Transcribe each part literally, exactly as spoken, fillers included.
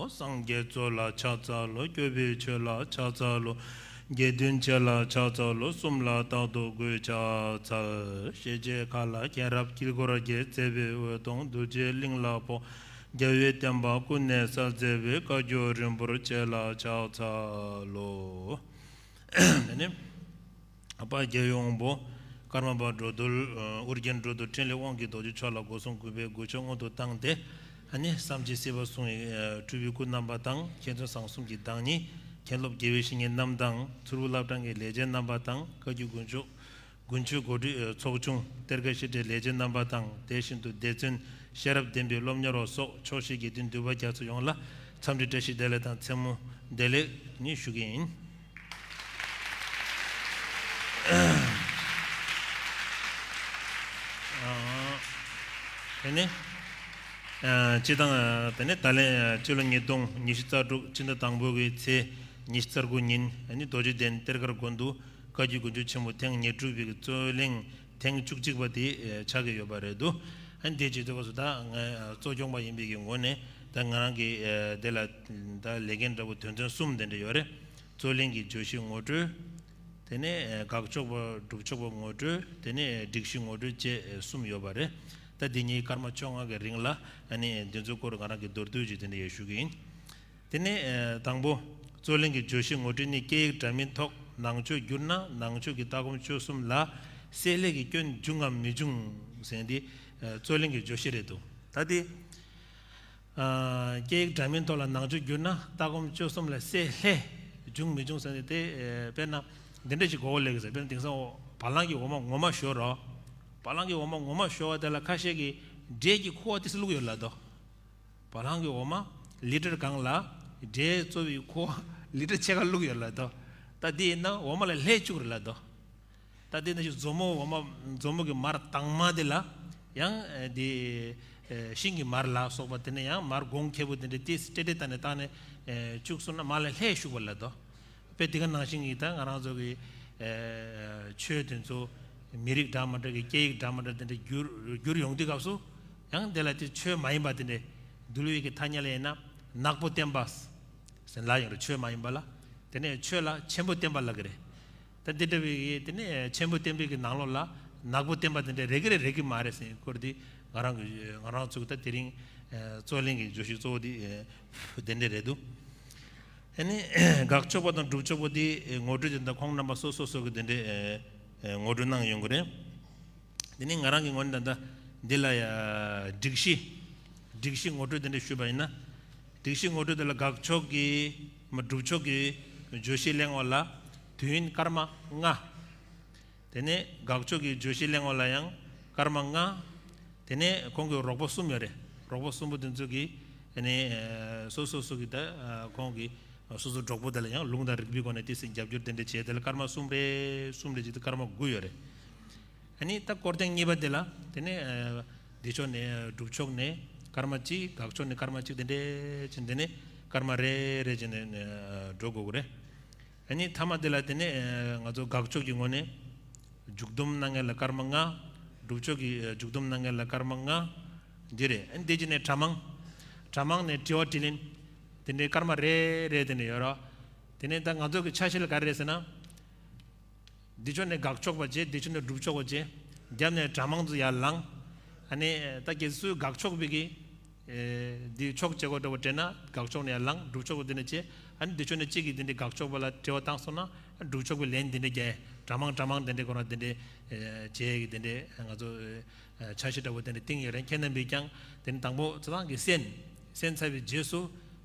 སངས་རྒྱས་གཙོ་ལ་ཕྱག་འཚལ་ལོ། སྐྱོབ་པའི་ཆོས་ལ་ཕྱག་འཚལ་ལོ། དགེ་འདུན་བཅས་ལ་ཕྱག་འཚལ་ལོ། གསུམ་ལ་རྟག་ཏུ་གུས་ཕྱག་འཚལ། ཞེས་བྱའི་ཁ་ལ་མཁྱེན་རབ་དཀྱིལ་འཁོར་རྒྱས། བརྩེ་བའི་འོད་སྟོང་རྡོ་རྗེའི་གླིང་ལ་ཕོག། རྒྱལ་བའི་བསྟན་པ་ཀུན་ནས་གསལ་མཛད་པའི། བཀའ་བརྒྱུད་རིམ་པར་བཅས་ལ་ཕྱག་འཚལ་ལོ། དེ་ནས་དཔལ་རྒྱལ་བའི་དབང་པོ་ཀརྨ་པ་འགྲོ་འདུལ། ཨ་ཨོ་རྒྱན་འགྲོ་འདུལ་འཕྲིན་ལས་དབང་གི་རྡོ་རྗེ་མཆོག་ལ་སྒོ་གསུམ་གུས་པས་གུས་ཕྱག་སྔོན་དུ་བཏང་སྟེ། ཨ་ནི་བསམ་གྱིས་སྲིད་པ་བསྲུང་བའི་ཨ་སྤྲུལ་པའི་སྐུ་རྣམ་པ་དང་། མཁས་བཙུན་བཟང་གསུམ་གྱི་བདག་ཉིད། མཁན་སློབ་དགེ་བའི་བཤེས་གཉེན་རྣམས་དང་། མཚུར་ཕུ་བླ་བྲང་གི་ལས་བྱེད་རྣམ་པ་དང་། བཀའ་བརྒྱུད་དགུན་ཆོས་དགུན་ཆོས་གོ་སྒྲིག་ཨ་ཚོགས་ཆུང་། གཏེར་ཁ་བཤད་གྲྭའི་ལས་བྱེད་རྣམ་པ་དང་། དེ་བཞིན་དུ་སྡེ་ཚན་ཤེས་རབ་ལྡན་པའི་སློབ་གཉེར་བ་སོགས་ཕྱོགས་བཞིའི་དགེ་འདུན་འདུས་པ་རྒྱ་མཚོ་ཡོངས་ལ་འཚམས་འདྲི་བཀྲ་ཤིས་བདེ་ལེགས་དང་མཚན་མོ་བདེ་ལེགས་ནི་ཞུ་གི་ཡིན། ཨ་དེ་ནས་ཨ་སྤྱི་བཏང་ཨ་དེ་ནས་ད་ལན་ཨ་སྤྱི་ལོ་ཉིས་སྟོང་ཉི་ཤུ་རྩ་དྲུག་སྤྱི་ཟླ་དང་པོ་གི་ཚེས་ཉི་ཤུ་རྩ་དགུ་ཉིན་ཨ་ནི་རྡོ་རྗེ་གདན་གཏེར་སྒར་དགོན་དུ་བཀའ་བརྒྱུད་དགུན་ཆོས་ཆེན་མོ་ཐེངས་ཉེར་དྲུག་པའི་གི་རྩོད་གླེང་ཐེངས་བཅུ་གཅིག་པ་དེ་ཨ་ཆགས་ཀྱི་ཡོད་པ་རེད་འདུག་ཨ་ནི་དེ་བྱེད་དུས་སྐབས་སུ་ད་ང་ཨ་གཙོ་སྐྱོང་པ་ཡིན་པའི་གི་ངོས་ནས་ད་ང་རང་གི་ཨ་དེ་ལ་ད་ལས་འགན་འདྲ་པོ་དོན་ཚན་གསུམ་དེ་འདྲ་ཡོད་རེད། རྩོད་གླེང་གི་བརྗོད་གཞི་ངོ་སྤྲོད། དེ་ནས་དགག་ཕྱོགས་པ་སྒྲུབ་ཕྱོགས་པ་ངོ་སྤྲོད། དེ་ནས་སྒྲིག་གཞི་ངོ་སྤྲོད་བཅས་གསུམ་ཡོད་པ་རེད། ད་འདི་གཉིས་སྐར་མ་བཅོ་ལྔ་གི་རིང་ལ་ཨ་ནི་འདི་ཚོའི་སྐོར་ང་རང་གི་མདོར་བསྡུས་ཅིག་དེ་འདྲ་ཡང་ཞུ་གི་ཡིན། དེ་ནས་དང་པོ། རྩོད་གླེང་གི་བརྗོད་གཞི་ངོ་སྤྲོད་ནི། སྐད་ཡིག་འདྲ་མིན་ཐོག་ནང་ཆོས་བསྒྱུར་ན་ནང་ཆོས་ཀྱི་ལྟ་སྒོམ་སྤྱོད་གསུམ་ལ་བསྲེ་ལྷད་ཀྱི་སྐྱོན་འབྱུང་ངམ་མི་འབྱུང་ཟེར་འདི་རྩོད་གླེང་གི་བརྗོད་གཞི་རེད་འདུག་ད་འདི། ཨ་སྐད་ཡིག་འདྲ་མིན་ཐོག་ལ་ནང་ཆོས་བསྒྱུར་ན་ལྟ་སྒོམ་སྤྱོད་གསུམ་ལ་བསྲེ་ལྷད་འབྱུང་མི་འབྱུང་ཟེར་ནས་དེ་ཨ་དཔེར་ན་འདི་འདྲ་ཞིག་གོ་བ་ལེགས་ཟེར། དཔེར་ན་དེང་སང་བ་ལང་གི་འོ་མ་ངོ་མ་བཞོ་རོགས། བ་ལང་གི་འོ་མ་ངོ་མ་བཞོ་བ་དེ་ལ་ཁ་ཤས་ཀྱིས་འབྲས་ཀྱི་ཁུ་བ་ཏི་སེ་བླུགས་ཡོད་ལབ་དོ། བ་ལང་གི་འོ་མ་ལི་ཊར་གང་ལ་འབྲས་བཙོ་བའི་ཁུ་བ་ལི་ཊར་ཕྱེད་ཀ་བླུགས་ཡོད་ལབ་དོ། ད་འདི་ཡིན་ན་འོ་མ་ལ་ལྷད་བཅུག་རེད་ལབ་དོ། ད་དེ་ནང་བཞིན་མཛོ་མོ་འོ་མ་མཛོ་མོ་གི་མར་དྭངས་མ་དེ་ལ་ཡང་ཨེ་དེ་ཨེ་ཤིང་གི་མར་ལ་སོགས་པ་དེ་ནས་ཡང་མར་གོང་ཁེ་པོ་དེ་འདྲ་ཏིས་ཏྲེ་ཏྲེ་བཏང་ནས་བཏང་ནས་ཨེ་བཅུག་སོང་ན་མར་ལ་ལྷད་ཞུགས་པ་ལ་དོ། དཔེ་དེ་ག་ནང་བཞིན་གྱི་ད་ང་རང་ཚོ་གི་ཨེ་ཆོས་དེ་ཚོ་མི་རིགས་འདྲ་མི་འདྲ་གི་སྐད་ཡིག་འདྲ་མི་འདྲ་དེ་འདྲ་བསྒྱུར་བསྒྱུར་ཡོང་དུས་སྐབས་སུ་ཡང་དེ་ལ་དེ་ཆོས་མ་ཡིན་པ་དེ་འདྲ་འདུལ་བའི་གི་ཐ་སྙད་ལ་ཡིན་ན་ནག་པོ་བསྟན་པ་ཟེར་ལ་ཡོང་རེད། ཆོས་མ་ཡིན་པ་ལ། དེ་ནས་ཆོས་ལ་ཆེན་པོ་བསྟན་པ་ལབ་ཀྱི་རེད། ད་འདི་འདྲ་བའི་དེ་ནས་ཆེན་པོ་བསྟན་པའི་གི་ནང་ལོགས་ལ་ནག་པོ་བསྟན་པ་དེ་འདྲ་རེ་གི་རེད་རེ་གི་མ་རེད་ཟེར་སྐོར་འདི་ང་རང་གི་ང་རང་ཚོ་གི་ད་དེ་རིང་རྩོད་གླེང་གི་བརྗོད་གཞི་གཙོ་བོ་འདི་དེ་འདྲ་རེད་འདུག་ཨ་ནི་དགག་ཕྱོགས་པ་དང་སྒྲུབ་ཕྱོགས་པ་དེ་ངོ་སྤྲོད་དེ་ད་ཁོང་རྣམ་པ་སོ་སོ་སོ་གི་དེ་འདྲ་ངོ་སྤྲོད་གནང་ཡོང་གི་རེད། དེ་ནི་ང་རང་གི་ངོས་ནས་ད་ལྟ་འདི་ལ་ཡ་སྒྲིག་གཞི། སྒྲིག་གཞི་ངོ་སྤྲོད་དེ་འདྲ་ཞུས་པ་ཡིན་ན། སྒྲིག་གཞི་ངོ་སྤྲོད་དེ་ལ་དགག་ཕྱོགས་ཀྱི་མ་སྒྲུབ་ཕྱོགས་ཀྱི་བརྗོད་གཞི་གླེང་བ་ལ་དུས་ཡུན་སྐར་མ་ལྔ། དེ་ནས་དགག་ཕྱོགས་ཀྱི་བརྗོད་གཞི་གླེང་བ་ལ་ཡང་སྐར་མ་ལྔ། དེ་ནས་ཁོང་གི་རོགས་པ་གསུམ་ཡོད་རེད། རོགས་པ་གསུམ་པོ་དེ་ཚོ་གིས་དེ་ནས་སོ་སོ་སོ་གི་ད་ཁོང་གི་སོ་སོ་གྲོགས་པོ་དེ་ལ་ཡང་ལུང་དང་རིགས་པའི་སྒོ་ནས་ཏོག་ཙམ་རྒྱབ་སྐྱོར་དེ་འདྲ་བྱས། དེ་ལ་སྐར་མ་གསུམ་རེ་གསུམ་རེ་བྱས་ཏེ་སྐར་མ་དགུ་ཡོད་རེད། ཨ་ནི་ད་སྐོར་ཐེངས་གཉིས་པ་དེ་ལ་དེ་ནས་ཨ་འདི་ཕྱོགས་ནས་སྒྲུབ་ཕྱོགས་ནས་སྐར་མ་གཅིག་དགག་ཕྱོགས་ནས་སྐར་མ་གཅིག་དེ་འདྲས་ཕྱིན་དེ་ནས་སྐར་མ་རེ་རེ་བྱས་ནས་ཨ་འགྲོ་དགོས་ཀྱི་རེད། ཨ་ནི་མཐའ་མ་དེ་ལ་དེ་ནས་ཨ་ང་ཚོ་དགག་ཕྱོགས་ཀྱི་ངོས་ནས་མཇུག་སྡོམ་གནང་མཁན་ལ་སྐར་མ་ལྔ། སྒྲུབ་ཕྱོགས་ཀྱི་ཨ་མཇུག་སྡོམ་གནང་མཁན་ལ་སྐར་མ་ལྔ། འདི་རེད། ཨ་ནི་དེ་རྗེས་ནས་གྲྭ་མང་། གྲྭ་མང་ནས་དྲི་བ་དྲིས་ལན། དེ་འདྲའི་སྐར་མ་རེ་རེ་དེ་འདྲ་ཡོད་རེད། དེ་ནས་ད་ང་ཚོ་གི་ཆ་ཤས་ལ་ག་རེ་རེད་ཟེར་ན། འདི་ཕྱོགས་ནས་དགག་ཕྱོགས་པ་བྱས། འདི་ཕྱོགས་ནས་སྒྲུབ་ཕྱོགས་པ་བྱས། རྒྱབ་ནས་གྲྭ་མང་ཚོ་ཡར་ལངས། ཨ་ནི་ད་གལ་སྲིད་དགག་ཕྱོགས་པའི་གི་ཨེ་འདི་ཕྱོགས་བྱེད་དགོས་འདྲ་བོ་དྲན་ན་དགག་ཕྱོགས་ནས་ཡར་ལངས། སྒྲུབ་ཕྱོགས་པ་འདི་ནས་བྱས། ཨ་ནི་འདི་ཕྱོགས་ནས་གཅིག་གིས་འདི་འདྲའི་དགག་ཕྱོགས་པ་ལ་དྲི་བ་བཏང་སོང་ན་སྒྲུབ་ཕྱོགས་པའི་ལན་འདི་འདྲ་རྒྱག་གྲྭ་མང་གྲྭ་མང་འདི་འདྲའི་སྐོར་ལ་འདི་འདྲའི་ཨེ་བྱས་ཀྱི་འདི་འདྲའི་ང་ཚོ་ཨེ་ཆ་ཤས་འདྲ་བོ་འདི་འདྲ་བཏིང་ཡོད་རེད། ཁྱེད་རྣམ་པས་ཀྱང་དེ་ནི་དང་པོ་ཚོ་ཚང་གི་གསན། གསན་ཚར་བའི་རྗེས་སུ་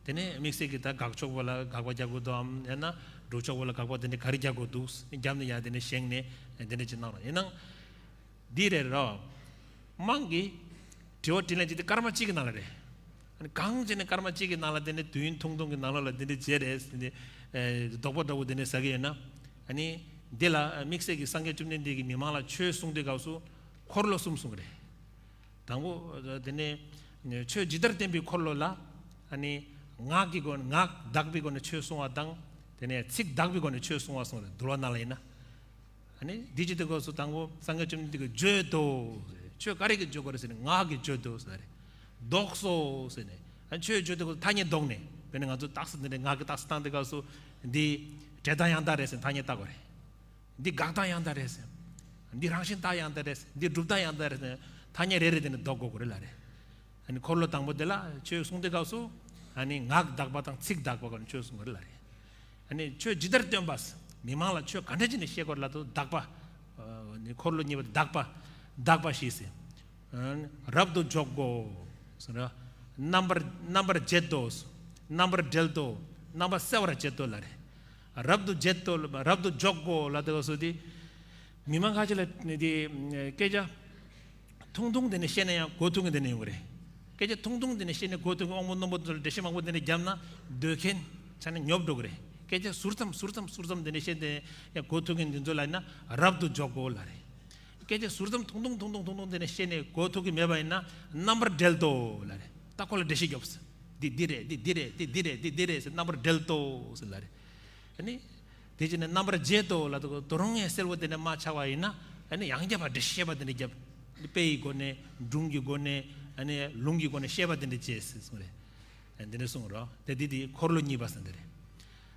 དེ་ནས་དམིགས་བསལ་གྱི་ད་དགག་ཕྱོགས་པ་ལ་དགག་པ་རྒྱག་དགོས་འདུག་གམ། ཡང་ན་སྒྲུབ་ཕྱོགས་པ་ལ་དགག་པ་དེ་འདྲ་ག་རེ་རྒྱག་དགོས་འདུག། རྒྱབ་ནས་ཡར་དེ་འདྲ་བཞེངས་ནས་དེ་འདྲ་ཅིག་གནང་རོགས། ཡིན་ནའང་འདི་རེད་རོ། དམངས་ཀྱི་དྲི་བ་དྲིས་ལན་བྱེད་དུས་སྐར་མ་གཅིག་གི་ནང་ལ་རེད། ཨ་ནི་གང་བྱས་ནས་སྐར་མ་གཅིག་གི་ནང་ལ་དེ་འདྲ་དུས་ཡུན་ཐུང་ཐུང་གི་ནང་ལོགས་ལ་དེ་འདྲ་བྱས་རེད། དེ་འདྲ་ཨེ་དོགས་པ་འདྲ་བོ་དེ་འདྲ་ཟ་གི་ཡོད་ན། ཨ་ནི་འདི་ལ་དམིགས་བསལ་གྱི་སངས་རྒྱས་བཅོམ་ལྡན་འདས་ཀྱིས་མི་མང་ལ་ཆོས་གསུང་དུས་སྐབས་སུ་འཁོར་ལོ་གསུམ་གསུངས་རེད། དང་པོ་དེ་ནས་ཆོས་ཇི་ལྟར་བསྟན་པའི་འཁོར་ལོ་ལ། ཨ་ནི་ངག་གི་སྒོ་ངག་དག་པའི་སྒོ་ནས་ཆོས་གསུང་བ་དང་། དེ་ནས་ཚིག་དག་པའི་སྒོ་ནས་ཆོས་གསུང་བ་གསུངས་རེད། འདུལ་བ་ནང་ལ་ཡིན་ན། ཨ་ནི་འདི་ཅི་སྟེ་གོ་སུ་དང་པོ་སངས་རྒྱས་བཅོམ་ལྡན་འདས་ཀྱིས་བརྗོད་དོ། ཆོས་ག་རེ་གིས་བརྗོད་དགོས་རེད་ཟེར་ནས་ངག་གིས་བརྗོད་དོ་ཟེར་རེད། བཟློག་སོ་ཟེར་ནས་ཨ་ཆོས་བརྗོད་དེ་གོ་ཐ་སྙད་བཟློག་ནས། དེ་ནས་ང་ཚོ་རྟགས་གསལ་འདི་འདྲའི་ངག་གི་རྟགས་གསལ་བཏང་དུས་སྐབས་སུ། འདི་འབྲས་རྟགས་ཡང་དག་རེད་ཟེར་ཐ་སྙད་བཏགས་དགོས་རེད། འདི་དགག་རྟགས་ཡང་དག་རེད་ཟེར། འདི་རང་བཞིན་རྟགས་ཡང་དག་རེད་ཟེར། འདི་སྒྲུབ་རྟགས་ཡང་དག་རེད་ཟེར། ཐ་སྙད་རེ་རེ་དེ་ནས་ལྡོག་དགོས་དགོས་རེད་ལབ་རེད། ཨ་ནི་འཁོར་ལོ་དང་པོ་དེ་ལ་ཆོས་གསུང་དུས་སྐབས་སུ། ཨ་ནི་ངག་དག་པ་དང་ཚིག་དག་པ་ག་ནས་ཆོས་གསུང་དགོས་རེད་ལབ་རེད། ཨ་ནི་ཆོས་ཇི་ལྟར་སྟོན་པ། མི་མང་ལ་ཆོས་ག་འདྲ་བྱས་ནས་བཤད་དགོས་རེད་ལབ་དུས་དག་པ། ཨ་ནི་འཁོར་ལོ་གཉིས་པ་དག་པ། དག་པ་ཞེས་ཟེར། རབ་ཏུ་འཇོག་གོ། རྣམ་པར་རྣམ་པར་བརྗེད་དོ། རྣམ་པར་བྲལ་ཏོ། རྣམ་པར་སེལ་བར་བྱེད་དོ་ལབ་རེད། རབ་ཏུ་བརྗེད་དོ། རབ་ཏུ་འཇོག་གོ་ལབ་དུས་སྐབས་སུ་དེ། མི་མང་ཁ་ཅིག་ལ་དེ་སྐད་ཆ་ཐུང་ཐུང་དེ་ནས་བཤད་ན་ཡང་གོ་ཐུབ་མཁན་དེ་ནས་ཡོང་གི་རེད། སྐད་ཆ་ཐུང་ཐུང་དེ་ནས་བཤད་ནས་གོ་ཐུབ་མཁན་དབང་པོ་རྣོན་པོ་ཚོ་ལ་འགྲེལ་བཤད་མང་པོ་དེ་ནས་བརྒྱབ་ན་འདོད་མཁན་ཆ་ནས་ཉོབ་འགྲོ་གི་རེད། སྐད་ཆ་ཟུར་ཙམ་ཟུར་ཙམ་ཟུར་ཙམ་དེ་ནས་བཤད་དེ་ཡང་གོ་ཐུབ་མཁན་འདི་ཚོ་ལ་ཡིན་ན་རབ་ཏུ་འཇོག་གོ་ལབ་རེད། སྐད་ཆ་ཟུར་ཙམ་ཐུང་ཐུང་ཐུང་ཐུང་ཐུང་ཐུང་དེ་ནས་བཤད་ནས་གོ་ཐུབ་ཀྱི་མེད་པ་ཡིན་ན་རྣམ་པར་བྲལ་ཏོ་ལབ་རེད། ད་ཁོ་ལ་འགྲེལ་བཤད་རྒྱོབས། འདི་འདི་རེད། འདི་འདི་རེད། འདི་འདི་རེད། འདི་འདི་རེད་ཟེར། རྣམ་པར་བྲལ་ཏོ་ཟེར་ལབ་རེད། ཨ་ནི། དེ་བྱས་ནས་རྣམ་པར་བརྗེད་དོ་ལབ་དུས་དོ་རུང་ངས་གསལ་པོ་དེ་ནས་མ་ཆགས་པ་ཡིན་ན། ཨ་ནི་ཡང་བསྐྱར་བ་འགྲེལ་བཤད་པ་དེ་འདྲ་རྒྱབ། དཔེ་ཡི་སྒོ་ནས། སྒྲུང་གི་སྒོ་ནས། ཨ་ནི་ལུང་གི་སྒོ་ནས་བཤད་པ་དེ་འདྲ་བྱས་ཟེར་གསུངས་རེད། ཨ་འདི་འདྲ་གསུངས་རོགས། དེ་འདི་དེ་འཁོར་ལོ་གཉིས་པ་ཟེར་འདི་རེད།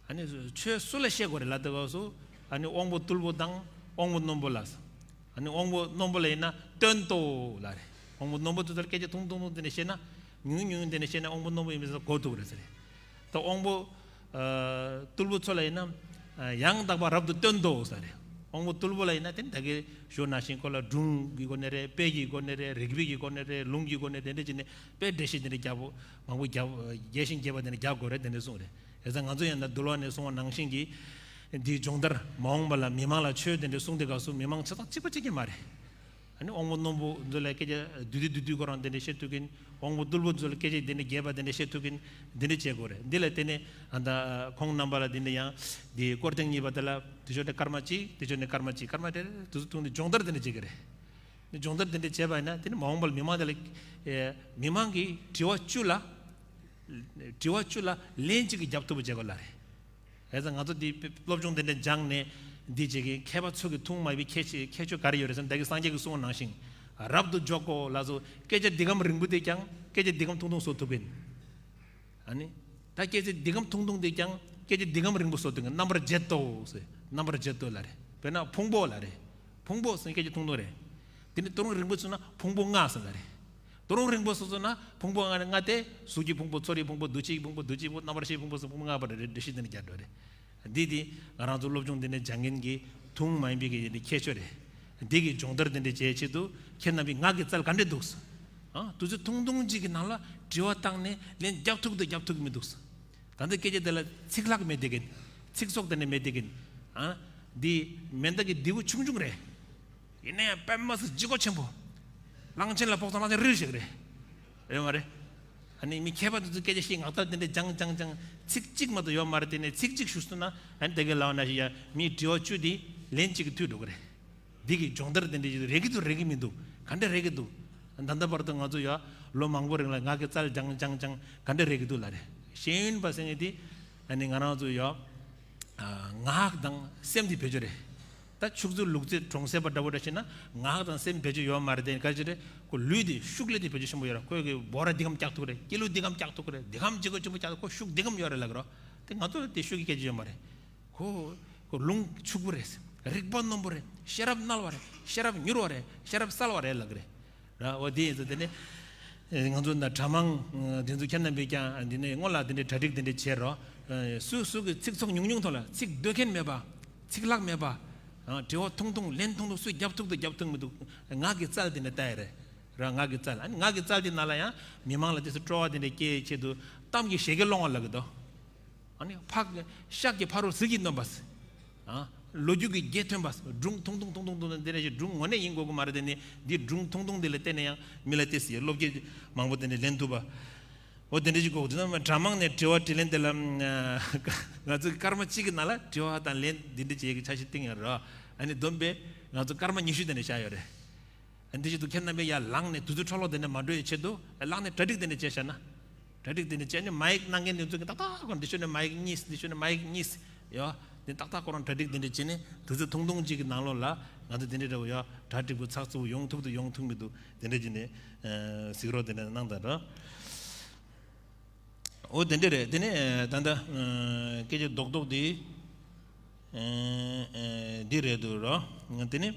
ཨ་ནི་ཆོས་སུ་ལ་བཤད་དགོས་རེད་ལབ་དུས་སྐབས་སུ། ཨ་ནི་དབང་པོ་རྟུལ་པོ་དང་དབང་པོ་རྣོན་པོ་ལ། ཨ་ནི་དབང་པོ་རྣོན་པོ་ལ་ཡིན་ན་སྟོན་ཏོ་ལབ་རེད། དབང་པོ་རྣོན་པོ་དེ་ཚོར་སྐད་ཆ་ཐུང་ཐུང་ཐུང་དེ་ནས་བཤད་ན། ཉུང་ཉུང་དེ་ནས་བཤད་ན་དབང་པོ་རྣོན་པོ་ཡིན་པའི་ཚོར་གོ་ཐུབ་རེད་ཟེར། ད་དབང་པོ། ཨ་རྟུལ་པོ་ཚོ་ལ་ཡིན་ན། ཨ་ཡང་དག་པར་རབ་ཏུ་སྟོན་ཏོ་ཟེར་རེད། དབང་པོ་རྟུལ་པོ་ལ་ཡིན་ན་དེ་ནི་ད་གིན་ཞུས་ནང་བཞིན་ཁོ་ལ་སྒྲུང་གི་སྒོ་ནས་རེད། དཔེ་གི་སྒོ་ནས་རེད། རིགས་པའི་གི་སྒོ་ནས་རེད། ལུང་གི་སྒོ་ནས་དེ་འདྲ་བྱས་ནས་དཔེ་འགྲེལ་བཤད་དེ་འདྲ་རྒྱག་པོ་མང་པོ་རྒྱབ། རྒྱས་ཤིང་རྒྱས་པ་དེ་འདྲ་རྒྱག་དགོས་རེད་དེ་འདྲ་གསུངས་རེད། དེ་ཚོ་ང་ཚོ་ཡང་ན་འདུལ་བ་ནས་གསུངས་པ་ནང་བཞིན་གྱི་འདིའི་སྦྱོང་བརྡར་མ་འོངས་པ་ལ་མི་མང་ལ་ཆོས་དེ་འདྲ་གསུང་དུས་སྐབས་སུ་མི་མང་ཆ་ཚང་གཅིག་པ་གཅིག་རྐྱང་མ་རེད། ཨ་ནི་དབང་པོ་རྣོན་པོ་ཚོ་ལ་སྐད་ཆ་བསྡུས་ཏེ་བསྡུས་ཏེ་ཁོ་རང་དེ་འདྲ་བཤད་ཐུབ་མཁན། དབང་པོ་རྟུལ་པོ་ཚོ་ལ་སྐད་ཆ་དེ་འདྲ་རྒྱས་པ་དེ་འདྲ་བཤད་ཐུབ་མཁན་དེ་འདྲ་བྱེད་དགོས་རེད། འདི་ལ་བརྟེན་ནས་ཨ་ད་ཁོང་རྣམ་པ་ལ་འདི་འདྲ་ཡང་འདི་སྐོར་ཐེངས་གཉིས་པ་དེ་ལ་དེ་ཕྱོགས་ནས་སྐར་མ་གཅིག་དེ་ཕྱོགས་ནས་སྐར་མ་གཅིག་སྐར་མ་དེ་དུས་ཚོད་ཐུང་ནས་སྦྱོང་བརྡར་དེ་འདྲ་བྱེད་ཀྱི་རེད། སྦྱོང་བརྡར་དེ་འདྲ་བྱས་པ་ཡིན་ན་དེ་ནི་མ་འོངས་པ་ལ་མི་མང་དེ་ལ་ཨེ་མི་མང་གིས་དྲི་བ་བཅུ་ལ། དྲི་བ་བཅུ་ལ་ལན་གཅིག་གིས་རྒྱབ་ཐུབ་པ་བྱེད་དགོས་ལབ་རེད། བྱས་ཙང་ང་ཚོ་འདི་སློབ་སྦྱོང་དེ་འདྲ་སྦྱངས་ནས་འདི་བྱེད་མཁན་མཁས་པ་ཚོ་གི་ཐུན་མོང་མ་ཡིན་པའི་ཁྱད་ཆོས་ཁྱད་ཆོས་ག་རེ་ཡོད་རེད་ཟེར་ན། ད་གིན་སངས་རྒྱས་ཀྱིས་གསུངས་པ་ནང་བཞིན་རབ་ཏུ་འཇོག་གོ་ལབ་སོང་། སྐད་ཆ་འདི་གམ་རིང་པོ་དེ་ཀྱང་སྐད་ཆ་འདི་གམ་ཐུང་ཐུང་བཟོ་ཐུབ་མཁན། ཨ་ནི། ད་སྐད་ཆ་འདི་གམ་ཐུང་ཐུང་དེ་ཀྱང་སྐད་ཆ་འདི་གམ་རིང་པོ་བཟོ་ཐུབ་མཁན། རྣམ་པར་བརྗེད་དོ་ཟེར། རྣམ་པར་བརྗེད་དོ་ལབ་རེད། དཔེར་ན་ཕུང་པོ་ལབ་རེད། ཕུང་པོ་ཟེར་སྐད་ཆ་ཐུང་ཐུང་རེད། དེ་ནི་དོ་རུང་རིང་པོ་བཟོས་ན་ཕུང་པོ་ལྔ་ཟེར་ལབ་རེད། དོ་རུང་རིང་པོ་བཟོས་སོང་ན་ཕུང་པོ་ལྔ་ནི་ལྔ་སྟེ། གཟུགས་ཀྱི་ཕུང་པོ། ཚོར་བའི་ཕུང་པོ། འདུ་བྱེད་ཀྱི་ཕུང་པོ། འདུ་བྱེད་ཕུང་པོ། རྣམ་པར་ཤེས་ཕུང་པོ་ཟེར་ཕུང་པོ་ལྔ་བར་རེ་འགྲེལ་བཤད་དེ་ནི་རྒྱག་འགྲོ་རེད། འདི་དེ་ང་རང་ཚོ་སློབ་སྦྱོང་འདི་ནས་སྦྱང་མཁན་གྱི་ཐུན་མོང་མ་ཡིན་པའི་གི་ཁྱད་ཆོས་རེད། འདི་གི་སྦྱོང་བརྡར་འདི་འདྲ་བྱེད་ཆེད་དུ་ཁྱེད་རྣམ་པས་ངག་གི་རྩལ་ག་འདྲས་འདུག་ཟེར། ཨ་དུས་ཚོད་ཐུང་ཐུང་གཅིག་གི་ནང་ལ་དྲི་བ་བཏང་ནས་ལན་རྒྱབ་ཐུབ་འདུག་རྒྱབ་ཐུབ་ཀྱི་མི་འདུག་ཟེར། ད་ལྟ་སྐད་ཆ་དེ་ལ་ཚིག་ལྷག་མེད་དེ་གིན། ཚིག་ཚོགས་དེ་ནས་མེད་དེ་གིན། ཨ་འདི་མེ་མདའ་གི་མདེའུ་ཆུང་ཆུང་རེད། ཡིན་ན་ཡང་དཔེ་མ་སྲིད་ལྗིད་ཁོག་ཆེན་པོ། གླང་ཆེན་ལ་ཕོག་ཙང་གླང་ཆེན་རིལ་ཞིག་རེད། ཡོད་མ་རེད། ཨ་ནི་མི་མཁས་པ་དེ་ཚོས་སྐད་ཆ་བཤད། ངག་རྩལ་དེ་འདྲ་སྦྱང་སྦྱང་སྦྱང་། ཚིག་གཅིག་མ་གཏོགས་ཡོད་མ་རེད། དེ་ནས་ཚིག་གཅིག་ཞུས་སོང་ན་ཨ་ནི་དེ་གའི་ལབ་ན་ཞིག་ཡ་མིའི་དྲི་བ་བཅུ་དེ་ལན་གཅིག་གིས་འཐུས་འགྲོ་གི་རེད། འདི་གི་སྦྱོང་བརྡར་དེ་འདྲ་ཞིག་རེག་གི་འདུག་རེག་གི་མི་འདུག་ག་འདྲ་རེག་གི་འདུག་ད་ལྟ་བར་དུ་ང་ཚོ་ཡ་ལོ་མང་པོ་རིང་ལ་ངག་གི་རྩལ་སྦྱང་སྦྱང་སྦྱང་ག་འདྲ་རེག་གི་འདུག་ལབ་རེད། ཤེས་ཡོན་པ་ཟེར་མཁན་དེ་ཨ་ནི་ང་རང་ཚོ་ཡ་ངག་དང་སེམས་དེ་བེད་སྤྱོད་རེད། ད་ཕྱུགས་རྫི་ལུག་རྫི་གྲོང་གསེབ་པ་འདྲ་བོ་འདྲ་བྱས་ན་ངག་དང་སེམས་བེད་སྤྱོད་ཡོད་མ་རེད། དེ་ག་ཅི་རེད། ཁོ་ལུས་དེ་ཤུགས་ལས་དེ་བེད་སྤྱོད་ཆེན་པོ་ཡོད་རེད། ཁོས་གི་འབོ་ར་འདི་གམ་བཀྱག་ཐུབ་རེད། སྐྱེ་ལུག་འདི་གམ་བཀྱག་ཐུབ་རེད། འདི་གམ་ལྗིད་ཁོག་ཆེན་པོ་བཀྱག་ཐུབ། ཁོ་ཤུགས་འདི་གམ་ཡོད་རེད་ལབ་གི་རོ། དེ་ང་ཚོ་ལ་དེ་ཤུགས་ཀྱི་སྐད་ཆ་ཡོད་མ་རེད། ཁོ་ཁོ་རླུང་ཕྱུག་པོ་རེད། རིག་པ་རྣོན་པོ་རེད། ཤེས་རབ་རྣལ་བ་རེད། ཤེས་རབ་མྱུར་བ་རེད། ཤེས་རབ་གསལ་བ་རེད་ལབ་གི་རེད། ར་འོ་དེ་ཡིན་ཙང་དེ་ནས་ང་ཚོ་ན་གྲྭ་མང་དེ་ཚོ་ཁྱེད་རྣམ་པས་ཀྱང་འདི་ནས་སྔོན་ལ་དེ་འདྲའི་གྲ་སྒྲིག་དེ་འདྲ་བྱས་རོགས། སུ་སུ་གི་ཚིག་ཚོགས་ཉུང་ཉུང་ཐོག་ལ་ཚིག་འདོད་མཁན་མེད་པ། ཚིག་ལྷག་མེད་པ། དྲི་བ་ཐུང་ཐུང་ལན་ཐུང་ཐུང་སུས་རྒྱབ་ཐུབ་འདུག་རྒྱབ་ཐུབ་མི་འདུག་ངག་གི་རྩལ་དེ་འདྲ་ལྟ་ཡ་རེད། ར་ངག་གི་རྩལ། ཨ་ནི་ངག་གི་རྩལ་དེ་ནང་ལ་ཡང་མི་མང་ལ་དེ་ཚོ་སྤྲོ་བ་དེ་འདྲ་སྐྱེ་ཆེད་དུ་གཏམ་གྱི་ཞལ་གྱིས་སློང་བ་ལབ་གི་འདུག་ཨ་ནི་ཕག་ཤག་གི་ཕ་རོལ་ཟིལ་གྱིས་གནོན་པ། ཨ། ལོ་རྒྱུས་ཀྱི་རྒྱས་ཐོན་པ། སྒྲུང་ཐུང་ཐུང་ཐུང་ཐུང་ཐུང་དེ་འདྲ་ཞིག་སྒྲུང་ངོ་ནས་ཡིན་དགོས་ཀྱི་མ་རེད། དེ་ནི་འདི་སྒྲུང་ཐུང་ཐུང་འདི་ལ་བརྟེན་ནས་ཡང་མི་ལ་ཏོག་ཙམ་བློ་སྐྱེད་མང་པོ་དེ་འདྲ་ལེན་ཐུབ་པ། འོ་དེ་འདྲ་ཞིག་དགོས་ཀྱི་འདུག་ན། གྲྭ་མང་ནས་དྲི་བ་དྲིས་ལན་དེ་ལ་ང་ཚོ་སྐར་མ་གཅིག་གི་ནང་ལ་དྲི་བ་དང་ལན་འདི་འདྲ་བྱེད་ཀྱི་འཆར་གཞི་བཏིང་ཡོད་རེད། ཨ་ནི་བསྡོམས་པས་ང་ཚོ་སྐར་མ་ཉི་ཤུ་དེ་འདྲ་བཞག་ཡོད་རེད། འདི་བཞིན་དུ་ཁྱེད་རྣམ་པས་ཡར་ལངས་ནས་དུས་ཚོད་འཕྲོ་བརླག་དེ་འདྲ་མ་འགྲོ་ཡའི་ཆེད་དུ་ལངས་ནས་གྲ་སྒྲིག་དེ་འདྲ་བྱས་བཞག་ན། གྲ་སྒྲིག་དེ་འདྲ་བྱས་ནས་མའིག་གནང་མཁན་དེ་ཚོ་གིས་ཏག་ཏག་ཁོ་རང་འདི་ཤོད་ནས་མའིག་གཉིས། འདི་ཤོད་ནས་མའིག་གཉིས། ཡོ། འདི་ཏག་ཏག་ཁོ་རང་གྲ་སྒྲིག་དེ་འདྲ་བྱས་ནས་དུས་ཚོད་ཐུང་ཐུང་ཅིག་གི་ནང་ལོགས་ལ་ང་ཚོ་དེ་འདྲ་འདྲ་བོ་ཡོ་གྲ་སྒྲིག་པོ་ཚགས་ཚུད་པོ་ཡོང་ཐུབ་འདུག་ཡོང་ཐུབ་མི་འདུག་དེ་འདྲ་བྱས་ནས་གཟིགས་རོགས་དེ་འདྲ་གནང་དང་རོགས། འོ་དེ་འདྲ་རེད། དེ་ནས་ད་ལྟ་སྐད་ཆ་རྡོག་རྡོག་དེ་འདི་རེད་འདུག་རོ། དེ་ནས་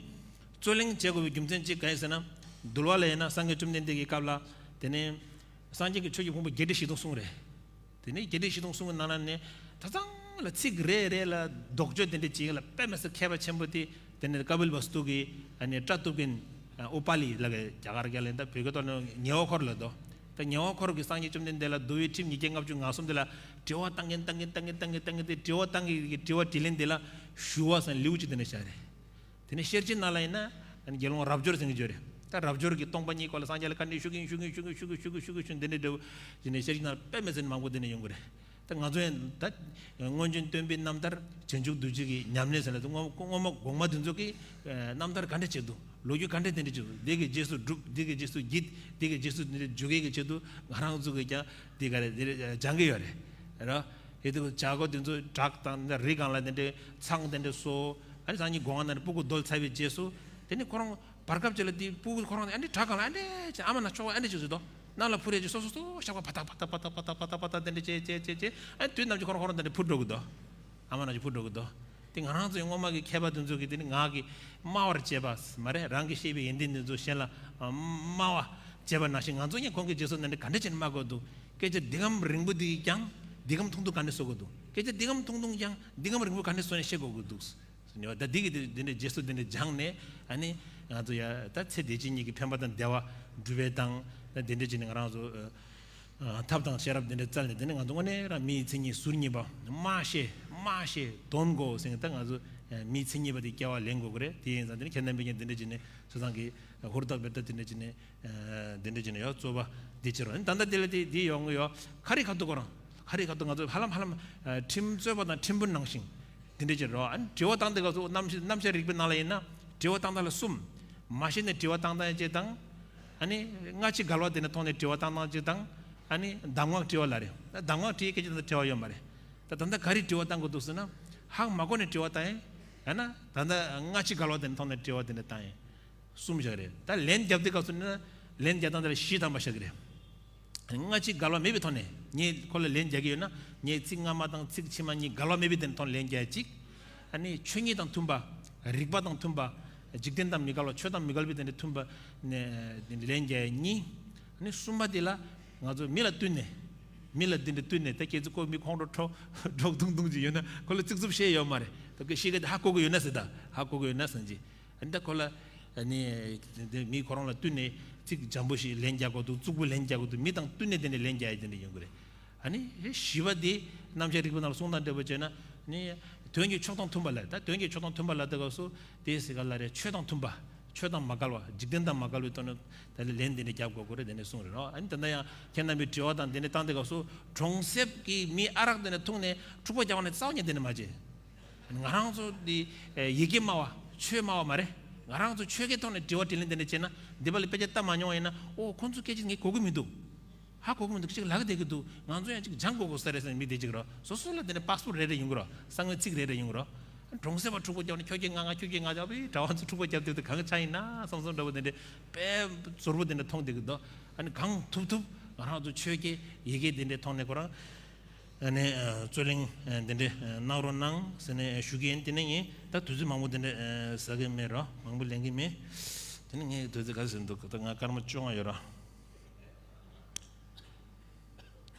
རྩོད་གླེང་བྱེད་དགོས་པའི་རྒྱུ་མཚན་གཅིག་ག་ཡིན་ཟེར་ན། འདུལ་བ་ལ་ཡིན་ན་སངས་རྒྱས་བཅོམ་ལྡན་འདས་ཀྱི་སྐབས་ལ། དེ་ནས་སངས་རྒྱས་ཀྱི་ཆོས་ཀྱི་ཕུང་པོ་བརྒྱད་ཁྲི་བཞི་སྟོང་གསུངས་རེད། དེ་ནས་བརྒྱད་ཁྲི་བཞི་སྟོང་གསུངས་པའི་ནང་ན་ནས་ད་ཚང་ལ་ཚིག་རེ་རེ་ལ་དོགས་གཅོད་དེ་འདྲ་བྱེད་ཡ་ལ་དཔེ་མི་སྲིད་མཁས་པ་ཆེན་པོ་དེ། དེ་ནས་ཀ་པིལ་བསྟུ་གི་ཨ་ནི་པྲ་ཏུབ་ཀིན་ཨོ་པ་ལི་ལ་གི་རྒྱ་གར་སྐད་ལ་ད་བོད་སྐད་ཐོག་ནས་ཉེ་བ་འཁོར་ལ་དོ། ད་ཉེ་བ་འཁོར་གྱི་སངས་རྒྱས་བཅོམ་ལྡན་འདས་ལ་འདུལ་བའི་ཁྲིམས་ཉིས་བརྒྱ་ལྔ་བཅུ་ཞེ་གསུམ་དེ་ལ་དྲི་བ་བཏང་གིན་བཏང་གིན་བཏང་གིན་བཏང་གིན་བཏང་གིན་དེ་དྲི་བ་བཏང་གི་དྲི་བ་དྲིས་ལན་དེ་ལ་ཞུ་བ་ཟེར་ལེའུ་གཅིག་དེ་འདྲ་བཞག་རེད། དེ་ནས་ཤེར་ཕྱིན་ནང་ལ་ཡིན་ན་ཨ་ནི་དགེ་སློང་རབ་འབྱོར་ཟེར་གྱི་ཡོད་རེད། ད་རབ་འབྱོར་གྱིས་སྟོང་པ་ཉིད་སྐོར་ལ་སངས་རྒྱས་ལ་བཀའ་འདྲི་ཞུ་གིན་ཞུ་གིན་ཞུ་གིན་ཞུ་གིན་ཞུ་གིན་ཞུ་གིན་ཞུ་གིན་དེ་འདྲ་འདྲ་བོ་དེ་ནས་ཤེར་ཕྱིན་ནང་དཔེ་མི་སྲིད་མང་པོ་དེ་འདྲ་ཡོང་གི་རེད། ད་ང་ཚོ་ཡང་ད་སྔོན་བྱོན་སྟོན་པའི་རྣམ་ཐར་བྱང་ཆུབ་འདུ་བྱེད་ཀྱི་ཉམས་ལེན་ཟེར་ལ་སྔོན་སྔོན་མ་གོང་མ་དེ་ཚོ་གིས་རྣམ་ཐར་ག་འདྲ་བྱེད་འདུག་ལོ་རྒྱུས་ག་འདྲ་དེ་འདྲ་བྱེད་འདུག་འདི་གི་རྗེས་སུ་སྒྲུབ། འདི་གི་རྗེས་སུ་བགྱིད། འདི་གི་རྗེས་སུ་འདི་འདྲ་འཇུག་གི་ཆེད་དུ་ང་རང་ཚོ་གིས་ཀྱང་འདི་ག་རེ་དེ་རེ་སྦྱང་གི་ཡོད་རེད། ར་ཡོད་དུས་བྱ་སྒོ་དེ་ཚོ་བྲག་དང་རི་སྒང་ལ་དེ་འདྲའི་ཚང་དེ་འདྲ་གསོ། ཨ་ནི་སང་ཉིན་དགོང་ང་ན་སྤུ་གུ་རྡོལ་ཚར་བའི་རྗེས་སུ་དེ་ནི་ཁོ་རང་བར་སྐབས་ཅིག་ལ་དེ་སྤུ་གུ་ཁོ་རང་ཨ་ནི་བྲག་སྒང་ལ་ཨ་འདྲ་བྱས། ཨ་མ་ན་ཆོག་ཨ་འདྲ་བྱས་སུ་དོ། ནང་ལ་འཕུར་ཡས་ཀྱི་སོ་སོ་སོ་ཤག་པ་ཕ་ཐག་ཕ་ཐག་ཕ་ཐག་ཕ་ཐག་ཕ་ཐག་ཕ་ཐག་དེ་འདྲ་བྱས་བྱས་བྱས་བྱས། ཨ་དུས་ནམ་ཅིག་ཁོ་རང་ཁོ་རང་དེ་འདྲ་འཕུར་འགྲོ་གི་འདུག་ཨ་མ་ན་ཅིག་འཕུར་འགྲོ་གི་འདུག་དེ་ང་རང་ཚོའི་སྔོན་མ་གི་མཁས་པ་དེ་ཚོ་གིས་དེ་ནི་ངག་གིས་སྨྲ་བར་བྱེད་པ་མ་རེད། རང་གིས་བཤད་པའི་ཡོན་ཏན་དེ་ཚོ་གཞན་ལ་སྨྲ་བ་བྱེད་པ་ནང་བཞིན་ང་ཚོ་ཡང་ཁོང་གི་རྗེས་སུ་ནན་ཏན་ག་འདྲ་བྱས་ནས་སྨྲ་དགོས་འདུག་སྐད་ཆ་འདི་གམ་རིང་པོ་འདི་ཀྱང་འདི་གམ་ཐུང་ཐུང་ག་འདྲ་གསོ་དགོས་འདུག་སྐད་ཆ་འདི་གམ་ཐུང་ཐུང་ཀྱང་འདི་གམ་རིང་པོ་ག་འདྲ་གསོ་ནས་བཤད་དགོས་ཀྱི་འདུག་ཟེར་ནས་བ། ད་འདི་གི་དེ་འདི་འདྲའི་རྗེས་སུ་འདི་འདྲ་སྦྱངས་ནས་ཨ་ནི་ང་ཚོ་ཡ་ད་ཚེ་འདི་ཕྱི་གཉིས་ཀྱི་ཕན་པ་དང་བདེ་བ་སྒྲུབ་པའི་དང་། ད་འདི་འདྲ་བྱས་ནས་ང་རང་ཚོ་ཨ་ཐབས་དང་ཤེས་རབ་འདི་འདྲ་བཙལ་ནས། དེ་ནས་ང་ཚོ་དངོས་གནས་རང་མིའི་མཚན་ཉིད་ཟུར་གཉིས་པ། སྨྲ་ཤེས་སྨྲ་ཤེས་དོན་གོ་ཟེར་ནས་ད་ང་ཚོ་མིའི་མཚན་ཉིད་པ་དེ་སྐྱེ་བ་ལེན་དགོས་ཀྱི་རེད། དེ་ཡིན་ཙང་དེ་ནས་ཁྱེད་རྣམ་པས་ཀྱང་འདི་འདྲ་བྱས་ནས་སོ་སོ་གི་ཧུར་ཐག་འབད་ཐག་འདི་འདྲ་བྱས་ནས། ཨ་འདི་འདྲ་བྱས་ནས་ཡོ་རྩོད་པ་འདི་བྱེད་རོགས། ཨ་ནི་ད་ལྟ་དེ་ལ་དེ་དེ་ཡོང་གི་ཡོད། ཁ་རི་ཁ་ཐུག་ཁོ་རང་། ཁ་རི་ཁ་ཐུག་ང་ཚོ་ཧ་ལམ་ཧ་ལམ་ཨ་ཁྲིམས་རྩོད་པ་དང་ཁྲིམས་དཔོན་ནང་བཞིན་འདི་འདྲ་བྱེད་རོགས། ཨ་ནི་དྲི་བ་བཏང་དེ་ག་ཚོ་རྣམ་རྣམ་གཞག་རིག་པའི་ནང་ལ་ཡིན་ན་དྲི་བ་བཏང་སྟངས་ལ་གསུམ། མ་ཤེས་ནས་དྲི་བ་བཏང་སྟངས་གཅིག་དང་། ཨ་ནི་སྔ་ཕྱི་འགལ་བ་དེ་ནས་མཐོང་ནས་དྲི་བ་བཏང་སྟངས་གཅིག་དང་། ཨ་ནི་གདམས་ངག་དྲི་བ་ལ་རེད། ད་གདམས་ངག་དྲི་སྐད་ཆ་དང་བྲལ་བ་ཡོད་མ་རེད། ད་ད་ལྟ་ག་རེ་དྲི་བ་བཏང་དགོས་འདུག་ཟེར་ན། ཧ་མ་གོ་ནས་དྲི་བ་བཏང་ཡིན། ཡང་ན་ད་ལྟ་སྔ་ཕྱི་འགལ་བ་དེ་ནས་མཐོང་ནས་དྲི་བ་དེ་འདྲ་བཏང་ཡིན། གསུམ་བཞག་རེད། ད་ལན་རྒྱབ་དུས་སྐབས་སུ་ནི་ལན་རྒྱག་སྟངས་དེ་ལ་བཞི་ཐམ་པ་བཞག་གི་རེད། སྔ་ཕྱི་འགལ་བ་མེད་པའི་ཐོག་ནས་ངས་ཁོ་ལ་ལན་རྒྱག་གི་ཡོད་ན། ངས་ཚིག་སྔ་མ་དང་ཚིག་ཕྱི་མ་གཉིས་འགལ་བ་མེད་པའི་དེ་ཐོག་ནས་ལན་རྒྱག་ཡ་གཅིག་ཨ་ནི་ཆོས་ཉིད་དང་མཐུན་པ། རིགས་པ་དང་མཐུན་པ། འཇིག་རྟེན་དང་མི་འགལ་བ། ཆོས་དང་མི་འགལ་བའི་དེ་འདྲ་མཐུན་པ་ནས་ལན་རྒྱག་ཡ་གཉིས། ཨ་ནི་གསུམ་པ་དེ་ལ་ང་ཚོ་མི་ལ་བསྟུན་ནས། མི་ལ་འདི་འདྲ་བསྟུན་ནས། ད་ཁྱེད་ཚོ་ཁོ་མི་ཁོང་ཁྲོ་ཁྲོ་འགྲོ་ཐུང་ཐུང་ཅིག་ཡོད་ན་ཁོ་ལ་ཙིག་ཙུབ་བཤད་ཡོད་མ་རེད། ད་ཁོས་ཤེས་ཀྱི་ད་ཧ་གོ་གི་ཡོད་ན་ཟེར། ད་ཧ་གོ་གི་ཡོད་ན་ཟེར་གྱི། ཨ་ནི་ད་ཁོ་ལ་ཨ་ནི་དེ་མི་ཁོ་རང་ལ་བསྟུན་ནས་ཚིག་འཇམ་པོ་ཞིག་ལན་རྒྱག་དགོས་འདུག་ཙུག་པོ་ལན་རྒྱག་དགོས་འདུག་མི་དང་བསྟུན་ནས་དེ་འདྲ་ལན་རྒྱག་ཡ་དེ་འདྲ་ཡོང་གི་རེད། ཨ་ནི་བཞི་པ་དེ་རྣམ་གཞག་རིག་པའི་ནང་ལ་གསུང་དང་འབྲེལ་བ་བྱས་ན་ནི་དོན་གྱི་ཕྱོགས་དང་མཐུན་པ་ལ། ད་དོན་གྱི་ཕྱོགས་དང་མཐུན་པ་ལ་དེ་སྐབས་སུ་དེ་ཟེར་ག་ལ་རེད། ཆོས་དང་མཐུན་པ། ཆོས་དང་མ་འགལ་བ། འཇིག་རྟེན་དང་མ་འགལ་བའི་ཐོག་ནས་ད་ལན་དེ་འདྲ་རྒྱབ་དགོས་ཀྱི་རེད། དེ་འདྲ་གསུངས་རེད་རོ། ཨ་ནི་ད་ལྟ་ཡང་ཁྱེད་རྣམ་པའི་དྲི་བ་དང་དེ་འདྲ་བཏང་དེ་སྐབས་སུ་གྲོང་གསེབ་ཀྱི་མི་ཨ་རག་དེ་འདྲ་འཐུང་ནས་འཁྲུག་པ་རྒྱག་པ་ནི་རྩ་བ་ཉིད་དེ་འདྲ་མ་བྱེད། ང་རང་ཚོ་འདི་ཡི་གེ་སྨྲ་བ། ཆོས་སྨྲ་བ་མ་རེད། ང་རང་ཚོ་ཆོས་ཀྱི་ཐོག་ནས་དྲི་བ་དྲིས་ལན་དེ་འདྲ་བྱས་ན། འདི་པ་ལ་དཔེ་ཆ་ལྟ་མ་མྱོང་བ་ཡིན་ན། ཨོ་ཁོང་ཚོ་སྐད་ཆ་ངས་གོ་གི་མི་འདུག་ཧ་གོ་གི་མི་འདུག་ཅིག་ལབ་བསྡད་ཀྱི་འདུག་ང་ཚོ་ཡང་ཅིག་སྦྱང་དགོས་དགོས་ས་རེད་ཟེར་ནས་མི་དེ་ཅིག་རོ། སོ་སོ་ལ་དེ་ནས་པཱ་སི་པོར་རེ་རེ་ཡོང་གི་རོ། གསང་བའི་ཚིག་རེ་རེ་ཡོང་གི་རོ། གྲོང་གསེབ་པ་འཁྲུག་པོ་རྒྱབ་ནས་ཁྱོད་ཀྱིས་ང་ང་ཁྱོད་ཀྱིས་ང་རྒྱབ་པའི་གྲྭ་བ་ཚོ་འཁྲུག་པོ་རྒྱབ་དུས་དེ་གང་གི་ཆ་ཡིན་ན་བསམ་བསམ་འདྲ་པོ་དེ་འདྲ་དཔེ་ཟོར་པོ་དེ་འདྲ་མཐོང་བསྡད་ཀྱི་འདུག་ཨ་ནི་གང་ཐུབ་ཐུབ་ང་རང་ཚོ་ཆོས་ཀྱི་ཡི་གེ་དེ་འདྲའི་ཐོག་ནས་ཁོ་རང་ཨ་ནི་རྩོད་གླེང་དེ་འདྲ་གནང་རོགས་གནང་ཟེར་ནས་ཞུ་གི་ཡིན། དེ་ནས་ངས་ད་དུས་ཚོད་མང་པོ་དེ་འདྲ་ཟ་གི་མེད་རོ། མང་པོ་ལེན་གི་མེད། དེ་ནས་ངས་དུས་ཚོད་ག་ཚོད་འདུག་ད་ང་སྐར་མ་བཅོ་ལྔ་ཡོད་རོ།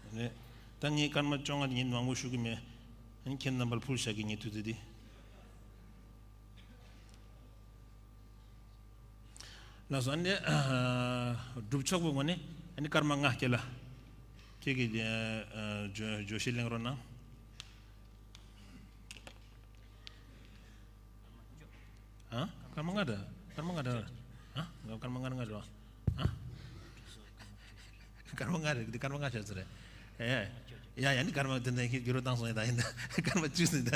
རེད། ད་ངས་སྐར་མ་བཅོ་ལྔ་ཉིན་མང་པོ་ཞུ་གི་མེད། ཨ་ནི་ཁྱེད་རྣམ་པར་ཕུལ་བཞག་གི་ངའི་དུས་ཚོད་འདི། ལགས་སོ། ཨ་ནི་སྒྲུབ་ཆོག་པའི་ངོས་ནས་ཨ་ནི་སྐར་མ་ལྔ་ཁྱེད་ལ། ཁྱེད་ཀྱིས་བརྗོད་བརྗོད་གཞི་གླེང་རོགས་གནང་། ཨ། སྐར་མ་ལྔ་རེད། སྐར་མ་ལྔ་རེད། ཨ། སྐར་མ་ལྔ་རེད། ལྔ་རེད། ཨ། སྐར་མ་ལྔ་རེད། འདི་སྐར་མ་ལྔ་ཆགས་ཚར་རེད། ཨེ། ཡ་ཡ་ནི་སྐར་མ་དེ་འདྲ་ཁྱེད་འགྱུར་བ་བཏང་སོང་ཡ། ད་ཡིན་ད་སྐར་མ་བཅུ་ཟིན་ད།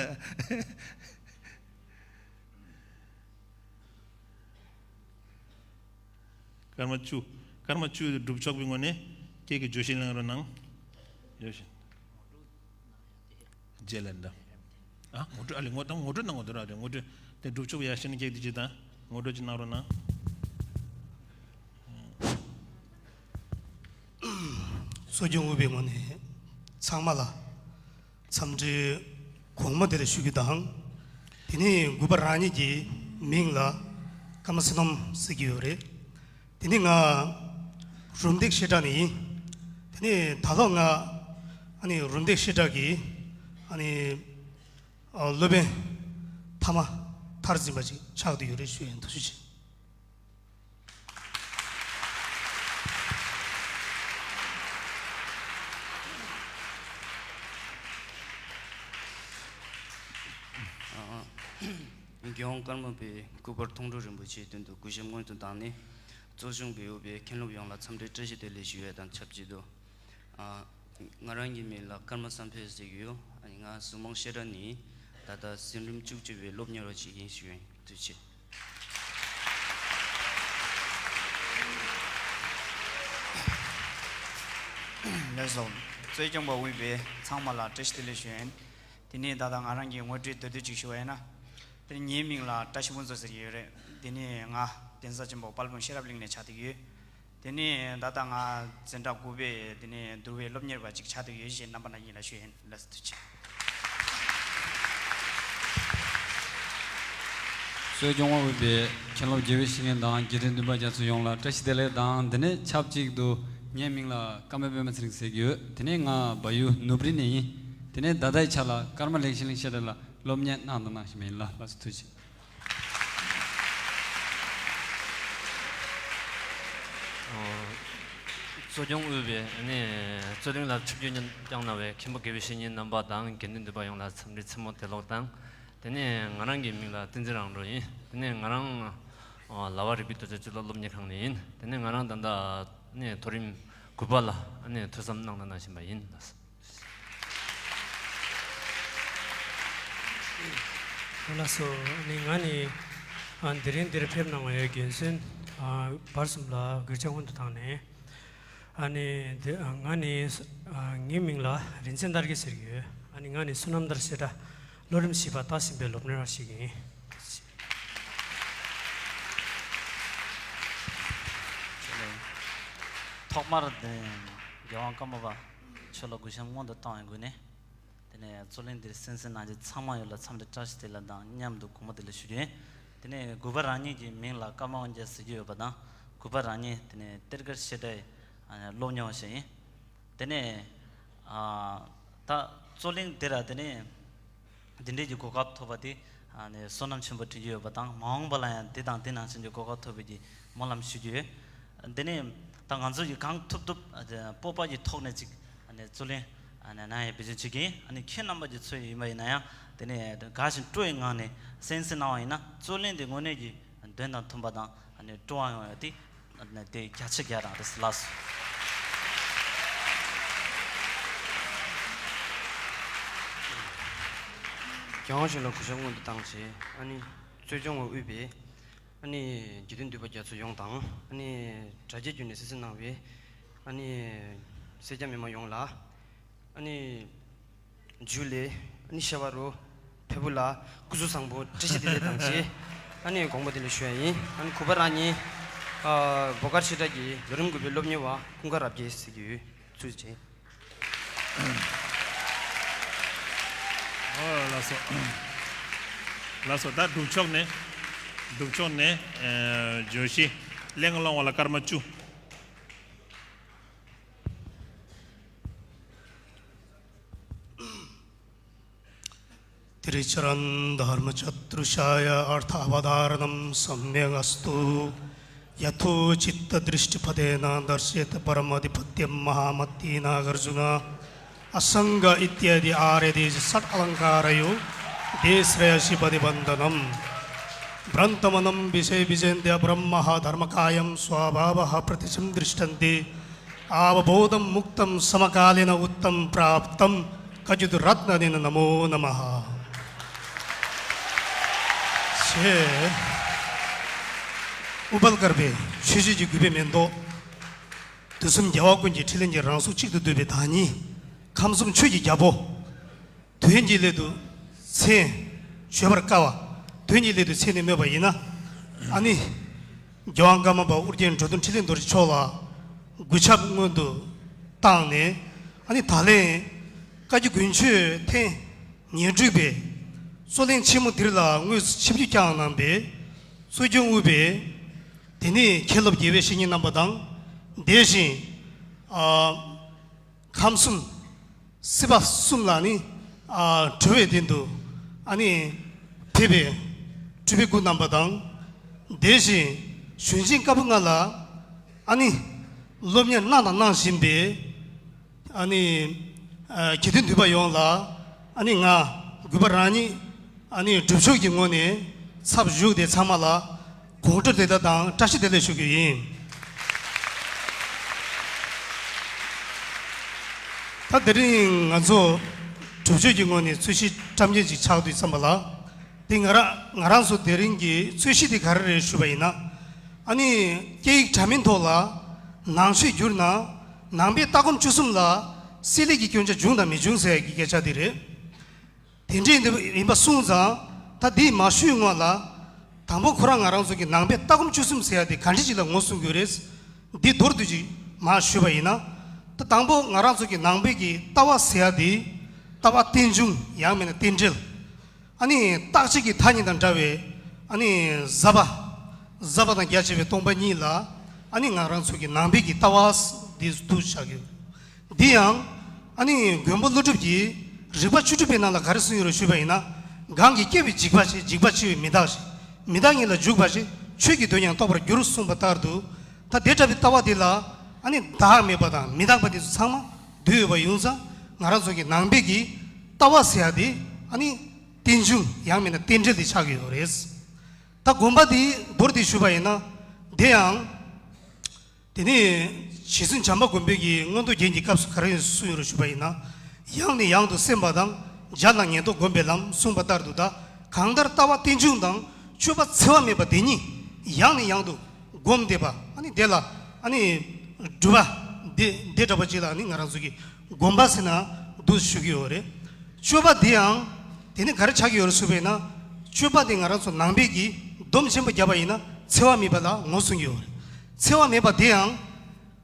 སྐར་མ་བཅུ། སྐར་མ་བཅུ་སྒྲུབ་ཆོག་པའི་ངོས་ནས་ཁྱེད་ཀྱིས་བརྗོད་གཞི་གླེང་རོགས་གནང་། བརྗོད་གཞི། རྗེས་ལ་འདྲ། ཨ། ངོ་སྤྲོད། ཨ་ལས་ངོ་དང་ངོ་སྤྲོད་གནང་དགོས་འདུག་ར། དེ་ངོ་སྤྲོད་དེ་སྒྲུབ་ཆོག་ཡ་ཤེས་ན་ཁྱེད་དེ་ཅི་དང་ངོ་སྤྲོད་ཅིག་གནང་རོགས་གནང་། གསོ་སྦྱོང་དབུས་པའི་ངོས་ནས་ ཚང་མ་ལ་འཚམས་འདྲི་གོང་མ་དེ་ལ་ཞུ་རྒྱུ་དང་། དེ་ནས་དགུ་པ་རང་ཉིད་ཀྱི་མིང་ལ་ཀརྨ་བསོད་ནམས་ཟེར་གྱི་ཡོད་རེད། དེ་ནས་ང་རུམ་བཏེག་བཤད་གྲྭ་ནས་ཡིན། དེ་ནས་ད་ལོ་ང་ཨ་ནི་རུམ་བཏེག་བཤད་གྲྭ་གི་ཨ་ནི་ཨ་སློབ་དཔོན་ཐ་མ་མཐར་ཕྱིན་པ་ཅིག་ཆགས་བསྡད་ཡོད་རེད་ཞུ་ཡིན། ཐུགས་རྗེ་ཆེ། རྒྱལ་དབང་ཀརྨ་པའི་སྐུ་པར་མཐོང་གྲོལ་རིན་པོ་ཆེའི་མདུན་དུ་གུས་ཞབས་སྔོན་དུ་བཏང་ནས། གཙོ་སྐྱོང་བའི་དབུས་པའི་མཁན་སློབ་ཡོངས་ལ་འཚམས་འདྲི་བཀྲ་ཤིས་བདེ་ལེགས་ཞུ་ཡས་དང་ཆབས་ཅིག་ཏུ། ཨ། ང་རང་གི་མིང་ལ་ཀརྨ་བསམ་འཕེལ་ཟེར་གྱི་ཡོད། ཨ་ནི་ང་གཟིགས་མོ་བཤད་གྲྭ་ནས་ད་ལྟ་འཛིན་རིམ་བཅུ་གཅིག་པའི་སློབ་གཉེར་བ་ཞིག་ཡིན་ཞུ་ཡིན། ཐུགས་རྗེ་ཆེ། ལགས་སོ། གཙོ་སྐྱོང་བ་དབུས་པའི་ཚང་མ་ལ་བཀྲ་ཤིས་བདེ་ལེགས་ཞུ་ཡིན། དེ་ནས་ད་ལྟ་ང་རང་གི་ངོ་སྤྲོད་མདོར་བསྡུས་ཅིག་ཞུ་བ་ཡིན་ན། དེ་ནས་ངའི་མིང་ལ་བཀྲ་ཤིས་ཕུན་ཚོགས་ཟེར་གྱི་ཡོད་རེད། དེ་ནས་ང་གདན་ས་ཆེན་པོ་དཔལ་སྤུངས་ཤེས་རབ་གླིང་ནས་ཆགས་བསྡད་ཡོད། དེ་ནས་ད་ལྟ་ང་འཛིན་གྲྭ་དགུ་པའི་དེ་ནས་བསྡུར་བའི་སློབ་གཉེར་བ་ཅིག་ཆགས་བསྡད་ཡོད་ཞེས་རྣམ་པ་རྣམ་གཉིས་ལ་ཞུ་ཡིན། ལགས་སོ། ཐུགས་རྗེ་ཆེ། གཙོ་སྐྱོང་བ་དབུས་པའི་མཁན་སློབ་དགེ་བའི་བཤེས་གཉེན་དང་དགེ་ལྡན་འདུན་པ་རྒྱ་མཚོ་ཡོངས་ལ་བཀྲ་ཤིས་བདེ་ལེགས་དང་། དེ་ནས་ཆབས་ཅིག་ཏུ་ངའི་མིང་ལ་ཀརྨ་པད་མ་ཚེ་རིང་ཟེར་གྱི་ཡོད། དེ་ནས་ང་བལ་ཡུལ་ནུབ་རི་ནས་ཡིན། དེ་ནས་ད་ལྟའི་ཆ་ལ་ཀརྨ་ལེགས་བཤད་གླིང་བཤད་གྲྭ་ལ་སློབ་གཉེར་གནང་དང་གནང་བཞིན་པ་ཡིན་ལ། ལགས་སོ། ཐུགས་རྗེ་ཆེ། གཙོ་སྐྱོང་དབུས་པའི་ནི་རྩོད་གླེང་ལ་ཆིབས་བསྒྱུར་བསྐྱངས་གནང་བའི་མཁན་པོ་དགེ་བའི་བཤེས་གཉེན་རྣམ་པ་དང་དགེ་འདུན་འདུས་པ་ཡོངས་ལ་འཚམས་འདྲི་ཆེན་མོ་བདེ་ལེགས་དང་། དེ་ནས་ང་རང་གི་མིང་ལ་བསྟན་འཛིན་རང་གྲོལ་ཡིན། དེ་ནས་ང་རང་ལ་བ་རིག་པའི་དུས་ཚོད་སྤྱི་ལོ་སློབ་གཉེར་ཁང་ནས་ཡིན། དེ་ནས་ང་རང་ད་ལྟ་ནི་མཐོ་རིམ་དགུ་པ་ལ་ནི་ཐོས་བསམ་གནང་དང་གནང་བཞིན་པ་ཡིན། ལགས་སོ། ནི་ང་ནི་ཨ་དེ་རིང་འདིར་ཕེབས་གནང་བའི་རྒན་གསོན་ཨ་བར་གསུམ་ལ་གུས་ཕྱག་སྔོན་དུ་བཏང་ནས། ཨ་ནི་དེ་ཨ་ང་ནི་ཨ་ངའི་མིང་ལ་རིན་ཆེན་དར་རྒྱས་ཟེར་གྱི་ཡོད། ཨ་ནི་ང་ནི་བསོད་ནམས་དར་བཤད་གྲྭ་ལོ་རིམ་བཞི་པ་ལྟ་ཟིན་པའི་སློབ་གཉེར་བ་ཞིག་ཡིན། ཐོག་མར་དེ་རྒྱལ་དབང་ཀརྨ་པ་མཆོག་ལ་གུས་ཞབས་སྔོན་དུ་བཏང་བའི་སྒོ་ནས། དེ་ནས་རྩོད་གླེང་འདིར་གསན་གཟིགས་གནང་མཁན་ཚང་མ་ཡོངས་ལ་འཚམས་འདྲི་བཀྲ་ཤིས་བདེ་ལེགས་དང་མཉམ་དུ་གོང་མ་དེ་ལ་ཞུ་རྒྱུ་ཡིན། དེ་ནས་གུས་པ་རང་ཉིད་ཀྱི་མིང་ལ་ཀརྨ་དབང་རྒྱལ་ཟེར་གྱི་ཡོད་པ་དང་། གུས་པ་རང་ཉིད་དེ་ནས་གཏེར་སྒར་བཤད་གྲྭའི་ཨ་སློབ་གཉེར་བ་ཞིག་ཡིན། དེ་ནས་ཨ་ད་རྩོད་གླེང་འདི་ར་དེ་ནས་འདི་འདྲའི་གི་གོ་སྐབས་ཐོབ་པ་དེ་ཨ་ནི་བསོད་ནམས་ཆེན་པོ་དྲན་གྱི་ཡོད་པ་དང་། མ་འོངས་པ་ལ་ཡང་དེ་དང་དེ་ནང་བཞིན་གྱི་གོ་སྐབས་ཐོབ་པའི་གི་སྨོན་ལམ་ཞུ་རྒྱུ་ཡོད། འདི་ནས་ད་ང་ཚོ་ཡི་གང་ཐུབ་ཐུབ་ཨ་ནི་སྤོབས་པ་ཡི་ཐོག་ནས་ཅིག་ཨ་ནི་རྩོད་གླེང་ཨ་ནི་གནང་ཡའི་འབད་བརྩོན་བྱེད་ཀྱི་ཡིན། ཨ་ནི་ཁྱེད་རྣམ་པ་ཀྱི་ཚོད་ཡིན་པ་ཡིན་ན་ཡང་དེ་ནས་དགའ་ཞིང་སྤྲོ་བའི་ངང་ནས་གསན་གཟིགས་གནང་བ་ཡིན་ན། རྩོད་གླེང་དེ་དངོས་གནས་ཀྱི་དོན་དང་མཐུན་པ་དང་ཨ་ནི་སྤྲོ་བ་ཡོང་ཡ་དེ་ཨ་ནི་དེ་རྒྱ་ཆེ་རྒྱ་རང་རེད། ལགས་སོ། རྒྱལ་དབང་ཞིང་ལ་གུས་ཞབས་སྔོན་དུ་བཏང་རྗེས། ཨ་ནི་གཙོ་སྐྱོང་བ་དབུས་པའི་ཨ་ནི་དགེ་འདུན་འདུས་པ་རྒྱ་མཚོ་ཡོངས་དང་། ཨ་ནི་དྲ་རྒྱའི་བརྒྱུད་ནས་གསན་གཟིགས་གནང་བའི་ཨ་ནི་སེར་སྐྱ་མི་མང་ཡོངས་ལ། ཨ་ནི་ཇུ་ལེ། ཨ་ནི་ཤ་བ་རུ་ཕེ་བུ་ལ་སྐུ་གཟུགས་བཟང་པོ་བཀྲ་ཤིས་བདེ་ལེགས་དང་བཅས། ཨ་ནི་དགོངས་པ་དེ་ལ་ཞུ་ཡ་ཡིན། ཨ་ནི་གུས་པ་རང་ཉིད་ཨ་བོད་སྒར་ཆེ་དྲག་གི་ལོ་རིམ་དགུ་པའི་སློབ་གཉེར་བ་ཀུན་དགའ་རབ་རྒྱས་ཟེར་གྱི་ཡོད། ཐུགས་རྗེ་ཆེ། ཨོ་ལགས་སོ། ལགས་སོ། ད་སྒྲུབ་ཕྱོགས་ནས་སྒྲུབ་ཕྱོགས་ནས་ཨ་བརྗོད་གཞི་གླེང་སློང་བ་ལ་སྐར་མ་བཅུ། तिरिचरं धर्मचतुष्टयार्थावधारणं सम्यगस्तु। यथोचितदृष्टिपथेन दर्शयेत् परमाधिपत्यं महामतिनागार्जुन। असङ्ग इत्यादि आर्यदेश षट् अलङ्कारयो देश्रेयसिपदिबन्धनम्। भ्रान्तमनं विषयविजेन्द्रिय ब्रह्मः धर्मकायं स्वभावः प्रत्यक्षं दृष्टन्ते। अवबोधं मुक्तं समकालीन उत्तम प्राप्तं कचिद् रत्ननेन नमो नमः। ཞེས་ཨུ་པལ་དཀར་པོའི་ཆོས་བརྒྱུད་ཀྱི་གུས་པའི་མེ་ཏོག། དུས་གསུམ་རྒྱལ་བ་ཀུན་གྱི་ཕྲིན་ལས་ཀྱི་རང་གཟུགས་གཅིག་ཏུ་བསྡུས་པའི་བདག་ཉིད། ཁམས་གསུམ་ཆོས་ཀྱི་རྒྱལ་པོ། དོན་གྱི་སླད་དུ་མཚན་བརྗོད་པར་དཀའ་བ། དོན་གྱི་སླད་དུ་མཚན་ནས་སྨོས་པ་ཡིན་ན། ཨ་ནི་རྒྱལ་དབང་ཀརྨ་པ་ཨོ་རྒྱན་འགྲོ་དོན་འཕྲིན་ལས་རྡོ་རྗེ་མཆོག་ལ་གུས་ཞབས་སྔོན་དུ་བཏང་ནས། ཨ་ནི་ད་ལན་ བཀའ་བརྒྱུད་དགུན་ཆོས་ཐེངས་ཉེར་དྲུག་པའི་གཙོ་གླེང་ཆེན་མོ་འདིར་ལ་དངོས་སུ་ཆིབས་བསྒྱུར་བསྐྱངས་གནང་པའི་གཙོ་སྐྱོང་དབུས་པའི་དེ་ནས་མཁན་སློབ་དགེ་བའི་བཤེས་གཉེན་རྣམ་པ་དང་། དེ་བཞིན་ཨ་ཁམས་གསུམ་སྲིད་པ་གསུམ་ལ་ནི་ཨ་གྲོལ་བའི་དོན་དུ་ཨ་ནི་ཕེབས་པའི་སྤྲུལ་པའི་སྐུ་རྣམ་པ་དང་། དེ་བཞིན་གཞོན་ཆེན་བཀའ་པོད་ལྔ་ལ་ཨ་ནི་སློབ་གཉེར་གནང་དང་གནང་བཞིན་པའི་ཨ་ནི་ཨ་དགེ་འདུན་འདུས་པ་ཡོངས་ལ་ཨ་ནི་ང་གུས་པ་རང་ཉིད་ཨ་ནི་སྒྲུབ་མཆོད་ཀྱི་ངོས་ནས་ཚབ་ཞུས་ཏེ་ཚང་མ་ལ་དགོངས་འཁྲོལ་དེ་དག་དང་བཀྲ་ཤིས་བདེ་ལེགས་ཞུ་རྒྱུ་ཡིན། ད་དེ་རིང་ང་ཚོ་སྒྲུབ་མཆོད་ཀྱི་ངོས་ནས་རྩོད་གཞི་བཀྲམ་མཁན་ཅིག་ཆགས་དུས་ཙམ་པ་ལ། དེ་ང་རང་ང་རང་ཚོ་དེ་རིང་གི་རྩོད་གཞི་དེ་ག་རེ་རེད་ཞུས་པ་ཡིན་ན། ཨ་ནི་སྐད་ཡིག་དྲ་མིག་ཐོག་ལ་ནང་ཆོས་བསྒྱུར་ན་ནང་པའི་ལྟ་སྒོམ་སྤྱོད་གསུམ་ལ་བསྲེ་ལྷད་ཀྱི་སྐྱོན་ཆ་འབྱུང་དང་མི་འབྱུང་ཟེར་ཡ་གི་སྐད་ཆ་དེ་རེད། དེ་འདྲའི་འདི་ཡིན་པ་སོང་ཙང་ད་འདི་མ་ཞུས་སྔོན་ལ། དང་པོ་ཁོ་རང་ང་རང་ཚོ་གི་ནང་པའི་ལྟ་སྒོམ་སྤྱོད་གསུམ་ཟེར་ཡ་དེ་ག་འདྲ་ཅིག་ལ་ངོས་བཟུང་དགོས་རེད། འདི་མདོར་བསྡུས་ཅིག་མར་ཞུས་པ་ཡིན་ན། ད་དང་པོ་ང་རང་ཚོ་གི་ནང་པའི་གི་ལྟ་བ་ཟེར་ཡ་དེ། ལྟ་བ་རྟེན་འབྱུང་ཡང་མིན་ན་རྟེན་འབྲེལ། ཨ་ནི་རྟག་གཅིག་གི་མཐའ་གཉིས་དང་འདྲ་བའི་ཨ་ནི་ཟབ་པ། ཟབ་པ་དང་རྒྱ་ཆེ་བའི་སྟོང་པ་ཉིད་ལ་ཨ་ནི་ང་རང་ཚོ་གི་ནང་པའི་གི་ལྟ་བ་འདི་འདུ་བྱ་དགོས། འདི་ཡང་ཨ་ནི་མགོན་པོ་ཀླུ་སྒྲུབ་ཀྱིས་རིགས་པ་བཅུ་དྲུག་པའི་ནང་ལ་ག་རེ་གསུངས་ཡོད་རེད་ཞུས་པ་ཡིན་ན། གང་གིས་བསྐྱེད་པའི་འཇིགས་པ་ཞེས། འཇིགས་པ་ཆེ་བས་མི་རྟག་ཞེས། མི་རྟག་ཉིད་ལ་འཇུག་པ་ཞེས། ཆོས་ཀྱི་དོན་ཡང་རྟོགས་པར་འགྱུར་གསུངས་པ་ལྟར་དུ། ད་དེ་འདྲ་བའི་ལྟ་བ་འདི་ལ་ཨ་ནི་བདག་མེད་པ་དང་མི་རྟག་པ་དེ་ཚོ་ཚང་མ་འདུས་ཡོད་པ་ཡིན་ཙང་། ང་རང་ཚོ་གི་ནང་པའི་གི་ལྟ་བ་ཟེར་ཡ་དེ་ཨ་ནི་རྟེན་འབྱུང་ཡང་མིན་ན་རྟེན་འབྲེལ་དེ་ཆགས་ཀྱི་ཡོད་རེད། ད་དགོངས་པ་འདི་མདོར་བསྡུས་ཞུས་པ་ཡིན་ན། དེ་ཡང་། དེ་ནས་རྗེ་བཙུན་བྱམས་པ་མགོན་པོ་གིས་མངོན་རྟོགས་རྒྱན་གྱི་སྐབས་སུ་ག་རེ་གསུངས་ཡོད་རེད་ཞུས་པ་ཡིན་ན། ཡང་ནས་ཡང་དུ་སེམས་པ་དང་། བྱ་ལ་ངེས་རྟོག་བསྒོམ་པའི་ལམ་གསུངས་པ་ལྟར་དུ། ད་གང་ལྟར་ལྟ་བ་རྟེན་འབྱུང་དང་སྤྱོད་པ་འཚེ་བ་མེད་པ་དེ་གཉིས་ཡང་ནས་ཡང་དུ་སྒོམ་བསྡད་པ། ཨ་ནི་དེ་ལ་ཨ་ནི་སྒྲུབ་པ་འདི་འདི་འདྲ་པོ་ཅིག་ལ་ཨ་ནི་ང་རང་ཚོ་གི་སྒོམ་པ་ཟེར་ན་འདུག་ཞུ་གི་ཡོད་རེད། སྤྱོད་པ་འདི་ཡང་དེ་ནི་ག་རེ་ཆགས་ཀྱི་ཡོད་རེད་ཞུས་པས་ན། སྤྱོད་པ་འདི་ང་རང་ཚོ་ནང་པའི་གི་སྡོམ་ཆེན་པོ་བརྒྱབ་པ་ཡིན་ན་འཚེ་བ་མེད་པ་ལ་ངོས་བཟུང་གི་ཡོད་རེད། འཚེ་བ་མེད་པ་འདི་ཡང་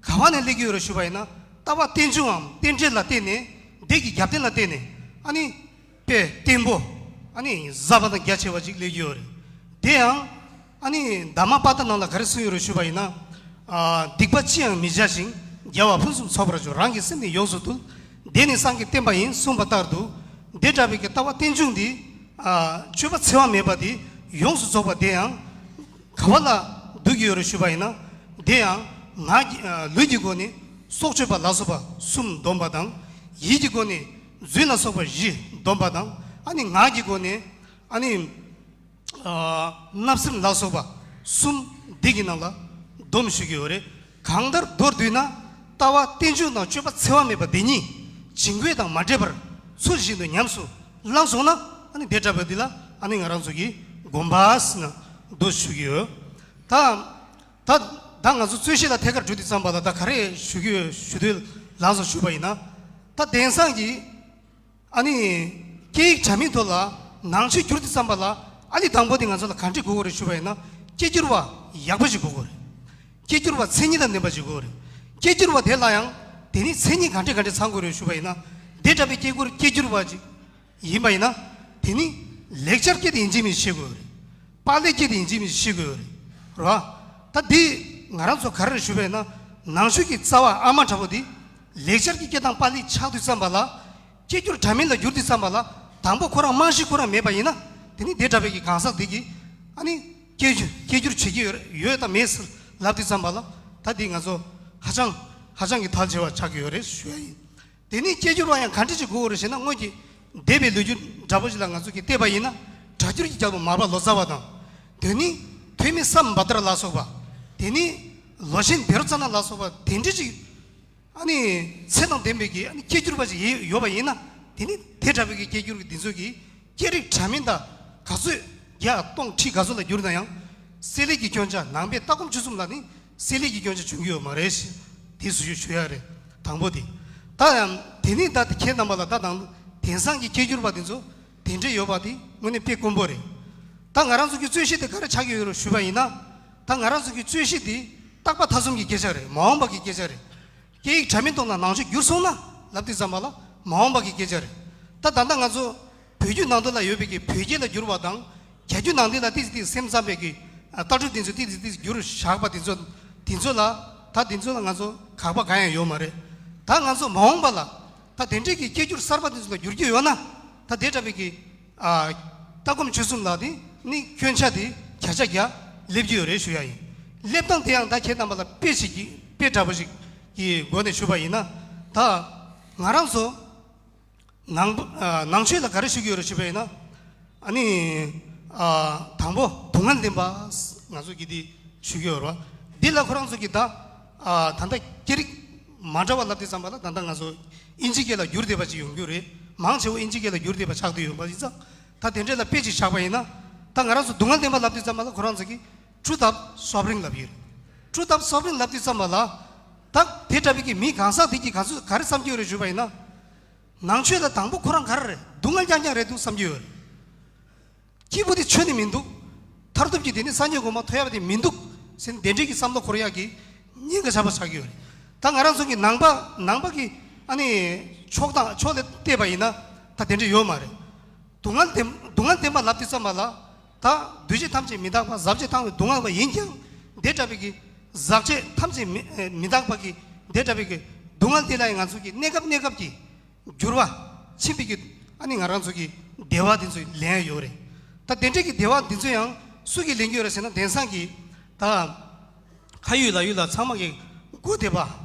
ག་བ་ནས་སླེབས་ཀྱི་ཡོད་རེད་ཞུས་པ་ཡིན་ན། ལྟ་བ་རྟེན་འབྱུང་ངམ་རྟེན་འབྲེལ་ལ་བརྟེན་ནས། འདི་གི་རྒྱབ་རྟེན་ལ་བརྟེན་ནས་ཨ་ནི་དཔེ་བརྟན་པོ། ཨ་ནི་ཟབ་པ་དང་རྒྱ་ཆེ་བ་ཅིག་སླེབས་ཀྱི་ཡོད་རེད། དེ་ཡང་ཨ་ནི་དྷརྨ་པ་ཏ་ནང་ལ་ག་རེ་གསུངས་ཡོད་རེད་ཞུས་པ་ཡིན་ན། ཨ་སྡིག་པ་ཅི་ཡང་མི་བྱ་ཞིང་། དགེ་བ་ཕུན་སུམ་ཚོགས་པར་སྤྱོད། རང་གི་སེམས་ནི་ཡོངས་སུ་འདུལ། འདི་ནི་སངས་རྒྱས་བསྟན་པ་ཡིན་གསུངས་པ་ལྟར་དུ། འདི་འདྲ་བའི་གི་ལྟ་བ་རྟེན་འབྱུང་འདི། ཨ་སྤྱོད་པ་འཚེ་བ་མེད་པ་འདི་ཡོངས་སུ་རྫོགས་པ་འདི་ཡང་ག་བ་ལ་འདུ་གི་ཡོད་རེད་ཞུས་པ་ཡིན་ན། འདི་ཡང་ངག་གི་ཨ་ལུས་ཀྱི་སྒོ་ནས་སྲོག་གཅོད་པ་ལ་སོགས་པ་གསུམ་སྡོམ་པ་དང་། ཡིད་ཀྱི་སྒོ་ནས་རྫུན་ལ་སོགས་པ་བཞི་སྡོམ་པ་དང་། ཨ་ནི་ངག་གི་སྒོ་ནས་ཨ་ནི་ཨ་བརྣབ་སེམས་ལ་སོགས་པ་གསུམ་འདི་གི་ནང་ལ་སྡོམ་ཞུ་གི་ཡོད་རེད། གང་ལྟར་མདོར་བསྡུས་ན། ལྟ་བ་རྟེན་འབྱུང་དང་སྤྱོད་པ་འཚེ་བ་མེད་པ་འདི་གཉིས་བྱིང་རྒོད་དང་མ་འདྲེས་པར་ཚུལ་བཞིན་དུ་ཉམས་སུ་བླངས་སོང་ན། ཨ་ནི་དེ་འདྲ་བ་འདི་ལ་ཨ་ནི་ང་རང་ཚོ་གིས་སྒོམ་པ་ཟེར་ན་འདུག་ཞུ་གི་ཡོད། ད་ད་ད་ང་ཚོ་རྩོད་གཞི་ལ་ཐད་ཀར་འགྲོ་དུས་ཙམ་པ་ལ་ད་ག་རེ་ཞུ་གི་ཡོད་ཞུ་དུས་ལགས་སོ་ཞུས་པ་ཡིན་ན། ད་དེང་སང་གི་ཨ་ནི་སྐད་ཡིག་དྲ་མིག་ཐོག་ལ་ནང་ཆོས་བསྒྱུར་དུས་ཙམ་པ་ལ། ཨ་ནི་དང་པོ་དེ་ང་ཚོ་ལ་ག་འདྲས་དགོས་ཀྱི་རེད་ཞུས་པ་ཡིན་ན། སྐད་སྒྱུར་བ་ཡག་པོ་ཞིག་དགོས་ཀྱི་རེད། སྐད་སྒྱུར་བ་མཚན་ཉིད་དང་ལྡན་པ་ཞིག་དགོས་ཀྱི་རེད། སྐད་སྒྱུར་བ་དེ་ལ་ཡང་དེ་ནི་མཚན་ཉིད་ག་འདྲས་ག་འདྲས་ཚང་དགོས་རེད་ཞུས་པ་ཡིན་ན། དེ་འདྲ་བའི་སྐད་སྒྱུར་སྐད་སྒྱུར་བ་ཅིག་ཡིན་པ་ཡིན་ན། དེ་ནི་ལེགས་སྦྱར་སྐད་དེ་ཡིན་གཅིག་མིན་གཅིག་ཤེས་དགོས་རེད། པཱ་ལིའི་སྐད་དེ་ཡིན་གཅིག་མིན་གཅིག་ཤེས་དགོས་རེད། རེད་བ། ད་འདི་ང་རང་ཚོ་ག་རེ་རེད་ཞུས་པ་ཡིན་ན། ནང་ཆོས་ཀྱི་རྩ་བ་ཨ་མ་འདྲ་པོ་འདི་ལེགས་སྦྱར་གྱི་སྐད་དང་པཱ་ལི་ཆགས་དུས་ཙམ་པ་ལ། སྐད་སྒྱུར་དྲ་མིག་ལ་བསྒྱུར་དུས་ཙམ་པ་ལ། དང་པོ་ཁོ་རང་རྨང་གཞི་ཁོ་རང་མེད་པ་ཡིན་ན། དེ་ནི་དེ་འདྲ་བའི་གི་གང་ཟག་དེ་གིས་ཨ་ནི་སྐད་སྒྱུར་སྐད་སྒྱུར་བྱེད་ཀྱི་ཡོད་ཡོད་དང་མེད་ཟེར་ལབ་དུས་ཙམ་པ་ལ། ད་འདི་ང་ཚོ་ཧ་ཅང་ཧ་ཅང་གི་ཐལ་ཆེ་བ་ཆགས་ཀྱི་ཡོད་རེད་ཞུ་ཡ་ཡིན། དེ་ནི་སྐད་སྒྱུར་བ་ཡང་ག་འདྲ་ཅིག་དགོས་རེད་ཞེ་ན། སྔོན་གྱི་འདས་པའི་ལོ་རྒྱུས་འདྲ་པོ་ཞིག་ལ་ང་ཚོ་གིས་བལྟས་པ་ཡིན་ན། སྒྲ་སྒྱུར་གྱི་རྒྱལ་པོ་མར་པ་ལོ་ཙཱ་བ་དང་། དེ་ནི་ཐོན་མི་སམ་བྷ་དྲ་ལ་སོགས་པ། དེ་ནི་ལོ་ཆེན་བཻ་རོ་ཙ་ན་ལ་སོགས་པ་དེ་འདྲ་ཅིག་ཨ་ནི་ཚད་དང་ལྡན་པའི་གི་ཨ་ནི་སྐད་སྒྱུར་བ་ཞིག་ཡོད་ཡོད་པ་ཡིན་ན། དེ་ནི་དེ་འདྲ་བའི་གི་སྐད་སྒྱུར་གྱི་འདི་ཚོ་གི་སྐད་རིགས་འདྲ་མིན་དང་ག་ཚོད་བརྒྱ་སྟོང་ཁྲི་ག་ཚོད་ལ་བསྒྱུར་ན་ཡང་། བསྲེ་ལྷད་ཀྱི་སྐྱོན་ཆ་ནང་པའི་ལྟ་སྒོམ་སྤྱོད་གསུམ་ལ་ནི་བསྲེ་ལྷད་ཀྱི་སྐྱོན་ཆ་འབྱུང་གི་ཡོད་མ་རེད་ཞེས་དེ་ཟུར་ཞུ་ཞུ་ཡ་རེད། དང་པོ་དེ། ད་ཡང་དེ་ནི་ད་ཁྱེད་རྣམ་པ་ལ་ད་དང་དེང་སང་གི་སྐད་སྒྱུར་བ་དེ་ཚོ་དེ་འདྲ་ཡོད་པ་དེ་དངོས་གནས་དཔེ་དཀོན་པོ་རེད། ད་ང་རང་ཚོ་གི་རྩོད་གཞི་དེ་ག་རེ་ཆགས་ཀྱི་ཡོད་རེད་ཞུས་པ་ཡིན་ན། ད་ང་རང་ཚོ་གི་རྩོད་གཞི་དེ་རྟག་པ་མཐའ་གསུམ་གྱི་སྐད་ཆ་རེད། མ་འོངས་པ་གི་སྐད་ཆ་རེད། སྐད་ཡིག་དྲ་མིག་ཐོག་ན་ནང་ཆོས་བསྒྱུར་སོང་ན་ལབ་དུས་ཙམ་པ་ལ། མ་འོངས་པ་གི་སྐད་ཆ་རེད། ད་ད་ལྟ་ང་ཚོ་བོད་བརྒྱུད་ནང་བསྟན་ལ་ཡོད་པའི་གི་བོད་སྐད་ལ་བསྒྱུར་བ་དང་། རྒྱ་བརྒྱུད་ནང་བསྟན་ལ་ཏིག་ཙི་ཏིག་ཙི་སེམས་ཙམ་པའི་གི་ཨ་ལྟ་གྲུབ་དེ་ཚོ་ཏིག་ཙི་ཏིག་ཙི་བསྒྱུར་བཞག་པ་དེ་ཚོ། དེ་ཚོ་ལ་ད་དེ་ཚོ་ལ་ང་ཚོ་དགག་པ་གང་ཡང་ཡོད་མ་རེད། ད་ང་ཚོ་མ་འོངས་པ་ལ་ད་དེ་འདྲའི་གི་སྐད་སྒྱུར་གསར་པ་དེ་ཚོ་ལ་བསྒྱུར་རྒྱུ་ཡོད་ན། ད་དེ་འདྲ་བའི་གི་ཨ་ལྟ་སྒོམ་སྤྱོད་གསུམ་ལ་དེ་ནི་སྐྱོན་ཆ་དེ་བརྒྱ་ཆ་བརྒྱ་སླེབས་ཀྱི་ཡོད་རེད་ཞུ་ཡ་ཡིན། སླེབས་སྟངས་དེ་ཡང་ད་ཁྱེད་རྣམ་པ་ལ་དཔེ་ཞིག་གི་དཔེ་འདྲ་པོ་ཞིག་གི་སྒོ་ནས་ཞུ་བ་ཡིན་ན། ད་ང་རང་ཚོ་ནང་པ་ཨ་ནང་ཆོས་ལ་ག་རེ་ཞུ་གི་ཡོད་རེད་ཞུས་པ་ཡིན་ན། ཨ་ནི་ཨ་དང་པོ་སྡུག་བསྔལ་བདེན་པ་ང་ཚོ་གིས་འདི་ཞུ་གི་ཡོད་རེད་བ། འདི་ལ་ཁོ་རང་ཚོ་གིས་ད་ཨ་ད་ལྟ་སྐད་རིགས་མ་འདྲ་བ་ལབ་དུས་ཙམ་པ་ལ། ད་ལྟ་ང་ཚོ་དབྱིན་ཇི་སྐད་ལ་བསྒྱུར་བསྡད་པ་ཅིག་ཡོང་རྒྱུ་རེད། མང་ཆེ་བ་དབྱིན་ཇི་སྐད་ལ་བསྒྱུར་བསྡད་པ་ཆགས་བསྡད་ཡོད་པ་ཡིན་ཙང་། ད་དེ་འདྲ་ལ་དཔེ་ཅིག་བཞག་པ་ཡིན་ན། ད་ང་རང་ཚོ་སྡུག་བསྔལ་བདེན་པ་ལབ་དུས་ཙམ་པ་ལ་ཁོ་རང་ཚོ་གིས་truth of suffering ལབ་ཀྱི་རེད། Truth of suffering ལབ་དུས་ཙམ་པ་ལ། ད་དེ་འདྲ་བའི་གི་མི་གང་ཟག་དེ་གིས་ག་ཚོད་ག་རེ་བསམ་གྱི་ཡོད་རེད་ཞུས་པ་ཡིན་ན། ནང་ཆོས་ལ་དང་པོ་ཁོ་རང་ག་རེ་རེད། སྡུག་བསྔལ་རྐྱང་རྐྱང་རེད་འདུག་བསམ་གྱི་ཡོད་རེད། སྐྱིད་པོ་དེ་ཆོས་ནི་མི་འདུག་མཐར་ཐུག་གི་དེ་ནི་སངས་རྒྱས་གོ་འཕང་ཐོབ་ཡག་དེ་མི་འདུག་ཟེར་ནས་དེ་འདྲའི་གི་བསམ་བློ་འཁོར་ཡག་གི་ཉེན་ཁ་ཆེན་པོ་ཆགས་ཀྱི་ཡོད་རེད། ད་ང་རང་ཚོ་གི་ནང་པ་ནང་པ་གི་ཨ་ནི་ཕྱོགས་དང་ཕྱོགས་ལ་བལྟས་པ་ཡིན་ན་ད་དེ་འདྲ་ཡོད་མ་རེད། སྡུག་བསྔལ་བདེན་སྡུག་བསྔལ་བདེན་པ་ལབ་དུས་ཙམ་པ་ལ། ད་འདུས་བྱས་ཐམས་ཅད་མི་རྟག་པ། ཟག་བཅས་ཐམས་ཅད་སྡུག་བསྔལ་བ་ཡིན་ཀྱང་། དེ་འདྲ་བའི་གི་ཟག་བཅས་ཐམས་ཅད་མི་མི་རྟག་པ་གི་དེ་འདྲ་བའི་གི་སྡུག་བསྔལ་དེ་ལ་ཡང་ང་ཚོ་གི་གནས་སྐབས་གནས་སྐབས་ཀྱི་འགྱུར་བ་ཕྱིན་པའི་གི་ཨ་ནི་ང་རང་ཚོ་གི་བདེ་བ་དེ་ཚོ་ལེན་ཡོད་རེད། ད་དེ་འདྲའི་གི་བདེ་བ་དེ་ཚོ་ཡང་སུ་གིས་ལེན་གྱི་ཡོད་རེད་ཟེར་ན། དེང་སང་གི་ད་ཁ་ཡོད་ལག་ཡོད་ལ་ཚང་མ་གིས་གོ་བསྡད་པ།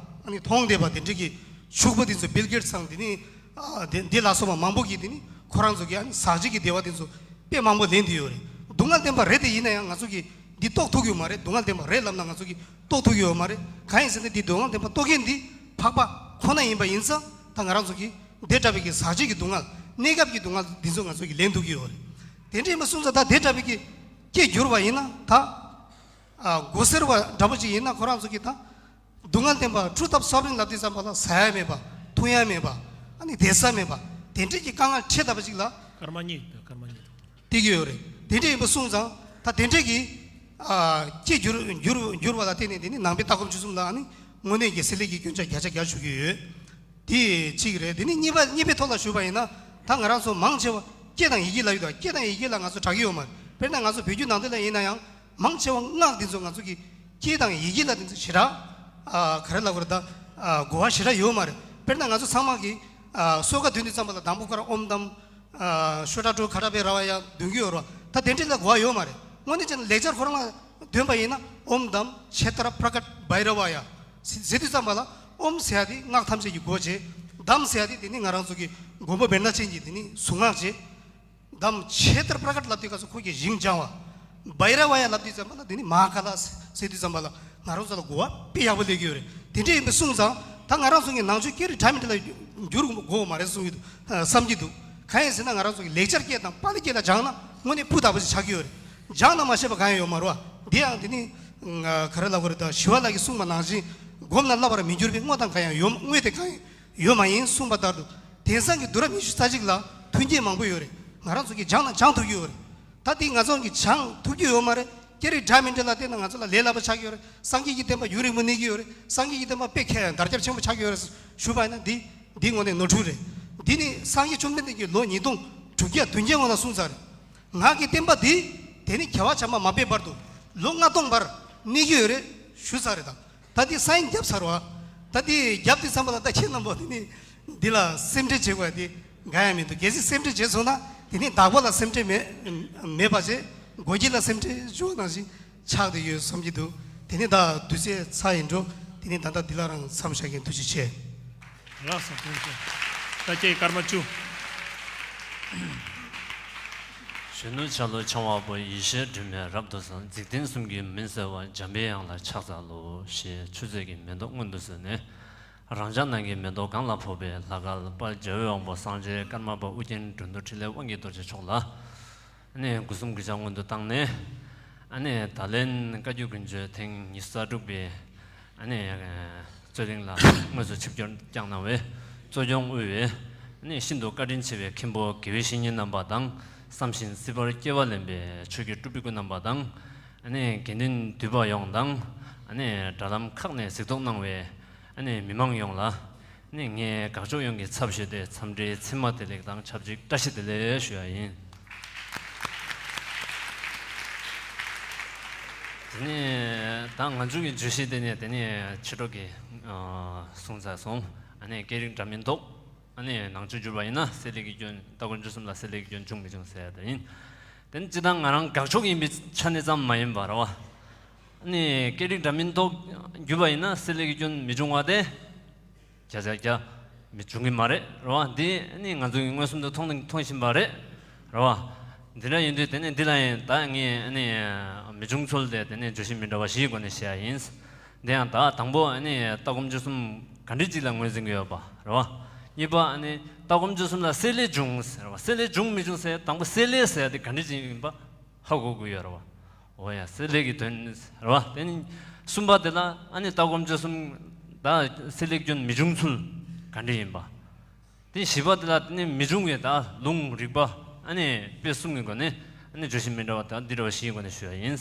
ཨ་ནི་མཐོང་བསྡད་པ་དེ་འདྲའི་གི་ཕྱུག་པོ་དེ་ཚོ། བིལ་གེ་ཊི་སི་དང་དེ་ནི་ཨ་དེ་དེ་ལ་སོགས་པ་མང་པོ་གིས་དེ་ནི་ཁོ་རང་ཚོ་གི་ཨ་ནི་ཟག་བཅས་ཀྱི་བདེ་བ་དེ་ཚོ་དཔེ་མང་པོ་ལེན་བསྡད་ཡོད་རེད། སྡུག་བསྔལ་བདེན་པ་རེད་དེ། ཡིན་ན་ཡང་ང་ཚོ་གིས་འདི་རྟོགས་ཐུབ་ཀྱི་ཡོད་མ་རེད། སྡུག་བསྔལ་བདེན་པ་རེད་ལབ་ན་ང་ཚོ་གིས་རྟོགས་ཐུབ་ཀྱི་ཡོད་མ་རེད། གང་ཡིན་ཟེར་ན་འདི་སྡུག་བསྔལ་བདེན་པ་རྟོགས་མཁན་འདི་འཕགས་པ་ཁོ་ན་ཡིན་པ་ཡིན་ཙང་། ད་ང་རང་ཚོ་གིས་འདི་འདྲ་བའི་གི་ཟག་བཅས་ཀྱི་སྡུག་བསྔལ། གནས་སྐབས་ཀྱི་སྡུག་བསྔལ་འདི་ཚོ་ང་ཚོ་གིས་ལེན་ཐུབ་ཀྱི་ཡོད་རེད། དེ་འདྲ་ཡིན་པ་སོང་ཙང་ད་འདི་འདྲ་བའི་གི་སྐད་བསྒྱུར་བ་ཡིན་ན། ད་ཨ་མགོ་སེར་བ་འདྲ་པོ་ཅིག་ཡིན་ན་ཁོ་རང་ཚོ་གིས་ད་སྡུག་བསྔལ་བདེན་པ། Truth of Suffering ལབ་དུས་ཙམ་པ་ལ་ཟ་ཡ་མེད་པ། འཐུང་ཡ་མེད་པ། ཨ་ནི་བསྡད་ས་མེད་པ། དེ་འདྲའི་གི་དཀའ་ངལ་འཕྲད་ད་པ་ཅིག་ལ་སྐར་མ་གཉིས་སྐར་མ་གཉིས་བལྟས་ཀྱི་ཡོད་རེད། དེ་འདྲ་ཡིན་པ་སོང་ཙང་ད་དེ་འདྲའི་གི་ཨ་སྐད་བསྒྱུར་བསྒྱུར་བསྒྱུར་བ་ལ་བརྟེན་ནས་དེ་ནི་ནང་པའི་ལྟ་སྒོམ་སྤྱོད་གསུམ་ལ་ཨ་ནི་དངོས་གནས་ཀྱི་བསྲེ་ལྷད་ཀྱི་སྐྱོན་ཆ་བརྒྱ་ཆ་བརྒྱ་ཞུ་གི་ཡོད། དེ་གཅིག་རེད། དེ་ནས་གཉིས་པ་གཉིས་པའི་ཐོག་ལ་ཞུས་པ་ཡིན་ན། ད་ང་རང་ཚོ་མང་ཆེ་བ་སྐད་དང་ཡི་གེ་ལབ་ཡོད་དོ། སྐད་དང་ཡི་གེ་ལ་ང་ཚོ་དྲག་གི་ཡོད་མ་རེད། དཔེར་ན་ང་ཚོ་བོད་བརྒྱུད་ནང་བསྟན་ལ་ཡིན་ན་ཡང་མང་ཆེ་བ་སྔགས་འདི་ཚོ་ང་ཚོ་གི་སྐད་དང་ཡི་གེ་ལ་དེ་ཚོ་ཞེ་དྲག་ཨ་ག་རེ་ལབ་དགོས་རེད། ད་ཨ་གོ་བ་ཞེ་དྲག་ཡོད་མ་རེད། དཔེར་ན་ང་ཚོ་ཚང་མ་གི་ཨ་གསོལ་ཁ་འདོན་དུས་ཙམ་པ་ལ་དང་པོ་ཁོ་རང་ཨོཾ་དང་ཨ་ཤོ་ཊ་ཏུ་ཁ་ཊ་བྷེ་ར་ཝ་ཡ་འདོན་གྱི་ཡོད་རེད། ད་དེ་འདྲ་ལ་གོ་བ་ཡོད་མ་རེད། དངོས་གནས་བྱས་ན་ལེགས་སྦྱར་ཁོ་རང་ལ་འདོན་པ་ཡིན་ན། ཨོཾ་དྷམ་ཆེ་ཏྲ་པྲ་ཀྲ་བྷེ་ར་ཝ་ཡ་ཟེར་དུས་ཙམ་པ་ལ། ཨོཾ་ཟེར་ཡ་དེ་སྔགས་ཐམས་ཅད་ཀྱི་སྒོ་འབྱེད། དྷམ་ཟེར་ཡ་དེ་དེ་ནི་ང་རང་ཚོ་གི་མགོན་པོ་བེར་ནག་ཅན་གྱི་དེ་ནི་གཟུངས་སྔགས་བྱེད། དྷམ་ཆེ་ཏྲ་པྲ་ཀྲ་ལབ་དུས་སྐབས་སུ་ཁོ་གི་ཞིང་སྦྱང་བ། བྷེ་ར་ཝ་ཡ་ལབ་དུས་ཙམ་པ་ལ་དེ་ནི་མ་ཧཱ་ཀཱ་ལ་ཟེར་དུས་ཙམ་པ་ལ་ང་རང་ཚོ་ལ་གོ་བ་དཔེ་ཡག་པོ་སླེབས་ཀྱི་ཡོད་རེད། དེ་འདྲ་ཡིན་པ་སོང་ཙང་ད་ང་རང་ཚོ་གི་ནང་ཆོས་སྐད་རིགས་འདྲ་མི་འདྲ་ལ་བསྒྱུར་དགོས་མ་རེད་གསུང་གི་འདུག་བསམ་གྱི་འདུག་གང་ཡིན་ཟེར་ན་ང་རང་ཚོ་གི་ལེགས་སྦྱར་སྐད་དང་པཱ་ལི་སྐད་ལ་སྦྱངས་ན་དངོས་གནས་སྤུས་དག་པོ་ཞིག་ཆགས་ཀྱི་ཡོད་རེད། སྦྱངས་ན་མ་ཤེས་པ་གང་ཡང་ཡོད་མ་རེད་བ། འདི་ཡང་འདི་ནི་ག་རེ་ལབ་དགོས་རེད། ད་ཞི་བ་ལྷ་གིས་གསུངས་པ་ནང་བཞིན་སྒོམ་ན་བསླབ་པར་མི་འགྱུར་བའི་དངོས་དང་གང་ཡང་ཡོད། དངོས་དེ་གང་ཡང་ཡོད་མ་ཡིན་གསུངས་པ་ལྟར་དུ། དེང་སང་གི་བསྡུ་རབས་ཉི་ཤུ་རྩ་གཅིག་ལ་མཐུན་རྐྱེན་མང་པོ་ཡོད་རེད། ང་རང་ཚོ་གིས་སྦྱངས་ན་སྦྱང་ཐུབ་ཀྱི་ཡོད་རེད། ད་འདི་ང་ཚོ་གིས་སྦྱང་ཐུབ་ཀྱི་ཡོད་མ་རེད། སྐད་རིགས་འདྲ་མི་འདྲ་ལ་བལྟས་ན་ང་ཚོ་ལ་ལས་སླ་པོ་ཆགས་ཀྱི་ཡོད་རེད། སངས་རྒྱས་ཀྱི་བསྟན་པ་ཡུན་རིང་པོ་གནས་ཀྱི་ཡོད་རེད། སངས་རྒྱས་ཀྱི་བསྟན་པ་དཔེ་ཁྱད་དར་ཁྱབ་ཆེན་པོ་ཆགས་ཀྱི་ཡོད་རེད་ཞུ་བ་ཡིན་ན། འདི་འདི་དངོས་གནས་ནོར་འཁྲུལ་རེད། འདི་ནི་སངས་རྒྱས་བཅོམ་ལྡན་འདས་ཀྱིས་ལོ་ཉིས་སྟོང་དྲུག་བརྒྱ་བདུན་བརྒྱ་སྔོན་ལ་གསུངས་ཚར་རེད། ངག་གི་བསྟན་པ་འདི་དེ་ནི་རྒྱལ་བ་བྱམས་པ་མ་སྤེལ་བར་དུ་ལོ་ལྔ་སྟོང་བར་གནས་ཀྱི་ཡོད་རེད་ཞུ་ཚར་རེད། ད་ད་འདི་སའིན་བརྒྱབ་ཚར་བ། ད་འདི་བརྒྱབ་དུས་ཙམ་པ་ལ་ད་ཁྱེད་རྣམ་པ་འདི་ནི་འདི་ལ་སེམས་ཁྲལ་བྱེད་དགོས་ཡ་དེ་འགའ་ཡང་མི་འདུག་གལ་སྲིད་སེམས་ཁྲལ་བྱས་སོང་ན་དེ་ནི་བདག་པོ་ལ་སེམས་ཁྲལ་མེད་མེད་པ་བྱས། སྒོ་ཁྱི་ལ་སེམས་ཁྲལ་བྱུང་བ་ནང་བཞིན་ཆགས་བསྡད་ཡོད་བསམ་གྱི་འདུག་དེ་ནི་ད་དུས་ཚོད་ཚར་ཡིན་འགྲོ། དེ་ནི་ད་ལྟ་འདི་ལ་རང་མཚམས་བཞག་གིན། ཐུགས་རྗེ་ཆེ། ལགས་སོ། ཐུགས་རྗེ་ཆེ། ད་ཁྱེད་སྐར་མ་བཅུ། གཞོན་ནུ་ཆ་ལུ་འཆང་བ་པོ། ཡེ་ཤེས་སྒྲོན་མེ་རབ་ཏུ་བཟང་། འཇིག་རྟེན་གསུམ་གྱི་མུན་སེལ་བ། འཇམ་པའི་དབྱངས་ལ་ཕྱག་འཚལ་ལོ། ཞེས་ཆུ་ཚོད་ཀྱི་མེ་ཏོག་སྔོན་དུ་བཟོས་ནས། རང་ཅག་རྣམས་ཀྱི་མེ་ཏོག་གང་ལ་ཕོག་པའི་ལྷ་སྐལ་དཔལ་རྒྱལ་བའི་དབང་པོ་སངས་རྒྱས་ཀརྨ་པ་ཨོ་རྒྱན་འགྲོ་འདུལ་འཕྲིན་ལས་དབང་གི་རྡོ་རྗེ་མཆོག་ལ། ཨ་ནི་སྒོ་གསུམ་གྱི་ཕྱག་སྔོན་དུ་བཏང་ནས། ཨ་ནི་ད་ལན་བཀའ་བརྒྱུད་དགོན་སྤྱོད་ཐེངས་ཉི་ཤུ་རྩ་དྲུག་པའི་ཨ་ནི་རྩོད་རྙིང་ལ་དངོས་སུ་ཆིབས་བསྒྱུར་བསྐྱངས་གནང་བའི་གཙོ་སྐྱོང་དབུས་པའི་ཨ་ནི་ཤིན་ཏུ་བཀའ་དྲིན་ཆེ་བའི་མཁན་པོ་དགེ་བའི་བཤེས་གཉེན་རྣམ་པ་དང་། བསམ་བཞིན་སྲིད་པར་སྐྱེ་བ་ལེན་པའི་ཆོས་ཀྱི་སྤྲུལ་པའི་སྐུ་རྣམ་པ་དང་། ཨ་ནི་དགེ་འདུན་འདུས་པ་ཡོངས་དང་། ཨ་ནི་དྲ་ལམ་ཁག་ནས་གཟིགས་རྟོག་གནང་བའི་ཨ་ནི་མི་མང་ཡོངས་ལ། ནི་ངས་དགག་ཕྱོགས་ཡོངས་ཀྱི་ཚབ་ཞུས་ཏེ་འཚམས་འདྲིའི་མཚན་སྨད་བདེ་ལེགས་དང་ཆབས་ཅིག་བཀྲ་ཤིས་བདེ་ལེགས་ཞུ་ཡ་ཡིན། དེ་ནས་ད་ང་ཚོ་གི་བརྗོད་གཞི་དེ་ནས་དེ་ནས་ཕྱི་དྲོ་གི་ཨ་གསུངས་ཚར་སོང་། ཨ་ནི་སྐད་རིགས་འདྲ་མིན་ཐོག་ཨ་ནི་ནང་ཆོས་བསྒྱུར་བ་ཡིན་ན་བསྲེ་ལྷད་ཀྱི་སྐྱོན། ལྟ་སྒོམ་སྤྱོད་གསུམ་ལ་བསྲེ་ལྷད་ཀྱི་སྐྱོན་འབྱུང་མི་འབྱུང་ཟེར་ཡ་དེ་ཡིན། དེ་ནི་སྤྱིར་བཏང་ང་རང་དགག་ཕྱོགས་ཡིན་པའི་ཆ་ནས་ཙམ་མ་ཡིན་པ་རེད་བ། ཨ་ནི་སྐད་རིགས་འདྲ་མིན་ཐོག་བསྒྱུར་བ་ཡིན་ན་བསྲེ་ལྷད་ཀྱི་སྐྱོན་མི་འབྱུང་བ་དེ། བརྒྱ་ཆ་བརྒྱ་མི་འབྱུང་གི་མ་རེད་རེད་བ། འདི་ནི་ང་ཚོ་གི་མངོན་སུམ་དུ་མཐོང་མཐོང་བཞིན་པ་རེད་རེད་བ། འདི་འདྲ་ཡིན་དུས་དེ་ནི་འདི་ལ་ཡིན་ད་ངས་ནི་མི་འབྱུང་ཚུལ་དེ་དེ་ནི་བརྗོད་གཞི་མི་འདྲ་བ་བཞིའི་སྒོ་ནས་བཤད་ཡ་ཡིན། འདི་ཡང་ད་དང་པོ་ནི་ལྟ་སྒོམ་སྤྱོད་གསུམ་ག་འདྲ་ཅིག་ལ་ངོས་འཛིན་གྱི་ཡོད་པ་རེད་བ། གཉིས་པ་ནི་ལྟ་སྒོམ་སྤྱོད་གསུམ་ལ་བསྲེ་ལྷད་འབྱུང་ཟེར་བ། བསྲེ་ལྷད་འབྱུང་མི་འབྱུང་ཟེར་དང་པོ་བསྲེ་ལྷད་ཟེར་ཡ་དེ་ག་འདྲ་ཅིག་ཡིན་པ་ཧ་གོ་དགོས་ཡོད་རེད་བ། འོ་ཡ་བསྲེ་ལྷད་ཀྱི་དོན་རེད་བ། དེ་ནི་གསུམ་པ་དེ་ལ་ཨ་ནི་ལྟ་སྒོམ་སྤྱོད་གསུམ་ད་བསྲེ་ལྷད་སྐྱོན་མི་འབྱུང་ཚུལ་ག་འདྲ་ཡིན་པ། དེ་བཞི་པ་དེ་ལ་དེ་ནི་མི་འབྱུང་བའི་ད་ལུང་རིགས་པ་ཨ་ནི་དཔེ་གསུམ་གྱི་སྒོ་ནས་ཨ་ནི་བརྗོད་གཞི་མི་འདྲ་བ་དང་འདི་འདྲ་བ་བཞིའི་སྒོ་ནས་ཞུ་ཡ་ཡིན།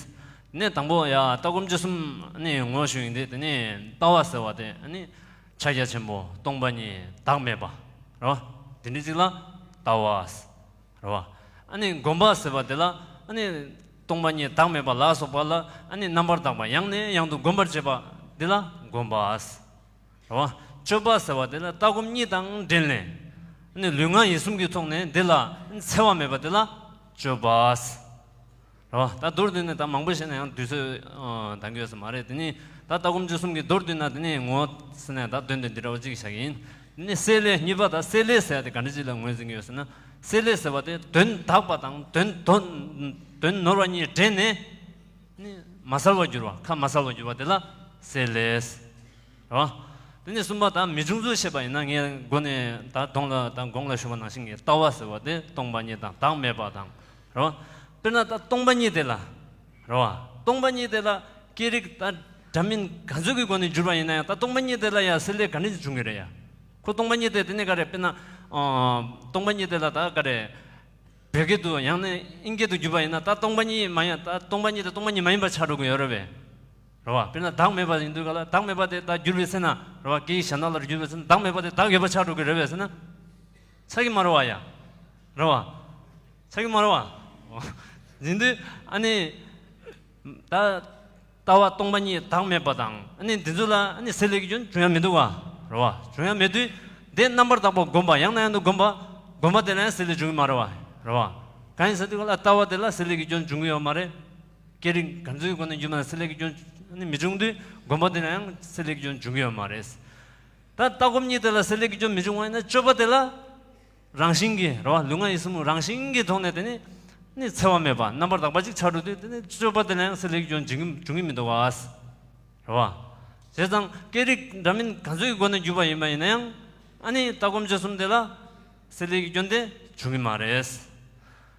དེ་ནས་དང་པོ་ཡ་ལྟ་སྒོམ་སྤྱོད་གསུམ་ཨ་ནི་ངོ་ཤེས་ཡིན་དེ་དེ་ནི་ལྟ་བ་ཟེར་བ་དེ་ཨ་ནི་ཕྱག་རྒྱ་ཆེན་པོ་སྟོང་པ་ཉིད་བདག་མེད་པ་རེད་བ། དེ་འདྲ་ཅིག་ལ་ལྟ་བ། རེད་བ། ཨ་ནི་སྒོམ་པ་ཟེར་བ་དེ་ལ་ཨ་ནི་སྟོང་པ་ཉིད་བདག་མེད་པ་ལ་སོགས་པ་ལ་ཨ་ནི་རྣམ་པར་དག་པ་ཡང་ནས་ཡང་དུ་སྒོམ་པར་བྱེད་པ་འདི་ལ་སྒོམ་པ། རེད་བ། སྤྱོད་པ་ཟེར་བ་དེ་ལ་ལྟ་སྒོམ་གཉིས་དང་འབྲེལ་ནས་ཨ་ནི་ལུས་ངག་ཡིད་གསུམ་གྱི་ཐོག་ནས་འདི་ལ་འཚེ་བ་མེད་པ་དེ་ལ་སྤྱོད་པ། རེད་བ། ད་མདོར་བསྡུས་ནས་ད་མང་པོ་བཤད་ན་ཡང་དུས་ཚོད་འདང་གི་ཡོད་ས་མ་རེད། དེ་ནི་ད་ལྟ་སྒོམ་སྤྱོད་གསུམ་གྱི་མདོར་བསྡུས་ན་དེ་ནི་ངོ་ཟེར་ནས་ད་དོན་དེ་འདི་འདྲ་བ་ཅིག་བཞག་གི་ཡིན། དེ་ནི་བསྲེ་ལྷད་གཉིས་པ་ད་བསྲེ་ལྷད་ཟེར་ཡ་དེ་ག་འདྲ་ཅིག་ལ་ངོས་འཛིན་གྱི་ཡོད་ཟེར་ན། བསྲེ་ལྷད་ཟེར་བ་དེ་དོན་དག་པ་དང་དོན་དོན་དོན་ནོར་བ་གཉིས་འདྲེས་ནས་ནི་མ་གསལ་བར་གྱུར་བ། ཁ་མ་གསལ་བར་གྱུར་བ་དེ་ལ་བསྲེ་ལྷད། རེད་བ། དེ་ནས་གསུམ་པ་དང་མི་འབྱུང་ཚུལ་བཤད་པ་ཡིན་ན་ངས་འགོ་ནས་ད་གོང་ལ་ད་གོང་ལ་ཞུས་པ་ནང་བཞིན་གྱི་ལྟ་བ་ཟེར་བ་དེ་སྟོང་པ་ཉིད་དང་བདག་མེད་པ་དང་། རེད་བ། དཔེར་ན་ད་སྟོང་པ་ཉིད་དེ་ལ། རེད་བ། སྟོང་པ་ཉིད་དེ་ལ་སྐད་རིགས་ད་འདྲ་མིན་ག་ཚོད་ཀྱི་སྒོ་ནས་བསྒྱུར་བ་ཡིན་ན་ཡང་ད་སྟོང་པ་ཉིད་དེ་ལ་ཡང་བསྲེ་ལྷད་ག་འདྲ་ཞིག་འབྱུང་གི་རེད་ཡ། ཁོ་སྟོང་པ་ཉིད་དེ་དེ་ནས་ག་རེ་དཔེར་ན། ཨ། སྟོང་པ་ཉིད་དེ་ལ་ད་ག་རེ། བོད་སྐད་དུ་ཡང་ན་ཨིན་སྐད་དུ་བསྒྱུར་བ་ཡིན་ན་ད་སྟོང་པ་ཉིད་མ་ཡིན། ད་སྟོང་པ་ཉིད་དེ་སྟོང་པ་ཉིད་མ་ཡིན་པ་ཆགས་འགྲོ་གི་ཡོད་རེད་པས། རེད་བ། དཔེར་ན་བདག་མེད་པ་ཡིན་དུས་ག་ལ་བདག་མེད་པ་དེ་ད་བསྒྱུར་བའི་ཚེ་ན་རེད་བ། སྐད་ཡིག་གཞན་དག་ལ་བསྒྱུར་བའི་ཚེ་ན་བདག་མེད་པ་དེ་བདག་ཡོད་པ་ཆགས་འགྲོ་གི་རེད་པས་ཟེར་ན། ཆགས་ཀྱི་མ་རེད་བ་ཡ། རེད་བ། ཆགས་ཀྱི་མ་རེད་བ། ཡིན་དུས་ཨ་ནི། ད། ལྟ་བ་སྟོང་པ་ཉིད་བདག་མེད་པ་དང་ཨ་ནི་འདི་ཚོ་ལ་ཨ་ནི་བསྲེ་ལྷད་ཀྱི་སྐྱོན་འབྱུང་ཡ་མི་འདུག་ག། རེད་བ། འབྱུང་ཡ་མེད་དུས། དེ་རྣམ་པར་དག་པ་སྒོམ་པ་ཡང་ན་ཡང་དུ་སྒོམ་པ། སྒོམ་པ་དེ་ལ་ཡང་བསྲེ་ལྷད་འབྱུང་གི་མ་རེད་བ། རེད་བ། གང་ཡིན་ཟེར་དུས་ག་ལ་ལྟ་བ་དེ་ལ་བསྲེ་ལྷད་ཀྱི་སྐྱོན་འབྱུང་གི་ཡོད་མ་རེད། སྐད་རིགས་ག་ཚོད་ཀྱི་སྒོ་ནས་བསྒྱུར་ན་བསྲེ་ལྷད་ཀྱི་སྐྱོན་ཨ་ནི་མི་འབྱུང་དུས་སྒོམ་པ་དེ་ལ་ཡང་བསྲེ་ལྷད་ཀྱི་སྐྱོན་འབྱུང་གི་ཡོད་མ་རེད། ད་ལྟ་སྒོམ་གཉིས་དེ་ལ་བསྲེ་ལྷད་ཀྱི་སྐྱོན་མི་འབྱུང་བ་ཡིན་ན་སྤྱོད་པ་དེ་ལ། རང་བཞིན་གྱིས་རེད་བ། ལུས་ངག་ཡིད་གསུམ་རང་བཞིན་གྱི་ཐོག་ནས་དེ་ནི་ནི་འཚེ་བ་མེད་པ་རྣམ་པར་དག་པ་ཅིག་ཆགས་འགྲོ་དུས་དེ་ནི་སྤྱོད་པ་དེ་ལ་ཡང་བསྲེ་ལྷད་ཀྱི་སྐྱོན་འབྱུང་གི་འབྱུང་གི་མི་འདུག་ག། རེད་བ། བྱས་ཙང་སྐད་རིགས་འདྲ་མིན་ག་ཚོད་ཀྱི་སྒོ་ནས་བསྒྱུར་བ་ཡིན་པ་ཡིན་ན་ཡང་ཨ་ནི་ལྟ་སྒོམ་སྤྱོད་གསུམ་དེ་ལ་བསྲེ་ལྷད་ཀྱི་སྐྱོན་དེ་འབྱུང་གི་མ་རེད།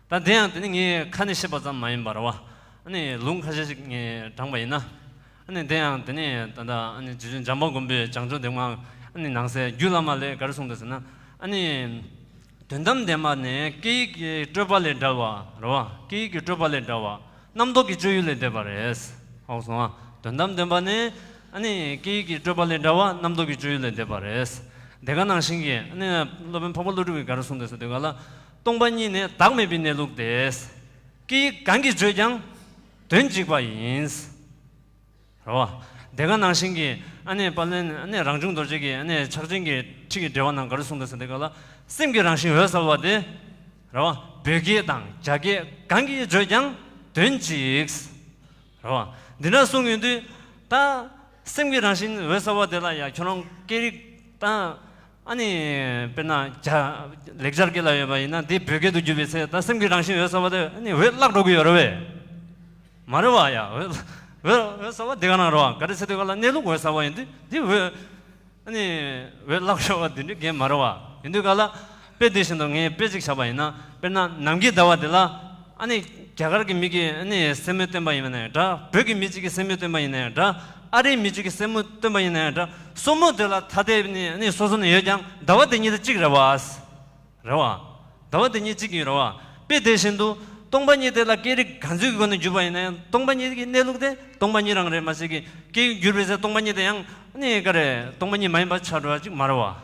ད་དེ་ཡང་དེ་ནི་ངས་ཁ་ནས་བཤད་པ་ཙམ་མ་ཡིན་པར་བ། ཨ་ནི་ལུང་ཁ་ཤས་ཤིག་ངས་དྲངས་པ་ཡིན་ན། ཨ་ནི་དེ་ཡང་དེ་ནི་ད་ལྟ་ཨ་ནི་རྗེ་བཙུན་བྱམས་པ་མགོན་པོས་བྱང་ཆུབ་སྡེ་དམངས་ཨ་ནི་ནང་གསེས་རྒྱུད་བླ་མ་ལས་ག་རེ་གསུངས་འདུག་ཟེར་ན། ཨ་ནི། དོན་དམ་བདེན་པ་ནི་སྐད་ཡིག་གི་སྤྲོས་པ་ལས་བྲལ་བ་རེད་བ། སྐད་ཡིག་གི་སྤྲོས་པ་ལས་བྲལ་བ། རྣམ་རྟོག་གི་སྤྱོད་ཡུལ་ལས་འདས་པ་རེད། ཧོག་སོང་ཨ། དོན་དམ་བདེན་པ་ནི་ཨ་ནི་སྐད་ཡིག་གི་སྤྲོས་པ་ལས་བྲལ་བ་རྣམ་རྟོག་གི་སྤྱོད་ཡུལ་ལས་འདས་པ་རེད། དེ་ག་ནང་བཞིན་གྱི་ཨ་ནི་སློབ་དཔོན་འཕགས་པ་ཀླུ་སྒྲུབ་ཀྱིས་ག་རེ་གསུངས་འདུག་ཟེར་དུས་ག་ལ། སྟོང་པ་ཉིད་ནི་བདག་མེད་པའི་གནས་ལུགས་ཏེ། སྐད་ཡིག་གང་གིས་བརྗོད་ཀྱང་དོན་གཅིག་པ་ཡིན། རེད་བ། དེ་ག་ནང་བཞིན་གྱི་ཨ་ནི་དཔལ་ལྡན་ཨ་ནི་རང་བྱུང་རྡོ་རྗེ་གི་ཨ་ནི་ཕྱག་ཆེན་གྱི་ཁྲིད་ཀྱི་འགྲེལ་བ་ནང་ག་རེ་གསུངས་འདུག་ཟེར་དུས་ག་ལ། སེམས་ཀྱི་རང་བཞིན་འོད་གསལ་བ་དེ། རེད་བ། བོད་སྐད་དང་རྒྱ་སྐད་གང་གིས་བརྗོད་ཀྱང་དོན་གཅིག། རེད་བ། འདི་འདྲ་གསུངས་ཡོང་དུས། ད། སེམས་ཀྱི་རང་བཞིན་འོད་གསལ་བ་དེ་ལ་ཡང་ཁྱོད་རང་སྐད་རིགས་དང་། ཨ་ནི། དཔེར་ན་རྒྱ། ལེགས་སྦྱར་སྐད་ལ་ཡོད་པ་ཡིན་ན་དེ་བོད་སྐད་དུ་བསྒྱུར་བའི་ཚེ་ད་སེམས་ཀྱི་རང་བཞིན་འོད་གསལ་བ་དེ་ཨ་ནི་འོད་བརླག་འགྲོ་གི་ཡོད་རེད་བས། མ་རེད་བ་ཡ། འོད། འོད་འོད་གསལ་བ་དེ་ག་རང་རེད་བ། ག་རེ་ཟེར་དུས་ག་ལ་གནས་ལུགས་འོད་གསལ་བ་ཡིན་དུས་དེ་འོད། ཨ་ནི། འོད་བརླག་འགྲོ་བ་དེ་འདྲའི་གང་མ་རེད་བ། ཡིན་དུས་ག་ལ། དཔེ་དེ་བཞིན་དུ་ངས་དཔེ་ཅིག་བཞག་པ་ཡིན་ན། དཔེར་ན་ནམ་མཁའི་ཟླ་བ་དེ་ལ། ཨ་ནི། རྒྱ་གར་གྱི་མི་གིས་ཨ་ནི་སེན་མོ་སྟོན་པ་ཡིན་པ་ན་ཡང་འདྲ། བོད་ཀྱི་མི་གཅིག་གིས་སེན་མོ་སྟོན་པ་ཡིན་ན་ཡང་འདྲ། ཨ་རིའི་མི་གཅིག་གིས་སེན་མོ་སྟོན་པ་ཡིན་ན་ཡང་འདྲ། སེན་མོ་དེ་ལ་ཐ་དད་ནི་ཨ་ནི་སོ་སོ་ནས་ཡོད་ཀྱང་ཟླ་བ་དེ་ཉིད་དེ་གཅིག་རེད་བ། རེད་བ། ཟླ་བ་དེ་ཉིད་གཅིག་ཡིན་རེད་བ། དཔེ་དེ་བཞིན་དུ། སྟོང་པ་ཉིད་དེ་ལ་སྐད་རིགས་ག་ཚོད་ཀྱི་སྒོ་ནས་བསྒྱུར་བ་ཡིན་ན་ཡང་སྟོང་པ་ཉིད་ཀྱི་གནས་ལུགས་དེ་སྟོང་པ་ཉིད་རང་རེད་མ་ཟད་ཀྱི་སྐད་ཡིག་བསྒྱུར་བའི་ཚེ་སྟོང་པ་ཉིད་དེ་ཡང་ཨ་ནི་ག་རེ་སྟོང་པ་ཉིད་མ་ཡིན་པ་ཆགས་འགྲོ་བ་ཅིག་མ་རེད་བ།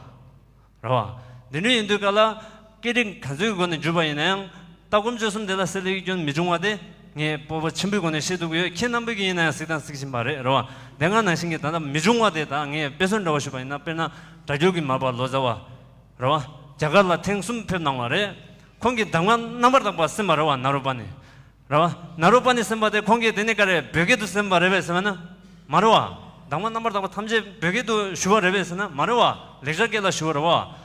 རེད་བ། འདི་འདྲ་ཡིན་དུས་ག་ལ། སྐད་རིགས་ག་ཚོད་ཀྱི་སྒོ་ནས་བསྒྱུར་པ་ཡིན་ན་ཡང་། ལྟ་སྒོམ་སྤྱོད་གསུམ་དེ་ལ་གསལ་ལེ་ཀའི་སྐྱོན་མི་འབྱུང་བ་དེ། ངས་སྤོབས་པ་ཆེན་པོའི་སྒོ་ནས་བཤད་ཐུབ་ཀྱི་ཡོད། ཁྱེད་རྣམ་པ་གིས་ཡིན་ན་ཡང་གཟིགས་དང་གཟིགས་བཞིན་པ་རེད། རེད་བ། དེ་སྔ་ནང་བཞིན་གྱི་ད་ལྟ་མི་འབྱུང་བ་དེ་ད་ངས་དཔེ་མཚོན་འདྲ་བ་ཞུས་པ་ཡིན་ན། དཔེར་ན་སྒྲ་སྒྱུར་གྱི་མར་པ་ལོ་ཙཱ་བ། རེད་བ། རྒྱ་གར་ལ་ཐེངས་གསུམ་ཕེབས་གནང་བ་རེད། ཁོང་གིས་གདམས་ངག་རྣམ་པར་དག་པ་གསན་པ་རེད་བ། ན་རོ་པ་ཎི། རེད་བ། ན་རོ་པ་ཎི་གསན་པ་དེ་ཁོང་གིས་དེ་ནས་ག་རེ་བོད་སྐད་དུ་གསན་པ་རེད་པས་ཟེར་བ་ན། མ་རེད་བ། གདམས་ངག་རྣམ་པར་དག་པ་ཐམས་ཅད་བོད་སྐད་དུ་ཞུ་བ་རེད་པས་ཟེར་ན་མ་རེད་བ། ལེགས་སྦྱར་སྐད་ལ་ཞུ་བ་རེད་བ།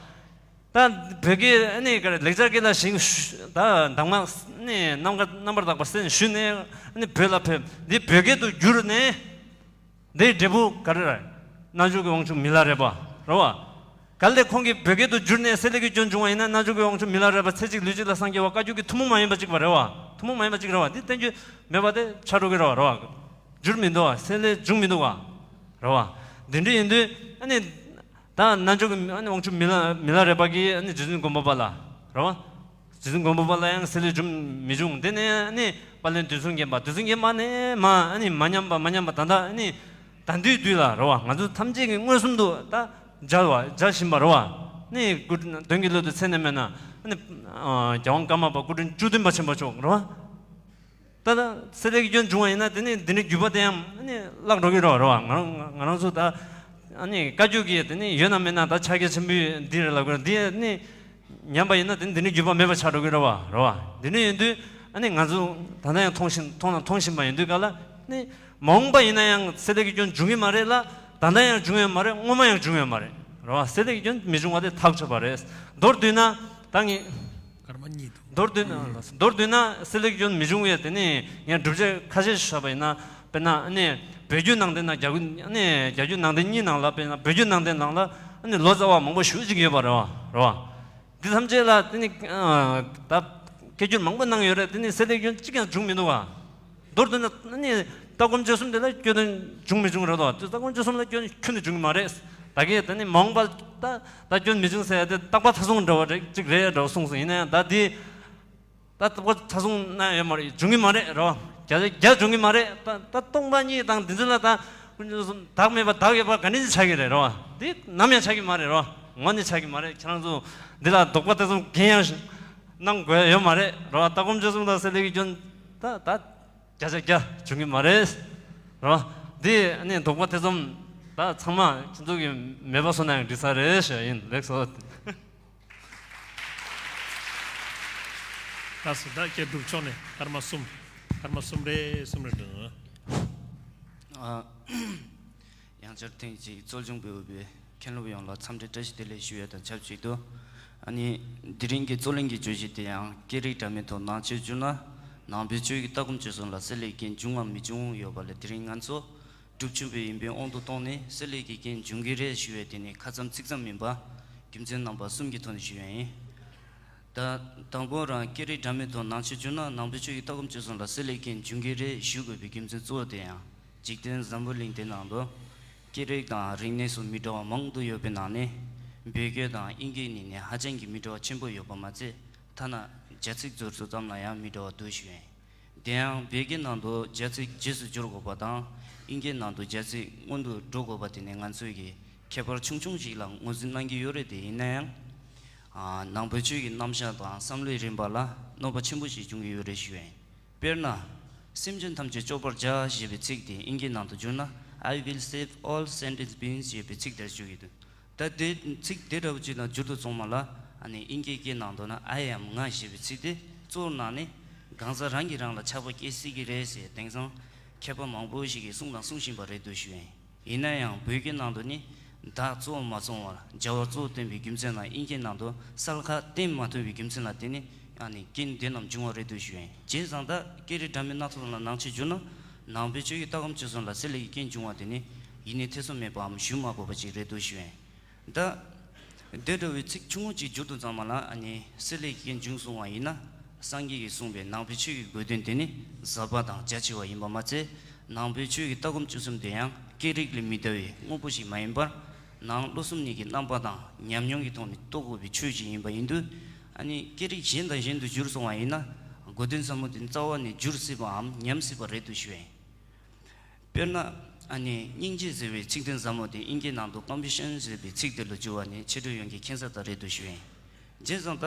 ད་བོད་སྐད་ཨ་ནི་ག་རེ་ལེགས་སྦྱར་སྐད་ལ་ཞིག་ད་གདམས་ངག་ནི་རྣམ་ཀ་རྣམ་པར་དག་པ་གསན་ཞུས་ནས་ཨ་ནི་བོད་ལ་ཕེབས། འདི་བོད་སྐད་དུ་བསྒྱུར་ནས། འདིའི་འབྲས་བུ་ག་རེ་རེད། རྣལ་འབྱོར་གྱི་དབང་ཕྱུག་མི་ལ་རས་པ། རེད་བ། གལ་ཏེ་ཁོང་གིས་བོད་སྐད་དུ་བསྒྱུར་ནས་གསལ་ལེ་ཀའི་སྐྱོན་བྱུང་བ་ཡིན་ན། རྣལ་འབྱོར་གྱི་དབང་ཕྱུག་མི་ལ་རས་པ་ཚེ་གཅིག་ལུས་གཅིག་ལ་སངས་རྒྱས་པ་བཀའ་བརྒྱུད་ཀྱི་ཐུན་མོང་མ་ཡིན་པ་གཅིག་པ་རེད་བ། ཐུན་མོང་མ་ཡིན་པ་གཅིག་རེད་བ། འདི་བསྟན་རྒྱུ་མེད་པ་དེ་ཆགས་འགྲོ་གི་རེད་བ། རེད་བ། བསྒྱུར་མི་འདུག་བ། གསལ་ལེ་བྱུང་མི་འདུག་བ། རེད་བ། འདི་འདྲ་ཡིན་དུས་ཨ་ནི། ད་རྣལ་འབྱོར་གྱི་ཨ་ནི་དབང་ཕྱུག་མི་ལ་མི་ལ་རས་པ་གིས་ཨ་ནི་རྗེ་བཙུན་མགོན་པོ་པ་ལ། རེད་བ། རྗེ་བཙུན་མགོན་པོ་པ་ལ་ཡང་གསལ་ལེ་བྱུང་མི་བྱུང་། དེ་ནས་ཨ་ནི་དཔལ་ལྡན་དུས་གསུམ་མཁྱེན་པ། དུས་གསུམ་མཁྱེན་པ་ནས་མ་ཨ་ནི་མ་ཉམས་པ་མ་ཉམས་པ་ད་ལྟ་ཨ་ནི་ད་དུས་དུས་ལ་རེད་བ། ང་ཚོ་ཐམས་ཅད་ཀྱིས་མངོན་སུམ་དུ་ད་མཇལ་བ་མཇལ་བཞིན་པ་རེད་བ། ཨ་ནི་སྐུ་དོན་གྱི་སླད་དུ་ཚེ་ནས་མེད་ན་ཨ་ནི་རྒྱལ་དབང་ཀརྨ་པ་སྐུ་ཕྲེང་བཅུ་བདུན་པ་ཆེན་པོ་མཆོག་རེད་བ། ད་ལྟ་གསལ་ལེ་ཀའི་སྐྱོན་བྱུང་བ་ཡིན་ན་དེ་ནི་འདི་འདྲའི་བརྒྱུད་པ་དེ་ཡང་ནི་བརླག་འགྲོ་གི་རེད་བ། རེད་བ། ང་རང་ང་རང་ཚོ་ད་ཨ་ནི་བཀའ་བརྒྱུད་ཀྱི་དེ་ནི་ཡོད་ན་མེད་ན་ད་ཕྱག་རྒྱ་ཆེན་པོའི་འདི་རེད་ལབ་དགོས། འདི་ནི་ཉམས་པ་ཡིན་ན་དེ་ནི་འདི་འདྲའི་བརྒྱུད་པ་མེད་པ་ཆགས་འགྲོ་གི་རེད་བ། རེད་བ། འདི་ནི་ཡིན་དུས་ཨ་ནི་ང་ཚོ་ད་ལྟ་ཡང་མཐོང་བཞིན་མཐོང་དང་མཐོང་བཞིན་པ་ཡིན་དུས་ག་ལ་ནི་མ་འོངས་པ་ཡིན་ན་ཡང་གསལ་ལེ་ཀའི་སྐྱོན་འབྱུང་གི་མ་རེད་ལ། ད་ལྟ་ཡང་འབྱུང་ཡོད་མ་རེད། སྔོན་མ་ཡང་འབྱུང་ཡོད་མ་རེད། རེད་བ། གསལ་ལེ་ཀའི་སྐྱོན་མི་འབྱུང་བ་དེ་ཐག་ཆོད་པ་རེད། མདོར་བསྡུས་ན་ད་ངས། སྐར་མ་གཉིས་འདུག་མདོར་བསྡུས་ན་མདོར་བསྡུས་ན་གསལ་ལེ་ཀའི་སྐྱོན་མི་འབྱུང་བས། དེ་ནི་ངས་བསྒྲུབ་བྱ་ཁ་ཤས་ཤིག་བཞག་པ་ཡིན་ན། དཔེར་ན་ཨ་ནི་བོད་བརྒྱུད་ནང་བསྟན་དང་རྒྱ་བོད་ཨ་ནི་རྒྱ་བརྒྱུད་ནང་བསྟན་གཉིས་ནང་ལ། དཔེར་ན་བོད་བརྒྱུད་ནང་བསྟན་ནང་ལ་ཨ་ནི་ལོ་ཙཱ་བ་མང་པོ་ཞེ་ཅིག་ཡོད་པ་རེད་བ། རེད་བ། འདི་ཐམས་ཅད་ལ་དེ་ནི་ཨ་ད་སྐད་སྒྱུར་མང་པོ་གནང་ཡོད་རེད། དེ་ནི་གསལ་ལེ་ཀའི་སྐྱོན་གཅིག་ཀྱང་བྱུང་མི་འདུག་བ། མདོར་བསྡུས་ན་ནི་ལྟ་སྒོམ་སྤྱོད་གསུམ་དེ་ལ་སྐྱོན་བྱུང་མི་བྱུང་རེད་དོ། ལྟ་སྒོམ་སྤྱོད་གསུམ་ལ་སྐྱོན་ཁྱོན་ནས་བྱུང་གི་མ་རེད། ད་གིན་དེ་ནི་མ་འོངས་པ་ད་ད་སྐྱོན་མི་བྱུང་ཟེར་ཡ་དེ་རྟག་པ་མཐའ་བཟུང་འདྲ་བ་རེད་ཅིག་རེད་འདྲ་བ་གསུངས་སོང་། ཡིན་ན་ཡང་ད་འདི་ད་རྟག་པ་མཐའ་བཟུང་ན་ཡོད་མ་རེད། བྱུང་གི་མ་རེད་རོ། བརྒྱ་ཆ་བརྒྱ་བྱུང་གི་མ་རེད། ད་ད་སྟོང་པ་ཉིད་དང་འདི་ཚོ་ལ་ད་ཀུན་སྤྱོད་གསུམ་བདག་མེད་པ་བདག་ཡོད་པ་ག་ནས་ཆགས་ཀྱི་རེད་རོ། འདི་ནམ་ཡང་ཆགས་ཀྱི་མ་རེད་རོ། ངོ་ནས་ཆགས་ཀྱི་མ་རེད། ཁྱེད་རང་ཚོ་འདི་ལ་དོགས་པ་དེ་ཚོ་གང་ཡང་གནང་དགོས་ཡ་ཡོད་མ་རེད་རོ། ལྟ་སྒོམ་སྤྱོད་གསུམ་དང་གསལ་ལེ་ཀའི་སྐྱོན་ད་ད་བརྒྱ་ཆ་བརྒྱ་བྱུང་གི་མ་རེད་རོ། འདི་ནི་དོགས་པ་ཐེ་ཚོམ་ད་ཚང་མ་ཁྱེད་ཚོ་གི་མེད་པ་བཟོ་ན་ཡང་འགྲིག་ས་རེད་ཞུ་ཡ་ཡིན། ལེགས་སོ། ལགས་སོ། ད་སྐྱེ་སྒྲུབ་ཕྱོགས་ནས་སྐར་མ་གསུམ། སྐར་མ་གསུམ་རེ་གསུམ་རེ་འདྲ། ཨ། ཡང་བསྐྱར་ཐེངས་གཅིག་གཙོ་སྐྱོང་ཕུལ་བའི་མཁན་སློབ་ཡོངས་ལ་འཚམས་འདྲི་བཀྲ་ཤིས་བདེ་ལེགས་ཞུ་ཡ་དང་ཆབས་ཅིག་ཏུ། ཨ་ནི་དེ་རིང་གི་རྩོད་གླེང་གི་བརྗོད་གཞི་དེ་ཡང་སྐད་རིགས་འདྲ་མིན་ཐོག་ནང་ཆོས་བསྒྱུར་ན་ནང་པའི་ཆོས་ཀྱི་ལྟ་སྒོམ་སྤྱོད་གསུམ་ལ་གསལ་ལེ་སྐྱོན་འབྱུང་ངམ་མི་འབྱུང་ཡོད་པ་ལས། དེ་རིང་ང་ཚོ་སྒྲུབ་ཆེན་པོའི་ཡིན་པའི་དབང་དུ་བཏང་ནས་གསལ་ལེ་གི་རྐྱེན་འབྱུང་གི་རེད་ཞུ་བའི་དེ་ནི་ཁ་ཙམ་ཚིག་ཙམ་མིན་པ་རྒྱུ་མཚན་རྣམ་པ་གསུམ་གྱི་ཐོག་ནས་ཞུ་ཡ་ཡིན། ད་དང་པོ་རང་སྐད་རིགས་འདྲ་མིན་ཐོག་ནང་ཆོས་བསྒྱུར་ན་ནང་པའི་ཆོས་ཀྱི་ལྟ་སྒོམ་སྤྱོད་གསུམ་ལ་གསལ་ལེ་རྐྱེན་འབྱུང་གི་རེད་ཞུ་དགོས་པའི་རྒྱུ་མཚན་གཙོ་བོ་དེ་ཡང་འཇིག་རྟེན་འཛམ་བུ་གླིང་འདི་ནང་དུ་སྐད་རིགས་དང་རིག་གནས་སོགས་མི་འདྲ་བ་མང་དུ་ཡོད་པའི་ནང་ནས་བོད་སྐད་དང་དབྱིན་སྐད་གཉིས་ནས་ཧ་ཅང་གི་མི་འདྲ་བ་ཆེན་པོ་ཡོད་པ་མ་ཚད། ཐ་ན་བྱ་ཚིག་ཟུར་ཚོ་ཙམ་ལ་ཡང་མི་འདྲ་བ་འདུག་ཞུ་ཡིན། དེ་ཡང་བོད་སྐད་ནང་དུ་བྱ་ཚིག་རྗེས་སུ་སྦྱོར་དགོས་པ་དང་། དབྱིན་སྐད་ནང་དུ་བྱ་ཚིག་སྔོན་དུ་འགྲོ་དགོས་པ་དེ་ནི་ང་ཚོས་ཀྱི་ཁྱད་པར་ཆུང་ཆུང་ཞིག་ལ་ངོས་འཛིན་གནང་གི་ཡོད་རེད་དེ། ཡིན་ན་ཡང་། ཨ། ནང་པའི་ཆོས་ཀྱི་རྣམ་གཞག་དང་བསམ་བློའི་རིམ་པ་ལ་གནོད་པ་ཆེན་པོ་ཞིག་འབྱུང་གི་ཡོད་རེད་ཞུ་ཡིན། དཔེར་ན། སེམས་ཅན་ཐམས་ཅད་སྐྱོབ་པར་བྱ་ཞེས་པའི་ཚིག་དེ་དབྱིན་སྐད་ནང་དུ་བསྒྱུར་ན། I will save all sentient beings ཞེས་པའི་ཚིག་དེར་འཇུག་གི་འདུག་ད་དེ་ཚིག་དེ་འདྲ་བོ་ཅིག་དང་བསྒྱུར་དུ་སོང་བ་ལ། ཨ་ནི་དབྱིན་སྐད་སྐད་ནང་དུ་ན་I am ང་ཞེས་པའི་ཚིག་དེ་གཙོ་བོར་གནང་ནས་གང་ཟག་རང་གིས་རང་ལ་ཆགས་པ་སྐྱེ་སྲིད་ཀྱི་རེད་ཟེར། དེང་སང་མཁས་པ་མང་པོ་ཞིག་གིས་གསུངས་དང་གསུང་བཞིན་པ་རེད་འདུག་ཞུ་ཡིན། ཡིན་ན་ཡང་བོད་སྐད་ནང་དུ་ནི་བདག་གཙོ་བོར་མ་བཟུང་བར་བྱ་བ་གཙོ་བོར་བསྟན་པའི་རྒྱུ་མཚན་ལ། དབྱིན་སྐད་ནང་དུ་སལ་ཁ་བསྟན་མ་ཐུབ་པའི་རྒྱུ་མཚན་ལ་བརྟེན་ནས། ཨ་ནི་རྐྱེན་དེ་རྣམས་འབྱུང་བ་རེད་འདུག་ཞུ་ཡིན། བྱས་ཙང་ད་སྐད་རིགས་འདྲ་མིན་སྣ་ཚོགས་ལ་ནང་ཆོས་བསྒྱུར་ན་ནང་པའི་ཆོས་ཀྱི་ལྟ་སྒོམ་སྤྱོད་གསུམ་ལ་གསལ་ལེ་གི་རྐྱེན་འབྱུང་བ་དེ་ནི་ཡིད་གཉིས་ཐེ་ཚོམ་མེད་པའམ་ཞུ་མ་དགོས་པ་ཅིག་རེད་འདུག་ཞུ་ཡིན། ད་དེ་འདྲ་བའི་ཚིག་ཆུང་ངུ་ཅིག་བསྒྱུར་དུས་ཙམ་པ་ལ། ཨ་ནི་གསལ་ལེ་གི་རྐྱེན་འབྱུང་གསུང་བ་ཡིན་ན། སངས་རྒྱས་ཀྱིས་གསུངས་པའི་ནང་པའི་ཆོས་ཀྱི་དགོས་དོན་དེ་ནི་ཟབ་པ་དང་རྒྱ་ཆེ་བ་ཡིན་པ་མ་ཚད། ནང་པའི་ཆོས་ཀྱི་ལྟ་སྒོམ་སྤྱོད་གསུམ་དེ་ཡང་སྐད་རིགས་ལས་མི་འདའ་བའི་དངོས་པོ་ཞིག་མ་ཡིན་པར། ནང་བློ་གསུམ་གཉིས་ཀྱི་རྣམ་པ་དང་ཉམས་མྱོང་གི་ཐོག་ནས་རྟོགས་དགོས་པའི་ཆོས་ཤིག་ཡིན་པ་ཡིན་དུས། ཨ་ནི་སྐད་རིགས་གཞན་དང་གཞན་དུ་བསྒྱུར་སོང་བ་ཡིན་ན། དགོས་དོན་ཟབ་མོ་དེ་རྩ་བ་ནས་བསྒྱུར་སྲིད་པའམ་ཉམས་སྲིད་པ་རེད་འདུག་ཞུ་ཡིན། དཔེར་ན། ཨ་ནི་སྙིང་རྗེ་ཟེར་བའི་ཚིག་དོན་ཟབ་མོ་དེ་ཨིན་སྐད་ནང་དུ་ཀམ་པེ་ཤན་ཟེར་བའི་ཚིག་དེ་ལ་བསྒྱུར་བ་ནི་ཕྱི་དྲོ་ཡོང་གི་མཁྱེན་གསལ་ལྟར་རེད་འདུག་ཞུ་ཡིན། བྱས་ཙང་ད་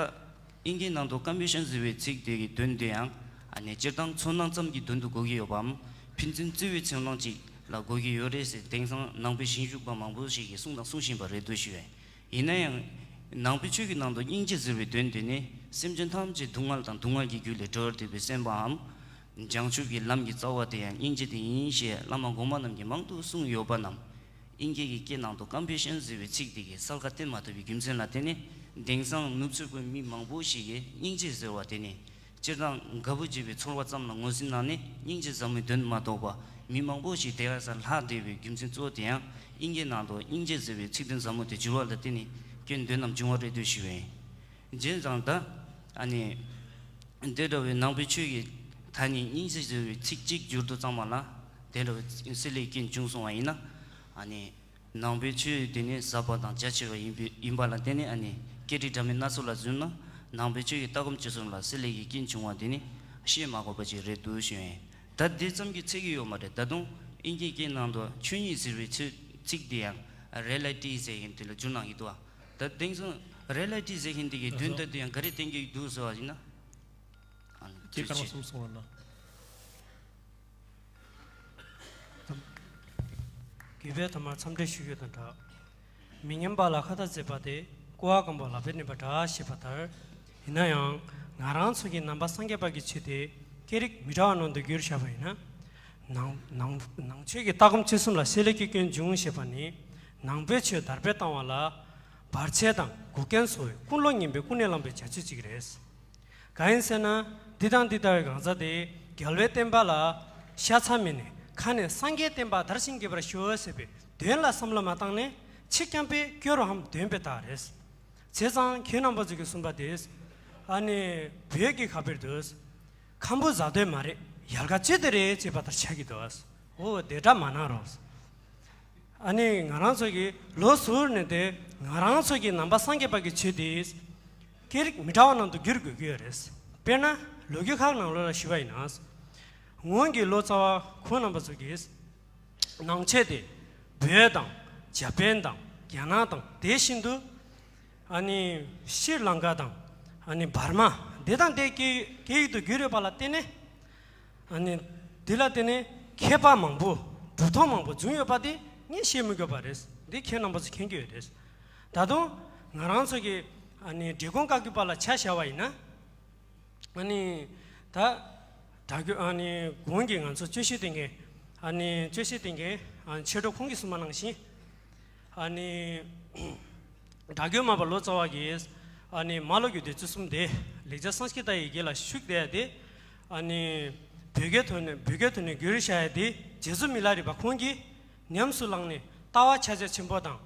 ཨིན་སྐད་ནང་དུ་ཀམ་པེ་ཤན་ཟེར་བའི་ཚིག་དེ་གི་དོན་དེ་ཡང་ཨ་ནི་སྤྱིར་བཏང་ཚོར་སྣང་ཙམ་གྱི་དོན་དུ་གོ་གི་ཡོད་པའམ། ཕན་ཚུན་བརྩེ་བའི་ཚོར་སྣང་ཅིག་ལ་གོ་གི་ཡོད་རེད་ཟེར། དེང་སང་ནང་པའི་ཞིབ་འཇུག་པ་མང་པོ་ཞིག་གིས་གསུངས་དང་གསུང་བཞིན་པ་རེད་འདུག་ཞུ་ཡིན། ཡིན་ན་ཡང་། ནང་པའི་ཆོས་ཀྱི་ནང་དུ་སྙིང་རྗེ་ཟེར་བའི་དོན་དེ་ནི་སེམས་ཅན་ཐམས་ཅད་སྡུག་བསྔལ་དང་སྡུག་བསྔལ་གྱི་རྒྱུ་ལས་སྒྲོལ་བར་འདོད་པའི་སེམས་པའམ། བྱང་ཆུབ་ཀྱི་ལམ་གྱི་རྩ་བ་དེ་ཡང་སྙིང་རྗེ་དེ་ཡིན་ཞེས་བླ་མ་གོང་མ་རྣམས་ཀྱིས་མང་དུ་གསུངས་ཡོད་པ་རྣམས། ཨིན་སྐད་ཀྱི་སྐད་ནང་དུ་ཀམ་པེ་ཤན་ཟེར་བའི་ཚིག་དེ་གིས་གསལ་ཁ་བསྟན་མ་ཐུབ་པའི་རྒྱུ་མཚན་ལ་བརྟེན་ནས། དེང་སང་ནུབ་ཕྱོགས་ཀྱི་མི་མང་པོ་ཞིག་གིས་སྙིང་རྗེ་ཟེར་བ་དེ་ནི། སྤྱིར་བཏང་དགའ་པོ་བྱེད་པའི་ཚོར་བ་ཙམ་ལ་ངོས་ཟིན་གནང་ནས། སྙིང་རྗེ་ཟབ་མོའི་དོན་མ་རྟོགས་པ་མི་མང་པོ་ཞིག་དེ་ག་སར་ལྷག་བསྡད་པའི་རྒྱུ་མཚན་གཙོ་བོ་དེ་ཡང་། ཨིན་སྐད་ནང་དུ་སྙིང་རྗེ་ཟེར་བའི་ཚིག་དོན་ཟབ་མོ་དེ་བསྒྱུར་བ་ལ་བརྟེན་ནས་སྐྱོན་དེ་རྣམས་བྱུང་བ་རེད་འདུག་ཞུ་བས། བྱས་ཙང་ད་ཨ་ནི་དེ་འདྲ་བའི་ནང་པའི་ཆོས་ཀྱི་ད་ནི་སྙིང་རྗེ་ཟེར་བའི་ཚིག་གཅིག་བསྒྱུར་དུས་ཙམ་པ་ལ་དེ་འདྲ་བའི་སྲེད་ལེན་གྱི་རྐྱེན་བྱུང་སོང་བ་ཡིན་ན། ཨ་ནི་ནང་པའི་ཆོས་དེ་ནི་ཟབ་པ་དང་རྒྱ་ཆེ་བ་ཡིན་པའི་ཡིན་པ་ལ་བརྟེན་ནས། ཨ་ནི་སྐད་རིགས་འདྲ་མིན་སྣ་ཚོགས་ལ་བརྫུས་ན། ནང་པའི་ཆོས་ཀྱི་ལྟ་སྒོམ་སྤྱོད་གསུམ་ལ་སྲེད་ལེན་གྱི་རྐྱེན་བྱུང་བ་དེ་ནི་བཤད་མ་དགོས་པ་ཅིག་རེད་འདུག་ཞུ་ཡིན། ད་དེ་ཙམ་གྱིས་ཚད་ཀྱི་ཡོད་མ་རེད། ད་དུང་ཨིན་སྐད་སྐད་ནང་དུ་ཆོས་ཉིད་ཟེར་བའི་ཚིག་ཚིག་དེ་ཡང་རི་ཡེ་ལི་ཊི་ཟེར་མཁན་དེ་ལ་བསྒྱུར་གནང་གི་འདུག་བ། ད་དེང་སང་རི་ཡེ་ལི་ཊི་ཟེར་མཁན་དེ་གི་དོན་དག་དེ་ཡང་ག་རེ་བསྟན་གྱི་འདུག་ཟེར་བ་ཡིན་ན། ཨ་ནི་ཁྱེད་ཐུགས་རྗེ་ཆེ། གསུམ་གསུངས་རོགས་གནང་། གུས་པས་ཐོག་མར་འཚམས་འདྲི་ཞུ་རྒྱུ་དང་སྦྲགས། མི་ཉན་པ་ལ་ཁ་ཏ་བྱེད་པ་དེ་ཀུ་བ་སྐམ་པོ་ལག་པས་མནན་པ་འདྲ་ཞེས་པ་ལྟར། ཡིན་ན་ཡང་ང་རང་ཚོ་གི་ནང་པ་སངས་རྒྱས་པ་གི་ཆོས་དེ་སྐད་རིགས་མི་འདྲ་བ་ནང་དུ་བསྒྱུར་བཞག་པ་ཡིན་ན། ནང་ནང་ནང་ཆོས་ཀྱི་ལྟ་སྒོམ་སྤྱོད་གསུམ་ལ་སྲེད་ལེན་གྱི་སྐྱོན་འབྱུང་ཞེས་པ་ནི། ནང་པའི་ཆོས་དར་སྤེལ་བཏང་བ་ལ་བར་ཆད་དང་འགོག་རྐྱེན་བཟོ་བའི་ཀུན་སློང་ངན་པའི་ཀུན་ནས་བསླངས་པའི་བྱ་སྤྱོད་ཅིག་རེད། གང་ཡིན་ཟེར་ན། འདི་དང་འདི་ལྟ་བུའི་གང་ཟག་དེ་རྒྱལ་བའི་བསྟན་པ་ལ་ཤ་ཚ་མེད་ནས། ཁ་ནས་སངས་རྒྱས་བསྟན་པ་དར་ཞིང་རྒྱས་པར་ཤོག་ཟེར་བའི་དོན་ལ་བསམ་བློ་མ་བཏང་ནས། ཆིག་རྐྱང་པས་སྐྱོ་རུ་ཧམ་འདོན་པའི་རྟགས་རེད། བྱས་ཙང་ཁྱེད་རྣམ་པ་ཚོ་གིས་གསུངས་པ་དེ། ཨ་ནི་བོད་ཀྱི་ཁ་ཕྱིར་དུ། ཁམ་བུ་ཟ་འདོད་མ་རེད། ཡལ་ག་གཅོད་འདོད་རེད་ཅེས་པ་ལྟར་ཆགས་ཀྱི་འདུག་འོ་དེ་འདྲ་མ་གནང་རོགས། ཨ་ནི་ང་རང་ཚོ་གིས་ལོ་ཟུར་ནས་དེ་ང་རང་ཚོ་གི་ནང་པ་སངས་རྒྱས་པ་གི་ཆོས་དེ་སྐད་རིགས་མི་འདྲ་བ་ནང་དུ་བསྒྱུར་དགོས་ཀྱི་ཡོད་རེད། དཔེར་ན་ལོ་རྒྱུས་ཁག་ནང་ལོགས་ལ་ཞུས་པ་ཡིན་ན། སྔོན་གྱི་ལོ་ཙཱ་བ་ཁོང་རྣམ་པ་ཚོ་གིས་ནང་ཆོས་དེ་བོད་དང་འཇར་པན་དང་རྒྱ་ནག་དང་དེ་བཞིན་དུ། ཨ་ནི་ཤྲི་ལང་ཀ་དང་། ཨ་ནི་འབར་མ། དེ་དང་དེ་སྐད་སྐད་ཡིག་ཏུ་བསྒྱུར་ཡོད་པ་ལ་བརྟེན་ནས། ཨ་ནི་འདི་ལ་བརྟེན་ནས་མཁས་པ་མང་པོ་གྲུབ་ཐོབ་མང་པོ་བྱུང་ཡོད་པ་དེ་ངས་བཤད་མི་དགོས་པ་རེད། འདི་ཁྱེད་རྣམ་པ་ཚོ་མཁྱེན་གྱི་ཡོད་རེད། ད་དུང་ང་རང་ཚོ་གི་ཨ་ནི་འབྲི་གུང་བཀའ་བརྒྱུད་པ་ལ་ཆ་བཞག་པ་ཡིན་ན། ཨ་ནི་ད་སྒྲ་སྒྱུར། ཨ་ནི་གོང་གི་ང་ཚོ་དཔྱོད་ཤེས་བསྟེན་མཁན། ཨ་ནི་དཔྱོད་ཤེས་བསྟེན་མཁན། ཨ་ནི་ཆོས་གྲོགས་ཁོང་གིས་གསུངས་པ་ནང་བཞིན། ཨ་ནི་སྒྲ་སྒྱུར་མར་པ་ལོ་ཙཱ་བ་གིས། ཨ་ནི་མ་ལོ་རྒྱུས་སྡེ་ཚན་གསུམ་དེ་ལེགས་སྦྱར་སཾ་སྐྲྀ་ཏ་ཡི་གེ་ལ་བཞུགས་བསྡད་ཡ་དེ། ཨ་ནི་བོད་སྐད་ཐོག་ནས་བོད་སྐད་ཐོག་ནས་བསྒྱུར་བཞག་ཡ་དེ་རྗེ་བཙུན་མི་ལ་རས་པ་ཁོང་གིས་ཉམས་སུ་བླངས་ནས་ལྟ་བ་ཕྱག་རྒྱ་ཆེན་པོ་དང་།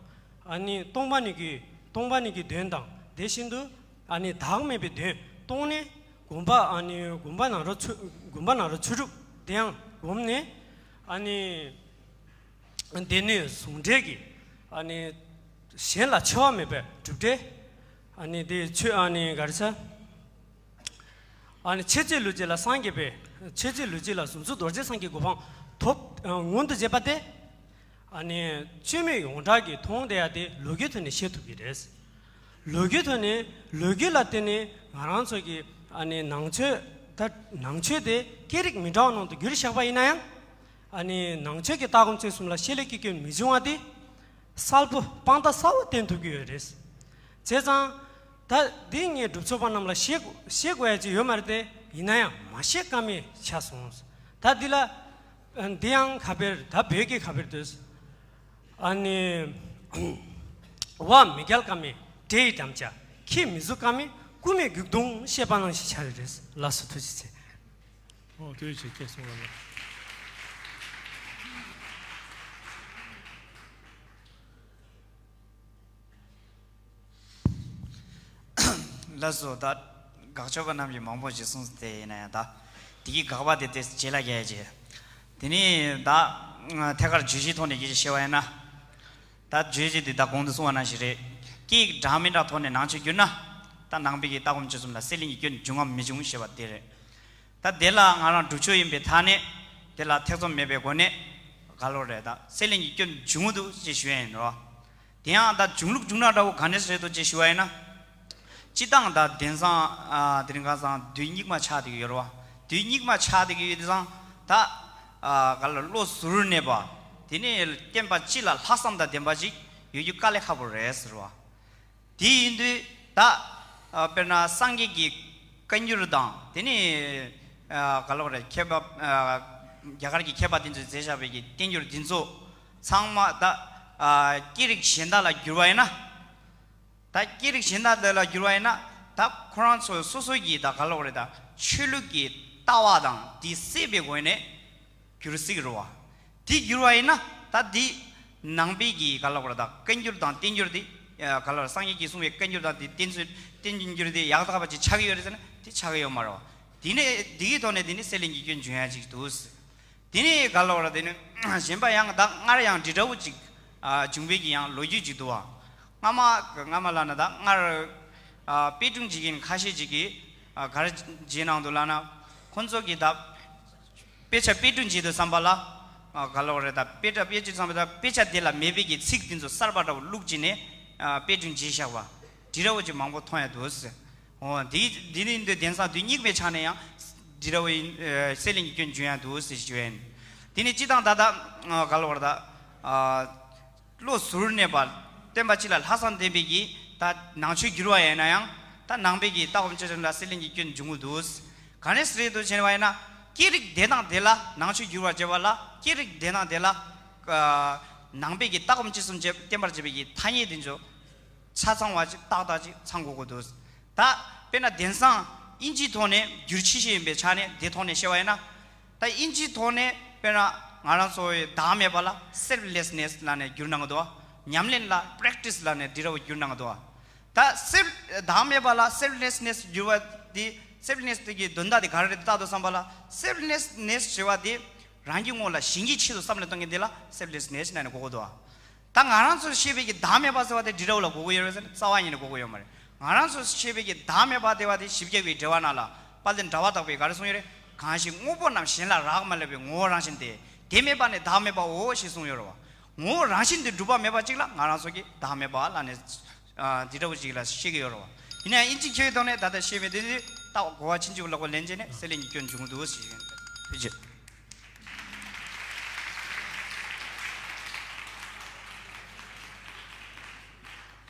ཨ་ནི་སྟོང་པ་ཉིད་ཀྱི་སྟོང་པ་ཉིད་ཀྱི་དོན་དང་དེ་བཞིན་དུ། ཨ་ནི་བདག་མེད་པའི་དོན་སྟོང་ནས་སྒོམ་པ། ཨ་ནི་སྒོམ་པ་ནང་རོ་ཆོས་སྒོམ་པ་ནང་རོ་ཆོས་དྲུག་དེ་ཡང་བསྒོམས་ནས། ཨ་ནི། སྡེ་སྣོད་ཟུང་འབྲེལ་གྱི། ཨ་ནི་གཞན་ལ་འཆི་བ་མེད་པའི་གྲུབ་འབྲས། ཨ་ནི་དེ་ཆོས། ཨ་ནི་ག་རེ་ཟེར། ཨ་ནི་མཆེད་གཙོ་ལུས་བྱེད་ལ་སངས་རྒྱས་པའི། མཆེད་གཙོ་ལུས་བྱེད་ལ་གཟུངས་གསོལ་རྡོ་རྗེ་འཆང་གི་གོ་འཕང་ཐོབ། ཨ། མངོན་དུ་བྱེད་པ་སྟེ། ཨ་ནི་སྤྱོད་མེད་ཡོངས་གྲགས་ཀྱི་མཐོང་བསྡད་ཡ་དེ་ལོ་རྒྱུས་ཐོག་ནས་ཤེས་ཐུབ་ཀྱི་རེད། ལོ་རྒྱུས་ཐོག་ནས་ལོ་རྒྱུས་ལ་བརྟེན་ནས་ང་རང་ཚོ་གི། ཨ་ནི་ནང་ཆོས། ད་ནང་ཆོས་དེ་སྐད་རིགས་མི་འདྲ་བ་ནང་དུ་བསྒྱུར་བཞག་པ་ཡིན་ན་ཡང་། ཨ་ནི་ནང་ཆོས་ཀྱི་ལྟ་སྒོམ་སྤྱོད་གསུམ་ལ་སྲེད་ལེན་གྱི་སྐྱོན་མི་འབྱུང་བ་དེ་གསལ་པོ་དཔང་རྟགས་གསལ་པོ་བསྟན་ཐུབ་ཀྱི་ཡོད་རེད། བྱས་ཙང་། ད་འདི་ངས་སྒྲུབ་ཕྱོགས་པ་རྣམས་ལ་བཤད་བཤད་དགོས་ཡ་ཅིག་ཡོད་མ་རེད་དེ། ཡིན་ན་ཡང་མ་བཤད་ཀ་མེད་ཆགས་སོང་། ད་འདི་ལ། འདི་ཡང་ཁ་ཕྱིར། ད་བོད་ཀྱི་ཁ་ཕྱིར་དུ། ཨ་ནི། བ་མི་རྒྱལ་ཀ་མེད་འདྲེ་ཡི་རྒྱམ་ལྕག་ཁྱི་མི་གཟུགས་ཀ་མེད་རྐུ་མའི་རྒྱུག་རྡུང་བཤད་པ་ནང་བཞིན་ཆགས་རེད། ལགས་སོ། ཐུགས་རྗེ་ཆེ། ཨོ། ཐུགས་རྗེ་ཆེ། སྐྱེལ་སོང་ལ། ལགས་སོ། ད་དགག་ཕྱོགས་པ་རྣམས་ཀྱིས་མང་པོ་ཞིག་གསུངས་ཏེ། ཡིན་ན་ཡང་ད་དེ་གི་དགག་པ་དེ་དེ་རྗེས་ལ་རྒྱག་ཡ་བྱས། དེ་ནི་ད་ཐད་ཀར་བརྗོད་གཞིའི་ཐོག་ནས་ཀྱི་བཤད་པ་ཡིན་ན། ད་བརྗོད་གཞི་དེ་ད་གོང་དུ་གསུངས་པ་ནང་བཞིན་རེད། སྐད་འདྲ་མི་འདྲ་ཐོག་ནས་ནང་ཆོས་བསྒྱུར་ན། ད་ནང་པའི་གི་ལྟ་སྒོམ་སྤྱོད་གསུམ་ལ་སྲེད་ལེན་གྱི་སྐྱོན་འབྱུང་ངམ་མི་འབྱུང་ཞེས་པ་དེ་རེད། ད་དེ་ལ་ང་རང་སྒྲུབ་ཕྱོགས་ཡིན་པའི་ཐད་ནས། དེ་ལ་ཐེ་ཚོམ་མེད་པའི་སྒོ་ནས། ག་ལོ་རེད་ད་སེ་ལེན་གྱི་སྐྱོན་འབྱུང་གི་འདུག་ཅེས་ཞུ་ཡ་ཡིན་རོ། དེ་ཡང་ད་འབྱུང་ལུགས་འབྱུང་སྟངས་འདྲ་བོ་ག་འདྲས་རེད་དོ་ཅེས་ཞུ་བ་ཡིན་ན། སྤྱི་བཏང་ད་དེང་སང་ཨ་དེ་རིང་ཁ་སང་དུས་སྙིགས་མ་ཆགས་བསྡད་ཀྱི་ཡོད་རེད་བ། དུས་སྙིགས་མ་ཆགས་བསྡད་ཀྱི་ཡོད་དེ་སང་ད་ཨ་ག་ལ་བློ་གཟུར་གནས་པ། དེ་ནས་བསྟན་པ་སྤྱི་ལ་ལྷག་བསམ་དང་ལྡན་པ་ཅིག་ཡོད་རྒྱུ་དཀའ་ལས་ཁག་པོ་རེད་ཟེར་བ། དེ་ཡིན་དུས་ད་ཨ་དཔེར་ན་སངས་རྒྱས་ཀྱི་བཀའ་འགྱུར་དང་དེ་ནས་ཨ་ག་ལ་བ་རེད་མཁས་པ་ཨ་རྒྱ་གར་གྱི་མཁས་པ་དེ་ཚོས་མཛད་བཞག་པའི་གི་བསྟན་འགྱུར་འདི་ཚོ་ཚང་མ་ད་ཨ་སྐད་རིགས་གཞན་དག་ལ་བསྒྱུར་བ་ཡིན་ན། ད་སྐད་རིགས་གཞན་དག་དེ་ལ་བསྒྱུར་བ་ཡིན་ན་ད་ཁོ་རང་ཚོ་སོ་སོ་གི་ད་ག་ལ་བ་རེད་ད་ཆོས་ལུགས་ཀྱི་ལྟ་བ་དང་དེ་བསྲེས་པའི་སྒོ་ནས་བསྒྱུར་སྲིད་ཀྱི་རེད་བ། དེ་བསྒྱུར་བ་ཡིན་ན་ད་དེ་ནང་པའི་གི་ག་ལ་བ་རེད་ད་བཀའ་འགྱུར་དང་བསྟན་འགྱུར་དེ་ག་ལ་བ་རེད་སངས་རྒྱས་ཀྱིས་གསུངས་པའི་བཀའ་འགྱུར་དང་དེ་བསྟན་ཚུལ་བསྟན་འགྱུར་དེ་ཡག་དག་པ་ཅིག་ཆགས་ཀྱི་ཡོད་རེད་ཟེར་ན་དེ་ཆགས་ཀྱི་ཡོད་མ་རེད་བ། དེ་ནས་དེ་གི་ཐོག་ནས་དེ་ནི་སེ་ལེན་གྱི་སྐྱོན་འབྱུང་ཡ་ཅིག་འདུག་དེ་ནས་ག་ལ་བ་རེད་དེ་ནི་གཞན་པ་ཡང་ད་སྔར་ཡང་འདི་འདྲ་བོ་ཅིག་ཨ་བྱུང་བའི་གི་ཡང་ལོ་རྒྱུས་ཅིག་འདུག་བ། སྔ་མ་སྔ་མ་ལ་ན་ད་སྔར་ཨ་དཔེ་སྐྲུན་བྱེད་མཁན་ཁ་ཤས་ཅིག་གིས་ཨ་ག་རེ་བྱེད་གནང་འདུག་ལབ་ན། ཁོང་ཚོ་གིས་ད་དཔེ་ཆ་དཔེ་སྐྲུན་བྱེད་དུས་ཙམ་པ་ལ་ཨ་ག་ལ་བ་རེད་ད་དཔེ་ཆ་དཔེ་སྐྲུན་ཙམ་པ་ད་དཔེ་ཆ་དེ་ལ་མེད་པའི་གི་ཚིག་དེ་ཚོ་གསར་པ་འདྲ་བོ་བླུགས་བྱས་ནས་ཨ་དཔེ་སྐྲུན་བྱས་བཞག་པ་འདི་འདྲ་བོ་ཅིག་མང་པོ་མཐོང་ཡ་འདུག་ཟེར། འོ་འདི་འདི་ནི་འདི་དེང་སང་དུས་སྙིགས་མའི་ཆ་ནས་ཡང་འདི་འདྲ་བོ་ཡིན་ཨ་སེ་ལེན་གྱི་སྐྱོན་འབྱུང་ཡ་འདུག་ཟེར་ཞུ་ཡ་ཡིན། དེ་ནི་སྤྱི་བཏང་ད་ད་ཨ་ག་ལ་བ་རེད་ད་ཨ། བློ་གཟུར་གནས་པ། བསྟན་པ་སྤྱི་ལ་ལྷག་བསམ་ལྡན་པའི་གི་ད་ནང་ཆོས་བསྒྱུར་བ་ཡིན་ན་ཡང་ད་ནང་པའི་གི་ལྟ་སྒོམ་སྤྱོད་གསུམ་ལ་སྲེད་ལེན་གྱི་སྐྱོན་འབྱུང་གི་འདུག་ག་ནས་རེད་འདུག་བྱས་པ་ཡིན་ན་སྐད་རིགས་དེ་དང་དེ་ལ་ནང་ཆོས་བསྒྱུར་བར་བྱེད་པ་ལ་སྐད་རིགས་དེ་དང་དེ་ལ་ནང་པའི་གི་ལྟ་སྒོམ་སྤྱོད་གསུམ་བྱེད་བསྟན་པར་བྱེད་པའི་གི་ཐ་སྙད་དེ་ཚོ་ཆ་ཚང་བ་ཅིག་ཏག་ཏག་ཅིག་ཚང་དགོས་ཀྱི་འདུག་ད་དཔེར་ན་དེང་སང་དབྱིན་ཇིའི་ཐོག་ནས་བསྒྱུར་ཆེ་ཤོས་ཡིན་པའི་ཆ་ནས་དེ་ཐོག་ནས་བཤད་པ་ཡིན་ན། ད་དབྱིན་ཇིའི་ཐོག་ནས་དཔེར་ན་ང་རང་ཚོ་བདག་མེད་པ་ལ་སེལ་ཕི་ལེས་ནེས་ལབ་ནས་བསྒྱུར་གནང་གི་འདུག་ཉམས་ལེན་ལ་པི་རེག་ཊི་སི་ལབ་ནས་འདི་འདྲ་བོ་བསྒྱུར་གནང་གི་འདུག་ད་སེལ་བདག་མེད་པ་ལ་སེལ་ཕི་ལེས་ནེས་བསྒྱུར་བ་འདི་སེལ་ཕི་ལེས་ནེས་དེ་གི་དོན་དག་དེ་ག་རེ་རེད་བལྟ་དུས་ཙམ་པ་ལ་སེལ་ཕི་ལེས་ནེས་ཞེས་པ་དེ་རང་གི་ངོ་ལ་གཞན་གྱི་ཆེད་དུ་བསམ་བློ་གཏོང་མཁན་དེ་ལ་སེལ་ཕི་ལེས་ནེས་ལབ་ནས་གོ་གི་འདུག་ད་ང་རང་ཚོས་བཤད་པའི་གི་བདག་མེད་པ་ཟེར་བ་དེ་འདི་འདྲ་བོ་ལ་གོ་གི་ཡོད་རེད་ཟེར་ན་རྩ་བ་ཉིད་ནས་གོ་གི་ཡོད་མ་རེད། ང་རང་ཚོས་བཤད་པའི་གི་བདག་མེད་པ་ཟེར་བ་དེ་བཞི་བརྒྱ་པའི་འགྲེལ་པ་ནང་ལ་དཔལ་ལྡན་ཟླ་བ་གྲགས་པས་ག་རེ་གསུངས་ཡོད་རེད། གང་ཞིག་དངོས་པོ་རྣམས་གཞན་ལ་རག་མ་ལས་པའི་ངོ་བོ་རང་བཞིན་ཏེ། དེ་མེད་པ་ནི་བདག་མེད་པའོ་ཞེས་གསུངས་ཡོད་རེད་བ། ངོ་བོ་རང་བཞིན་དུ་གྲུབ་པ་མེད་པ་གཅིག་ལ་ང་རང་ཚོ་གིས་བདག་མེད་པ་ལབ་ནས་ཨ་འདི་འདྲ་བོ་ཅིག་ལ་བཤད་ཀྱི་ཡོད་རེད་བ། ཡིན་ན་ཡང་དབྱིན་ཇི་ཁྱོད་ཐོག་ནས་ད་ལྟ་བཤད་མེད་དེ་ད་གོ་བ་ཕྱིན་ཅི་ལོག་པ་ལན་བྱས་ནས་སེ་ལེན་གྱི་སྐྱོན་འབྱུང་གི་འདུག་ཞེས་ཡིན། ཐུགས་རྗེ་ཆེ།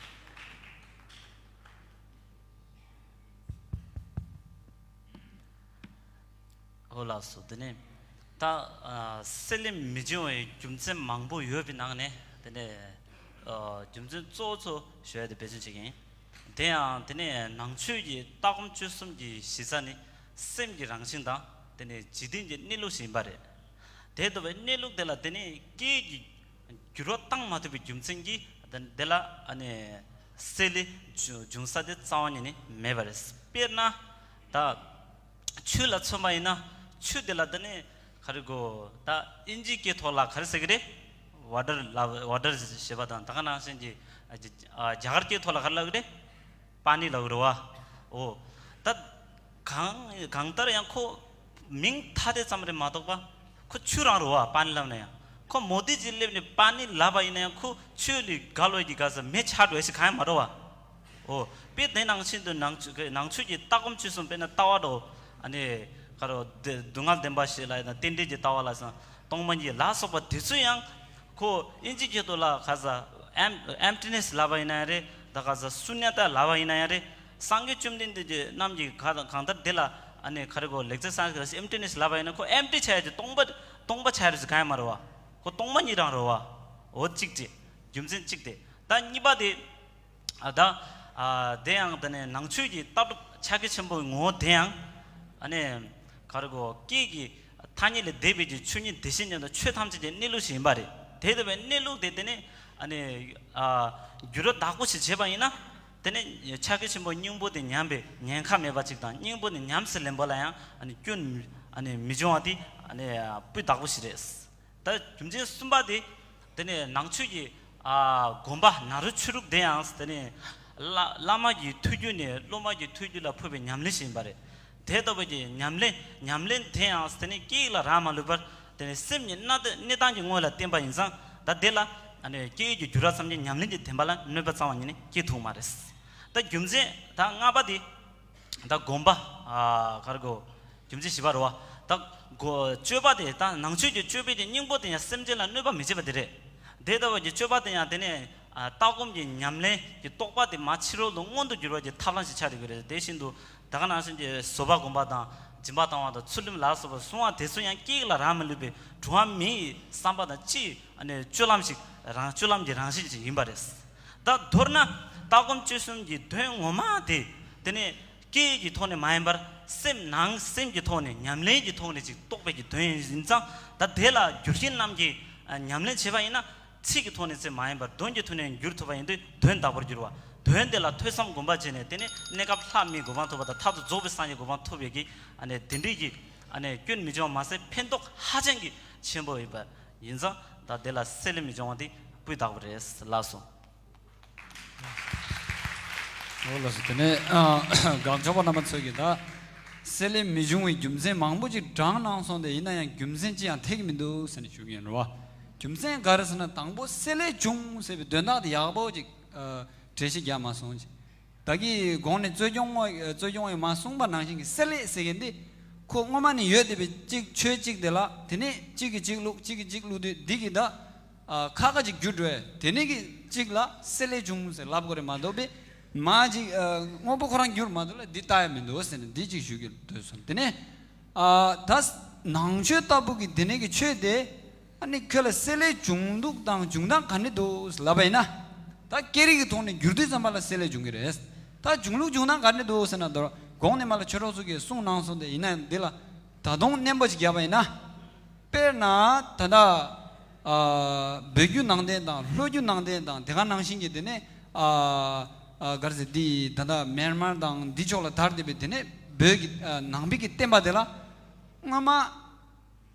ཨོ་ལགས་སོ། དེ་ནས་ད་ཨ་སེ་ལེན་མི་འབྱུང་བའི་རྒྱུ་མཚན་མང་པོ་ཡོད་པའི་ནང་ནས་དེ་ནས་ཨ་རྒྱུ་མཚན་གཙོ་བོ་ཚོ་ཞུ་ཡ་དེ་འབད་བརྩོན་བྱེད་ཀྱི་ཡིན། དེ་ཡང་དེ་ནས་ནང་ཆོས་ཀྱི་ལྟ་སྒོམ་སྤྱོད་གསུམ་གྱི་གཞི་རྩ་ནི་སེམས་ཀྱི་རང་བཞིན་དང་དེ་ནས་འཇིག་རྟེན་གྱི་གནས་ལུགས་ཤིག་ཡིན་པ་རེད། དེ་ལྟ་བུའི་གནས་ལུགས་དེ་ལ་དེ་ནས་སྐད་ཀྱི་འགྱུར་བ་བཏང་མ་ཐུབ་པའི་རྒྱུ་མཚན་གྱིས་དེ་དེ་ལ་ཨ་ནི་སེ་ལེན་འབྱུང་ས་དེ་རྩ་བ་ཉིད་ནས་མེད་པ་རེད། དཔེར་ན་ད་ཆུ་ལ་མཚོན་པ་ཡིན་ན་ཆུ་དེ་ལ་དེ་ནས་ག་རེ་གོ་ད་དབྱིན་ཇིའི་སྐད་ཐོག་ལ་ག་རེ་ཟེར་གི་རེད། ཝ་ཊར་ལ་ཝ་ཊར་ཞེས་པ་དང་ད་ག་ནང་བཞིན་གྱི་ཨ་རྒྱ་གར་སྐད་ཐོག་ལ་ག་རེ་ལབ་གི་རེད། པ་ནི་ལབ་གི་རེད་བ། འོ། ད་གང་གང་ལྟར་ཡང་ཁོ་མིང་ཐ་དད་ཙམ་རེད་མ་གཏོགས་པ། ཁོ་ཆུ་རང་རེད་བ་པ་ནི་ལབ་ན་ཡང་། ཁོ་མོ་དེ་ཅིག་སླེབས་ནས་པ་ནི་ལབ་པ་ཡིན་ན་ཡང་ཁོ་ཆུ་ལས་ག་ལོ་གི་ག་ས་མེ་ཆགས་འགྲོ་ཞིག་གང་ཡང་མ་འགྲོ་བ། འོ། དཔེ་དེ་ནང་བཞིན་དུ་ནང་ཆོས་ཀྱི་ནང་ཆོས་ཀྱི་ལྟ་སྒོམ་སྤྱོད་གསུམ་དཔེར་ན་ལྟ་བ་འགྲོ། ཨ་ནི། ག་རེ་སྡུག་བསྔལ་བདེན་པ་བཞི་ལ་ཡིན་ན་རྟེན་འབྲེལ་གྱི་ལྟ་བ་ལ་སོགས་སྟོང་པ་ཉིད་ལ་སོགས་པ་དེ་ཚོ་ཡང་། ཁོ་དབྱིན་ཇི་སྐད་དུ་ལ་ག་ས་ཨེམ་ཨེམ་ཊི་ནེ་སི་ལབ་པ་ཡིན་ན་ཡང་རེད། ད་ག་ས་ཤུ་ནྱ་ཏ་ལབ་པ་ཡིན་ན་ཡང་རེད། སངས་རྒྱས་བཅོམ་ལྡན་འདས་ཀྱི་རྣམས་ཀྱིས་ག་དང་གང་ལྟར་དེ་ལ་ཨ་ནི་ག་རེ་གོ་ལེགས་སྦྱར་སངས་སྐྲྀ་ཏ་ཨེམ་ཊི་ནེ་སི་ལབ་པ་ཡིན་ན་ཁོ་ཨེམ་ཊི་ཆགས་ཡ་ཅིག་སྟོང་པ་སྟོང་པ་ཆགས་ཡ་ཅིག་གང་ཡང་མ་རེད་བ། ཁོ་སྟོང་པ་ཉིད་རང་རེད་བ། འོ་གཅིག་དེ། རྒྱུ་མཚན་གཅིག་དེ། ད་གཉིས་པ་དེ། ཨ་ད། ཨ་དེ་ཡང་དེ་ནས་ནང་ཆོས་ཀྱི་ལྟ་གྲུབ་ཕྱག་རྒྱ་ཆེན་པོའི་ངོ་བོ་དེ་ཡང་། ཨ་ནི། ག་རེ་གོ་སྐད་ཀྱི་ཐ་སྙད་ལས་འདས་པའི་གི་ཆོས་ཉིད་དེ་བཞིན་ཉིད་དུ་ཆོས་ཐམས་ཅད་ཀྱི་གནས་ལུགས་ཤིག་ཡིན་པ་རེད། དེ་ལྟ་བུའི་གནས་ལུགས་དེ་དེ་ནས་ཨ་ནི་ཨ་འགྱུར་བ་བདག་པོ་ཞིག་བྱས་པ་ཡིན་ན། དེ་ནས་ཕྱག་རྒྱ་ཆེན་པོ་སྙིང་པོ་དེ་ཉམས་པའི་ཉེན་ཁ་མེད་པ་ཅིག་དང་སྙིང་པོ་དེ་ཉམས་སུ་ལེན་པ་ལ་ཡང་ཨ་ནི་སྐྱོན་ཨ་ནི་མི་འབྱུང་བ་དེ་ཨ་ནི་སྤུས་དག་པོ་ཞིག་རེད། ད་རྒྱུ་མཚན་གསུམ་པ་དེ། དེ་ནས་ནང་ཆོས་ཀྱི་ཨ་དགོན་པ་ནཱ་རོ་ཆོས་ལུགས་དེ་ཡང་དེ་ནས་བླ་བླ་མ་གི་ཐུགས་རྒྱུད་ནས་སློབ་མ་གི་ཐུགས་རྒྱུད་ལ་ཕུལ་བའི་ཉམས་ལེན་ཞིག་ཡིན་པ་རེད། དེ་ལྟ་བུ་གི་ཉམས་ལེན་ཉམས་ལེན་དེ་ཡང་དེ་ནས་སྐད་ཡིག་ལ་རག་མ་ལུས་པར་ དེ་ནས་སེམས་ཉིད་གནས་གནས་སྟངས་ཀྱི་དངོས་ལ་བརྟེན་པ་ཡིན་ཙང་ད་དེ་ལ་ཨ་ནི་སྐྱེ་ཡུལ་གྱི་འགྱུར་བ་ཙམ་གྱིས་ཉམས་ལེན་གྱི་བདེན་པ་ལ་གནོད་པ་རྩ་བ་ཉིད་ནས་སྐྱེ་ཐུབ་མ་རེད། ད་རྒྱུ་མཚན་ད་ལྔ་པ་དེ། ད་སྒོམ་པ། ཨ་ག་རེ་གོ་རྒྱུ་མཚན་བཞི་པ་རེད་བ། ད་གོ་སྤྱོད་པ་དེ་ད་ནང་ཆོས་ཀྱི་སྤྱོད་པའི་གི་སྙིང་པོ་དེ་ཡང་སེམས་ཅན་ལ་གནོད་པ་མི་བྱེད་པ་དེ་རེད། དེ་ལྟ་བུ་གི་སྤྱོད་པ་དེ་ཡང་དེ་ནས་ཨ་ལྟ་སྒོམ་གྱི་ཉམས་ལེན་གྱི་རྟོགས་པ་དེ་མ་ཕྱི་རོལ་དུ་མངོན་དུ་འགྱུར་བ་གྱི་ཐབས་ལམ་ཞིག་ཆགས་བསྡད་ཀྱི་རེད། དེ་བཞིན་དུ་ད་ག་ནང་བཞིན་གྱི་བཟོད་པ་སྒོམ་པ་དང་སྦྱིན་པ་བཏང་བ་དང་ཚུལ་ཁྲིམས་ལ་སོགས་པ་བསྲུང་བ་དེ་ཚོ་ཡང་སྐད་ཡིག་ལ་རག་མི་ལུས་པའི་གྲུབ་དབང་མི་ཡི་བསམ་པ་དང་གཅིག་ཨ་ནི་སྤྱོད་ལམ་ཞིག་རང་སྤྱོད་ལམ་གྱི་རང་བཞིན་ཅིག་ཡིན་པ་རེད། ད་མདོར་ན་ལྟ་སྒོམ་སྤྱོད་གསུམ་གྱི་དོན་ངོ་མ་དེ་དེ་ནས་སྐད་ཡིག་གི་ཐོག་ནས་མ་ཡིན་པར་སེམས་ནང་སེམས་ཀྱི་ཐོག་ནས་ཉམས་ལེན་གྱི་ཐོག་ནས་ཅིག་རྟོགས་པའི་གི་དོན་ཡིན་ཙང་ད་དེ་ལ་རྒྱུ་རྐྱེན་རྣམས་ཀྱིས་ཉམས་ལེན་བྱས་པ་ཡིན་ན་ཚིག་གི་ཐོག་ནས་ཚིག་མ་ཡིན་པར་དོན་གྱི་ཐོག་ནས་འགྱུར་ཐུབ་པ་ཡིན་དུས་དོན་དག་པར་འགྱུར་བ། དོན་དེ་ལ་ཐོས་བསམ་སྒོམ་པ་བྱས་ནས་དེ་ནས་གནས་སྐབས་ལྷ་མིའི་གོ་འཕང་ཐོབ་པ་དང་མཐར་ཐུག་རྫོགས་པའི་སངས་རྒྱས་གོ་འཕང་ཐོབ་པའི་གི་ཨ་ནི་དེ་འདྲའི་གི་ཨ་ནི་སྐྱོན་མི་འབྱུང་བ་མ་ཟད་ཕན་ཐོགས་ཧ་ཅང་གི་ཆེན་པོ་ཡིན་པ་ཡིན་ཙང་ད་དེ་ལ་སྲེད་ལེན་མི་འབྱུང་བ་དེ་སྤུས་དག་པ་རེད། ལགས་སོ། འོ་ལགས་སོ། དེ་ནས་ཨ་གང་ཆོག་པ་རྣམ་པ་ཚོས་ཀྱིས་ད་སྲེད་ལེན་མི་འབྱུང་བའི་རྒྱུ་མཚན་མང་པོ་ཅིག་དྲངས་གནང་སོང་སྟེ་ཡིན་ན་ཡང་རྒྱུ་མཚན་ཅི་ཡང་ཐེག་གི་མི་འདུག་ཟེར་ནས་ཞུ་གི་ཡིན་རེད་བ། རྒྱུ་མཚན་ག་རེ་ཟེར་ན་དང་པོ་སྲེད་ལེན་བྱུང་ཟེར་བའི་དོན་དག་དེ་ཡག་པོ་ཅིག་ཨ་འགྲེལ་བཤད་རྒྱག་མ་སོང་ཅིག་ད་གིན་གོང་ནས་རྩོད་སྐྱོང་ངོ་རྩོད་སྐྱོང་ཡང་མ་གསུངས་པ་ནང་བཞིན་གྱི་སྲེད་ལེན་ཟེར་མཁན་འདི་ཁོ་སྔོན་མ་ནས་ཡོད་བསྡད་པའི་གཅིག་ཆོས་གཅིག་དེ་ལ་དེ་ནས་གཅིག་གིས་གཅིག་བླུགས་གཅིག་གིས་གཅིག་བླུགས་དུས་འདི་གི་ད་ཨ་ཁ་ཁ་ཅིག་འགྱུར་འགྲོ་ཡ་དེ་ནས་གི་གཅིག་ལ་སྲེད་ལེན་བྱུང་ཟེར་ལབ་དགོས་རེད་མ་གཏོགས་པས་མ་ཅིག་ཨ་དངོས་པོ་ཁོ་རང་འགྱུར་མ་གཏོགས་ལ་འདི་ལྟ་ཡ་མི་འདུག་ཟེར་ནས་འདི་གཅིག་ཞུ་རྒྱུ་འདོད་སོང་། དེ་ནས་ཨ་ད་ནང་ཆོས་ལྟ་བུ་གི་དེ་ནས་གི་ཆོས་དེ། ཨ་ནི་ཁྱོད་ལ་སྲེད་ལེན་བྱུང་འདུག་དང་འབྱུང་སྟངས་ག་འདྲ་འདུག་ལབ་པ་ཡིན་ན། ད་སྐད་རིགས་ཀྱི་ཐོག་ནས་འགྱུར་དུས་ཙམ་པ་ལ་སྲེད་ལེན་འབྱུང་གི་རེད། ད་འབྱུང་ལུགས་འབྱུང་སྟངས་ག་འདྲ་འདུག་ཟེར་ན་མདོར་གོང་ནས་མར་ལ་ཆོས་གྲོགས་ཚོ་གིས་གསུངས་གནང་སོང་སྟེ་ཡིན་ན་འདི་ལ་ད་དུང་སྙན་པོ་ཅིག་བརྒྱབ་པ་ཡིན་ན། དཔེར་ན་ད་ལྟ་ཨ་བོད་བརྒྱུད་ནང་བསྟན་དང་ལྷོ་བརྒྱུད་ནང་བསྟན་དང་དེ་ག་ནང་བཞིན་གྱི་དེ་ནས་ཨ་ཨ་ག་རེ་ཟེར་འདི་ད་ལྟ་མེན་མར་དང་འདི་ཕྱོགས་ལ་དར་བསྡད་པའི་དེ་ནས་བོད་ཀྱི་ཨ་ནང་པའི་གི་བསྟན་པ་དེ་ལ་སྔོན་མ།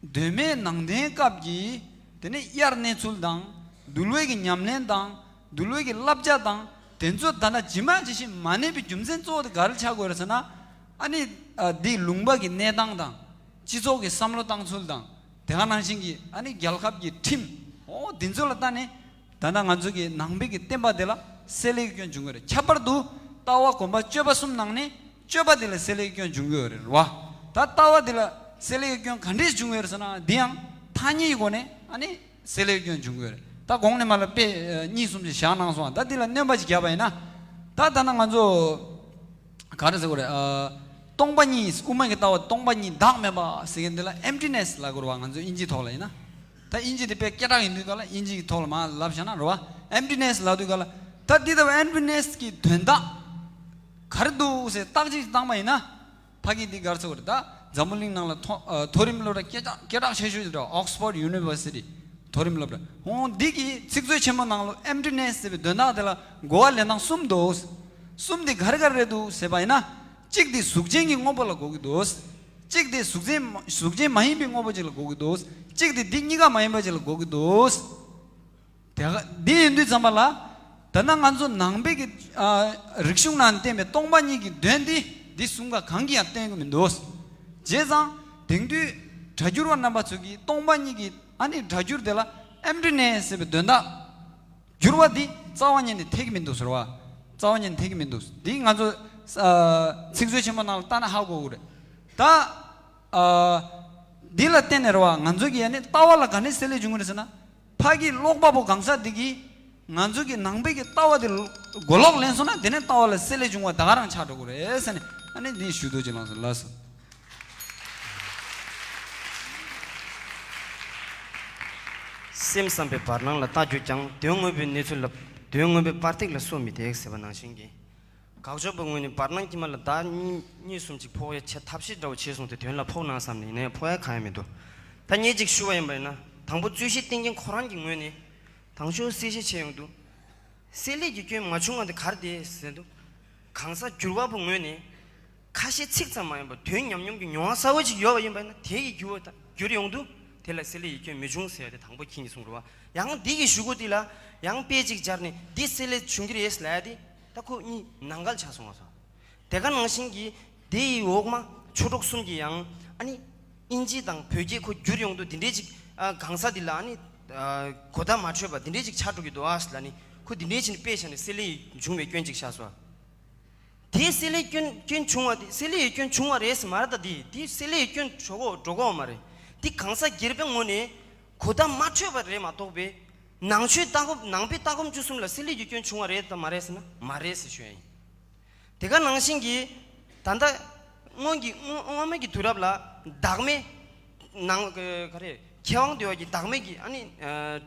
གདོད་མའི་ནང་བསྟན་སྐབས་ཀྱི་དེ་ནས་དབྱར་གནས་ཚུལ་དང་འདུལ་བའི་གི་ཉམས་ལེན་དང་འདུལ་བའི་གི་བསླབ་བྱ་དང་དེ་ཚོ་ད་ལྟ་ཇི་མ་ཇི་བཞིན་མ་གནས་པའི་རྒྱུ་མཚན་གཙོ་བོ་དེ་ག་རེ་ཆགས་དགོས་རེད་ཟེར་ན། ཨ་ནི་ཨ་འདི་ལུང་པ་གི་གནས་སྟངས་དང་སྤྱི་ཚོགས་ཀྱི་བསམ་བློ་བཏང་ཚུལ་དང་དེ་ག་ནང་བཞིན་གྱི་ཨ་ནི་རྒྱལ་ཁབ་ཀྱི་ཁྲིམས་འོ་འདི་ཚོ་ལ་ལྟ་ནས། ད་ལྟ་ང་ཚོ་གི་ནང་པའི་གི་བསྟན་པ་དེ་ལ་སྲེད་ལེན་གྱི་སྐྱོན་འབྱུང་གི་རེད། ཁྱད་པར་དུ་ལྟ་བ་སྒོམ་པ་སྤྱོད་པ་གསུམ་ནང་ནས་སྤྱོད་པ་དེ་ལ་སྲེད་ལེན་གྱི་སྐྱོན་འབྱུང་གི་ཡོད་རེད་བ། ད་ལྟ་བ་དེ་ལ་སྲེད་ལེན་གྱི་སྐྱོན་ག་འདྲས་འབྱུང་གི་ཡོད་རེད་ཟེར་ན་འདི་ཡང་ཐ་སྙད་ཀྱི་སྒོ་ནས་ཨ་ནི་སྲེད་ལེན་གྱི་སྐྱོན་འབྱུང་གི་ཡོད་རེད། ད་གོང་ནས་མར་ལ་དཔེ་གཉིས་གསུམ་ཅིག་བཞག་གནང་སོང་། ད་འདི་ལ་སྣོན་པ་ཅིག་བརྒྱབ་པ་ཡིན་ན། ད་ད་ལྟ་ང་ཚོ། ག་རེ་ཟེར་དགོས་རེད། ཨ། སྟོང་པ་ཉིད་དབུ་མ་གི་ལྟ་བ་སྟོང་པ་ཉིད་བདག་མེད་པ་ཟེར་མཁན་འདི་ལ་emptiness ལབ་དགོས་རེད་བ། ང་ཚོ་དབྱིན་ཇིའི་ཐོག་ལ་ཡིན་ན། ད་དབྱིན་ཇི་དེ་དཔེ་སྐད་གྲགས་ཡིན་དུས་ག་ལ་དབྱིན་ཇིའི་ཐོག་ལ་མར་ལབ་བཞག་ན་རེད་བ། emptiness ལབ་དུས་ག་ལ། ད་འདི་ལྟ་བུ་emptiness གི་དོན་དག་ག་རེ་འདུག་ཟེར་བརྟག་དཔྱད་བཏང་པ་ཡིན་ན། ཕ་གི་འདི་ག་རེ་ཟེར་དགོས་རེད། ད་འཛམ་བུ་གླིང་ནང་ལ་མཐོ་ཨ་མཐོ་རིམ་སློབ་གྲྭ་སྐད་གྲགས་སྐད་གྲགས་ཆེ་ཤོས་ཅིག་རེད། Oxford University མཐོ་རིམ་སློབ་གྲྭ། འོ་འདི་གི་ཚིག་མཛོད་ཆེན་མོ་ནང་ལ་emptiness ཟེར་བའི་དོན་དག་དེ་ལ་གོ་བ་ལེན་སྟངས་གསུམ་འདུག་གསུམ་དེ་ག་རེ་ག་རེ་རེད་འདུག་ཟེར་བ་ཡིན་ན། གཅིག་དེ་གཟུགས་ཅན་གྱི་དངོས་པོ་ལ་གོ་གི་འདུག་གཅིག་དེ་གཟུགས་ཅན་མ་གཟུགས་ཅན་མ་ཡིན་པའི་དངོས་པོ་ཅིག་ལ་གོ་གི་འདུག་གཅིག་དེ་འདི་གཉིས་ཀ་མ་ཡིན་པ་ཅིག་ལ་གོ་གི་འདུག་དེ་ག་འདི་ཡིན་དུས་ཙམ་པ་ལ། ད་ལྟ་ང་ཚོ་ནང་པའི་གི་ཨ་རིག་གཞུང་ནང་བསྟན་པའི་སྟོང་པ་ཉིད་ཀྱི་དོན་འདི་འདི་གསུམ་ཀ་གང་གིས་ཡང་བསྟན་གི་མི་འདུག་བྱས་ཙང་དེང་དུས་སྒྲ་སྒྱུར་བ་རྣམ་པ་ཚོ་གིས་སྟོང་པ་ཉིད་ཀྱི་ཨ་ནི་སྒྲ་སྒྱུར་དེ་ལ་emptiness ཟེར་བའི་དོན་དག་སྒྱུར་བ་འདི་རྩ་བ་ཉིད་ནས་འཐད་གི་མི་འདུག་ཟེར་བ། རྩ་བ་ཉིད་ནས་འཐད་གི་མི་འདུག་འདི་ང་ཚོ་ཨ་ཚིག་མཛོད་ཆེན་མོ་ནང་ལ་ལྟ་ན་ཧ་གོ་གི་རེད། ད་ཨ་འདི་ལ་བརྟེན་ནས་རེད་བ། ང་ཚོ་གི་ཨ་ནི་ལྟ་བ་ལ་ག་ནས་སྲེད་ལེན་བྱུང་གི་རེད་ཟེར་ན། ཕ་གི་ཀློག་པ་པོ་གང་ཟག་འདི་གིས་ང་ཚོ་གི་ནང་པའི་གི་ལྟ་བ་དེ་མགོ་ལོག་ལེན་སོང་ན་དེ་ནས་ལྟ་བ་ལ་སྲེད་ལེན་བྱུང་བ་ད་ག་རང་ཆགས་འགྲོ་གི་རེད་ཟེར་ནས་ཨ་ནི་འདི་ཞུ་འདོད་ཅིག་ལངས་སོང་། ལགས་སོ། སེམས་ཙམ་པའི་བར་སྣང་ལ་ལྟ་གྱུར་ཀྱང་དོན་དངོས་པོའི་གནས་ཚུལ་ལ་དོན་དངོས་པོའི་བར་ཐིག་ལ་སོ་མི་ཐེག་ཟེར་བ་ནང་བཞིན་གྱི། དགག་བྱ་པོ་ངོས་ནས་བར་སྣང་དཀྱིལ་མ་ལ་བདག་གཉིས་གཉིས་གསུམ་ཅིག་ཕོག་ཡ་ཆེ་ཐབས་ཤེས་འདྲ་བོ་བྱས་སོང་སྟེ་དོན་ལ་ཕོག་ན་བསམ་ནས་ཡིན་ན་ཡང་ཕོག་ཡ་གང་ཡང་མི་འདུག་ད་ངས་ཅིག་ཞུ་བ་ཡིན་པ་ཡིན་ན། དང་པོ་རྩོད་གཞི་བཏིང་མཁན་ཁོ་རང་གི་ངོས་ནས་དང་ཤོས་གསལ་བཤད་བྱས་ཡོང་དུས། སྲེད་ལེན་གྱི་སྐྱོན་མ་བྱུང་བ་དེ་ག་རེ་རེད་ཟེར་དུས། གང་ཟག་སྒྱུར་བ་པོ་ངོས་ནས་ཁ་ཤས་ཚིག་ཙམ་མ་ཡིན་པར་དོན་ཉམས་མྱོང་གི་མྱོང་བ་གསར་བ་ཅིག་ཡོད་པ་ཡིན་པ་ཡིན་ན་དེ་ཡི་འགྱུར་བ་དང་བསྒྱུར་ཡོང་དུས་དེ་ལ་སྲེད་ལེན་གྱི་སྐྱོན་མི་འབྱུང་ཟེར་ཡ་དེ་དང་པོ་ཁྱེད་ཀྱིས་གསུངས་རེད་བ། ཡང་འདི་གི་གཞུག་གུ་དེ་ལ་ཡང་དཔེ་ཅིག་སྦྱར་ནས་འདི་སྲེད་ལེན་བྱུང་གི་རེད་ལབ་ཡ་དེ། ད་ཁོ་གཉིས་ནང་འགལ་ཆགས་སོང་བ་སོ། དེ་ག་ནང་བཞིན་གྱི་དེ་ཡི་འོག་མ་ཆོས་གྲོགས་གསུམ་གྱིས་ཡང་ཨ་ནི་ ཨིན་ཇི་དང་བོད་སྐད་ཁོ་བསྒྱུར་ཡོང་དུས་འདི་འདྲའི་ཅིག་ཨ་གང་ས་འདི་ལ་ཨ་ནི་ཨ་གོ་བརྡ་མ་འཕྲོད་པ་འདི་འདྲའི་ཅིག་ཆགས་འགྲོ་གི་འདུག་ཨ་ལ་ནི་ཁོ་འདི་འདྲའི་ཅིག་དཔེ་བཞག་ནས་བསྲེ་ལྷད་འབྱུང་བའི་སྐྱོན་ཅིག་བཞག་སོ། དེ་བསྲེ་ལྷད་སྐྱོན་སྐྱོན་བྱུང་བ་དེ་བསྲེ་ལྷད་ཡི་སྐྱོན་བྱུང་བ་རེད་ཟེར་མ་རེད་ད། དེ་དེ་བསྲེ་ལྷད་ཡི་སྐྱོན་འགྲོ་གོ་འགྲོ་གོ་མ་རེད། དེ་གང་ས་སྒེར་པའི་ངོས་ནས་གོ་བརྡ་མ་འཕྲོད་པ་རེད་མ་གཏོགས་པའི་ནང་ཆོས་ལྟ་སྒོམ་ནང་པའི་ལྟ་སྒོམ་བཅུ་གསུམ་ལ་བསྲེ་ལྷད་ཀྱི་སྐྱོན་བྱུང་བ་རེད་དམ་མ་རེད་ཟེར་ན་མ་རེད་ཟེར་ཞུ་ཡ་ཡིན། དེ་ག་ནང་བཞིན་གྱི་ད་ལྟ་སྔོན་གྱི་སྔོན་སྔོན་མའི་གི་དུས་རབས་ལ་བདག་མེད་ནང་ག་རེ་མཁས་དབང་འདུལ་བ་གྱི་བདག་མེད་ཀྱི་ཨ་ནི་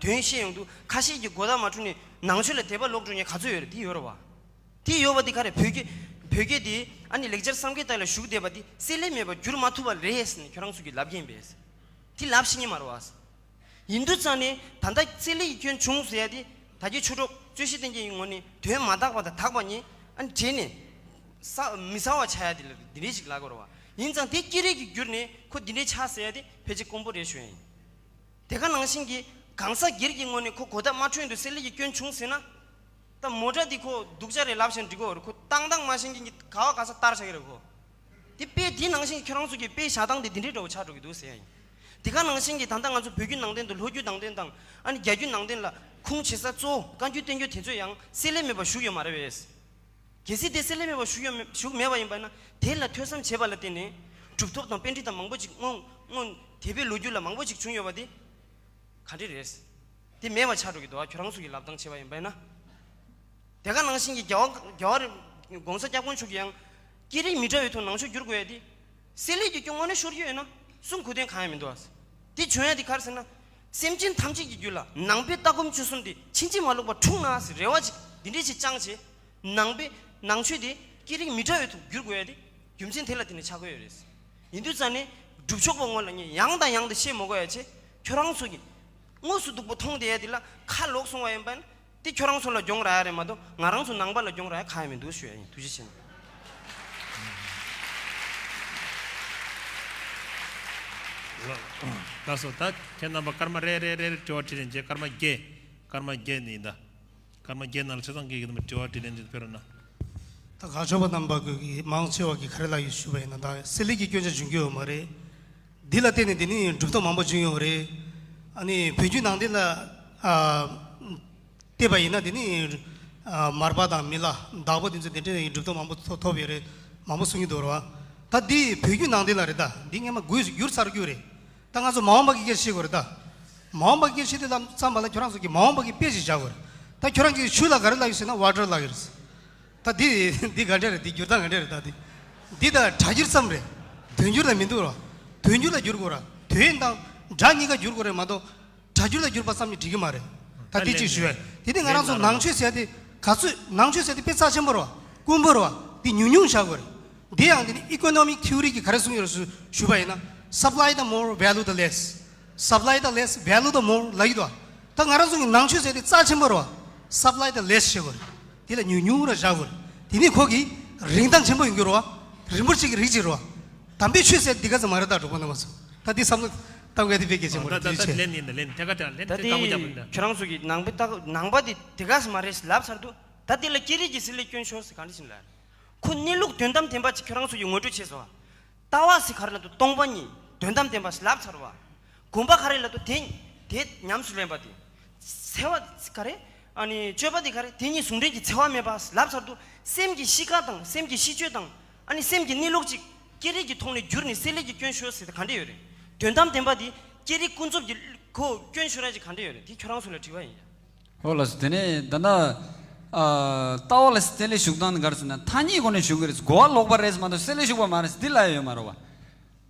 དོན་བཤད་ཡོང་དུས་ཁ་ཤས་ཀྱི་གོ་བརྡ་མ་འཕྲོད་ནས་ནང་ཆོས་ལ་དད་པ་ལོག་འགྲོ་མཁན་ག་ཚོད་ཡོད་རེད། དེ་ཡོད་རེད་བ། དེ་ཡོད་པ་དེ་ག་རེད། བོད་སྐད་བོད་སྐད་དེ་ཨ་ནི་ལེགས་སྦྱར་བསམ་ཁའི་ཐད་ལ་བཞུགས་བསྡད་པ་དེ་བསྲེ་ལྷད་མེད་པར་བསྒྱུར་མ་ཐུབ་པ་རེད་ཟེར་ནས་ཁྱོད་རང་ཚོ་གིས་ལབ་ཀྱིན་པས། དེ་ལབ་ཤེས་ཀྱི་མ་རེད་བ། ཡིན་དུས་ཙང་ནས་ད་ལྟ་བསྲེ་ལྷད་ཀྱི་སྐྱོན་བྱུང་ཟེར་ཡ་དེ་ད་གིན་ཆོས་གྲོགས་རྩོད་གཞི་བསྟན་རྒྱུ་ཡི་ངོས་ནས་དོན་མ་དག་པ་དང་དག་པ་གཉིས་ཨ་ནི་བྲལ་ནས་ས་མི་གསལ་བ་ཆགས་ཡ་དེ་ལ་འདི་འདྲས་ཞིག་ལབ་དགོས་རེད་བ། ཡིན་ཙང་དེ་སྐད་རིགས་ཀྱིས་བསྒྱུར་ནས་ཁོ་འདི་འདྲས་ཆགས་ཟེར་ཡ་དེ་ཕལ་ཆེར་དཀོན་པོ་རེད་ཞུ་ཡ་ཡིན། དེ་ག་ནང་བཞིན་གྱི་གང་ཟག་སྒེར་གྱི་ངོས་ནས་ཁོ་གོ་བརྡ་མ་འཕྲོད་དུས་བསྲེ་ལྷད་ཀྱི་སྐྱོན་བྱུང་ཟེར་ན། ད་མོ་ཊ་འདི་ཁོ་སྡུག་ཅག་རེད་ལབ་བཞིན་འགྲིག་གི་ཡོད་རེད། ཁོ་བཏང་སྟངས་མ་ཤེས་མཁན་གྱི་ག་བ་ག་ས་བསྟར་བཞག་གི་རེད་ཁོ། དེ་དཔེ་དེ་ནང་བཞིན་ཁྱོད་རང་ཚོ་གི་དཔེ་བཞག་སྟངས་དེ་འདི་འདྲའི་འདྲ་བོ་ཆགས་འགྲོ་གི་འདུག་ཟེར་ཡ་ཡིན། དེ་ག་ནང་བཞིན་གྱི་ད་ལྟ་ང་ཚོ་བོད་བརྒྱུད་ནང་བསྟན་དང་ལྷོ་བརྒྱུད་ནང་བསྟན་དང་ཨ་ནི་རྒྱ་བརྒྱུད་ནང་བསྟན་ལ་ཁུངས་བྱེད་ས་གཙོ་བོ་བཀའ་འགྱུར་བསྟན་འགྱུར་དེ་ཚོ་ཡང་བསྲེ་ལྷད་མེད་པར་བཞུགས་ཡོད་མ་རེད་པས། གལ་སྲིད་དེ་བསྲེ་ལྷད་མེད་པར་བཞུགས་ཡོད་མེད་བཞུགས་མེད་པ་ཡིན་པ་ན་དེ་ལ་ཐོས་བསམ་བྱས་པ་ལ་བརྟེན་ནས་གྲུབ་ཐོབ་དང་པཎྜི་ཏ་མང་པོ་ཅིག་སྔོན་སྔོན་འདས་པའི་ལོ་རྒྱུས་ལ་མང་པོ་ཅིག་བྱུང་ཡོད་པ་དེ་ག་འདྲ་རེད། དེ་མེད་པ་ཆགས་འགྲོ་གི་འདུག་ཨ། ཁྱོད་རང་ཚོ་གི་ལབ་སྟངས་བྱས་པ་ཡིན་པ་ན། དེ་ག་ནང་བཞིན་གྱི་རྒྱལ་བ་རྒྱལ་བ་རིན་༸གོང་ས་༸སྐྱབས་མགོན་མཆོག་གིས་ཡང་སྐད་རིགས་མི་འདྲ་བའི་ཐོག་ནང་ཆོས་བསྒྱུར་དགོས་ཡ་དེ་བསྲེ་ལྷད་ཀྱི་སྐྱོན་དངོས་གནས་ཤོར་གྱི་ཡོད་ན་གསུང་གོ་དོན་གང་ཡང་མི་འདུག་ཨ། དེ་བྱུང་ཡ་དེ་ག་རེ་ཟེར་ན། སེམས་ཅན་ཐམས་ཅད་ཀྱི་རྒྱུད་ལ་ནང་པའི་ལྟ་སྒོམ་སྤྱོད་གསུམ་དེ་ཕྱིན་ཅི་མ་ལོག་པར་འཁྲུངས་ན་ཟེར་རེ་བ་ཅིག་འདི་འདྲས་ཅིག་བཅངས་བྱས། ནང་པའི་ནང་ཆོས་དེ་སྐད་རིགས་མི་འདྲ་བའི་ཐོག་བསྒྱུར་དགོས་ཡ་དེ་རྒྱུ་མཚན་དེ་ལ་བརྟེན་ནས་ཆགས་ཀྱི་ཡོད་རེད། ཡིན་དུས་ཙང་ནས་སྒྲུབ་ཆོག་པ་ངོས་ལ་ངས་ཡང་དང་ཡང་དུ་བཤད་མ་དགོས་ཡ་བྱས། ཁྱོད་རང་ཚོ་གིས་དངོས་སུ་སྡུག་པོ་མཐོང་བསྡད་ཡ་དེ་ལ་ཁ་ལོག་སོང་བ་ཡིན་པ་ན་དེ་ཁྱོད་རང་ཚོ་ལ་གྱོང་རག་ཡ་རེད་མ་གཏོགས་ང་རང་ཚོ་ནང་པ་ལ་གྱོང་རག་ཡ་གང་ཡང་མི་འདུག་ཞུ་ཡ་ཡིན། ཐུགས་རྗེ་ཆེ་གནང་། ལགས་སོ། ད་ཁྱེད་རྣམ་པ་སྐར་མ་རེ་རེ་རེ་རེ་དྲི་བ་དྲིས་ལན་བྱས། སྐར་མ་བརྒྱད། སྐར་མ་བརྒྱད་ནི་ཡིན་ད། སྐར་མ་བརྒྱད་ནང་ལ་ཆ་ཚང་གི་དྲི་བ་དྲིས་ལན་ཅིག་ཕེབས་རོགས་གནང་། ད་གར་ཕྱོགས་པ་རྣམ་པ་ཀུན་གྱིས་མང་ཆེ་བ་གིས་ག་རེ་ལབ་ཡོད་ཞུས་པ་ཡིན་ན། ད་བསྲེ་ལྷད་ཀྱི་སྐྱོན་ཆ་འབྱུང་གི་ཡོད་མ་རེད། འདི་ལ་བརྟེན་ནས་འདི་ནི་གྲུབ་ཐོབ་མང་པོ་བྱུང་ཡོད་རེད། ཨ་ནི་བོད་བརྒྱུད་ནང་བསྟན་ལ་ཨ་བལྟས་པ་ཡིན་ན་འདི་ནི་ཨ་མར་པ་དང་མི་ལ་དྭགས་པོ་དེ་ཚོ་དེ་འདྲའི་གྲུབ་ཐོབ་མང་པོ་ཐོབ་ཐོབ་ཡོད་རེད། མང་པོ་གསུང་གི་འདུག་རེད་བ། ད་འདི་བོད་བརྒྱུད་ནང་བསྟན་ལ་རེད། ད་འདི་སྔས་མ་དགོས་བསྒྱུར་ཚར་རྒྱུ་རེད། ད་ང་ཚོ་མ་འོངས་པ་གི་སྐད་ཆ་བཤད་དགོས་རེད་ད། མ་འོངས་པ་གི་སྐད་ཆ་བཤད་དུས་ཙམ་པ་ལ་ཁྱོད་རང་ཚོ་གི་མ་འོངས་པ་གི་དཔེ་ཞིག་བཞག་དགོས་རེད། ད་ཁྱོད་རང་གི་ཆོས་ལ་ག་རེ་ལབ་ཡོད་ཟེར་ན་ཝ་ཊར་ལབ་ཡོད་རེད། ད་འདི་འདི་ག་འདྲ་རེད། འདི་བསྒྱུར་སྟངས་ག་འདྲ་རེད། ད་འདི་འདི་ད་སྒྲ་སྒྱུར་ཙམ་རེད། དོན་སྒྱུར་ལ་མི་འདུག་རོ། དོན་སྒྱུར་ལ་བསྒྱུར་དགོས་ར། དོན་དང་སྒྲ་གཉིས་ཀ་བསྒྱུར་དགོས་རེད་མ་གཏོགས་སྒྲ་སྒྱུར་ལ་བསྒྱུར་པ་ཙམ་གྱིས་འགྲིག་གི་མ་རེད། ད་འདི་གཅིག་ཞུ་ཡ། དེ་ནི་ང་རང་ཚོ་ནང་ཆོས་ཟེར་ཡ་དེ་ག་ཚོད་ནང་ཆོས་ཟེར་ཡ་དེ་དཔེ་རྩ་ཆེན་པོ་རེད་བ། དཀོན་པོ་རེད་བ། འདི་ཉུང་ཉུང་བཞག་དགོས་རེད། འདི་ཡང་འདི་ནི་economic theory གིས་ག་རེ་གསུངས་ཡོད་རེད་ཞུ་ཞུས་པ་ཡིན་ན། Supply the more, value the less. Supply the less, value the more ལབ་ཀྱི་འདུག་ད་ང་རང་ཚོ་གི་ནང་ཆོས་ཟེར་དེ་རྩ་ཆེན་པོ་རེད་བ། Supply the less བྱེད་དགོས་རེད། དེ་ལ་ཉུང་ཉུང་ར་བཞག་དགོས་རེད། དེ་ནི་ཁོ་གི་རིན་ཐང་ཆེན་པོ་ཡོང་གི་རེད་བ། རིན་པོ་ཆེ་གི་རིགས་ཅིག་རེད་བ། དམ་པའི་ཆོས་ཟེར་འདི་ག་ཙམ་མ་རེད། ད་གྲོགས་པོ་རྣམ་པ་ཚོ། ད་འདི་བསམ་བློ་བཏང་དགོས་དེ་དཔེ་གལ་ཆེན་པོ་རེད། ད་ཐུགས་རྗེ་ཆེ། ལན་ཡིན་ད་ལན་ཐད་ཀ་དེ་ལན་ད་དེ་དེ་དགའ་པོ་རྒྱབ་ཡིན་ད། ཁྱོད་རང་ཚོ་གི་ནང་པའི་ད་ནང་པ་དེ་དེ་ག་ཙམ་མ་རེད་ལབ་ཚར་འདུག་ད་དེ་ལ་སྐད་རིགས་ཀྱི་བསྲེ་ལྷད་སྐྱོན་ཤོར་ཟེར་ག་འདྲ་ཞིག་ལབ། ཁོ་གནས་ལུགས་དོན་དམ་བདེན་པ་ཅིག་ཁྱོད་རང་ཚོ་ཡིས་ངོ་སྤྲོད་བྱས་སོང་བ། ལྟ་བ་ཟེར་ག་རེ་ལབ་དུས་སྟོང་པ་ཉིད་དོན་དམ་བདེན་པ་ཟེར་ལབ་ཚར་བ། སྒོམ་པ་ག་རེ་ལབ་དུས་དེ་དེ་ཉམས་སུ་ལེན་པ་དེ། འཚེ་བ་ག་རེ། ཨ་ནི་སྤྱོད་པ་དེ་ག་རེ། དེ་གཉིས་ཟུང་འབྲེལ་གྱི་འཚེ་བ་མེད་པ་ཟེར་ལབ་ཚར་དུས་སེམས་ཀྱི་གཤིས་ཀ་དང་སེམས་ཀྱི་གཤིས་སྤྱོད་དང་ཨ་ནི་སེམས་ཀྱི་གནས་ལུགས་ཅིག་སྐད་རིགས་ཀྱི་ཐོག་ནས་བསྒྱུར་ནས་བསྲེ་ལྷད་ཀྱི་སྐྱོན་ཤོར་ཟེར་དེ་ག་འདྲ་ཡོད་རེད། དོན་དམ་བདེན་པ་དེ་སྐད་རིགས་ཀུན་རྫོབ་ཀྱི་ཁོ་སྐྱོན་ཤོར་ཡ་ཅིག་ག་འདྲ་ཡོད་རེད། དེ་ཁྱོད་རང་ཚོ་ལ་དྲི་བ་ཡིན། ཨོ་ལགས་སོ། དེ་ནས་ད་ལྟ་ཨ་ལྟ་བ་ལ་བསྲེ་ལྷད་ཞུགས་སྟངས་དེ་ག་རེ་ཟེར་ན་ཐ་སྙད་སྒོ་ནས་ཞུགས་ཀྱི་རེད། གོ་བ་ལོག་པ་རེད་མ་གཏོགས་བསྲེ་ལྷད་ཞུགས་པ་མ་རེད་འདི་ལབ་ཡ་ཡོད་མ་རེད་བ།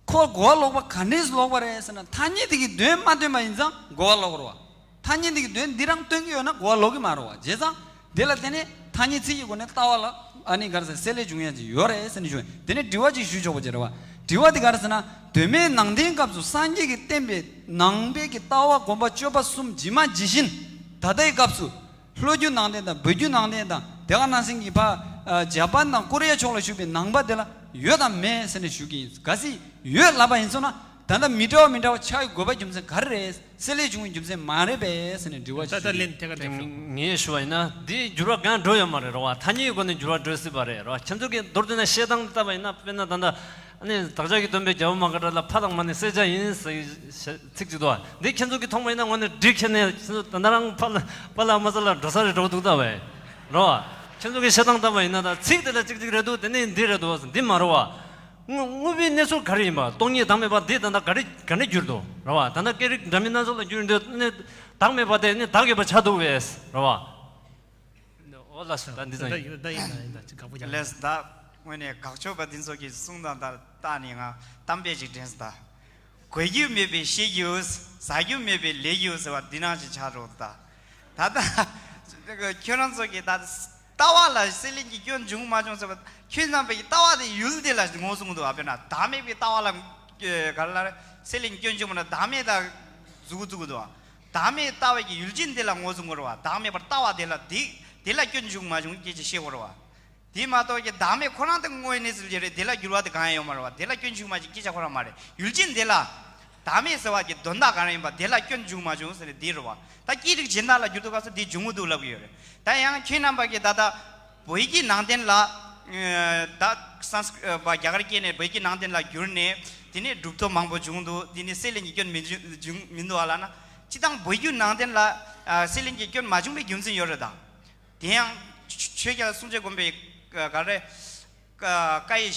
ཁོ་གོ་བ་ལོག་པ་ག་འདྲས་ལོག་པ་རེད་ཟེར་ན་ཐ་སྙད་དེ་གི་དོན་མ་སྟོན་པ་ཡིན་ཙང་གོ་བ་ལོག་རེད་བ། ཐ་སྙད་དེ་གི་དོན་འདི་རང་སྟོན་གྱི་ཡོད་ན་གོ་བ་ལོག་གི་མ་རེད་བ། བྱས་ཙང་དེ་ལ་བརྟེན་ནས་ཐ་སྙད་ཚིག་གི་སྒོ་ནས་ལྟ་བ་ལ་ཨ་ནི་ག་རེ་ཟེར་བསྲེ་ལྷད་འབྱུང་ཡ་ཅིག་ཡོད་རེད་ཟེར་ནས་ཞུ། དེ་ནས་དྲི་བ་ཅིག་ཞུ་ཆོག་པ་ཅིག་རེད་བ། དྲི་བ་དེ་ག་རེ་ཟེར་ན་གདོད་མའི་ནང་བསྟན་སྐབས་སུ་སངས་རྒྱས་ཀྱིས་བསྟན་པའི་ནང་པའི་གི་ལྟ་བ་སྒོམ་པ་སྤྱོད་པ་གསུམ་ཇི་མ་ཇི་བཞིན་ད་ལྟའི་སྐབས་སུ་ལྷོ་བརྒྱུད་ནང་བསྟན་དང་བོད་བརྒྱུད་ནང་བསྟན་དང་དེ་ག་ནང་བཞིན་གྱི་ཕ་ཇ་པན་དང་ཀོ་རི་ཡ་ཕྱོགས་ལ་བཞུགས་པའི་ནང་པ་དེ་ལ་ཡོད་དམ་མེད་ཟེར་ནས་ཞུ་གི་ཡིན། གལ་སྲིད་ཡོད་ལབ་པ་ཡིན་སོང་ན་ད་ལྟ་མི་འདྲ་བ་མི་འདྲ་བ་ཆགས་ཡོད་དགོས་པ་རྒྱུ་མཚན་ག་རེ་རེད། བསྲེ་ལྷད་བྱུང་བའི་རྒྱུ་མཚན་མ་རེད་པས་ཟེར་ནས་དྲི་བ་ཞིག་ད་ལྟ་ཞུ་ལན་གི་ཐད་ཀ་དེ་ཞུ། ངས་ཞུ་བ་ཡིན་ན་འདི་འགྱུར་བ་གང་འགྲོ་ཡོད་མ་རེད་རེད་བ། ཐ་སྙད་སྒོ་ནས་འགྱུར་བ་འགྲོ་སྲིད་པ་རེད་རེད་བ། ཁྱེད་ཚོ་གིས་མདོར་བསྡུས་ན་བཤད་སྟངས་ལྟ་བ་ཡིན་ན་དཔེར་ན་ད་ལྟ་ ནི་བདག་ཅག་གི་སྟོན་པའི་རྒྱལ་པོ་མ་ག་དྷ་ལ་ཕ་དང་མ་ནི་བསད་བྱ་ཡིན་ཟེར་ཚིག་ཅིག་འདུག་བ། འདི་ཁྱེད་ཚོ་གིས་མཐོང་བ་ཡིན་ན་དངོས་གནས་འགྲིག་ཁྱེད་ནས་ཁྱེད་ཚོ་ད་ལྟ་རང་ཕ་ལ་ཕ་ལ་མ་ས་ལ་འགྲོ་ས་རེད་འགྲོ་འདུག་ད་བས། རེད་བ། ཁྱེད་ཚོ་གིས་བཤད་སྟངས་ལྟ་བ་ཡིན་ན་ད་ཚིག་དེ་ལ་གཅིག་གཅིག་རེད་འདུག་དེ་ནས་འདི་རེད་འདུག་འདི་མ་རེད་བ། དངོས་དངོས་པོའི་གནས་ཚུལ་ག་རེ་ཡིན་པ། སྟོང་ཉིད་བདག་མེད་པ་འདི་ད་ལྟ་ག་རེ་ག་འདྲ་གྱུར་འདུག་རེད་བ། ད་ལྟ་སྐད་རིགས་འདྲ་མིན་སྣ་ཚོགས་ལ་གྱུར་འདུག་ནི་བདག་མེད་པ་དེ་ནི་བདག་ཡོད་པ་ཆགས་འདུག་བས་རེད་བ། འོ་ལགས་སོ། ད་འདི་ཙམ་ཡིན། ད་ཡིན་ད་ཡིན་ད་ཅི་དགའ་པོ་ཡིན། ལགས་སོ། ད་དངོས་གནས་དགག་ཆོས་པ་འདི་ཚོ་གི་གསུང་དང་ད་ལྟ་ནི་ང་གཏམ་དཔེ་ཅིག་དྲན་སོང་ད། གོ་རྒྱུ་མེད་པའི་ཤེས་རྒྱུ། ཟ་རྒྱུ་མེད་པའི་ལས་རྒྱུ་ཟེར་བ་འདི་ནང་བཞིན་ཆགས་འགྲོ་འདུག་ད། ད་ལྟ་ཁྱོད་རང་ཚོ་གི་ད་ལྟ་བ་ལ་སྲེད་ལེན་གྱི་སྐྱོན་བྱུང་མ་བྱུང་ཟེར་བ། ཁྱོད་རྣམ་པའི་ལྟ་བ་དེ་ཡུལ་དེ་ལ་ངོས་བཟུང་འདུག་བ། དཔེར་ན་བདག་མེད་པའི་ལྟ་བ་ལ་ག་ལ་སྲེད་ལེན་གྱི་སྐྱོན་བྱུང་བ་ན་བདག་མེད་ད་གཟུགས་འདུག་འདུག་བ། བདག་མེད་ལྟ་བའི་གི་ཡུལ་ཅན་དེ་ལ་ངོས་བཟུང་དགོས་རེད་བ། བདག་མེད་པར་ལྟ་བ་དེ་ལ་དེ་དེ་ལ་སྐྱོན་བྱུང་མ་བྱུང་སྐད་ཆ་བཤད་དགོས་རེད་བ། དེ་མ་གཏོགས་ཀྱི་བདག་མེད་ཁོ་རང་དེ་དངོས་གནས་ཟེར་གྱི་རེད། དེ་ལ་འགྱུར་བ་དེ་གང་ཡང་ཡོད་མ་རེད་བ། དེ་ལ་སྐྱོན་བྱུང་མ་བྱུང་སྐད་ཆ་ཁོ་རང་མ་རེད། ཡུལ་ཅན་དེ་ལ་བདག་མེད་ཟེར་བ་གི་དོན་དག་གང་རེད་ཡིན་པ་དེ་ལ་སྐྱོན་བྱུང་མ་བྱུང་ཟེར་ནས་དེ་རེད་བ། ད་སྐད་རིགས་གཞན་དག་ལ་འགྱུར་དུས་སྐབས་སུ་དེ་འབྱུང་གི་འདུག་ལབ་ཀྱི་ཡོད་རེད། ད་ཡང་ཁྱེད་རྣམ་པ་གི་ད་ལྟ་བོད་ཀྱི་ནང་བསྟན་ལ་ད་སཾ་སྐྲྀ་རྒྱ་གར་སྐད་ནས་བོད་ཀྱི་ནང་བསྟན་ལ་བསྒྱུར་ནས་དེ་ནས་གྲུབ་ཐོབ་མང་པོ་བྱུང་འདུག་དེ་ནས་སྲེད་ལེན་གྱི་སྐྱོན་མི་འཇུ་འཇུ་མི་འདུག་ཨ་ལབ་ན། སྤྱིར་བཏང་བོད་བརྒྱུད་ནང་བསྟན་ལ་ཨ་སྲེད་ལེན་གྱི་སྐྱོན་མ་བྱུང་བའི་རྒྱུ་མཚན་ཡོད་རེད་ད། དེ་ཡང་ཆོས་ཆོས་རྒྱལ་སྲོང་བཙན་སྒམ་པོའི་ག་རེ་བཀའ་ཡི་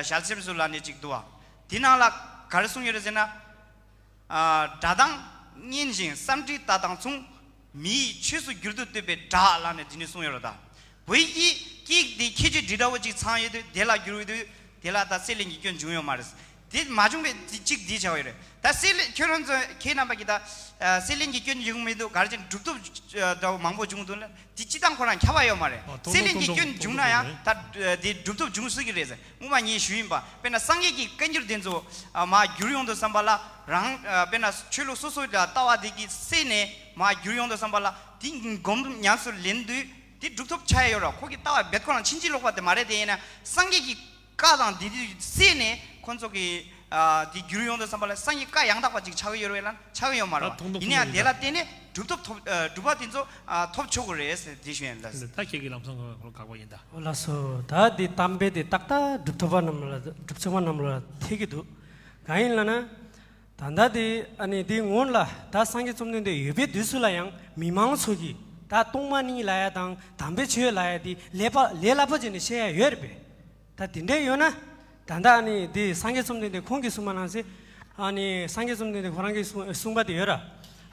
ཞལ་ཆེམས་སུ་ལབ་ནས་ཅིག་འདུག་བ། དེ་ནང་ལ་ག་རེ་གསུངས་ཡོད་རེད་ཟེར་ན། སྒྲ་གདངས་སྙན་ཞིང་བསམ་འཕྲུལ་རྟ་དང་མཚུངས། མི་ཡི་ཆོས་སུ་བསྒྱུར་དུ་བཏུབ་པའི་སྒྲ་ལབ་ནས་དེ་ནས་གསུངས་ཡོད་རེད་ད། བོད་ཀྱི་སྐད་དེ་ཁྱད་ཆོས་འདི་འདྲ་བོ་ཅིག་ཚང་ཡོད་དུས་དེ་ལ་བསྒྱུར་ཡོད་དུས་དེ་ལ་ད་སྲེད་ལེན་གྱི་སྐྱོན་བྱུང་ཡོད་མ་རེད། དེ་མ་བྱུང་བའི་དེ་གཅིག་འདི་བྱ་བ་ཡོད་རེད། ད་སྲེད་ལེན་ཁྱོད་རང་ཚོ་ཁྱེད་རྣམ་པ་གིས་ད་ཨ་སྲེད་ལེན་གྱི་སྐྱོན་བྱུང་མི་འདུག་ག་རེ་བྱས་ནས་གྲུབ་ཐོབ་ཨ་འདྲ་བོ་མང་པོ་བྱུང་འདུག་ན་དེ་སྤྱིར་བཏང་ཁོ་རང་ཁྱབ་པ་ཡོད་མ་རེད། ཨ་སྲེད་ལེན་གྱི་སྐྱོན་བྱུང་ན་ཡང་ད་ཨ་དེ་གྲུབ་ཐོབ་བྱུང་སྲིད་ཀྱི་རེད་ཟེར་སྔོན་མ་ངས་ཞུས་ཡིན་པ། དཔེར་ན་སངས་རྒྱས་ཀྱི་བཀའ་འགྱུར་དེ་ཚོ་ཨ་མར་བསྒྱུར་ཡོང་དུས་ཙམ་པ་ལ་རང་ཨ་དཔེར་ན་ཆོས་ལུགས་སོ་སོའི་ལྟ་བ་དེ་གི་སྲེད་ནས་མར་བསྒྱུར་ཡོང་དུས་ཙམ་པ་ལ་དེ་སྒོམ་ཉམས་སུ་ལེན་དུས་དེ་གྲུབ་ཐོབ་ཆགས་ཡ་ཡོད་ར། ཁོ་གི་ལྟ་བ་རྦད་ཁོ་རང་ཕྱིན་ཅི་ལོག་པ་དེ་མ་རེད། དེ་ཡིན་ན་སངས་རྒྱས་ཀྱི་བཀའ་དང་དེ་དུས་བསྲེས་ནས་ཁོ་ཚོ་གི་ཨ་དེ་བསྒྱུར་ཡོང་དུས་ཙམ་པ་ལ་སངས་རྒྱས་བཀའ་ཡང་དག་པ་ཅིག་ཆགས་ཀྱི་ཡོད་རེད་ལ་ཆགས་ཀྱི་ཡོད་མ་རེད། ད་མཐོང་ཐོས་ཡིན་ན་ཡང་དེ་ལ་བརྟེན་ནས་གྲུབ་ཐོབ་ཐོབ་ཨ་གྲུབ་པ་དེ་ཚོ་ཨ་ཐོབ་ཆོག་གི་རེད་ཟེར་དེ་ཞུ་ཡིན་ལ། ད་ཁྱེད་ཀྱི་ལམ་སང་ཁོ་ལ་དགག་པ་ཡིན་ད། ཨོ་ལགས་སོ། ད་དེ་གཏམ་དཔེ་དེ་ཏག་ཏག་གྲུབ་ཐོབ་པ་རྣམས་ལ་གྲུབ་ཚོགས་པ་རྣམས་ལ་ཐེག་གི་འདུག་གང་ཡིན་ལ་ན། ད་ལྟ་དེ་ཨ་ནི་དེ་སྔོན་ལ་ད་སངས་རྒྱས་བཅོམ་ལྡན་འདས་ཡོད་པའི་དུས་སུ་ལ་ཡང་མི་མང་ཚོ་གིས་ད་སྟོང་པ་ཉིད་ལབ་ཡ་དང་དམ་པའི་ཆོས་ལབ་ཡ་དེ་ལས་པ་ལས་སླ་པོ་བྱས་ནས་བཤད་ཡ་ཡོད་རེད་པས། ད་དེ་འདྲ་ཡོད་ན། ད་ལྟ་ཨ་ནི་དེ་སངས་རྒྱས་བཅོམ་ལྡན་འདས་ཁོང་གིས་གསུངས་པ་ནང་བཞིན། ཨ་ནི་སངས་རྒྱས་བཅོམ་ལྡན་འདས་ཁོ་རང་གིས་གསུངས་གསུངས་པ་དེ་ཡོད་ར།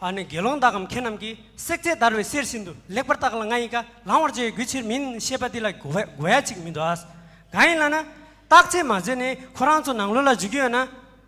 ཨ་ནི་དགེ་སློང་དག་གམ་མཁས་རྣམས་ཀྱིས། བསྲེགས་བཅད་བརྡར་བའི་གསེར་བཞིན་དུ། ལེགས་པར་བརྟགས་ལ་ང་ཡི་བཀའ། བླང་བར་བྱ་ཡི་རྒྱུ་ཕྱིར་མིན། ཞེས་པ་འདི་ལ་གོ་བ་གོ་ཡ་གཅིག་མི་འདུག་ཨ། གང་ཡིན་ལབ་ན། བརྟག་དཔྱད་མ་བྱས་ནས་ཁོ་རང་ཚོ་ནང་ལོགས་ལ་འཇུག་གི་ཡོད་ན།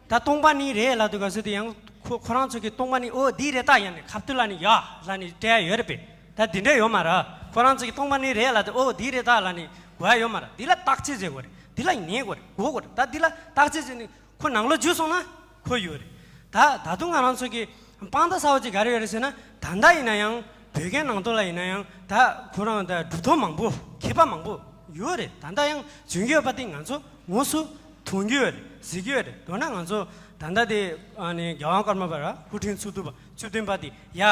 ད་སྟོང་པ་ཉིད་རེད་ལབ་དུས་སྐབས་སུ་དེ་ཡང་ཁོ་ཁོ་རང་ཚོ་གིས་སྟོང་པ་ཉིད་ཨོ་འདི་རེད་ད་ཡ་ནི་ཁ་ཐུག་ལ་ནི་ཡ་ལ་ནི་སྤྲད་ཡ་ཡོད་རེད་པས། ད་འདི་འདྲ་ཡོད་མ་རེད། ཁོ་རང་ཚོ་གིས་སྟོང་པ་ཉིད་རེད་ལབ་དུས་ཨོ་འདི་རེད་ད་ལ་ནི་གོ་ཡ་ཡོད་མ་རེད། འདི་ལ་བརྟག་དཔྱད་བྱེད་དགོས་རེད། འདི་ལ་ཉན་དགོས་རེད། གོ་དགོས་རེད། ད་འདི་ལ་བརྟག་དཔྱད་བྱས་ནས་ཁོ་ནང་ལོགས་འཇུག་སོང་ན་ཁོ་ཡོད་རེད། ད་ད་དུང་ང་རང་ཚོ་གིས་དཔང་རྟགས་གསར་པ་ཅིག་ག་རེ་ཡོད་རེད་ཟེར་ན། ད་ལྟ་ཡིན་ན་ཡང་བོད་སྐད་ནང་དོན་ལ་ཡིན་ན་ཡང་ད་ཁོ་རང་ད་གྲུབ་ཐོབ་མང་པོ་མཁས་པ་མང་པོ་ཡོད་རེད། ད་ལྟ་ཡང་བྱུང་གི་ཡོད་པ་དེ་ང་ཚོ་དངོས་སུ་མཐོང་གི་ཡོད་རེད། གཟིགས་ཀྱི་ཡོད་རེད། མདོར་ན་ང་ཚོ་ད་ལྟ་དེ་ཨ་ནི་རྒྱལ་དབང་ཀརྨ་པ་ར་སྐུ་ཕྲེང་བཅུ་བདུན་པ་བཅུ་བདུན་པ་དེ་ཡ་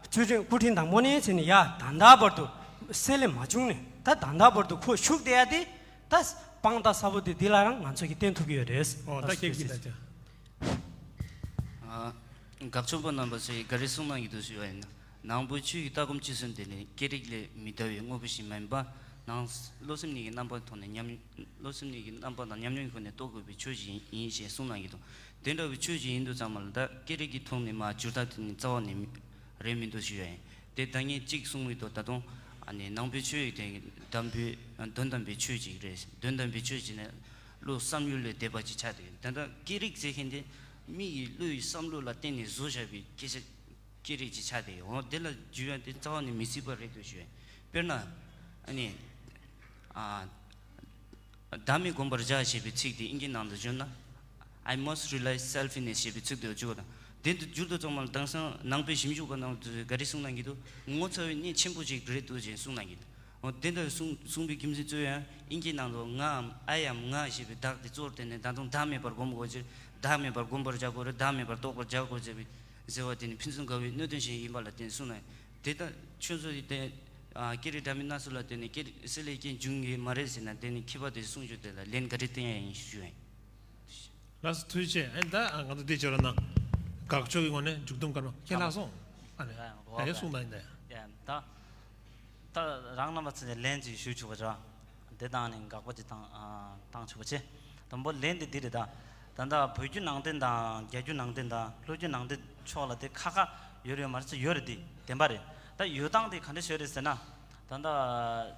སྐུ་ཕྲེང་སྐུ་ཕྲེང་དང་པོ་ནས་བྱས་ནས་ཡ་ད་ལྟ་བར་དུ་སྲེད་ལེན་མ་བྱུང་ནས་ད་ད་ལྟ་བར་དུ་ཁོ་བཞུགས་བསྡད་ཡ་དེ་ད་དཔང་རྟགས་གསར་པ་དེ་འདི་ལ་རང་ང་ཚོ་གིས་བསྟན་ཐུབ་ཀྱི་ཡོད་རེད། ཨོ་ད་ཁྱེད་ཀྱིས་ད་ཅི། ཨ། དགག་ཆོས་པ་རྣམ་པ་ཚོས་ག་རེ་གསུངས་གནང་གི་འདུག་ཞུ་བ་ཡིན་ན། ནང་པའི་ཆོས་ཀྱི་ལྟ་སྒོམ་སྤྱི་གསུམ་དེ་ནི་སྐད་རིགས་ལས་མི་འདའ་བའི་དངོས་པོ་ཞིག་མ་ཡིན་པ། ནང་བློ་སེམས་གཉིས་ཀྱི་རྣམ་པ་ཐོག་ནས་ཉམས། བློ་སེམས་གཉིས་ཀྱི་རྣམ་པ་དང་ཉམས་མྱོང་གི་སྒོ་ནས་རྟོགས་དགོས་པའི་ཆོས་ཤིག་ཡིན་ཞེས་གསུངས་གནང་གི་འདུག་དེ་འདྲ་བའི་ཆོས་ཤིག་ཡིན་དུས་ཙམ་པ་ལ་ད་སྐད་རིགས་ཀྱི་ཐོག་ནས་མ་བསྒྱུར་ཐབས་དེ་ནི་རྩ་བ་ནས་མི་རེད་མི་འདུག་ཞུ་ཡ་ཡིན། དེ་ད་ངས་གཅིག་གསུང་གི་འདུག་ད་དུང་ཨ་ནི་ནང་པའི་ཆོས་ཡིག་དེ་དམ་པའི་དོན་དམ་པའི་ཆོས་ཅིག་རེད། དོན་དམ་པའི་ཆོས་ཅིག་ནི་བློ་བསམ་ཡུལ་ལས་འདས་པ་ཅིག་ཆགས་བསྡད་ཡོད། ད་ལྟ་སྐད་རིགས་ཟེར་མཁན་དེ་མི་ཡི་བློ་ཡི་བསམ་བློ་ལ་བརྟེན་ནས་བཟོ་བཞག་པའི་སྐད་ཆ་སྐད་རིགས་ཅིག་ཆགས་བསྡད་ཡོད། འོ་དེ་ལ་བསྒྱུར་ཡ་དེ་རྩ་བ་ནས་མི་སྲིད་པ་རེད་འདུག་ཞུ་ཡ་ཡིན། དཔེར་ན་ཨ་ནི་ཨ། བདག་མེད་བསྒོམ་པར་བྱ་ཞེས་པའི་ཚིག་དེ་ཨིན་སྐད་ནང་དུ་བསྒྱུར་ན། I must realize self in it ཞེས་པའི་ཚིག་དེ་བསྒྱུར་བ་དང་། དེ་འདི་བསྒྱུར་དུས་ཙམ་པ་ལ་དེང་སང་ནང་པའི་ཞིབ་འཇུག་པ་རྣམས་ཀྱིས་ག་རེ་གསུངས་གནང་གི་འདུག་ངོ་ཚ་བའི་གནས་ཆེན་པོ་ཞིག་རེད་འདུག་ཅེས་གསུངས་གནང་གི་འདུག་འོ་དེ་འདྲ་གསུངས་གསུངས་པའི་རྒྱུ་མཚན་གཙོ་བོ་ཡང་ཨིན་སྐད་ནང་དུ་ངའམ་I am ང་ཞེས་པའི་བདག་དེ་གཙོ་བོར་བསྟན་ནས་ད་དུང་བདག་མེད་པར་བསྒོམ་དགོས་ཕྱིར། བདག་མེད་པར་བསྒོམ་པར་བྱ་དགོས་རེད། བདག་མེད་པར་རྟོགས་པར་བྱ་དགོས་ཟེར་བའི་ཟེར་བ་དེ་ནི་ཕན་ཚུན་དགའ་བའི་གནད་དོན་ཞིག་ཡིན་པ་ལ་བརྟེན་གསུངས་ནས། དེ་ལྟར་ཁྱོད་ཚོ་ཡི་དེ་ཨ་སྐད་རིགས་འདྲ་མིན་སྣ་ཚོགས་ལ་བརྟེན་ནས་སྐད་སྲེད་ལས་སྐྱེས་འབྱུང་ངེས་མ་རེད་ཟེར་ན། དེ་ནི་མཁས་པ་དེའི་གསུང་ཆོས་དེ་ལ་ལན་ག་རེ་བསྟན་ཡ་ཡིན་ཞུ་ཡིན། ལགས་སོ། ཐུགས་རྗེ་ཆེ། ཨ་ནི་ད་ང་ཚོ་འདི་བྱོས་ར་ན། དགག་ཕྱོགས་ཀྱི་ངོས་ནས་མཇུག་སྡོམ་སྐར་མ་ཁྱེད་ལགས་སོང་། ཨ་ནི་ད་ཡ་གསུངས་དང་ཡིན་ད་ཡ། ཡ་ད་ད་རང་རྣམ་པ་ཚོ་ནས་ལན་ཅིག་ཞུ་ཆོག་པ་རེད། དེ་དང་ནི་དགག་པ་ཅིག་བཏང་ཨ་བཏང་ཆོག་པ་བྱེད། དང་པོ་ལན་དེ་འདི་རེད་ད། ད་ལྟ་བོད་བརྒྱུད་ནང་བསྟན་དང་རྒྱ་བརྒྱུད་ནང་བསྟན་དང་ལྷོ་བརྒྱུད་ནང་བསྟན་ཕྱོགས་ལ་དེ་ཁ་ཁ་ཡོད་རེད་མ་རེད་ཚོ་ཡོད་རེད་དེ་བདེན་པ་རེད། ད་ཡོད་སྟངས་དེ་ག་འདྲ་ཞིག་རེད་ཟེར་ན། ད་ལྟ་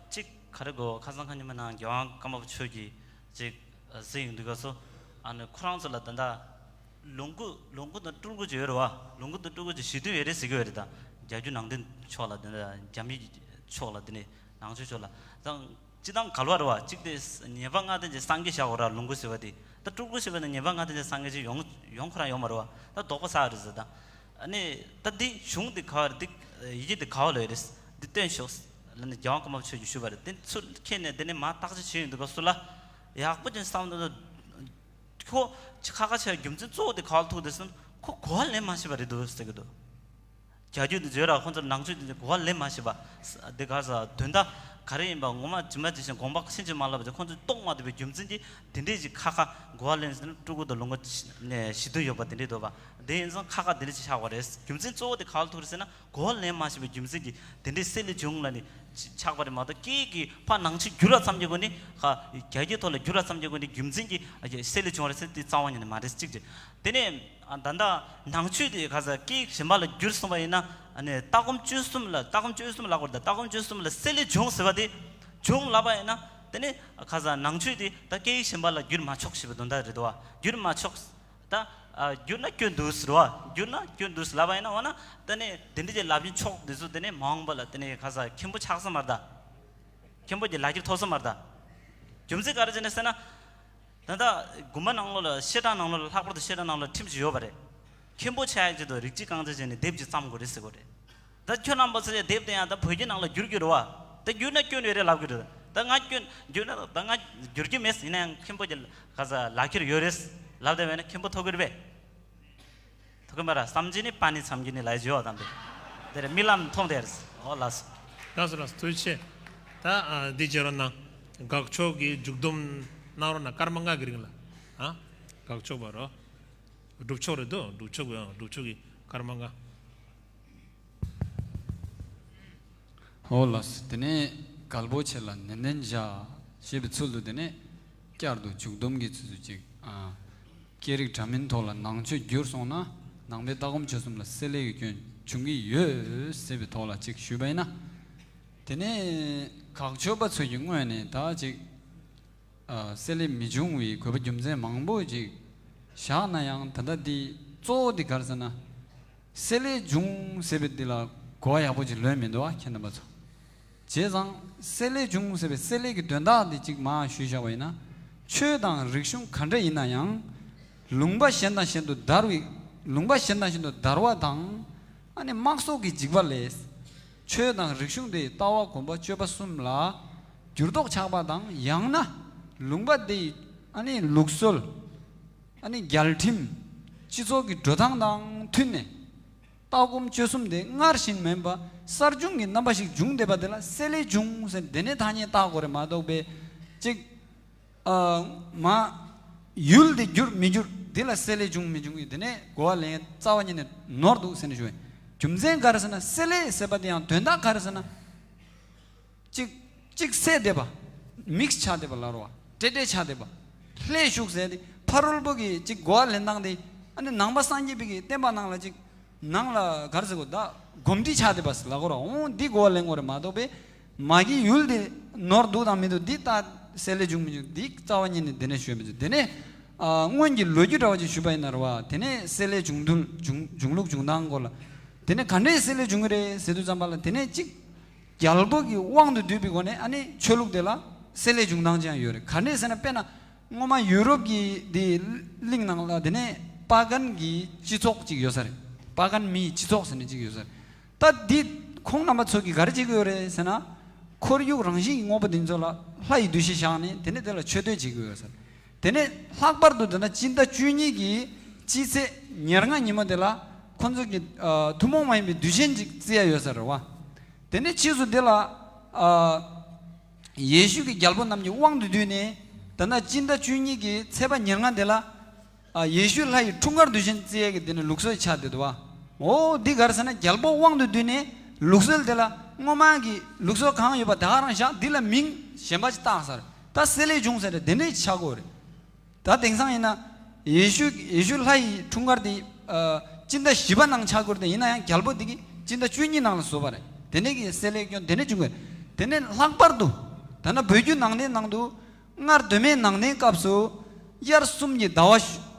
གཅིག་ག་རེ་གོ་ཁ་སང་ཁ་ཉིན་མ་ནང་རྒྱལ་དབང་ཀརྨ་པ་ཆོས་ཀྱི་ཅིག་གཟིགས་ཡོང་དུས་སྐབས་སུ། ཨ་ནི་ཁོ་རང་ཚོ་ལ་ད་ལྟ་ལུང་ཁུག་ལུང་ཁུག་དང་སྤྲུལ་སྐུ་ཅིག་ཡོད་རེད་བ། ལུང་ཁུག་དང་སྤྲུལ་སྐུ་ཅིག་ཞི་དུལ་ཡོད་རེད་ཟེར་གྱི་ཡོད་རེད་ད། རྒྱ་བརྒྱུད་ནང་བསྟན་ཕྱོགས་ལ་དེ་འདྲ་རྒྱ་མི་ཕྱོགས་ལ་དེ་ནས་ནང་ཆོས་ཕྱོགས་ལ་དང་། སྤྱི་བཏང་ག་ལ་བ་རེད་བ། གཅིག་དེ་ཉེས་པ་ལྔ་ལྡན་གྱི་སངས་རྒྱས་བཞག་གོ་ར་ལུང་ཁུག་ཟེར་བ་དེ། ད་སྤྲུལ་སྐུ་ཟེར་བ་ནི་ཉེས་པ་ལྔ་ལྡན་གྱི་སངས་རྒྱས་ཅིག་ཡོང་ཡོང་ཁོ་རང་ཡོང་མ་རེད་བ། ད་དོགས་པ་ཟ་རེད་ཟེར་ད། ཨ་ནི་ད་འདི་གཞུང་འདི་ག་བ་རེད། འདི་ཡི་གེ་འདི་ག་བ་ལ་ཡོད་རེད། འདི་སྟོན་ཤོག་ལ་ནི་རྒྱལ་དབང་ཀརྨ་པ་ཆོས་ཀྱིས་ཞུས་པ་རེད། དེ་ཚུར་ཁྱེད་ནས་དེ་ནས་མ་བརྟག་དཔྱད་བྱེད་ཡོང་དུས་སྐབས་སུ་ལ་ཡག་པོ་ཅིག་བསམ་བློ། ཁོ་ཁ་ཁ་བྱས་རྒྱུ་མཚན་གཙོ་བོ་དེ་ག་བ་ལ་ཐུག་དེ་སོང་ཁོ་གོ་བ་ལེན་མ་ཤེས་པ་རེད་འདུག་ཟེར་གི་འདུག་རྒྱ་རྒྱུད་དེ་བརྗོད་ར་ཁོ་ཚོར་ནང་ཆོས་དེ་གོ་བ་ལེན་མ་ཤེས་པ། དེ་ག་ས་དོན་དག་ག་རེ་ཡིན་པ་ངོ་མ་ཇི་མ་ཇི་བཞིན་དགོངས་པ་ཕྱིན་ཅི་མ་ལོག་པ་དེ་ཁོ་ཚོས་རྟོགས་མ་ཐུབ་པའི་རྒྱུ་མཚན་གྱིས་དེ་འདྲས་ཅིག་ཁ་ཁ་གོ་བ་ལེན་ཟེར་ན་སྤྲུལ་སྐུ་དང་ལུང་ཁུག་ནས་ཞི་དུལ་ཡོད་པ་དེ་འདྲས་འདུག་པ། དེ་ཡིན་ཙང་ཁ་ཁ་དེ་འདྲས་ཅིག་ཆགས་པ་རེད། རྒྱུ་མཚན་གཙོ་བོ་དེ་ག་བ་ལ་ཐུག་རེད་ཟེར་ན། གོ་བ་ལེན་མ་ཤེས་པའི་རྒྱུ་མཚན་གྱིས་དེ་འདྲའི་སེལ་ལེ་བྱུང་ལ་ནི་ཆགས་པ་རེད་མ་གཏོགས། སྐད་ཀྱི་ཕར་ནང་ཆོས་བསྒྱུར་བ་ཙམ་གྱི་སྒོ་ནས་ཁ་རྒྱ་སྐད་ཐོག་ལ་བསྒྱུར་བ་ཙམ་གྱི་སྒོ་ནས་རྒྱུ་མཚན་གྱིས་སེལ་ལེ་བྱུང་བ་རེད་ཟེར་དེ་རྩ་བ་ཉིད་ནས་མ་རེད། གཅིག་རེད། དེ་ནས་ཨ་ད་ལྟ་ནང་ཆོས་དེ་ག་ས་སྐད་གཞན་པ་ལ་བསྒྱུར་སོང་བ་ཡིན་ན། ཨ་ནི་ལྟ་སྒོམ་སྤྱོད་གསུམ་ལ་ལྟ་སྒོམ་སྤྱོད་གསུམ་ལ་གོ་ད་ལྟ་སྒོམ་སྤྱོད་གསུམ་ལ་སེལ་ལེ་བྱུང་ཟེར་བ་དེ་བྱུང་ལབ་པ་ཡིན་ན། དེ་ནས་ག་ས་ནང་ཆོས་དེ་ད་སྐད་གཞན་པ་ལ་བསྒྱུར་མ་ཆོག་ཞེས་པའི་དོན་དག་རེད་དོ། བསྒྱུར་མ་ཆོག་ད་ཨ་བསྒྱུར་ན་སྐྱོན་འདུག་ཟེར་བ། བསྒྱུར་ན་སྐྱོན་འདུག་ཟེར་ལབ་པ་ཡིན་ན། འོ་ན་དེ་ནས་དེ་འདྲ་ཅིག་ལབ་རྒྱུ་ཆོག་འདི་ཚོ་དེ་ནས་མ་འོངས་པ་ལ་དེ་ནས་ག་ས་མཁན་པོ་ཆགས་ས་མ་རེད་ད། མཁན་པོ་གྱི་ལག་ཁྱེར་ཐོབ་ས་མ་རེད་ད། རྒྱུ་མཚན་ག་རེ་བྱས་ནས་ཟེར་ན། ད་ལྟ་དགོན་པ་ནང་ལོགས་ལ་བཤད་གྲྭ་ནང་ལོགས་ལ་ལྷག་པར་དུ་བཤད་གྲྭ་ནང་ལོགས་ཁྲིམས་ཤིག་ཡོད་པ་རེད། མཁན་པོ་ཆགས་ཡག་ཆེད་དུ་རིགས་གཅིག་རྐང་གཅིག་བྱས་ནས་དེབ་ཅིག་བརྩམ་དགོས་རེད་ཟེར་གོ་རེད། ད་ཁྱོད་རྣམ་པ་ཚོས་དེབ་དེ་ཡང་ད་བོད་སྐད་ནང་ལ་བསྒྱུར་རྒྱུ་རེད་བ། ད་བསྒྱུར་ན་སྐྱོན་ཡོད་རེད་ལབ་ཀྱི་རེད། ད་ང་སྐྱོན་བསྒྱུར་ན་ད་ང་བསྒྱུར་རྒྱུ་མེད། ཡིན་ན་ཡང་མཁན་པོ་གྱི་ག་ས་ལག་ཁྱེར་ཡོད་རེད་ལབ་བསྡད་པ་ཡིན་ན་མཁན་པོ་ཐོབ་ཀྱི་རེད་པས། ཐུགས་ཀྱི་མ་ར་བསམ་གྱི་ནི་པ་ནི་བསམ་གྱི་ནི་ལ་བརྗོད་དམ་པས། དེར་རྨི་ལམ་མཐོང་དེར། ཨོ་ལགས་སོ། ལགས་སོ་ལགས་སོ། ཐུགས་རྗེ་ཆེ། ད་ཨ་འདི་བྱེད་རོགས་གནང་། དགག་ཕྱོགས་ཀྱི་མཇུག་སྡོམ་གནང་རོགས་གནང་། སྐར་མ་ལྔ་གི་རིང་ལ། ཨ་དགག་ཕྱོགས་པ་རོ། སྒྲུབ་ཕྱོགས་རེད་དོ། སྒྲུབ་ཕྱོགས་པའི་ཨ་སྒྲུབ་ཕྱོགས་ཀྱི་སྐར་མ་ལྔ། ཨོ་ལགས་སོ། དེ་ནས་རྒྱལ་པོ་ཆེ་ལ་ནན་ཏན་བྱ། ཞེས་པའི་ཚུལ་དུ་དེ་ནས་བསྐྱར་དུ་མཇུག་སྡོམ་གྱི་ཚུལ་དུ་ཅིག་ཨ། སྐད་རིགས་འདྲ་མིན་ཐོག་ལ་ནང་ཆོས་བསྒྱུར་སོང་ན་ནང་པའི་ལྟ་སྒོམ་སྤྱོད་གསུམ་ལ་སེལ་ལེ་གི་སྐྱོན་འབྱུང་གི་ཡོད་ཟེར་བའི་ཐོག་ལ་ཅིག་ཞུས་པ་ཡིན་ན། དེ་ནས་དགག་ཕྱོགས་པ་ཚོ་གི་ངོས་ནས་ད་ཅིག་ཨ་སེལ་ལེ་མི་འབྱུང་བའི་དགོས་པ་རྒྱུ་མཚན་མང་པོ་ཅིག་བཞག་ན་ཡང་། ད་ལྟ་འདི་གཙོ་བོ་འདི་ག་རེ་ཟེར་ན། སེལ་ལེ་འབྱུང་ཟེར་བའི་འདི་ལ་གོ་བ་ཡག་པོ་ཅིག་ལོན་མི་འདུག་ཨ་ཁྱེད་རྣམ་པ་ཚོ། བྱས་ཙང་སེལ་ལེ་འབྱུང་ཟེར་བའི་སེལ་ལེ་གི་དོན་དག་འདི་གཅིག་མར་ཞུས་བཞག་པ་ཡིན་ན། ཆོས་དང་རིག་གཞུང་ག་འདྲ་ཡིན་ན་ཡང་། ལུང་པ་གཞན་དང་གཞན་དུ་དར་བའི། ལུང་པ་གཞན་དང་གཞན་དུ་དར་བ་དང་། ཨ་ནི་དམག་སོགས་ཀྱི་འཇིགས་པ་ལས། ཆོས་དང་རིག་གཞུང་དེ་ལྟ་བ་སྒོམ་པ་སྤྱོད་པ་གསུམ་ལ་འགྱུར་ལྡོག་ཆགས་པ་དང་། ཡང་ན་ལུང་པ་དེའི་ཨ་ནི་ལུགས་སྲོལ། ཨ་ནི་རྒྱལ་ཁྲིམས། སྤྱི་ཚོགས་ཀྱི་འགྲོ་སྟངས་དང་མཐུན་ནས། ལྟ་སྒོམ་སྤྱོད་གསུམ་དེ་སྔར་བཞིན་མིན་པ་གསར་བྱུང་གི་རྣམ་པ་ཞིག་བྱུང་བསྡད་པ་དེ་ལ་སེལ་ལེ་བྱུང་ཟེར། དེ་ནས་ཐ་སྙད་བཏགས་དགོས་རེད་མ་གཏོགས་པའི་གཅིག་ཨ་མ་ཡུལ་དེ་འགྱུར་མི་འགྱུར་དེ་ལ་སེལ་ལེ་བྱུང་མི་བྱུང་གི་དེ་ནས་གོ་བ་ལེན་རྩ་བ་ཉིད་ནས་ནོར་འདུག་ཟེར་ནས་ཞུ་བས། རྒྱུ་མཚན་ག་རེ་ཟེར་ན། སེལ་ལེ་ཟེར་བ་དེ་ཡང་དོན་དག་ག་རེ་ཟེར་ན། གཅིག་གཅིག་བསྲེས་བསྡད་པ། མིགས་ཆགས་བསྡད་པ་ལ་རོ་བ། ཏྲེ་ཏྲེ་ཆགས་བསྡད་པ། ལྷད་ཞུགས་ཟེར་ཏེ་ཕ་རོལ་པོ་གི་གཅིག་གོ་བ་ལེན་སྟངས་དེ། ཨ་ནི་ནང་པ་སངས་རྒྱས་པའི་གི་བསྟན་པ་ནང་ལ་གཅིག་ནང་ལ་ག་རེ་ཟེར་དགོས་ད། གོམས་འདྲིས་ཆགས་བསྡད་པ་ཟེར་ལ་གོ་ར། འོང་འདི་གོ་བ་ལེན་དགོས་རེད་མ་གཏོགས་པས། མ་གི་ཡུལ་དེ་ནོར་འདུག་དང་མི་འདུག་འདི་ལྟ་སེལ་ལེ་བྱུང་མི་བྱུང་འདི་རྩ་བ་ཉིད་ནས་དེ་ནས་ཤོད་མི་བྱུང་། དེ་ནས་ཨ་སྔོན་གྱི་ལོ་རྒྱུས་འདྲ་བ་ཅིག་ཞུས་པ་ཡིན་ན་རེད་བ། དེ་ནས་སེལ་ལེ་བྱུང་དུས་བྱུང་བྱུང་ལུགས་བྱུང་སྟངས་སྐོར་ལ། དེ་ནས་ག་འདྲས་སེལ་ལེ་བྱུང་གི་རེད་ཟེར་དུས་ཙམ་པ་ལ། དེ་ནས་གཅིག་རྒྱལ་པོ་གི་དབང་དུ་བསྡུས་པའི་སྒོ་ནས་ཨ་ནི་ཆོས་ལུགས་དེ་ལ་སེལ་ལེ་བྱུང་སྟངས་ཅིག་ཡང་ཡོད་རེད། ག་འདྲས་ཟེར་ན། དཔེར་ན་སྔོན་མ་ཡུ་རོབ་ཀྱི་དེ་གླིང་ནང་ལ་དེ་ནས་པ་གན་གྱི་སྤྱི་ཚོགས་ཅིག་ཡོད་ས་རེད། པ་གན་མིའི་སྤྱི་ཚོགས་ཟེར་ནས་ཅིག་ཡོད་ས་རེད། ད་འདི་ཁོང་རྣམ་པ་ཚོ་གིས་ག་རེ་བྱེད་ཀྱི་ཡོད་རེད་ཟེར་ན། ཁོར་ཡུག་རང་བཞིན་གྱི་དངོས་པོ་འདི་ཚོ་ལ་ལྷ་ཡི་འདུ་ཤེས་བཞག་ནས་དེ་ནས་དེ་ལ་མཆོད་བསྟོད་བྱེད་ཀྱི་ཡོད་ས་རེད། དེ་ནས་ལྷག་པར་དུ་དེ་ན་སྤྱི་ཟླ་བཅུ་གཉིས་ཀྱི་སྤྱི་ཚེས་ཉེར་ལྔ་ཉིན་མོ་དེ་ལ་ཁོང་ཚོ་གི་ཨ་ཐུན་མོང་མ་ཡིན་པའི་དུས་ཆེན་ཅིག་བརྩི་ཡ་ཡོད་ས་རེད་བ། དེ་ནས་ཕྱིས་སུ་དེ་ལ་ཨ་ཡེ་ཤུ་གི་རྒྱལ་པོ་རྣམས་ཀྱི་དབང་དུ་བསྡུས་ནས་ད་ལྟ་སྤྱི་ཟླ་བཅུ་གཉིས་ཀྱི་ཚེས་པ་ཉེར་ལྔ་དེ་ལ་ ཨ། ཡེ་ཤུ་ལྷ་ཡི་འཁྲུངས་སྐར་དུས་ཆེན་བརྩི་ཡས་ཀྱི་འདི་ནི་ལུགས་སྲོལ་ཆགས་བསྡད་འདུག་བ། འོ་འདི་ག་རེ་ཟེར་ན། རྒྱལ་པོ་དབང་དུ་བསྡུས་ནས་ལུགས་སྲོལ་དེ་ལ་སྔོན་མ་གི་ལུགས་སྲོལ་གང་ཡོད་པ་དེ་ག་རང་བཞག་འདི་ལ་མིང་གཞན་པ་ཅིག་བཏགས་ས་རེད། ད་སེ་ལེ་བྱུང་ཟེར་ཏེ་དེ་འདྲས་ཆགས་ཀྱི་ཡོད་རེད། ད་དེང་སང་ཡིན་ན་ཡེ་ཤུ་ཡེ་ཤུ་ལྷ་ཡི་འཁྲུངས་སྐར་དེ་ཨ་སྤྱི་ཟླ་བཞི་པ་ནང་ཆགས་ཀྱི་ཡོད་རེད་དེ། ཡིན་ན་ཡང་རྒྱལ་པོ་དེ་གིས་སྤྱི་ཟླ་བཅུ་གཉིས་ནང་ལ་བཟོས་པ་རེད། དེ་ནས་ཀྱི་སེ་ལེ་སྐྱོན་དེ་འདྲས་བྱུང་གི་རེད། དེ་ནས་ལྷག་པར་དུ་ད་ལྟ་བོད་བརྒྱུད་ནང་བསྟན་ནང་དུ། སྔར་གདོད་མའི་ནང་བསྟན་སྐབས་སུ་དབྱར་གསུམ་གྱི་ཟླ་བ་བཞུ།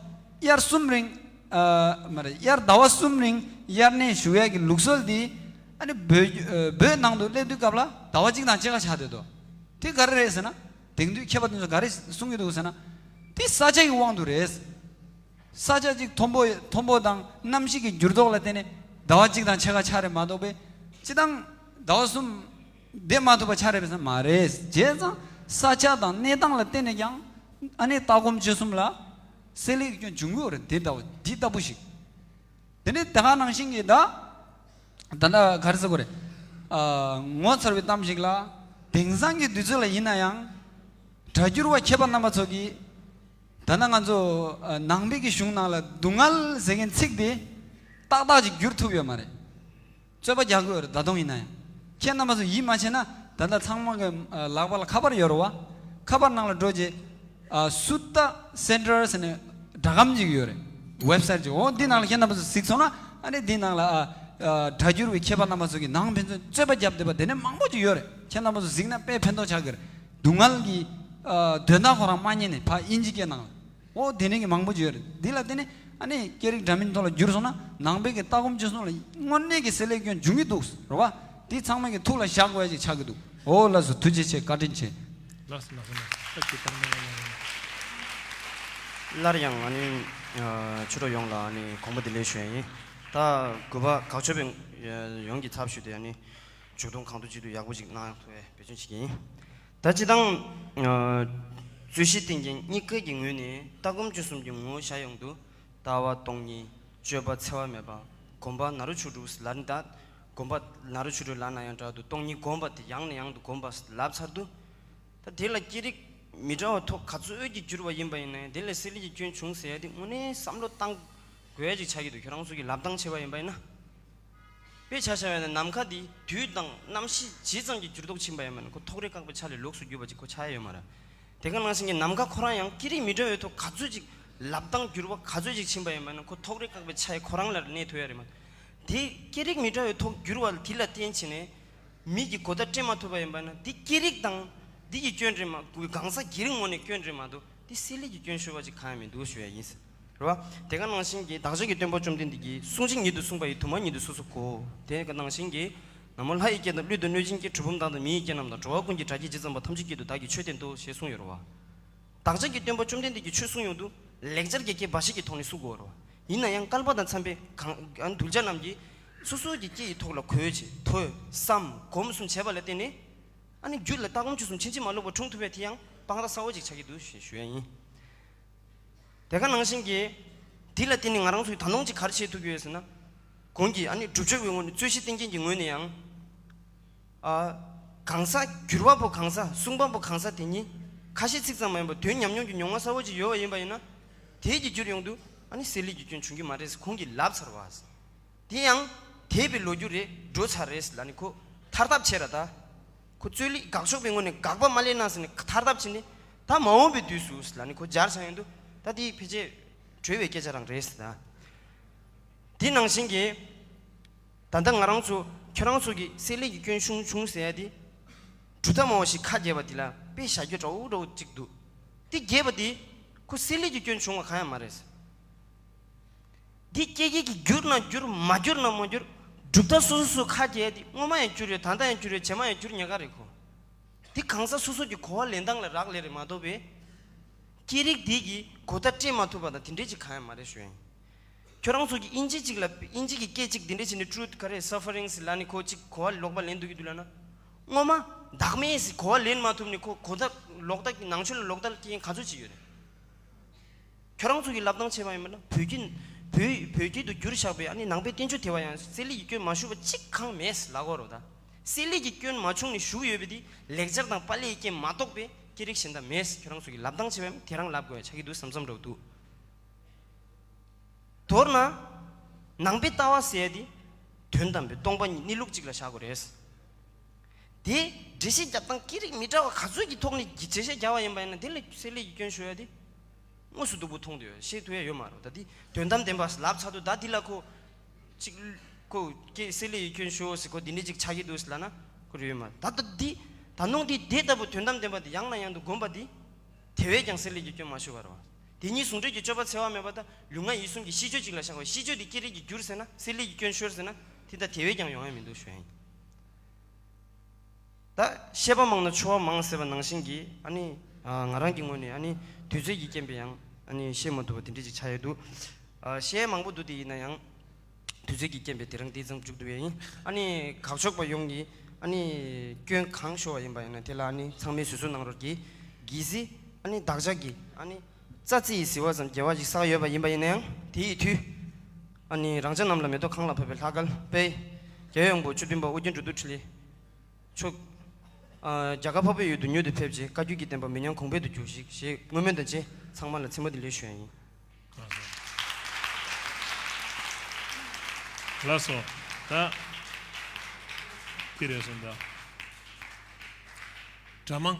དབྱར་གསུམ་རིང་། ཨ། མ་རེད། དབྱར་ཟླ་བ་གསུམ་རིང་དབྱར་གནས་བཞུགས་ཡས་ཀྱི་ལུགས་སྲོལ་འདི་ཨ་ནི་བོད་བོད་ནང་དུ་སླེབས་དུས་སྐབས་ལ་ཟླ་བ་གཅིག་དང་ཕྱེད་ཀ་ཆགས་བསྡད་འདུག་དེ་ག་རེ་རེད་ཟེར་ན། དེང་དུས་མཁས་པ་དེ་ཚོ་ག་རེ་གསུང་གི་འདུག་ཟེར་ན། དེ་ས་ཆ་གི་དབང་དུ་རེད། ས་ཆ་གཅིག་མཐོན་པོ་མཐོན་པོ་དང་གནམ་གཤིས་ཀྱི་འགྱུར་ལྡོག་ལ་བརྟེན་ནས་ཟླ་བ་གཅིག་དང་ཕྱེད་ཀ་ཆགས་རེད་མ་གཏོགས་པའི་སྤྱི་བཏང་ཟླ་བ་གསུམ་བསྡད་མ་ཐུབ་པ་ཆགས་རེད་པས་ཟེར་མ་རེད། བྱས་ཙང་ས་ཆ་དང་གནས་སྟངས་ལ་བརྟེན་ནས་ཀྱང་ཨ་ནི་ལྟ་སྒོམ་སྤྱོད་གསུམ་ལ་སེ་ལེ་གི་སྐྱོན་འབྱུང་གི་ཡོད་རེད། དེ་ལྟ་བུ་འདི་ལྟ་བུ་ཞིག་དེ་ནས་དེ་ག་ནང་བཞིན་གྱི་ད་ད་ལྟ་ག་རེ་ཟེར་དགོས་རེད། ཨ། ངོ་མཚར་བའི་གཏམ་ཞིག་ལ། དེང་སང་གི་དུས་ཚོད་ལ་ཡིན་ན་ཡང་། སྒྲ་སྒྱུར་བ་མཁས་པ་རྣམ་པ་ཚོ་གིས། ད་ལྟ་ང་ཚོ་ཨ་ནང་པའི་གི་གཞུང་ནང་ལ་སྡུག་བསྔལ་ཟེར་མཁན་ཚིག་དེ་ཏག་ཏག་ཅིག་བསྒྱུར་ཐུབ་ཡོད་མ་རེད། རྩོད་པ་རྒྱག་གི་ཡོད་རེད། ད་དུང་ཡིན་ན་ཡང་། ཁྱེད་རྣམ་པ་ཚོ་ཡིད་མ་ཆེས་ན་ད་ལྟ་ཚང་མ་གི་ཨ་ལག་པ་ལ་ཁ་པར་ཡོད་རེད་བ། ཁ་པར་ནང་ལ་འགྲོ་རྗེས། ཨ། Sutta Center ཟེར་ནས་སྒྲ་སྒམ་ཅིག་ཡོད་རེད། ཝེབ་སའིཊ་ཅིག་འོ་འདི་ནང་ལ་ཁྱེད་རྣམ་པ་ཚོ་གཟིགས་སོང་ན། ཨ་ནི་འདི་ནང་ལ་ཨ་ཨ་སྒྲ་སྒྱུར་བའི་མཁས་པ་རྣམ་པ་ཚོ་གིས་ནང་ཕན་ཚུན་རྩོད་པ་བརྒྱབ་བསྡད་པ་དེ་ནས་མང་པོ་ཅིག་ཡོད་རེད། ཁྱེད་རྣམ་པ་ཚོ་གཟིགས་ན་དཔེ་ཕན་ཐོགས་ཆགས་ཀྱི་རེད། སྡུག་བསྔལ་གྱི་ཨ་དོན་དག་ཁོ་རང་མ་རྙེད་ནས་ཕར་དབྱིན་ཇི་སྐད་ནང་ལ། འོ་དེ་ནས་ཀྱི་མང་པོ་ཅིག་ཡོད་རེད། འདི་ལ་བརྟེན་ནས་ཨ་ནི་སྐད་རིགས་འདྲ་མིན་ཐོག་ལ་བསྒྱུར་སོང་ན། ནང་པའི་གི་ལྟ་སྒོམ་སྤྱོད་གསུམ་ལ་དངོས་གནས་ཀྱི་སེ་ལེ་སྐྱོན་འབྱུང་གི་འདུག་རེད་བ། འདི་ཚང་མ་གི་ཐུགས་ལ་བཞག་དགོས་ཡ་ཅིག་ཆགས་ཀྱི་འདུག་འོ་ལགས་སོ། ཐུགས་རྗེ་ཆེ། བཀའ་དྲིན་ཆེ། ལགས་སོ་ལགས་སོ་ལགས་སོ། ད་ཅིག་ད་ནས་ཡང་ཡང་། སླར་ཡང་ཨ་ནི་ཨ་ཕྱི་དྲོ་ཡོངས་ལ་ཨ་ནི་དགོངས་པ་བདེ་ལེགས་ཞུ་ཡ་ཡིན། ད་གུས་པ་དགག་ཆོས་པའི་ཡོངས་ཀྱི་ཚབ་ཞུས་ཏེ་ཨ་ནི་མཇུག་སྡོམ་གང་ཐུབ་ཅི་ཐུབ་ཡག་པོ་ཅིག་གནང་ཐུབ་པའི་འབད་བརྩོན་བྱེད་ཀྱི་ཡིན། ད་སྤྱིར་བཏང་ཨ་རྩོད་གཞི་བསྟན་རྐྱེན་གཉིས་ཀ་གི་ངོས་ནས་ལྟ་སྒོམ་སྤྱོད་གསུམ་གྱི་ངོ་བོ་བཞག་ཡོང་དུས། ལྟ་བ་སྟོང་ཉིད། སྤྱོད་པ་འཚེ་བ་མེད་པ། སྒོམ་པ་ནཱ་རོ་ཆོས་དྲུག་ལབ་ནི་ད། སྒོམ་པ་ནཱ་རོ་ཆོས་དྲུག་ལབ་ན་ཡང་འདྲ་འདུག་སྟོང་ཉིད་སྒོམ་པ་དེ་ཡང་ནས་ཡང་དུ་སྒོམ་པ་ལབ་ཚར་དུས། ད་དེ་ལ་སྐད་རིགས་མི་འདྲ་བ་ཐོག་ག་ཚོད་ཀྱིས་བསྒྱུར་བ་ཡིན་པ་ཡིན་ན་ཡང་། དེ་ལ་སེ་ལེ་གི་སྐྱོན་བྱུང་ཟེར་ཡ་དེ་དངོས་གནས་བསམ་བློ་བཏང་དགོས་ཡ་ཅིག་ཆགས་ཀྱི་འདུག་ཁྱོད་རང་ཚོ་གིས་ལབ་སྟངས་བྱས་པ་ཡིན་པ་ཡིན་ན། དཔེ་ཆ་བཞག་པ་ཡིན་ན་ནམ་མཁའ་འདི་དུས་དང་གནམ་གཤིས་ཇི་ཙམ་གྱི་འགྱུར་ལྡོག་ཕྱིན་པ་ཡིན་པ་ན། ཁོ་ཐོགས་རེག་བཀག་པའི་ཆ་ལས་ལོགས་སུ་གྱུར་པ་ཅིག་ཁོ་ཆགས་ཡ་ཡོད་མ་རེད། དེ་ག་ནང་བཞིན་གྱི་ནམ་མཁའ་ཁོ་རང་ཡང་སྐད་རིགས་མི་འདྲ་བའི་ཐོག་ག་ཚོད་ཅིག་ལབ་སྟངས་འགྱུར་བ་ག་ཚོད་ཅིག་ཕྱིན་པ་ཡིན་པ་ན། ཁོ་ཐོགས་རེག་བཀག་པའི་ཆ་ཡི་ཁོ་རང་ལ་གནས་ཐུབ་ཡ་རེད་མ། དེ་སྐད་རིགས་མི་འདྲ་བའི་ཐོག་འགྱུར་བ་དེ་ལ་བརྟེན་བྱས་ནས་མི་གི་གོ་བརྡ་སྤྲད་མ་ཐུབ་པ་ཡིན་པ་ན། དེ་སྐད་རིགས་དང་འདི་གི་སྐྱོན་རེད་མ། གང་ཟག་སྒེར་ངོས་ནས་སྐྱོན་རེད་མ་གཏོགས། དེ་སེ་ལེ་གི་སྐྱོན་ཤོར་བ་ཅིག་གང་ཡང་མི་འདུག་ཞུ་ཡ་ཡིན། རེད་བ། དེ་ག་ནང་བཞིན་གྱི་བདག་ཅག་གི་སྟོན་པ་བཅོམ་ལྡན་འདས་ཀྱིས། གསུང་ཕྱིར་ཉིད་དུ་གསུངས་པ་ཡི། དུ་མ་ཉིད་དུ་སོ་སོར་གོ། དེ་ག་ནང་བཞིན་གྱི། ན་མོ་ལྷ་ཡི་སྐད་དང་། ཀླུ་དང་གནོད་སྦྱིན་སྐད། གྲུལ་བུམ་དག་དང་མི་ཡི་སྐད་རྣམས་དང་། འགྲོ་བ་ཀུན་གྱི་སྒྲ་སྐད་ཇི་ཙམ་པ། ཐམས་ཅད་སྐད་དུ་བདག་གིས་ཆོས་བསྟན་ཏོ། ཞེས་གསུངས་ཡོད་རེད་བ། བདག་ཅག་གི་སྟོན་པ་བཅོམ་ལྡན་འདས་ཀྱིས་ཆོས་གསུངས་ཡོང་དུས་ལེགས་སྦྱར་གྱི་སྐད་འབའ་ཞིག་གི་ཐོག་ནས་གསུང་དགོས་རེད་བ། ཡིན་ན་ཡང་བསྐལ་པ་དང་འཚམས་པའི་གང་གདུལ་བྱ་རྣམས་ཀྱིས་སོ་སོ་གི་སྐད་ཡི་ཐོག་ལ་གོ་བྱེད། ཐོས། བསམ། སྒོམ་གསུམ་བྱས་པ་ལ་བརྟེན་ནས། ཨ་ནི་རྒྱུད་ལ་ལྟ་སྒོམ་སྤྱོད་གསུམ་ཕྱིན་ཅི་མ་ལོག་པར་འཁྲུངས་ཐུབ་པའི་དེ་ཡང་དཔང་རྟགས་གསལ་བོ་ཅིག་ཆགས་ཀྱི་འདུག་ཞེས་ཞུ་ཡ་ཡིན། དེ་ག་ནང་བཞིན་གྱི། འདི་ལ་བརྟེན་ནས་ང་རང་ཚོས་ད་དུང་ཅིག་ག་རེ་བྱེད་ཐུབ་ཀྱི་ཡོད་ཟེར་ན། གོང་གི་ཨ་ནི་སྒྲུབ་ཕྱོགས་ཀྱི་ངོས་ནས། རྩོད་གཞི་བསྟན་རྐྱེན་གྱི་ངོས་ནས་ཡང་། ཨ། གང་ཟག་བསྒྱུར་བ་པོ་གང་ཟག་གསུང་པ་པོ་གང་ཟག་དེ་གཉིས་ཁ་ཤས་ཚིག་ཙམ་མ་ཡིན་པར་དོན་ཉམས་མྱོང་གི་མྱོང་བ་གསལ་བོ་ཅིག་ཡོད་པ་ཡིན་པ་ཡིན་ན། དེ་གི་བསྒྱུར་ཡོང་དུས་ཨ་ནི་སེ་ལེ་གི་སྐྱོན་བྱུང་གི་མ་རེད་ཟེར་ཁོང་གིས་ལབ་ཚར་བ། དེ་ཡང་འདས་པའི་ལོ་རྒྱུས་རེད། འགྲོ་ཚར་རེད་ཟེར་ལབ་ནས་ཁོ་ཐར་ཐབས་བྱས་ར་ད། ཁོ་རྩོད་གླེང་དགག་ཕྱོགས་པའི་ངོས་ནས་དགག་པ་མ་ལེན་ན་ཟེར་ནས་ཐར་ཐབས་བྱས་ནས། ད་མ་འོངས་པའི་དུས་སུ་ཟེར་ལབ་ནས་ཁོ་སྦྱར་ཚར་ཡོང་དུས། ད་དེ་ཕལ་ཆེར་གྲོལ་བའི་སྐད་ཆ་རང་རེད་ཟེར་ད། དེ་ནང་བཞིན་གྱི། ད་ལྟ་ང་རང་ཚོ་ཁྱོད་རང་ཚོ་གི་སེ་ལེ་གི་སྐྱོན་བྱུང་བྱུང་ཟེར་ཡ་དེ། གྲུབ་མཐའ་སྨྲ་བ་ཞིག་ཁ་གྱེས་པ་དེ་ལ་དཔེ་བཞག་རྒྱུ་འདྲ་བོ་འདྲ་བོ་ཅིག་འདུག་དེ་གྱེས་པ་དེ་ཁོ་སེ་ལེ་གི་སྐྱོན་བྱུང་བ་གང་ཡང་མ་རེད། འདི་སྐྱེ་སྐྱེ་གི་བསྒྱུར་ན་བསྒྱུར། མ་བསྒྱུར་ན་མ་བསྒྱུར། གྲུབ་མཐའ་སོ་སོ་སོ་ཁ་གྱེས་ཏེ། སྔོན་མ་ཡང་བསྒྱུར་ཡོད། ད་ལྟ་ཡང་བསྒྱུར་ཡོད། རྗེས་མ་ཡང་བསྒྱུར་ཉེན་ཁ་རེད་ཁོ། འདི་གང་ཟག་སོ་སོ་གི་གོ་བ་ལེན་སྟངས་ལ་རག་ལས་རེད་མ་གཏོགས་པའི། སྐད་རིགས་འདི་གི་གོ་བརྡ་སྤྲད་མ་ཐུབ་པ་དང་དེ་འདྲས་ཅིག་གང་ཡང་མ་རེད་ཞུ་ཡིན། ཁྱོད་རང་ཚོ་གི་དབྱིན་ཇི་ཅིག་ལ། དབྱིན་ཇི་གི་སྐད་ཅིག་འདི་འདྲས་བྱས་ནས་truth ག་རེ། suffering ཟེར་ལབ་ནས་ཁོ་ཅིག་གོ་བ་ལོག་པ་ལེན་འདུག་གི་འདུག་ལབ་ན། སྔོན་མ་བདག་མེད་ཟེར་གོ་བ་ལེན་མ་ཐུབ་ནས་ཁོ་གོ་བརྡ་ལོག་ལྟ་གི། ནང་ཆོས་ལ་ལོག་ལྟ་སྐྱེ་མཁན་ག་ཚོད་ཅིག་ཡོད་རེད། ཁྱོད་རང་ཚོ་གིས་ལབ་སྟངས་བྱས་པ་ཡིན་པ་ན། བོད་ཀྱི་བོད་བོད་སྐད་དུ་བསྒྱུར་བཞག་པའི་ཨ་ནི་ནང་པའི་བསྟན་བཅོས་དེ་བ་ཡང་སེ་ལེ་ཡི་སྐྱོན་མ་ཞུགས་པ་གཅིག་གང་མེད་ལབ་དགོས་རེད་ད། སེ་ལེ་གི་སྐྱོན་མ་བྱུང་ནས་བཞུགས་ཡོད་པ་དེ་ལེགས་སྦྱར་དང་པཱ་ལི་ཡི་སྐད་མ་གཏོགས་པའི་སྐད་རིགས་གཞན་དག་མེད། ཁྱོད་རང་ཚོ་གིས་ལབ་སྟངས་བྱས་པ་ཡིན་ན་དེ་རང་ལབ་དགོས་ཡ་ཆགས་ཀྱི་འདུག་བསམ་བསམ་འདྲ་བོ་འདུག་མདོར་ན། ནང་པའི་ལྟ་བ་ཟེར་ཡ་དེ། དོན་དམ་པའི་སྟོང་པ་ཉིད་གནས་ལུགས་གཅིག་ལ་བཞག་དགོས་རེད། དེ། འགྲེལ་བཤད་རྒྱབ་སྟངས་སྐད་རིགས་མི་འདྲ་བ་ག་ཚོད་ཀྱི་ཐོག་ནས་ཀྱི་འགྲེལ་བཤད་རྒྱག་པ་ཡིན་པ་ཡིན་ན་དེ་ལ་བསྲེ་ལྷད་ཀྱི་སྐྱོན་ཞུ་ཡ་དེ། དངོས་སུ་སྡུག་པོ་མཐོང་དུ་ཡོད། བཤད་ཐུབ་ཡ་ཡོད་མ་རེད། ད་དེ་དོན་དམ་བདེན་པ་ལབ་ཚར་དུས་ད་དེ་ལ་ཁོ། གཅིག་ཁོ་སྐད་བསྲེ་ལྷད་ཀྱི་སྐྱོན་ཞུ་ཟེར་ཁོ་དེ་འདྲ་ཅིག་ཆགས་ཀྱི་འདུག་ཟེར་ལབ་ན་ཁོ་རེ་ཡོད་མ་རེད། ད་ལྟ་འདི། ད་ནང་འདི་དེ་ལྟ་བུ་དོན་དམ་བདེན་པ་དེ་ཡང་ནས་ཡང་དུ་བསྒོམ་པ་དེ། དེ་བས་ཀྱང་བསྲེ་ལྷད་ཀྱི་སྐྱོན་མ་ཞུ་བ་རེད་བ། དེ་ཉིད་ཟུང་འབྲེལ་གྱི་སྤྱོད་པ་འཚེ་བ་མེད་པ་དང་ལུས་ངག་ཡིད་གསུམ་གྱི་ཤེས་སྤྱོད་ཅིག་ལ་བཞག་པའི་ཤེས་སྤྱོད་དེ་སྐད་རིགས་ཀྱིས་བསྒྱུར་ཟེར་ན་བསྲེ་ལྷད་ཀྱི་སྐྱོན་ཤོར་ཟེར་ན་དེ་ལྟ་དེ་བས་ཀྱང་ཡོང་ཡ་མི་འདུག་ཞུ་ཡ་ཡིན། ད་བཤད་པ་མང་ན་འཆོལ་བ་མང་ཟེར་བ་ནང་བཞིན་གྱི་ཨ་ནི། ང་རང་གི་ངོས་ནས་ཨ་ནི་དུས་ཚོད་ཀྱི་རྐྱེན་པས་ཡང་ཨ་ནི་བཤད་མ་ཐུབ་པ་དེ་འདྲ་ཅིག་ཆགས་ཡོད་འདུག་བཤད་མང་པོ་འདུག་དེ་ཡིན་ན་ཡང་། དུས་ཚོད་ཀྱི་རྐྱེན་པས་དེ་རིང་འདི་ཙམ་མཇུག་བསྡུ་བ་ཡིན། ཨ་ནི་དགག་ཕྱོགས་པ་ཡོངས་ཀྱིས་ཨ་ནི་སྐྱོན་གང་ཤོར་བ་ཡིན་པ་ཡིན་ན་དེ་ལ་ཨ་ནི་ཚང་མས་བཟོད་གསོལ་གནང་རོགས་གྱིས། གལ་སྲིད་ཨ་ནི་བདག་ཅག་གིས་ཨ་ནི་རྩྭ་རྩི་ཡིས་ཟིལ་བ་ཙམ་དགེ་བ་ཞིག་བསགས་ཡོད་པ་ཡིན་པ་ཡིན་ན་ཡང་དེ་ཡི་མཐུས། ཨ་ནི་རང་ཅག་རྣམས་ལ་མེ་ཏོག་གང་ལ་ཕོག་པའི་ལྷ་སྐལ་དཔལ། རྒྱལ་བའི་དབང་པོ་བཅུ་བདུན་པ་ཨོ་རྒྱན་འགྲོ་འདུལ་ཕྲིན་ལས། མཆོག་ཨ། རྒྱ་གར་འཕགས་པའི་ཡུལ་དུ་མྱུར་དུ་ཕེབས་ཀྱིས་བཀའ་བརྒྱུད་ཀྱི་བསྟན་པ་མི་ཉམས་གོང་འཕེལ་དུ་གྱུར་ཅིག་ཞེས་བསྔོ་སྨོན་དང་བཅས་ཚང་མ་ལ་མཚན་མོ་འདི་ལེགས་ཞུ་ཡ་ཡིན། ལགས་སོ། ད་འདི་རེད་སོང་ད། གྲྭ་མང་།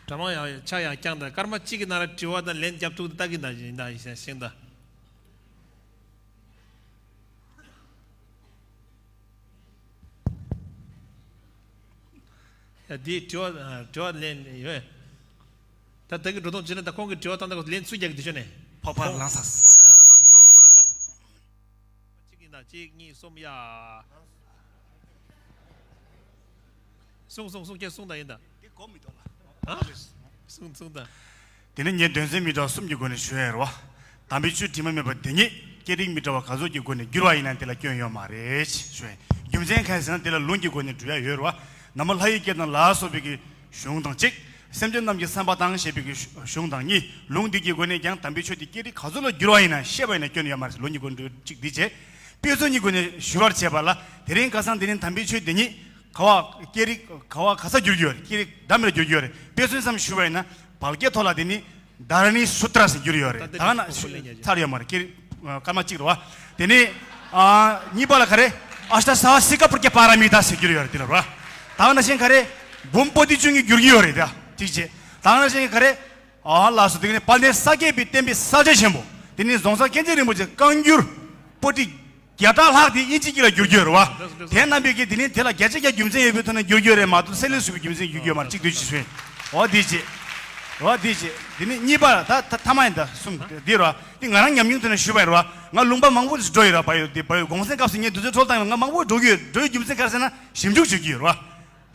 གྲྭ་མང་ཡང་ཆ་ཡང་བསྐྱངས་དང་སྐར་མ་གཅིག་གི་ནང་ལ་དྲི་བ་དང་ལན་རྒྱབ་ཐུབ་ད་ལྟ་གི་ད་ཡིན་ད་ཡིན་ཤེས་ད། ཡ་འདིའི་དྲི་བ་དྲི་བ་ལན་ཡོད། ད་ད་གི་འགྲོ་སྟངས་བྱས་ན་ད་ཁོང་གི་དྲི་བ་བཏང་ད་ལན་སུ་རྒྱག་གི་འདི་ཤོད་ནས། ཕོག་པ་ལང་ས། གཅིག་ཡིན་ད་གཅིག་གཉིས་གསུམ་ཡ། གསུང་གསུང་གསུང་ཁྱེད་གསུང་ད་ཡིན་ད། འདི་གོ་མི་འདུག་ལ། ཧ། གསུང་གསུང་ད། དེ་ནི་ངས་དོན་ཚན་མི་འདྲ་བ་གསུམ་གྱི་སྒོ་ནས་ཞུ་ཡ་རེད་བ། དམ་པའི་ཆོས་དྲི་མ་མེད་པ་དེ་ཉིད་སྐད་རིགས་མི་འདྲ་བ་ག་ཚོད་ཀྱི་སྒོ་ནས་བསྒྱུར་བ་ཡིན་ན་དེ་ལ་སྐྱོན་ཡོད་མ་རེད་ཞུ་ཡ་ཡིན། རྒྱུ་མཚན་གང་ཡིན་ཟེར་ན་དེ་ལ་ལུང་གི་སྒོ་ནས་སྒྲུབ་ཡ་ཡོད་རེད་བ། ན་མོ་ལྷ་ཡི་སྐད་དང་ལ་སོགས་པའི་གི་གཞུང་དང་གཅིག་སེམས་ཅན་རྣམས་ཀྱི་བསམ་པ་དང་ཞེས་པའི་གི་གཞུང་དང་གཉིས། ལུང་འདི་གི་སྒོ་ནས་ཀྱང་དམ་པའི་ཆོས་དེ་སྐད་རིགས་ག་ཚོད་ལ་བསྒྱུར་བ་ཡིན་ན་བཤད་པ་ཡིན་ན་སྐྱོན་ཡོད་མ་རེད། ལུང་གི་སྒོ་ནས་གཅིག་འདི་བྱས། དཔེ་མཚོན་གྱི་སྒོ་ནས་ཞུ་བར་བྱས་པ་ལ་དེ་རིང་ཁ་སང་དེ་རིང་དམ་པའི་ཆོས་འདི་ཉིད་ག་བ་སྐད་རིགས་ག་བ་ག་ས་བསྒྱུར་གྱི་ཡོད་རེད། སྐད་རིགས་འདྲ་མིན་ལ་བསྒྱུར་གྱི་ཡོད་རེད། དཔེ་མཚོན་ཙམ་ཞུ་བ་ཡིན་ན་བལ་སྐད་ཐོག་ལ་དེ་ནི་དྷ་ར་ནི་སུ་ཏྲ་ཟེར་བསྒྱུར་ཡོད་རེད། ད་ད་ལྟ་ན་དེ་ཁོ་ཁོ་ལེན་རྒྱ་ཆེ། ཚར་ཡོད་མ་རེད། སྐད་རིགས་སྐར་མ་གཅིག་རེད་བ། དེ་ནི་ཨ་གཉིས་པ་ལ་ག་རེ། ཨ་ཤྟ་ས་བ་སི་ཀ་པུར་ཀྱ་པཱ་ར་མི་ཏཱ་ཟེར་བསྒྱུར་ཡོད་རེད། དེ་ལ་ར་ད་ན་ཤེན་ག་རེ། འབུམ་པོ་ཏི་བཅུ་གཉིས་བསྒྱུར་གྱི་ཡོད་རེད། ད་གཅིག་བྱས་ད་ན་ཤེན་ག་རེ། ཨ་ལགས་སོ། དེ་ནི་དཔལ་ལྡན་ས་སྐྱ་པའི་བསྟན་པའི་གསལ་བྱེད་ཆེན་པོ། དེ་ནི་རྫོང་སར་མཁན་ཆེན་རིན་པོ་ཆེ་བཀའ་འགྱུར་པོ་ཏི་བརྒྱ་ཕྲག་ལྷག་དེ་དབྱིན་ཇི་སྐད་ལ་བསྒྱུར་རྒྱུ་ཡོད་རེད་བ། དེ་རྣམ་པས་ཀྱིས་དེ་ནི་དེ་ལ་བརྒྱ་ཆ་བརྒྱ་རྒྱུ་མཚན་ཡོད་པའི་ཐོག་ནས་བསྒྱུར་རྒྱུ་ཡོད་རེད་མ་གཏོགས་སེ་ལེ་སུ་བའི་རྒྱུ་མཚན་བསྒྱུར་རྒྱུ་ཡོད་མ་རེད། གཅིག་དུས་ཅི་སུ་ཡིན། འོ་དེ་བྱས། འོ་དེ་བྱས་དེ་ནི་གཉིས་པ་ད་ད་ཐ་མ་ཡིན་ད་གསུམ་དེ་རེད་བ། དེ་ང་རང་ཉམས་མྱོང་ཐོག་ནས་ཞུས་པ་ཡིན་རེད་བ། ང་ལུང་པ་མང་པོ་ཞིག་འགྲོ་ཡོད་རེད་བ། བལ་ཡུལ་དེ་བལ་ཡུལ་གུང་སེང་སྐབས་སུ་ངས་དུས་ཚོད་འཕྲོ་བཏང་ཡོད། ང་མང་པོ་འགྲོ་གི་ཡོད། འགྲོ་ཡོད་རྒྱུ་མཚན་ག་རེ་ཟེར་ན་ཞིབ་འཇུག་བྱེད་ཀྱི་ཡོད་རེད་བ།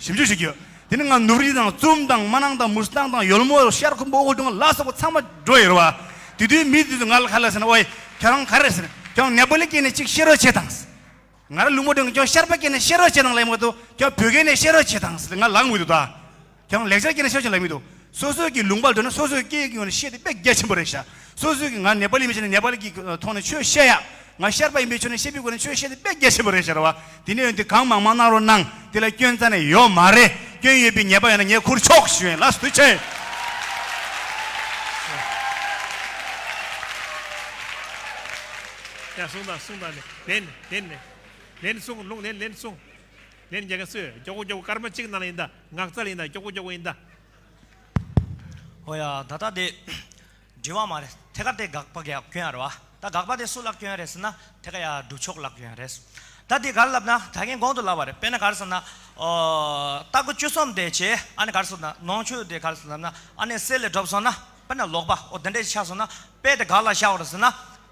ཞིབ་འཇུག་བྱེད་ཀྱི་ཡོད། དེ་ནི་ང་ནུབ་རི་དང་ཙུམ་དང་མ་ནང་དང་མུ་སི་ཏང་དང་ཡོལ་མོ་ཤར་ཁུག་མོ་ཨོ་ཀྲུང་ལ་སོགས་པ་ཚང་མ་འགྲོ་ཡོད་རེད་བ། དེ་དུས་མི་དེ་ཚོ་ང་ལ་ག་རེ་ཟེར་ན། ཨོའི་ཁྱོད་རང་ག་རེ་ཟེར་ན། ཁྱོད་ནེ་པ་ལི་སྐད་ནས་ཅིག་བཤད་རོགས་བྱེད་དང་། ང་རང་ལུང་པ་འགྲོ་མཁན་ཁྱོད་ཤར་པ་སྐད་ནས་བཤད་རོགས་བྱེད་དང་ལབ་མ་གཏོགས་ཁྱོད་བོད་སྐད་ནས་བཤད་རོགས་བྱེད་དང་ཟེར་ང་ལབ་མི་འདུག་ད། ཁྱོད་རང་ལེགས་སྦྱར་སྐད་ནས་བཤད་རོགས་བྱེད་ལབ་མི་འདུག་སོ་སོའི་གི་ལུང་པར་འགྲོ་ན་སོ་སོའི་སྐད་ཀྱི་ངོས་ནས་བཤད་དེ་དཔེ་རྒྱ་ཆེན་པོ་རེད་ཤག་སོ་སོའི་གི་ང་ནེ་པ་ལི་མི་བྱེད་ནས་ནེ་པ་ལི་གི་ཐོག་ནས་ཆོས་བཤད་ཡ། ང་ཤར་པ་ཡིན་པའི་ཆོས་ནས་བཤད་པའི་སྒོ་ནས་ཆོས་བཤད་དེ་དཔེ་རྒྱ་ཆེན་པོ་རེད་ཤག་རེད་བ། དེ་ནས་ཡོན་ཏན་གང་མང་མང་གནང་རོགས་གནང་། དེ་ལ་སྐྱོན་རྩ་ནས་ཡོད་མ་རེད། སྐྱོན་ཡོད་པའི་ཉེས་པ་ཡོད་ན་ངས་ཁུར་ཆོག་ཞུ་ཡིན། ལགས་སོ་ཐུགས་རྗེ་ཆེ། ཡ་གསུངས་དང་གསུངས་དང་ལན་ལན་ལན་ལན་གསུངས། ལུང་ལན་ལན་གསུངས། ལན་རྒྱག་ག་སུས་མགྱོགས་པོ་མགྱོགས་པོ་སྐར་མ་གཅིག་ནང་ལ་ཡིན་ད། ངག་རྩལ་ཡིན་ད། མགྱོགས་པོ་མགྱོགས་པོ་ཡིན་ད། ཨོ་ཡ་ད་ལྟ་དེ། དྲི་བ་མ་རེད། ཐད་ཀར་དེ་དགག་པ་ག་སྐྱོན་ཡ་རེད་བ། ད་དགག་པ་དེ་སུ་ལ་སྐྱོན་ཡ་རེད་ཟེར་ན་ཐད་ཀར་ཡ་སྒྲུབ་ཕྱོགས་ལ་སྐྱོན་ཡ་རེད། ད་དེ་ག་རེ་ལབ་ན་ད་ངས་གོང་དུ་ལབ་པ་རེད། དཔེར་ན་ག་རེ་ཟེར་ན། ཨོ། རྟ་མགོ་བཅུ་གསུམ་དེ་བྱས་ཨ་ནི་ག་རེ་ཟེར་ན་ནང་ཆོས་དེ་ག་རེ་ཟེར་ལབ་ན་ཨ་ནི་སེ་ལེ་སྒྲུབ་སོང་ན་དཔེར་ན་ལོག་པ་ཨོ་དེ་འདྲས་ཆགས་སོང་ན་དཔེ་དེ་ག་ལ་བཞག་པ་རེད་ཟེར་ན།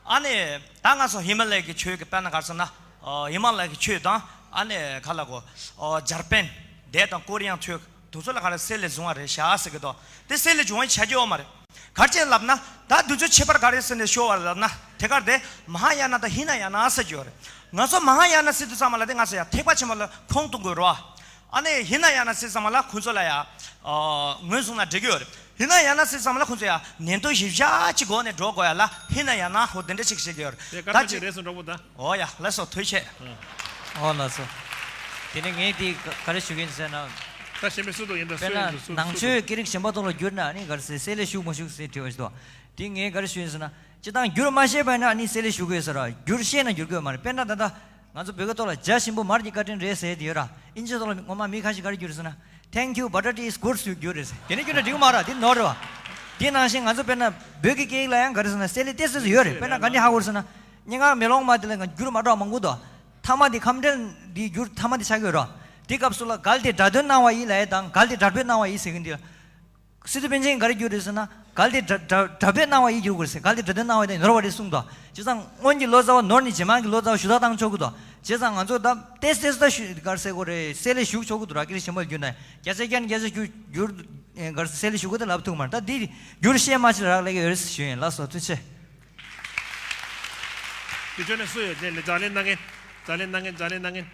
ཨ་ནི་ད་ང་ཚོ་ཧི་མ་ལ་ཡའི་གི་ཆོས་ཀྱི་དཔེར་ན་ག་རེ་ཟེར་ན། ཨོ་ཧི་མ་ལ་ཡའི་གི་ཆོས་དང་ཨ་ནི་ག་ལ་གོ། ཨོ་འཇར་པན་དེ་དང་ཀོ་རི་ཡའི་ཆོས་དེ་ཚོ་ལ་ག་རེ་སེ་ལེ་བཟུང་བ་རེད་ཤག་ཟེར་གི་འདུག་དེ་སེ་ལེ་བྱུང་བའི་ཆ་རྒྱུས་ཡོད་མ་རེད། ག་རེ་བྱས་ལབ་ན། ད་དུས་ཚོད་ཕྱི་པར་ག་རེ་ཟེར་ནས་ཤོར་བ་ལབ་ན། དེ་གར་དེ་མ་ཧཱ་ཡ་ན་དང་ཧི་ན་ཡ་ན་ཟེར་གྱི་ཡོད་རེད། ང་ཚོ་མ་ཧཱ་ཡ་ན་ཟེར་དུས་ཙམ་པ་ལ་དེ་ང་ཚོ་ཡ་ཐེག་པ་ཆེན་པོ་ལ་ཁུངས་གཏོང་དགོས་རེད་བ། ཨ་ནི་ཧི་ན་ཡ་ན་ཟེར་ཙམ་པ་ལ་ཁོང་ཚོ་ལ་ཡ། ཨ། ངོས་བཟུང་ན་འགྲིག་གི་ཡོད་རེད། ཧི་ན་ཡ་ན་ཟེར་ཙམ་པ་ལ་ཁོང་ཚོ་ཡ་ནན་ཏོ་ཞིབ་ཆ་ཅིག་སྒོ་ནས་འགྲོ་དགོས་ཡ་ལ་ཧི་ན་ཡ་ན་ཧོ་དེ་འདྲ་ཅིག་བཤད་ཀྱི་ཡོད་རེད། དེ་སྐར་མ་ཅིག་རེད་སོང་འགྲོ་པོ་ད། ཨོ་ཡ་ལགས་སོ་ཐུགས་རྗེ་ཆེ། ཨོ་ལགས་སོ། དེ་ནས་ངས་དེ་ག་རེ་ཞུ་གི་ཡིན་ཟེར་ན། ད་གཞན་པའི་སུ་དང་ཡིན་ད་དཔེར་སུ་ཡིན་ན་ད་སུ་ནང་ཆོས་སྐད་རིགས་གཞན་པ་དག་ལ་བསྒྱུར་ན་ནི་ག་རེ་ཟེར་སེ་ལེ་ཞུགས་མ་ཞུགས་ཟེར་དྲི་བ་ཞིག་འདུག་དེ་ངས་ག་རེ་ཞུ་ཡིན་ཟེར་ན། སྤྱིར་བཏང་འགྱུར་མ་ཤེས་པ་ཡིན་ན་ཨ་ནི་བསྲེ་ལྷད་ཞུ་གི་ཡོད་ཟེར་ར། འགྱུར་ཤེས་ན་འགྱུར་གི་ཡོད་མ་རེད། དཔེར་ན་ད་ལྟ་ང་ཚོ་བོད་སྐད་ཐོག་ལ་ཇ་ཞིམ་པོ་མར་གྱི་བཀའ་དྲིན་རེད་ཟེར་དེ་ཡོད་ར། ཨིན་ཇི་ཐོག་ལ་ངོ་མ་མི་ཁ་ཤས་ག་རེ་བསྒྱུར་ཟེར་ན། Thank you, butter tea is good ཟེར་བསྒྱུར་རེད་ཟེར། དེ་ནི་བསྒྱུར་ན་འགྲིག་གི་མ་རེད། དེ་ནོར་རེད་བ། དེ་ནང་བཞིན་ང་ཚོ་དཔེར་ན་བོད་ཀྱི་སྐད་ཡིག་ལ་ཡང་ག་རེ་ཟེར་ན་བསྲེ་ལྷད་ཏོག་ཙམ་ཡོད་རེད། དཔེར་ན་ག་འདྲ་ཧ་གོ་རེད་ཟེར་ན། སྙན་ངག་མེ་ལོང་མ་དེ་ལ་ང་འགྱུར་མ་འགྲོ་བ་མང་པོ་འདུག་ཐ་མ་དེ་ཁམས་འདྲེན་འདི་འགྱུར་ཐ་མ་དེ་ཆགས་ཀྱི་ཡོད་ར། དེ་སྐབས་སུ་ལ་གལ་ཏེ་སྒྲ་དོན་སྣང་བ་ཡིས་ལབ་ཡས་དང་གལ་ཏེ་སྒྲ་དཔེ་སྣང་བ་ཡིས་ཟེར་གྱིན་འདི་ལ། སི་ཏུ་པཎ་ཆེན་གྱིས་ག་རེ་བསྒྱུར་རེད་ཟེར་ན། གལ་ཏེ་སྒྲ་སྒྲ་སྒྲ་དཔེ་སྣང་བ་ཡིས་བསྒྱུར་དགོས་རེད་ཟེར། གལ་ཏེ་སྒྲ་དོན་སྣང་བ་དེ་ནོར་བ་རེད་གསུངས་འདུག་བྱས་ཙང་སྔོན་གྱི་ལོ་ཙཱ་བ་ནོར་ནས་རྗེས་མ་གི་ལོ་ཙཱ་བ་ཞུ་དག་བཏང་ཆོག་གི་འདུག་བྱས་ཙང་ང་ཚོ་ད་ཏོག་ཙམ་ད་ཞུ་ག་རེ་ཟེར་དགོས་རེད། བསྲེ་ལྷད་ཞུ་ཆོག་གི་འདུག་ར། སྐད་ཆ་ཞིམ་པོ་བསྒྱུར་ན་བརྒྱ་ཆ་བརྒྱ་ནས་བརྒྱ་ཆ་བསྒྱུར་བསྒྱུར་ཨེ་ག་རེ་ཟེར། བསྲེ་ལྷད་ཞུ་དགོས་དེ་ལབ་ཐུབ་མ་རེད། ད་འདི་བསྒྱུར་ཤེས་མ་ཤེས་རག་ལས་ཀྱི་ཡོད་རེད་ཞུ་ཡིན། ལགས་སོ། ཐུགས་རྗེ་ཆེ། དེ་ཆོས་ནས་སུ་ཡོད། ལེ་ལེ་ཛ་ལན་གནང་མཁན། ཛ་ལན་གནང་མཁན། ཛ་ལན་གནང་མཁན།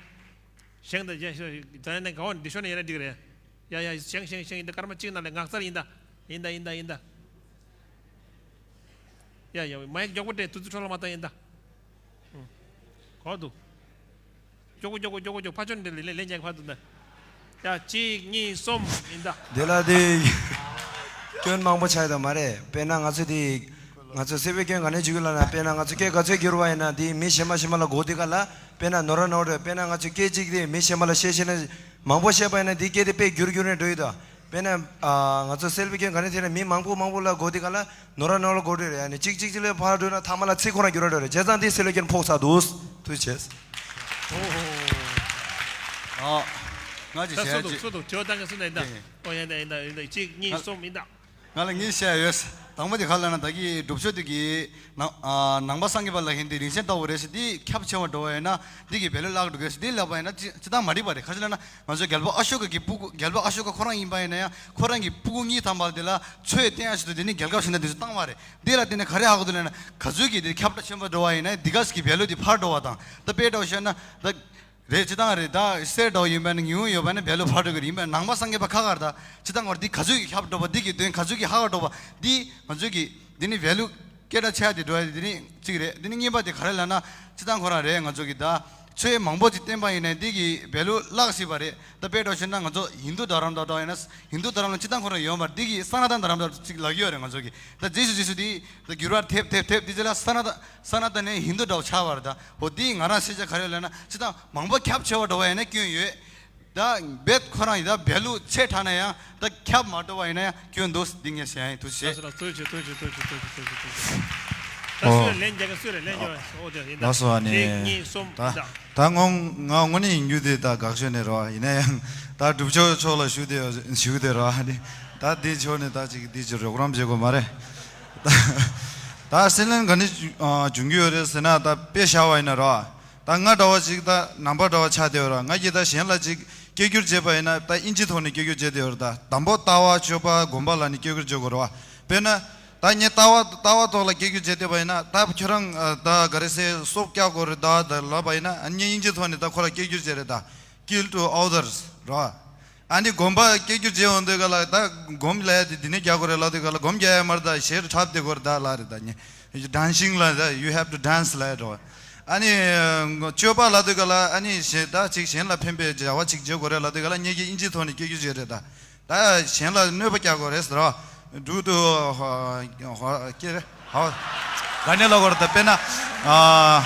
བཞེངས་དང་བཞེངས། བཞེངས། ཛ་ལན་གནང་ག་བ་ནས་འདི་ཤོར་ནས་ཡིན་ན་འགྲིག་རེད། ཡ་ཡ། བཞེངས་བཞེངས་བཞེངས། ཡིན་ད། སྐར་མ་གཅིག་ནང་ལ་ངག་རྩར་ཡིན་ད། ཡིན་ད་ཡིན་ད་ཡིན་ད། ཡ་ཡ། མའིག་མགྱོགས་པོ་སྤྲད། དུས་ཚོད་འཕྲོ་བརླག་མ་བཏང་། ཡིན་ད། ཧུམ། གོ་འདུག་མགྱོགས་པོ་མགྱོགས་པོ་མགྱོགས་པོ་མགྱོགས་པོ། ཕར་ཕྱོགས་ནས་ལེན་ལེན་ལེན་རྒྱག་ཕར་འདུག་ད། ཡ། གཅིག་གཉིས་གསུམ། ཡིན་ད། དེ་ལ་དེ་སྐྱོན་མང་པོ་ཆགས་ཡོད་མ་རེད། དཔེར་ན་ང་ཚོ་དེ་ང་ཚོ་བསྲེ་བའི་སྐྱོན་ག་ནས་འཇུག་ལབ་ན། དཔེར་ན་ང་ཚོ་སྐད་ག་ཚོད་བསྒྱུར་བ་ཡིན་ན་དེ་མི་གཞན་མ་གཞན་མ་ལ་གོ་དུས་ག་ལ། དཔེར་ན་ནོར་ར་ནོར་རེད། དཔེར་ན་ང་ཚོ་སྐད་ཅིག་དེ་མི་གཞན་མ་ལ་བཤད་ཤེས་ན། མང་པོ་བཤད་པ་ཡིན་ན་དེ་སྐད་དེ་དཔེ་འགྱུར་འགྱུར་ནས་འགྲོ་ཡི་ད། དཔེར་ན་ཨ་ང་ཚོ་བསྲེ་བའི་སྐྱོན་ག་ནས་ཐེབས་ན་མི་མང་པོ་མང་པོ་ལ་གོ་དུས་ག་ལ་ནོར་ར་ནོར་ལ་གོ་འགྲོ་རེད། ཨ་ནི་གཅིག་གཅིག་ལས་ཕར་འགྲོ་ན་ཐ་མ་ལ་ཚིག་ཁོ་རང་འགྱུར་ར་འགྲོ་རེད། བྱས་ཙང་དེ་བསྲེ་བའི་སྐྱོན་ཕོག་ཚར་འདུག་ཐུགས་རྗེ་ཆེ། ཨོ་ཧོ། ཨ། ང་ཅིག་ད་བཤད་སུ་འདུག་ཅིག་སུ་འདུག་དྲི་བ་བཏང་མཁན་སུ་འདུག་ཡིན་ད། ཡིན། ཨོ་ཡིན་ད་ཡིན་ད་ཡིན་ད། གཅིག་གཉིས་ང་གསུམ། ཡིན་ད། ང་ལ་ངས་བཤད་ཡོད། དང་པོ་དེ་ག་ལབ་ན། ད་གི་སྒྲུབ་མཆོད་དེ་གི་ནང་ཨ་ནང་པ་སངས་རྒྱས་པ་ལ་ཧིན་དི་རིན་ཆེན་ལྟ་བུ་རེད་ཟེར། དེ་ཁྱབ་ཆེ་བ་འགྲོ་བ་ཡིན་ན་དེ་གི་བེ་ལུ་བརླག་འགྲོ་གི་ཟེར། དེ་ལབ་པ་ཡིན་ན་ཅི་ཅི་ལྟར་མ་འགྲིག་པ་རེད། ག་ཅི་ལབ་ན་ང་ཚོ་རྒྱལ་པོ་ཨ་ཤོ་ཀ་གི་སྤུ་གུ། རྒྱལ་པོ་ཨ་ཤོ་ཀ་ཁོ་རང་ཡིན་པ་ཡིན་ན་ཡང་ཁོ་རང་གི་སྤུ་གུ་གཉིས་ཐམ་པ་དེ་ལ་ཆོས་བསྟན་ཡ་ཆེད་དུ་དེ་ནི་རྒྱལ་ཁབ་གཞན་དུ་དེ་ཚོ་བཏང་བ་རེད། དེ་ལ་བརྟེན་ནས་ག་རེ་ཧ་གོ་འདུག་ལབ་ན། ག་ཚོད་ཀྱི་དེ་ཁྱབ་བསྒྲགས་ཆེན་པོ་འགྲོ་བ་ཡིན་ན་དེ་ག་ཟེར་གི་བེ་ལུ་དེ་ཕར་འགྲོ་བ་དང་། ད་དཔེ་འདྲ་བོ་བཤད་ན་ད། རེད། སྤྱིར་བཏང་རེད། ད་གསེར་འདྲ་བོ་ཡིན་པ་ན་ཉུང་ཉུང་ཡོད་པ་ན་བེ་ལུ་ཕར་འགྲོ་གི་རེད། ཡིན་པ་ན་ནང་པ་སངས་རྒྱས་པ་ཁ་ཁར་ད་སྤྱིར་བཏང་ཁོ་རང་འདི་ག་ཚོད་ཀྱི་ཁྱབ་འགྲོ་བ། འདི་གི་དོན་ག་ཚོད་ཀྱི་ཧ་གོ་འགྲོ་བ། འདི་ང་ཚོ་གི་འདི་ནི་བེ་ལུ་སྐད་གྲགས་ཆེ་ཡ་དེ་འགྲོ་ཡ་དེ་ནི་གཅིག་རེད། འདི་ནི་གཉིས་པ་དེ་ག་རེ་ལབ་ན། སྤྱིར་བཏང་ཁོ་རང་རེད། ང་ཚོ་གི་ད་ཆོས་མང་པོ་ཅིག་བསྟན་པ་ཡིན་ན་འདི་གི་བེ་ལུ་བརླག་སྲིད་པ་རེད། ད་དཔེ་འདྲ་བཤད་ན་ང་ཚོ་ཧིན་དུ་དྷ་རམ་དང་འདྲ་བ་ཡིན་ན། ཧིན་དུ་དྷ་རམ་ལ་སྤྱིར་བཏང་ཁོ་རང་ཡོད་མ་རེད། འདི་གི་སཱ་ནཱ་ཐན་དྷ་རམ་དང་ཅིག་ལབ་ཀྱི་ཡོད་རེད། ང་ཚོ་གི་ད་རྗེས་སུ་རྗེས་སུ་འདི་ད་འགྱུར་བ་ཐེབས་ཐེབས་ཐེབས་འདི་རྗེས་ལ་སཱ་ནཱ་ཐན། ས་ན་ད་ནས་ཧིན་དུ་འདྲ་བོ་ཆགས་པ་རེད་ད། འོ་འདི་ང་རང་ཤེས་བྱ་ག་རེ་ལབ་ན། སྤྱིར་བཏང་མང་པོ་ཁྱབ་ཆེ་བ་འགྲོ་བ་ཡིན་ན་སྐྱོན་ཡོད། ད་རྦད་ཁོ་རང་ཡིན་ད་བེ་ལུ་ཆེ་དྲགས་ན་ཡང་ད་ཁྱབ་མ་འགྲོ་བ་ཡིན་ན་ཡང་སྐྱོན་འདུག་འདི་ངས་བཤད་ཡིན། ཐུགས་རྗེ་ཆེ། ལགས་སོ། ལགས་སོ། ཐུགས་རྗེ་ཆེ། ཐུགས་རྗེ་ཆེ། ཐུགས་རྗེ་ཆེ། ཐུགས་རྗེ་ཆེ། ད་སུ་ཡ་ལན་རྒྱག་གི། སུ་རེད་ལན་རྒྱག་གི། ཨོ་དེ་ཡིན་ད། ལགས་སོ། ཨ་ནི་གཅིག་གཉིས་གསུམ། ད་ཡིན་ད། ད་ངོ་ང་དངོས་གནས་ཡིན་རྒྱུ་དེ་ད་དགའ་ཤོས་ནས་རེད་བ། ཡིན་ན་ཡང་ད་སྒྲུབ་མཆོད་ཕྱོགས་ལ་ཞུགས་དེ་ཞུགས་དེ་རེད་བ། ཨ་ནི་ད་འདི་ཕྱོགས་ནས་ད་ཅིག་འདི་ཅིག་རོགས་རམ་བྱེད་དགོས་མ་རེད། ད་ད་བསྲེ་ལྷད་ག་ནས་ཨ་འབྱུང་གི་ཡོད་རེད་ཟེར་ན། ད་དཔེ་བཞག་པ་ཡིན་ན་རོ། ད་ང་འདྲ་བ་ཅིག་ད་ནང་པ་འདྲ་བ་ཆགས་བསྡད་ཡོད་ར། ང་གིས་ད་གཞན་ལ་ཅིག་སྐད་སྒྱུར་བྱས་པ་ཡིན་ན་ད་ཨིན་ཇི་ཐོག་ནས་སྐད་སྒྱུར་བྱས་བསྡད་ཡོད་ར། ད་དང་པོ་ལྟ་བ། སྤྱོད་པ། སྒོམ་པ་ལ་ནི་སྐད་སྒྱུར་བྱེད་དགོས་ར་བ། དཔེར་ན་ད་ངས་ལྟ་བ་ལྟ་བ་ཐོག་ལ་སྐད་སྒྱུར་བྱས་བསྡད་པ་ཡིན་ན། ད་ཁྱོད་རང་ཨ་ད་ག་རེ་ཟེར། སོབ་རྒྱག་དགོས་རེད་ད་ད་ལབ་པ་ཡིན་ན། ཨ་ངས་ཨིན་ཇི་ཐོག་ནས་ད་ཁོ་ལ་སྐད་སྒྱུར་བྱས་རེད་ད། Kill to others ར་བ། ཨ་ནི་སྒོམ་པ་སྐད་སྒྱུར་བྱེད་འོང་དུས་ག་ལ། ད་སྒོམ་ལབ་ཡ་དེ་འདི་ནས་རྒྱག་དགོས་རེད་ལབ་དུས་ག་ལ། སྒོམ་རྒྱག་ཡ་མ་རེད་ད། ཞེ་དྲག་འཁྲབ་བསྡད་དགོས་རེད་ད་ལབ་རེད་ད། ངས་ཌན་སིང་ལབ་ད། You have to dance ལབ་ཡ་འགྲོ། ཨ་ནི་སྤྱོད་པ་ལབ་དུས་ག་ལ། ཨ་ནི་གཞན་ད་ཅིག་གཞན་ལ་ཕན་པའི་བྱ་བ་ཅིག་བྱེད་དགོས་རེད་ལབ་དུས་ག་ལ། ངེད་ཀྱིས་ཨིན་ཇིའི་ཐོག་ནས་སྐད་སྒྱུར་བྱས་རེད་ད། ད་གཞན་ལ་གནོད་པ་རྒྱག་དགོས་རེད་ཟེར་བ། འབྲུག་ཏུ་ཧ་ཧ་ཀྱེ་རེད་ཧ། ག་ནས་ལབ་དགོས་རེད་ད། དཔེར་ན་ཨ་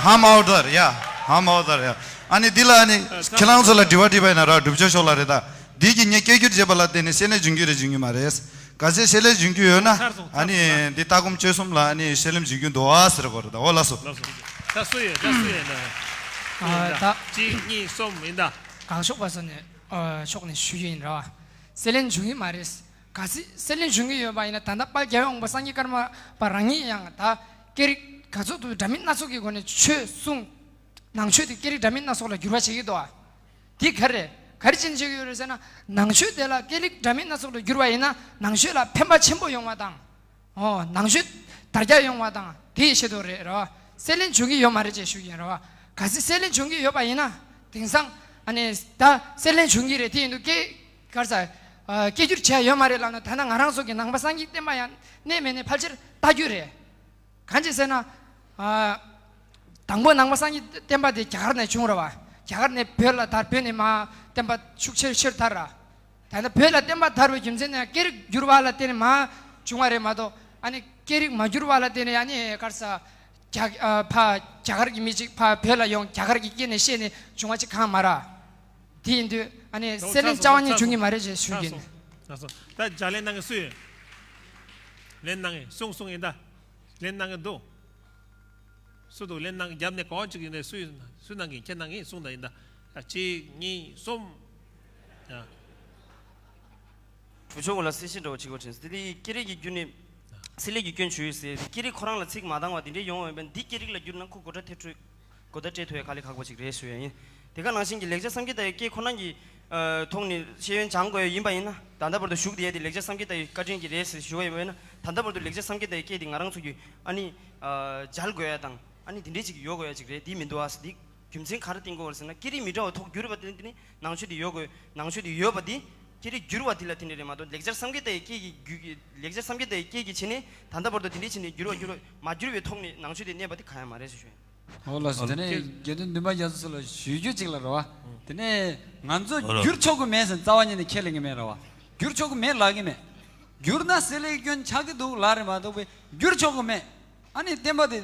ཧམ་ཨའོ་དར་ཡ། ཧམ་ཨའོ་དར་ཡ། ཨ་ནི་འདི་ལ་ཨ་ནི་ཁྱེད་རང་ཚོ་ལ་དྲི་བ་དྲིས་པ་ཡིན་ན་ར། སྒྲུབ་མཆོད་ཕྱོགས་ལ་རེད་ད། འདི་གི་ངས་སྐད་སྒྱུར་བྱས་པ་ལ་བརྟེན་ནས་བསྲེ་ལྷད་འབྱུང་གི་རེད་འབྱུང་གི་མ་རེད། གལ་སྲིད་བསྲེ་ལྷད་འབྱུང་གི་ཡོད་ན། ཨ་ནི་འདི་ལྟ་སྒོམ་སྤྱོད་གསུམ་ལ་ཨ་ནི་བསྲེ་ལྷད་འབྱུང་གི་འདུག་ཨ་ཟེར་དགོས་རེད་ད། འོ་ལགས་སོ། ལགས་སོ། ད་སུ་ཡོད། ད་སུ་ཡོད་ན། ཨ་ད་གཅིག་གཉིས་གསུམ་ཡིན་ད། གང་ཤོག་པ་སོ་ནས་ཨ་ཕྱོགས་ནས་ཞུ་རྒྱུ་ཡིན་ར་བ། བསྲེ་ལྷད་འབྱུང་གི་མ་རེད། གལ་སྲིད་བསྲེ་ལྷད་འབྱུང་གི་ཡོད་པ་ཡིན་ན། ད་ལྟ་དཔལ་རྒྱལ་བའི་དབང་པོ་སངས་རྒྱས་ཀརྨ་པ་རང་ཉིད་ཡང་ད་སྐད་རིགས་ག་ཚོད་དུ་འདྲ་མིན་སྣ་ཚོགས་ཀྱི་སྒོ་ནས་ཆོས་གསུངས། ནང་ཆོས་དེ་སྐད་རིགས་འདྲ་མིན་སྣ་ཚོགས་ལ་འགྱུར་བ་བྱེད་ཀྱི་འདུག་བ། དེ་ག་རེ་ག་རེ་བྱས་ནས་བྱེད་ཀྱི་ཡོད་རེད་ཟེར་ན། ནང་ཆོས་དེ་ལ་སྐད་རིགས་འདྲ་མིན་སྣ་ཚོགས་ལ་བསྒྱུར་བ་ཡིན་ན་ནང་ཆོས་ལ་ཕན་པ་ཆེན་པོ་ཡོང་བ་དང་། ཨོ་ནང་ཆོས་དར་རྒྱས་ཡོང་བ་དང་དེའི་ཆེད་དུ་རེད་ར་བ། བསྲེ་ལྷད་འབྱུང་གི་ཡོད་མ་རེད་ཅེས་ཞུ་གི་ཡིན་ར་བ། གལ་སྲིད་བསྲེ་ལྷད་འབྱུང་གི་ཡོད་པ་ཡིན་ན། དེང་སང་ཨ་ནི་ད་བསྲེ་ལྷད་འབྱུང་གི་རེད། དེ་ཡིན་དུས་སྐད་གར་ས་ཨ་སྐད་སྒྱུར་བྱས་ཡོད་མ་རེད་ལབ་ན། ད་ནང་ང་རང་ཚོ་གི་ནང་པ་སངས་རྒྱས་བསྟན་པ་ཡང་གནས་མེད་ནས་ཕལ་ཆེར་ལྟ་རྒྱུ་རེད། གང་ཅི་ཟེར་ན། ཨ་དང་པོ་ནང་པ་སངས་རྒྱས་བསྟན་པ་དེ་རྒྱ་གར་ནས་བྱུང་ར་བ། རྒྱ་གར་ནས་བོད་ལ་དར། བོད་ནས་མར་བསྟན་པ་ཤུགས་ཆེར་ཆེར་དར་ར། ད་ནི་བོད་ལ་བསྟན་པ་དར་བའི་རྒྱུ་མཚན་ནི་སྐད་རིགས་འགྱུར་བ་ལ་བརྟེན་ནས་མར་བྱུང་བ་རེད་མ་གཏོགས། ཨ་ནི་ སྐད་རིགས་མ་འགྱུར་བ་ལ་བརྟེན་ནས་ཨ་ནི་ག་རེ་ཟ། རྒྱ་ཨ་ཕ་རྒྱ་གར་གྱི་མི་ཅིག་ཕ་བོད་ལ་ཡོང་རྒྱ་གར་གྱི་སྐད་ནས་བཤད་ནས་བྱུང་བ་ཅིག་གང་མ་རེད། དེ་ཡིན་དུས་ཨ་ནི་ད་གསེར་ལེན་རྩ་བ་ཉིད་འབྱུང་གི་མ་རེད་ཅེས་ཞུ་གི་ཡིན། ད་ལྗགས་ལན་གནང་མཁན་སུ་ཡོད། ལན་གནང་མཁན་གསུང་གསུང་ཡིན་ད། ལན་གནང་མཁན་འདུག་སུ་འདུག་ལན་གནང་རྒྱབ་ནས་གོ་གཅིག་ཡིན་ནས་སུ་ཡིན། སུ་གནང་གིན་ཁྱེད་གནང་གིན་གསུངས་དང་ཡིན་ད། ཡ་གཅིག་གཉིས་གསུམ། ཡ། གྲུབ་ཆོག་ལ་གསལ་བཤད་འདྲ་བོ་བྱེད་དགོས་དྲན་སོང་། དེ་ནི་སྐད་རིགས་ཀྱི་བསྒྱུར་ནས་སྲིད་ལས་རྒྱུ་སྐྱོན་བྱུང་ཡོད་ཟེར། སྐད་རིགས་ཁོ་རང་ལ་ཚིག་མ་འདང་བ་དེ་འདྲའི་ཡོང་བ་ཡིན་པས་འདི་སྐད་རིགས་ལ་བསྒྱུར་ན་ཁོ་གོ་སྒྲ་ཐེ་འཕྲོས་གོ་བརྡ་སྤྲད་ཐུབ་ཡ་དཀའ་ལས་ཁག་པོ་ཞིག་རེད་ཞུ་ཡ་ཡིན། དེ་ག་ནང་བཞིན་གྱི་ལེགས་སྦྱར་བསམ་སྐྱིད་དང་སྐད་ཁོ་རང་གི་ཐོག་ནས་ཤེས་ཡོན་སྦྱང་དགོས་ཡ་ཡིན་པ་ཡིན་ན། ད་ལྟ་བར་དུ་ཞུགས་བསྡད་ཡ་དེ་ལེགས་སྦྱར་བསམ་སྐྱིད་དང་བཀའ་དྲིན་གྱིས་རེད་ཟེར་ཞུ་བ་ཡིན་པ་ཡིན་ན། ད་ལྟ་བར་དུ་ལེགས་སྦྱར་བསམ་སྐྱིད་དང་སྐད་དེ་ང་རང་ཚོ་གི་ཨ་ནི་སྦྱར་དགོས་ཡ་དང་ཨ་ནི་དེ་འདྲས་ཅིག་ཡོད་དགོས་ཡ་ཅིག་རེད། དེ་མི་འདུག་ཨ་ཟེར། དེ་རྒྱུ་མཚན་ག་རེ་བསྟན་དགོས་རེད་ཟེར་ན་སྐད་རིགས་མི་འདྲ་བ་ཐོག་བསྒྱུར་བ་དེ་དེ་ནི་ནང་ཆོས་དེ་ཡོད་དགོས། ནང་ཆོས་དེ་ཡོད་པ་དེ་སྐད་རིགས་བསྒྱུར་བ་དེ་ལ་དེ་འདྲས་རེད་མ་གཏོགས་ལེགས་སྦྱར་བསམ་སྐྱིད་དང་སྐད་ཀྱི་བསྒྱུར་ལེགས་སྦྱར་བསམ་སྐྱིད་དང་སྐད་ཀྱི་བྱས་ནས་ད་ལྟ་བར་དུ་དེ་འདྲས་བྱས་ནས་བསྒྱུར་བ་བསྒྱུར་བ་མ་བསྒྱུར་བའི་ཐོག་ནས་ནང་ཆོས་དེ་གནས་པ་དེ་གང་ཡང་མ་རེད་ཟེར་ཞུ་ཡ་ཡིན། འོ་ལགས་སོ། དེ་ནས་དགེ་འདུན་འདུན་པ་རྒྱ་མཚོ་ལ་ཞུ་རྒྱུ་གཅིག་ལ་རེད་བ། དེ་ནས་ང་ཚོ་འོ་ལགས། བསྒྱུར་ཆོག་གི་མེད་ཟེར་རྩ་བ་ཉིད་ནས་ཁས་ལེན་གི་མེད་རེད་བ། བསྒྱུར་ཆོག་གི་མེད་ལབ་གི་མེད། བསྒྱུར་ན་སྲིད་ལས་སྐྱོན་ཆགས་ཀྱི་འདུག་ལབ་རེད་མ་གཏོགས་པའི་བསྒྱུར་ཆོག་གི་མེད། ཨ་ནི་བསྟན་པ་དེ་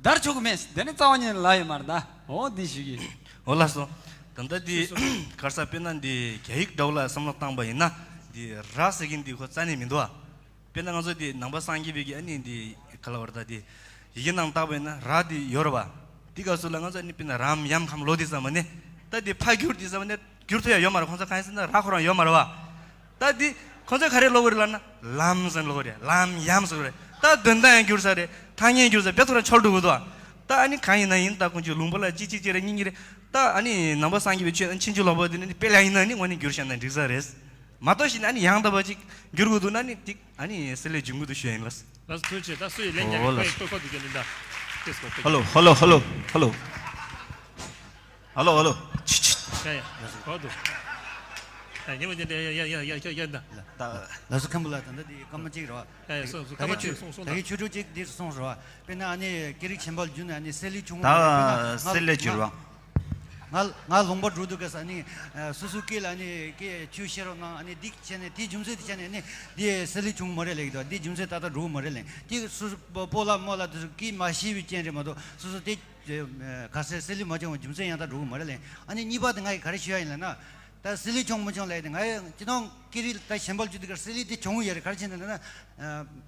བསྡར་ཆོག་གི་མེད་དེ་ནི་རྩ་བ་ཉིད་ནས་ལབ་ཡོད་མ་རེད་ད། འོ་འདི་ཞུ་གི། འོ་ལགས་སོ། ད་ལྟ་འདི་ག་རེ་ཟ་དཔེར་ན་འདི་རྒྱ་ཡིག་འདྲ་བོ་ལ་བསམ་བློ་བཏང་པ་ཡིན་ན་འདི་ར་ཟེར་མཁན་འདི་ཁོ་རྩ་ནས་མི་འདུག་ཨ། དཔེར་ན་ང་ཚོ་འདི་ནང་པ་སངས་རྒྱས་པའི་གི་ཨ་ནི་འདི་ག་ལབ་ར་ད་འདི་ཡི་གེ་ནང་བཏགས་པ་ཡིན་ན་ར་འདི་ཡོད་རེད་བ། འདི་སྐབས་སུ་ལ་ང་ཚོ་ཨ་ནི་དཔེར་ན་རམ་ཡམ་ཁམ་ལོ་འདི་ཙམ་མ་ནི་ད་འདི་ཕར་བསྒྱུར་འདི་ཙམ་མ་ནི་བསྒྱུར་ཐུབ་ཡ་ཡོད་མ་རེད། ཁོང་ཚོ་གང་ཡིན་ཟེར་ན་ར་ཁོ་རང་ཡོད་མ་རེད་བ། ད་འདི་ཁོང་ཚོས་ག་རེ་ཀློག་གི་རེད་ལབ་ན་ལམ་ཟེར་ཀློག་གི་རེད། ལམ་ཡམ་ཟེར་གི་རེད། ད་དོན་དག་ཡང་འགྱུར་ས་རེད། ཐ་སྙད་འགྱུར་ས་དཔེ་ཐོ་རང་འཆོལ་འགྲོ་གི་འདུག་ད་ཨ་ནི་གང་ཡིན་ན་ཡིན་ད་ཁོང་ཚོས་ལུང་པ་ལ་གཅིག་གཅིག་གཅིག་རེད་གཉིས་གཉིས་རེད། ད་ཨ་ནི་ནང་པ་སངས་རྒྱས་པའི་ཆོས་ཕྱིན་ཅི་ལོག་པ་འདི་ནི་དཔེ་ལ་ཡིན་ན་ནི་དངོས་གནས་འགྱུར་བཞག་ན་འགྲིག་ས་རེད། མ་གཏོགས་ཤིག་ན་ཨ་ནི་ཡང་དག་པ་ཅིག་འགྱུར་དགོས་འདུག་ན་ནི་ཏིག་ཨ་ནི་སྲིད་ལས་འཇུག་གི་འདུག་ཞུ་ཡ་ཡིན་ལགས། ལགས་སོ་ཐུགས་རྗེ་ཆེ། ད་སུ་ཡི་ལན་རྒྱག་གི་ཨོ་ལགས་སོ། ཁོས་ཁོ་འདི་ག་ནི་ད། ཧ་ལོ་ཧ་ལོ་ཧ་ལོ་ཧ་ལོ། ཧ་ལོ་ཧ་ལོ། ཆི་ཆི། ཡ་ཡ་ལགས་སོ་གོ་འདུག་ཡ་ཉི་མ་འདི་འདྲ་ཡ་ཡ་ཡ་ཡ་ཡ་ཡ་ད། ད་ལགས་སོ་མཁན་པོ་ལགས། ད་ལྟ་འདི་སྐར་མ་གཅིག་རེད་བ། ཡ་ཡ་སོང་སོང་། སྐར་མ་གཅིག་སོང་སོང་། ད་གི་ཆོས་དྲུག་གཅིག་འདི་སོང་རེད་བ། དཔེར་ན་ཨ་ནི་སྐད་རིགས་གཞན་པ་ལ་བསྒྱུར་ནས་ཨ་ནི་སྲིད་ལས་བྱུང་བ་རེད། དཔེར་ན་ད་སྲིད་ལས་བསྒྱུར་བ། ང་ང་ལུང་པ་འགྲོ་དུས་སྐབས་སུ་ཨ་ནི་སོ་སོའི་སྐད་ལ་ཨ་ནི་སྐད་ཆོས་བཤད་རོགས་གནང་། ཨ་ནི་འདི་བྱས་ནས་དེའི་རྒྱུ་མཚན་དེ་བྱས་ནས་ཨ་ནི་འདི་སྲིད་ལས་བྱུང་མ་རེད་ལབ་ཀྱི་འདུག་འདི་རྒྱུ་མཚན་ཏག་ཏག་འགྲོ་གི་མ་རེད་ལབ། དེ་སོ་སོ་སྤོ་ལགས་རྨོ་ལགས་དེ་ཚོ་སྐད་མ་ཤེས་པའི་རྐྱེན་རེད་མ་གཏོགས་སོ་སོ་དེ་ག་ཟེར་སྲིད་ལས་མ་བྱུང་བའི་རྒྱུ་མཚན་ཡང་དག་འགྲོ་གི་མ་རེད་ལབ། ཨ་ནི་གཉིས་པ་དེ་ང་ཡིས་ག་རེ་ཞུ་ཡ་ཡིན་ལབ་ན། ད་སྲིད་ལས་བྱུང་མ་བྱུང་ལབ་དེ་ང་ཡང་སྤྱིར་བཏང་སྐད་རིགས་ད་གཞན་པ་ལ་བསྒྱུར་དུས་སྐབས་སྲིད་ལས་དེ་བྱུང་ཡོད་རེད། ག་རེ་བྱས་ནས་ལབ་ན།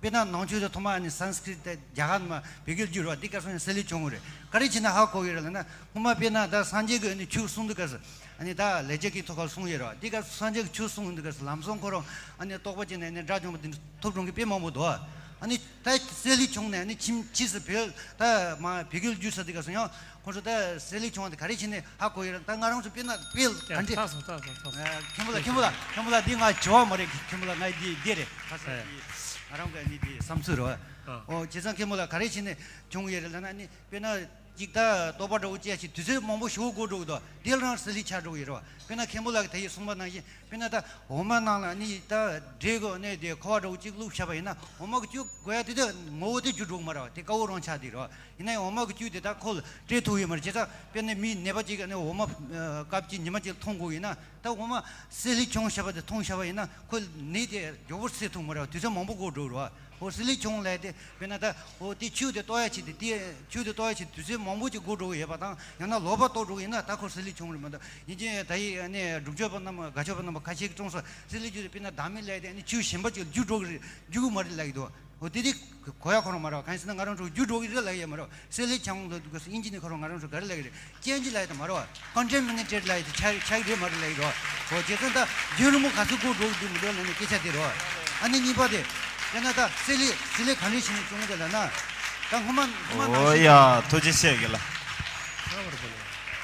དཔེར་ན་ནང་ཆོས་དེ་ཐོག་མ་ནི་སཾ་སྐྲྀ་ཏ་རྒྱ་གར་ནས་བོད་སྐད་བསྒྱུར་བ་འདི་སྐབས་སུ་ནི་སྲིད་ལས་བྱུང་བ་རེད། ག་རེ་བྱས་ནས་ཧ་གོ་ཡོད་རེད་ལབ་ན། སྔོན་མ་དཔེར་ན་ད་སངས་རྒྱས་ཀྱིས་ནི་ཆོས་གསུང་དུས་སྐབས་སུ་ནི་ད་ལེགས་སྦྱར་གྱི་ཐོག་ཁར་གསུངས་ཡོད་རེད་བ། འདི་སྐབས་སུ་སངས་རྒྱས་ཀྱིས་ཆོས་གསུང་དུས་སྐབས་སུ་ལམ་སང་ཁོ་རང་ནི་རྟོགས་པ་བྱས་ནས་ནི་དགྲ་བཅོམ་པ་དེ་འདྲ་ཐོབ་འགྲོ་མཁན་དཔེ་མང་པོ་འདུག་ཨ་ནི་ད་སྲིད་ལས་བྱུང་ནས་ནི་ཕྱིན་ཕྱིས་སུ་བོད་ད་མ་བོད་སྐད་བསྒྱུར་ས་དུས་སྐབས་སུ་ཡང་། ཁོང་ཚོ་ད་སྲིད་ལས་བྱུང་བ་དེ་ག་རེ་བྱས་ནས་ཧ་གོ་ཡོད་རེད། ད་ང་རང་ཚོ་དཔེར་ན་དཔེ་ཡ་ག་འདྲས། ཚར་སོང་ཚར་སོང་ཚར་སོང་། ཨ་མཁན་པོ་ལགས་མཁན་པོ་ལགས་མཁན་པོ་ལགས་འདི་ང་བྱ་བ་མ་རེད། མཁན་པོ་ལགས་ང་འདི་འདི་རེད། ཁ་སང་ཨེ་འདི་ང་རང་གི་ནི་འདི་བསམ་ཚུལ་རེད་བ། ཨ་ཨོ་བྱས་ཙང་མཁན་པོ་ལགས་ག་རེ་བྱས་ནས་བྱུང་ཡོད་རེད་ལབ་ན་ནི་དཔེར་ན་ཅིག་ད་རྟོགས་པ་འདྲ་བོ་ཅིག་ཡ་ཞིག་དུས་ཚོད་མང་པོ་ཞིག་འགོར་འགྲོ་གི་འདུག་དེ་ལ་རང་སྲིད་ལས་ཆགས་འགྲོ་གི་ཡོད་རེད་བ། དཔེར་ན་མཁན་པོ་ལགས་ཀྱིས་ད་ཡིན་གསུངས་པ་ནང་བཞིན། དཔེར་ན་ད་འོ་མ་ནང་ལ་ནི་ད་འབྲས་བུ་ནི་དེ་ཁུ་བ་འདྲ་བོ་གཅིག་བླུགས་བཞག་པ་ཡིན་ན་འོ་མ་གི་བཅུད་དགོས་ཡ་དེ་དེ་ངོ་བོ་དེ་འགྱུར་འགྲོ་གི་མ་རེད་བ། དེ་དཀའ་བོ་རང་ཆགས་བསྡད་རེད་བ། ཡིན་ན་ཡང་འོ་མ་གི་བཅུད་དེ་ད་ཁོ་ལ་སྤྲད་ཐུབ་ཡོད་མ་རེད། བྱས་ཙང་དཔེར་ན་མིའི་ནད་པ་གཅིག་གིས་ནི་འོ་མ་སྐབས་གཅིག་ཉི་མ་གཅིག་འཐུང་དགོས་ཡིན་ན་ད་འོ་མ་སྲིད་ལས་བྱུང་བཞག་པ་དེ་འཐུང་བཞག་པ་ཡིན་ན་ཁོ་ནད་དེ་མགྱོགས་པོ་སེལ་ཐུབ་མ་རེད་བ། དུས་ཚོད་མང་པོ་འགོར་འགྲོ་གི་རེད་བ། འོ་སྲིད་ལས་བྱུང་ལབ་དེ་དཔེར་ན་ད་འོ་དེ་ཆུ་དེ་གཏོར་ཡ་ཆེད་དེ་དེ་ཆུ་དེ་གཏོར་ཡ་ཆེད་དུས་ཚོད་མང་པོ་ཅིག་འགོར་འགྲོ་གི་ཡོད་པ་དང་། ཡང་ན་ལོག་པར་གཏོར་འགྲོ་གི་ཡིན་ན་ད་ཁོ་སྲིད་ལས་བྱུང་རེད་མ་གཏོགས། ཡིན་གཅིག་ད་ཡི་ནི་སྒྲུབ་མཆོད་པ་རྣམས་དགའ་མཆོད་པ་རྣམས་ཁ་ཤས་ཀྱིས་གསུངས་སོ། སྲིད་ལས་བྱུང་དེ་དཔེར་ན་བདག་མེད་ལབ་དེ་ནི་ཆུ་གཞན་པ་ཅིག་ལ་འགྱུར་འགྲོ་གི་རེད། འགྱུར་གི་མ་རེད་ལབ་ཀྱི་འདུག་འོ་དེ་དེ་གོ་ཡ་ཁོ་རང་མ་རེད་བ། གང་ཡིན་ཟེར་ན་ང་རང་ཚོ་འགྱུར་འགྲོ་གི་རེད་ལབ་ཡ་མ་རེད་བ། སྲིད་ལས་བྱུང་ལབ་དུས་སྐབས་སུ་དབྱིན་ཇི་ནས་ཁོ་རང་ང་རང་ཚོ་ག་རེ་ལབ་ཀྱི་རེད། ཅན་ཇི་ལབ་ཡ་དེ་མ་རེད་བ། ཀོན་ཊ་མི་ནེ་ཊེཌ་ལབ་ཡ་དེ་ཆགས་ཆགས་ཀྱི་རེད་མ་རེད་ལབ་ཀྱི་རེད་བ། འོ་བྱས་ཙང་ད་རྒྱུན་རིང་པོ་ག་ཚོད་འགོར་འགྲོ་གི་འདུག་མི་འགྲོ་ལབ་ནས་སྐད་ཆ་དེ་རེད་བ། ཨ་ནི་གཉིས་པ་དེ་དཔེར་ན་ད་སྲིད་ལས་སྲིད་ལས་ག་འདྲས་བྱས་ནས་བྱུང་གི་ལབ་ན། ད་སྔོན་མ་སྔོན་མ་ནང་འོ་བཞིན་ཡ་ཐུགས་རྗེ་ཆེ་གི་ལ།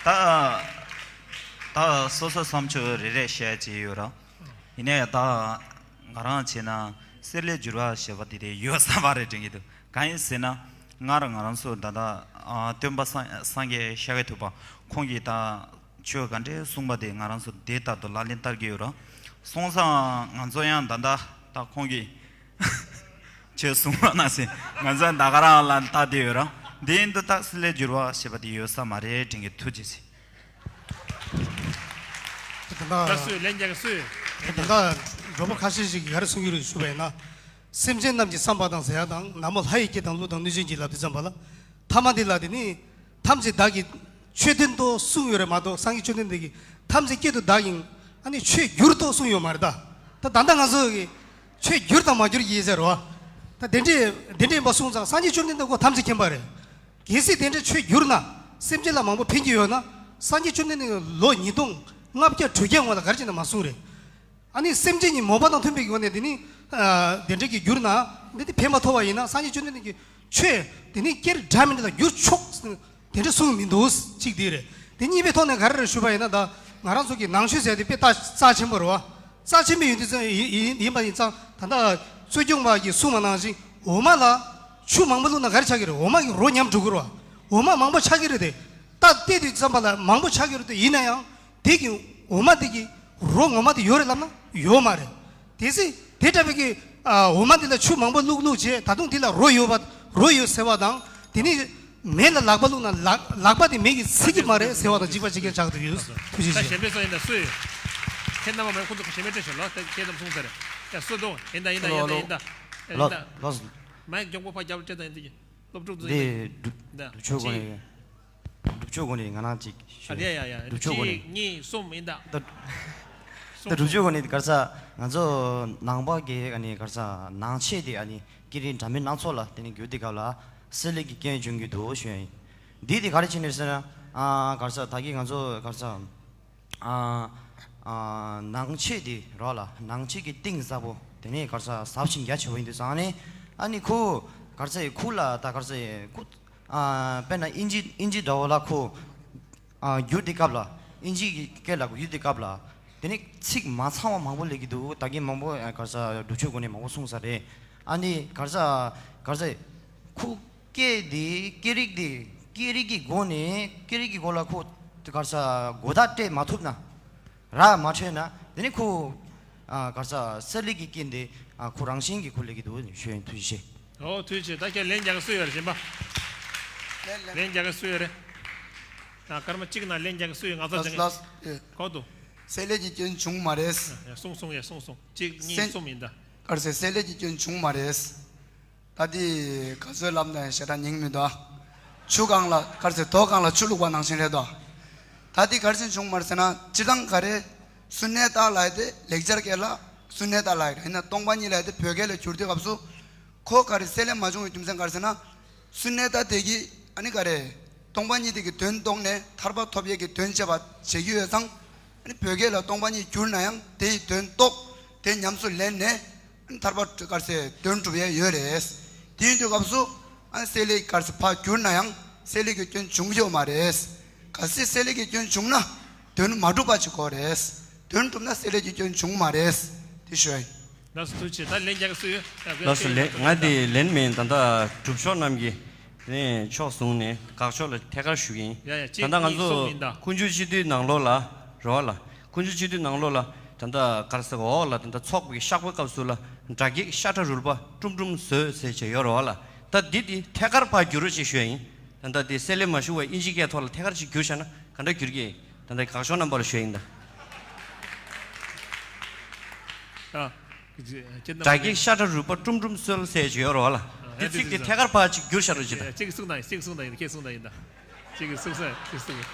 ད་ད་སོ་སོ་བསམ་ཚུལ་རེ་རེ་བཤད་ཀྱི་ཡོད་ར། ཡིན་ནའི་ད་ང་རང་བྱས་ན་སྲིད་ལས་འགྱུར་བ་ཞེས་པ་དེ་དེ་ཡོད་ས་མ་རེད་དྲན་གྱི་འདུག་གང་ཡིན་ཟེར་ན་སྔར་ང་རང་ཚོ་ད་ལྟ་ཨ་སྟོན་པ་སངས་སངས་རྒྱས་ཤཱཀྱ་ཐུབ་པ་ཁོང་གིས་ད་ཆོས་ག་འདྲས་གསུངས་པ་དེ་ང་རང་ཚོ་དེ་ལྟར་དུ་ལག་ལེན་བསྟར་གྱི་ཡོད་ར། སོང་ཙང་ང་ཚོ་ཡང་ད་ལྟ་ད་ཁོང་གིས་ཆོས་གསུངས་པ་ནང་བཞིན་ང་ཚོ་ད་ག་རང་ལ་ལྟ་བསྡད་ཡོད་ར། འདི་ཡིན་དུས་ད་སྲིད་ལས་འགྱུར་བ་ཞེས་པ་དེ་ཡོད་ས་མ་རེད་དྲན་གྱི་ཐུགས་རྗེ་ཆེ། ད་ལྟ་ད་སུས་ལན་རྒྱག་གི་སུས། ད་ལྟ་མགྲོན་པོ་ཁ་ཤས་ཤིག་གིས་ག་རེ་གསུང་གི་རེད་ཞུས་པ་ཡིན་ན། སེམས་ཅན་རྣམས་ཀྱི་བསམ་པ་དང་ཟེར་ཡ་དང་། ན་མོ་ལྷ་ཡི་སྐད་དང་ཀླུ་དང་གནོད་སྦྱིན་གྱི་ལབ་དུས་ཙམ་པ་ལ། ཐ་མ་འདི་ལ་དེ་ནི་ཐམས་ཅད་བདག་གིས་ཆོས་བསྟན་ཏོ་གསུངས་ཡོད་རེད་མ་གཏོགས། སངས་རྒྱས་བཅོམ་ལྡན་འདས་ཀྱིས་ཐམས་ཅད་སྐད་དུ་བདག་གིས་ཨ་ནི་ཆོས་བསྒྱུར་ཏོ་གསུངས་ཡོད་མ་རེད་ད། ད་ད་ལྟ་ང་ཚོ་གི་ཆོས་བསྒྱུར་དང་མ་བསྒྱུར་གྱི་ཡིན་ཟེར་བ། ད་དེ་འདྲས་དེ་འདྲས་ཡིན་པ་སོང་ཙང་སངས་རྒྱས་བཅོམ་ལྡན་འདས་ཁོ་ཐམས་ཅད་མཁྱེན་པ་རེད། གལ་སྲིད་དེ་འདྲའི་ཆོས་བསྒྱུར་ན་སེམས་ཅན་ལ་མང་པོ་ཕན་གྱི་ཡོད་ན། སངས་རྒྱས་བཅོམ་ལྡན་འདས་ལོ་ཉིས་སྟོང་ལྔ་བརྒྱ་དྲུག་བརྒྱ་སྔོན་ལ་ག་རེ་བྱས་ནས་མ་གསུངས་རེད། ཨ་ནི་སེམས་ཅན་གྱི་མོས་པ་དང་མཐུན་པའི་སྒོ་ནས་དེ་ནི་ཨ་དེ་འདྲ་གི་བསྒྱུར་ན་འདི་དེ་ཕན་མ་ཐོགས་པ་ཡིན་ན། སངས་རྒྱས་བཅོམ་ལྡན་འདས་ཀྱི་ཆོས་དེ་ནི་སྐྱེར་འདྲ་མི་འདྲ་ལ་བསྒྱུར་ཆོག་དེ་འདྲ་གསུངས་མི་འདུག་གཅིག་དེ་རེད། དེ་གཉིས་པའི་ཐོག་ནས་ག་རེ་རེད་ཞུས་པ་ཡིན་ན། ད་ང་རང་ཚོ་གི་ནང་ཆོས་ཟེར་དེ་དཔེ་རྩ་རྩ་ཆེན་པོ་རེད་བ། རྩ་ཆེན་པོ་ཡིན་དུས་ཙང་ཡིན་ཡིན་ཡིན་པ་ཡིན་ཙང་། ད་ལྟ་གཙོ་སྐྱོང་པ་གིས་གསུངས་པ་ནང་བཞིན་འོ་མ་ལ་ཆུ་མང་པོ་བླུགས་ན་ག་རེ་ཆགས་ཀྱི་རེད། འོ་མ་གི་རོ་ཉམས་འགྲོ་གི་རེད་བ། འོ་མ་མང་པོ་ཆགས་ཀྱི་རེད་དེ། ད་བལྟས་དུས་ཙམ་པ་ལ་མང་པོ་ཆགས་ཀྱི་རེད་དེ། ཡིན་ན་ཡང་དེ་གི་འོ་མ་དེ་གི་རོ་ངོ་མ་དེ་ཡོད་རེད་ལབ་ན་ཡོད་མ་རེད། དེ་སྲིད་དེ་འདྲ་བའི་གི་ཨ་འོ་མ་འདི་ལ་ཆུ་མང་པོ་བླུགས་བླུགས་བྱས། ད་དུང་འདི་ལ་རོ་ཡོད་པ་རོ་ཡོད་ཟེར་བ་དང་། དེ་ནི་མེ་ལ་ལག་པ་བླུགས་ན་ལག་ལག་པ་དེ་མེ་གིས་ཚིག་གི་མ་རེད་ཟེར་བ་དང་གཅིག་པ་གཅིག་རྐྱང་ཆགས་ཀྱི་འདུག་ཡོད། ཐུགས་རྗེ་ཆེ། ད་གཞན་པའི་ཚོ་ཡིན་ན་སུ་ཡོད། ཁྱེད་རྣམ་པ་མ་ཁོང་ཚོ་གཞན་པའི་སྤྲད་ཤོག་ལོ། ད་ཁྱེད་ཙམ་གསུངས་ཚར། ཡ་སུ་འདུག་ཡིན་ད་ཡིན་ད་ཡིན་ད་ཡིན་ད། ལོ་ལོ་ལོ། མ་ཡིག་མགྱོགས་པོ་ཕར་རྒྱབ་སྤྲད་ད་ཡིན་ད། སློབ་ཕྲུག་ཚོ་ཡིན་ད། འདི་སྒྲུབ་སྒྲུབ་ཆོས་སྒོ་ནས། སྒྲུབ་ཆོས་སྒོ་ནས་ང་རང་ཅིག་ཞུ། ཨ་ཡ་ཡ་ཡ། སྒྲུབ་ཆོས་སྒོ་ནས། གཅིག་གཉིས་གསུམ་ཡིན་ད། ད་ད་སྒྲུབ་ཆོས་སྒོ་ནས་ག་རེ་ཟ། ང་ཚོ་ནང་པ་གི་ཨ་ནི་ག་རེ་ཟ། ནང་ཆོས་དེ་ཨ་ནི་སྐད་རིགས་འདྲ་མིན་སྣ་ཚོགས་ལ་དེ་ནི་བསྒྱུར་དུས་སྐབས་ལ་བསྲེ་ལྷད་ཀྱི་སྐྱོན་བྱུང་གི་འདུག་ཞུ་ཡ་ཡིན། འདི་དེ་ག་རེ་བྱས་ནས་ཟེར་ན། ཨ་ག་རེ་ཟ། ད་གིན་ང་ཚོ་ག་རེ་ཟ། ཨ་ཨ་ནང་ཆོས་དེ་རོགས་ལ་ནང་ཆོས་ཀྱི་གཏིང་ཟབ་པོ་དེ་ནས་ག་རེ་ཟ་ཟབ་ཞིང་རྒྱ་ཆེ་བོ་ཡིན་དུས་ཙང་ནས། ཨ་ནི་ཁོ་ག་རེ་ཟ་ཡི་ཁོ་ལ་ད་ག་རེ་ཟ་ཡི་ཁོ། ཨ་དཔེར་ན་ཨིན་ཇི་ཨིན་ཇི་འདྲ་བོ་ལ་ཁོ་ཨ་བསྒྱུར་དུས་སྐབས་ལ། ཨིན་ཇི་གི་སྐད་ལ་བསྒྱུར་དུས་སྐབས་ལ་དེ་ནི་ཚིག་མ་ཚང་བ་མང་པོ་སླེབས་ཀྱི་འདུག་ད་གིན་མང་པོ་ཨ་ག་རེ་ཟ་སྒྲུབ་ཆོས་སྒོ་ནས་མང་པོ་གསུངས་ས་རེད། ཨ་ནི་ག་རེ་ཟ་ག་རེ་ཟ་ཁོ། སྐད་དེ་སྐད་རིགས་དེ་སྐད་རིགས་ཀྱི་སྒོ་ནས་སྐད་རིགས་ཀྱི་སྒོ་ལ་ཁོ་ག་རེ་ཟ་གོ་བརྡ་སྤྲད་མ་ཐུབ་ན། ར་མ་འཕྲོད་ན་དེ་ནི་ཁོ་ཨ་ག་རེ་ཟ་བསྲེ་ལྷད་ཀྱི་རྐྱེན་དེ་ཨ་ཁོ་རང་བཞིན་གྱིས་ཁོ་སླེབས་ཀྱི་འདུག་ཞུ་ཡིན། ཐུགས་རྗེ་ཆེ། ཨོ་ཐུགས་རྗེ་ཆེ། ད་ཁྱེད་ལན་རྒྱག་གི་སུ་ཡོད་རེད་གཞན་པ། ལན་ལན་རྒྱག་གི་སུ་ཡོད་རེད། ད་སྐར་མ་གཅིག་ནང་ལན་རྒྱག་གི་སུ་ཡོད། ང་ཚོ་ལགས་སྦྱང་གི། ལགས་ཡོད། གོ་འདུག་བསྲེ་ལྷད་ཀྱི་སྐྱོན་བྱུང་མ་རེད། ཡ་གསུངས་གསུངས་ཡ་གསུངས་གསུངས། གཅིག་གཉིས་སེམས་གསུམ་ཡིན་ད། ག་རེ་ཟེར། བསྲེ་ལྷད་ཀྱི་སྐྱོན་བྱུང་མ་རེད། ད་དེ་ག་ཚོད་ལབ་ན་ཞེ་དྲག་སྙིང་མི་འདུག་ཨ། ཆུ་གང་ལ་ག་རེ་ཟེར། རྡོ་གང་ལ་ཆུ་བླུགས་པ་ནང་བཞིན་རེད་དོ། ད་དེ་ག་རེ་བྱས་བྱུང་མ་རེད་ཟེར་ན། སྤྱིར་བཏང་ག་རེ་སུ་ནེ་ཏཱ་ལབ་ཡ་དེ་ལེགས་སྦྱར་སྐད་ལ་སུ་ནེ་ཏཱ་ལབ་ཡ་རེད། ཡིན་ན་སྟོང་པ་ཉིད་ལབ་ཡ་དེ་བོད་སྐད་ལ་བསྒྱུར་དུས་སྐབས་སུ་ཁོ་ག་རེ་བསྲེ་ལྷད་མ་བྱུང་བའི་རྒྱུ་མཚན་ག་རེ་ཟེར་ན། སུ་ནེ་ཏཱ་དེ་གིས་ཨ་ནི་ག་རེ་སྟོང་པ་ཉིད་དེ་གི་དོན་རྟོགས་ནས་ཐར་པ་ཐོབ་ཡས་ཀྱི་དོན་བྱེད་པ་བྱེད་ཀྱི་ཡོད་ཙང་། ཨ་ནི་བོད་སྐད་ལ་སྟོང་པ་ཉིད་བསྒྱུར་ན་ཡང་དེ་ཡི་དོན་རྟོགས་དེ་ཉམས་སུ་ལེན་ནས། ཐར་པ་ག་རེ་ཟེར་དོན་གྲུབ་ཡས་ཡོད་རེད། དེ་ཡིན་དུས་སྐབས་སུ་ཨ་བསྲེ་ལྷད་ག་རེ་ཟེར་ཕར་བསྒྱུར་ན་ཡང་བསྲེ་ལྷད་ཀྱི་སྐྱོན་བྱུང་གི་ཡོད་མ་རེད། གལ་སྲིད་བསྲེ་ལྷད་ཀྱི་སྐྱོན་བྱུང་ན་དོན་མ་གྲུབ་པ་ཅིག་གོ་རེད། དོན་གྲུབ་ན་བསྲེ་ལྷད་ཀྱི་སྐྱོན་བྱུང་མ་རེད། དེ་ཞུ་ཡ་ཡིན། ལགས་སོ་ཐུགས་རྗེ་ཆེ། ད་ལན་རྒྱག་གི་སུ་ཡོད། ཡ་ལགས་སོ། ལན་ང་དེ་ལན་མིན། ད་ལྟ་སྒྲུབ་ཕྱོགས་རྣམས་ཀྱི་ནས་ཕྱོགས་བཟུང་ནས་དགག་ཕྱོགས་ལ་ཐད་ཀར་ཞུ་གི་ཡིན། ཡ་ཡ། ད་གཅིག་ལྟ་ང་གཉིས་གསུམ་ཚོ་ཡིན་ད། དཀོན་མཆོག་སྤྱི་འདུས་ནང་ལོགས་ལ་རེད་བ་ལ། དཀོན་མཆོག་སྤྱི་འདུས་ནང་ལོགས་ལ་ད་ལྟ་ག་རེ་ཟེར། འོག་ལ་ད་ལྟ་ཚོགས་པའི་བཤགས་པའི་སྐབས་སུ་ལ་དགྲ་བགེགས་ཤ་ཁྲག་རུལ་པ་ཀྲུམ་ཀྲུམ་ཟོས་ཟེར་བྱས་ཡོད་རེད་བ་ལ། ད་འདི་འདི་ཐད་ཀར་ཕར་བསྒྱུར་རོགས་ཅིག་ཞུ་ཡ་ཡིན། ད་ལྟ་འདི་བསྲེ་ལྷད་མ་ཞུགས་པར་དབྱིན་ཇིའི་སྐད་ཐོག་ལ་ཐད་ཀར་ཅིག་བསྒྱུར་བཞག་ན་ག་འདྲ་འགྱུར་གྱི། ད་ལྟ་དགག་ཕྱོགས་རྣམ་པ་ལ་ཞུ་ཡ་ཡིན་ད། ཨ། དགྲ་བགེགས་ཤ་ཁྲག་རུལ་པ་ཀྲུམ་ཀྲུམ་གསོལ་ཟེར་གྱི་ཡོད་རེད་བ་ལ། ཨ། དེ་ཚིག་དེ་ཐད་ཀར་ཕར་ཅིག་བསྒྱུར་བཞག་རོགས་བྱེད་དང་། གཅིག་གསུངས་དང་། གཅིག་གསུངས་དང་ཡིན། ཁྱེད་གསུངས་དང་ཡིན་ད། གཅིག་གསུངས་ས་གཅིག་གསུངས།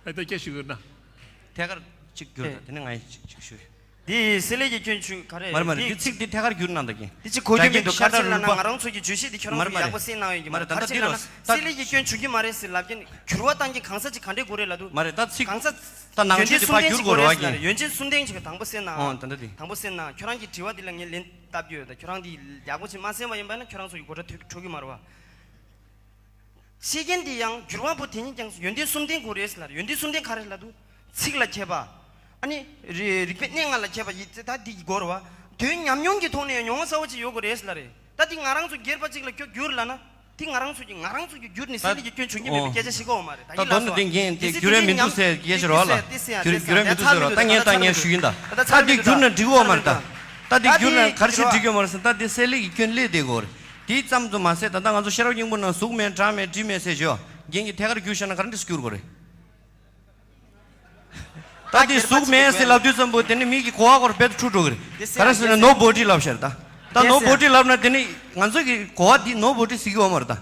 ཨ་ད་ཁྱེད་ཞུ་དགོས་ན། ཐད་ཀར་ཅིག་བསྒྱུར་དང་། དེ་ནས་ང་ཡིས་ཅིག་ཅིག་ཞུ། འདི་བསྲེ་ལྷད་ཀྱི་སྐྱོན་བྱུང་ག་རེ། མ་རེད་མ་རེད། འདི་ཚིག་འདི་ཐད་ཀར་བསྒྱུར་གནང་ད་གིན། འདི་ཅིག་གོ་རྒྱུ་མི་འདུག། ག་རེ་ཟེར་ལབ་ན་ང་རང་ཚོ་གི་བརྗོད་གཞི་འདི་ཁྱོད་རང་ཚོ་ཡག་པོ་གསན་གནང་ཡོད་ཀྱི་མ་རེད། ག་རེ་ཟེར་ལབ་ན་བསྲེ་ལྷད་ཀྱི་སྐྱོན་བྱུང་གི་མ་རེད་ཟེར་ལབ་མཁན་འགྱུར་བ་གཏང་གི་གང་ཟག་ཅིག་ག་འདྲས་དགོས་རེད་ལབ་འདུག། མ་རེད། ད་ཚིག་གང་ཟག་ད་ནང་ཆོས་དེ་ཕར་བསྒྱུར་དགོས་རེད་བ་ཀྱི། ཡོན་ཅན་གསུམ་ལྡན་ཅིག་དང་པོ་གསན་གནང་། ཨོ་ད་ལྟ་དེ། དང་པོ་གསན་གནང་། ཁྱོད་རང་གི་དྲི་བ་འདི་ལ་ངས་ལན་བཏབ་རྒྱུ་ཡོད། ད་ཁྱོད་རང་འདི་ཡག་པོ་ཅིག་མ་གསན་པ་ཡིན་པ་ན་ཁྱོད་རང་ཚོ་གི་མགོ་སྐྲ་འཁྲུ་གི་མ་རེད་བ། བཤད་མཁན་འདི་ཡང་འགྱུར་བ་པོ་དེ་ཉིད་ཀྱང་ཡོན་ཏན་གསུམ་ལྡན་དགོས་རེད་ཟེར་ལབ་རེད། ཡོན་ཏན་གསུམ་ལྡན་ག་རེ་ལབ་འདུག། ཚིག་ལ་མཁས་པ། ཨ་ནི་རི་རིག་པའི་གནས་ལྔ་ལ་མཁས་པ་ཡིན་ད་འདི་དགོས་རེད་བ། དོན་ཉམས་མྱོང་གི་ཐོག་ནས་མྱོང་བ་གསལ་བོ་ཅིག་ཡོད་དགོས་རེད་ཟེར་ལབ་རེད། ད་འདི་ང་རང་ཚོ་སྒེར་པ་ཅིག་ལ་ཁྱོད་བསྒྱུར་ལབ་ན། འདི་ང་རང་ཚོ་གི་ང་རང་ཚོ་གི་བསྒྱུར་ནས་བསྲེ་ལྷད་ཀྱི་སྐྱོན་བྱུང་གི་མེད་པའི་སྐད་ཆ་བཤད་ཀྱི་ཡོད་མ་རེད། ད་ད་ཡིན་ལ་དོན་དུ་སོ། འདི་འགན་དེ་འདི་བསྒྱུར་བའི་མི་འདུག་ཟེར་སྐད་ཆ་རེད་བ་ལ། འདི་བསྒྱུར་བའི་མི་འདུག་ཟེར་བ་ད་ངས་ད་ངས་ཞུ་གི་ཡིན་ད། ད་ད་འདི་བསྒྱུར་ན་འགྲིག་གི་ཡོད་མ་རེད་ད། ད་འདི་བསྒྱུར་ན་ག་རེ་བྱས་འགྲིག་གི་ཡོད་མ་རེད་ཟེར་ན། ད་འདི་བསྲེ་ལྷད་ཀྱི་སྐྱོན་སླེབས་བསྡད་ཀྱི་ཡོད་རེད། དེའི་ཙམ་དུ་མ་ཟད་ད་ལྟ་ང་ཚོ་ཤེས་རབ་སྙིང་པོ་ནང་གཟུགས་མེད་གྲངས་མེད་དྲི་མེད་ཟེར་ཞོག། རྒན་གྱིས་ཐད་ཀར་བསྒྱུར་བཞག་ན་ག་འདྲ་འདྲ་བསྒྱུར་དགོས་རེད། ད་འདི་གཟུགས་མེད་ཟེར་ལབ་དུས་ཙམ་པོ་དེ་ནི་མི་གི་གོ་བ་སྐོར་རྦད་དེ་འཁྲུག་འགྲོ་གི་རེད། ག་རེ་ཟེར་ན་ནོ་བོ་ཌི་ལབ་ཤར་ད། ད་ ད་ནོ་བོ་ཊི་ལབ་ན་དེ་ནི་ང་ཚོ་གི་གོ་བ་འདི་ནོ་བོ་ཊི་ཟེར་གྱི་ཡོད་མ་རེད་ད།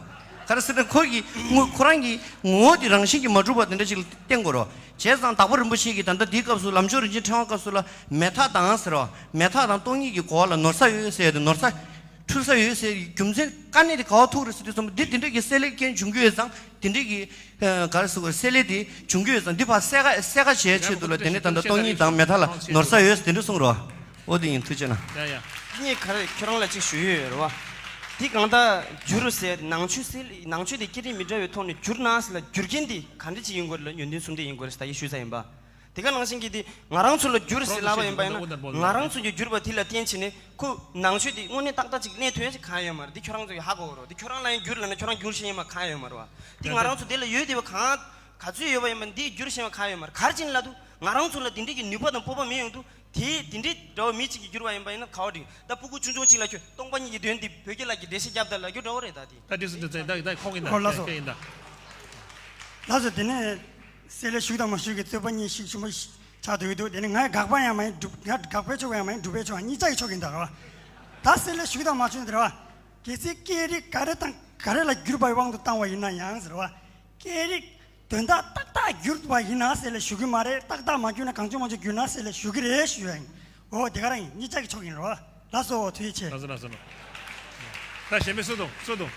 ག་རེ་ཟེར་ན་ཁོ་གི་ངོ་ཁོ་རང་གི་ངོ་བོ་དེ་རང་བཞིན་གྱིས་མ་གྲུབ་པ་དེ་འདྲ་ཞིག་ལ་བསྟན་དགོས་རེད་བ། བྱས་ཙང་དྭགས་པོ་རིན་པོ་ཆེ་གིས་ད་ལྟ་འདིའི་སྐབས་སུ་ལམ་མཆོག་རིན་ཆེན་ཕྲེང་བ་སྐབས་སུ་ལ་མེད་ཐག་དང་ཟེར་བ། མེད་ཐག་དང་སྟོང་ཉིད་ཀྱི་གོ་བ་ལ་ནོར་ས་ཡོད་ཟེར་ཡ་དེ་ནོར་ས་འཁྲུལ་ས་ཡོད་ཟེར་རྒྱུ་མཚན་དཀའ་གནད་དེ་ག་བ་ཐུག་རེད་ཟེར་དུས་ཙམ་པ་འདི་དེ་འདྲ་གི་བསྲེ་ལྷད་རྐྱེན་བྱུང་གི་ཡོད་ཙང་དེ་འདྲ་གི་ག་རེ་ཟེར་དགོས་བསྲེ་ལྷད་དེ་བྱུང་གི་ཡོད་ཙང་འདི་ཕར་གསལ་ཁ་གསལ་ཁ་བྱས་ཆེད་དུ་ལ་དེ་ནས་ད་ལྟ་སྟོང་ཉིད་དང་མེད་ཐག་ལ་ནོར་ས་ཡོད་ཟེར་དེ་འདྲ་གསུངས་རོགས། ཨོ་དེ་ཡིན། ཐུགས་རྗེ་གནང་། ཡ་ཡ། ངས་ག་རེ་ཁྱོད་རང་ལ་ཅིག་ཞུ་ཡོད་རེད་བ། འདི་གང་ལྟར་འགྱུར་ཟེར་ནང་ཆོས་ཟེར་ནང་ཆོས་དེ་སྐད་རིགས་མི་འདྲ་བའི་ཐོག་ནས་འགྱུར་ན་ཟེར་ལ་འགྱུར་རྐྱེན་འདི་ག་འདྲ་ཅིག་ཡིན་དགོས་རེད་ལ་ཡོན་ཏན་གསུམ་ལྡན་ཡིན་དགོས་རེད་ཟེར་ད་ཡིན་ཞུས་ས་ཡིན་པ། དེ་ག་ནང་བཞིན་གྱི་འདི་ང་རང་ཚོ་ལ་འགྱུར་ཟེར་ལབ་པ་ཡིན་པ་ཡིན་ན་ང་རང་ཚོ་གྱི་འགྱུར་བ་དེ་ལ་བརྟེན་བྱས་ནས་ཁོ་ནང་ཆོས་དེ་དངོས་གནས་ཏག་ཏག་ཅིག་གནས་ཐུབ་ཡ་ཞིག་གང་ཡོད་མ་རེད། འདི་ཁྱོད་རང་ཚོ་གི་ཧ་གོ་རོགས། འདི་ཁྱོད་རང་ལ་ཡང་འགྱུར་ལབ་ན་ཁྱོད་རང་འགྱུར་ཤེས་ཡིན་མ་གང་ཡོད་མ་རེད་བ། འདི་ང་རང་ཚོ་དེ་ལ་ཡོད་བསྡད་པ་གང་ག་ཚོད་ཡོད་པ་ཡིན་པ་འདི་འགྱུར་ཤེས་པ་གང་ཡོད་མ་རེད། ག་རེ་བྱས་ནས་ལབ་དུས་ང་རང་ཚོ་ལ་འདི་འདྲའི་གི་ནུས་པ་དང་སྤོབས་པ་མེད་ཡོང་དུས། དེ་དེ་འདྲའི་འདྲ་བ་མི་གཅིག་གིས་བསྒྱུར་བ་ཡིན་པ་ཡིན་ན་ག་བ་འགྲིག་ད་སྤུ་གུ་ཆུང་ཆུང་གཅིག་ལ་ཁྱོད་སྟོང་པ་ཉིད་ཀྱི་དོན་འདི་བོད་སྐད་ལ་གི་འགྲེལ་བཤད་རྒྱབ་དང་ལབ་རྒྱུ་འདྲ་བོ་རེད་ད་དེ། ད་དེ་སུ་འདི་ཚེ་ད་ད་ཁོང་གིས་ད་ཨོ་ལགས་སོ། སྐད་ཡིན་ད། ལགས་སོ། དེ་ནས་བསྲེ་ལྷད་ཞུགས་དང་མ་ཞུགས་ཀྱི་རྩོད་པ་གཉིས་ཤིག་ཆུང་པ་ཞིག་ཆགས་སྡོད་ཀྱི་འདུག་དེ་ནས་ང་དགག་པ་ཡང་མ་ཡིན་སྒྲུབ་ང་དགག་པའི་ཕྱོགས་ཡང་མ་ཡིན་སྒྲུབ་པའི་ཕྱོགས་གཉིས་ཆ་ཡི་ཕྱོགས་ཡིན་ད་རེད་བ། ད་བསྲེ་ལྷད་ཞུགས་དང་མ་ཞུགས་ནི་དེ་རེད་བ། གལ་སྲིད་སྐད་རིགས་ག་རེ་དང་ག་རེ་ལ་བསྒྱུར་བའི་དབང་དུ་བཏང་བ་ཡིན་ན་ཡང་ཟེར་བ། སྐད་རིགས་དོན་དག་ཏག་ཏག་བསྒྱུར་བ་ཡིན་ན་བསྲེ་ལྷད་ཞུགས་ཀྱི་མ་རེད། ཏག་ཏག་མ་བསྒྱུར་ན་གང་བྱུང་མང་བྱུང་བསྒྱུར་ན་བསྲེ་ལྷད་ཞུགས་ཀྱི་རེད་ཞུ་ཡ་ཡིན། འོ་དེ་ག་རང་ཡིན། གཉིས་ཆ་གི་ཕྱོགས་ཡིན་རོ། ལགས་སོ་ཐུགས་རྗེ་ཆེ། ལགས་སོ་ལགས་སོ། ད་གཞན་པའི་སུ་དང་སུ་དང་།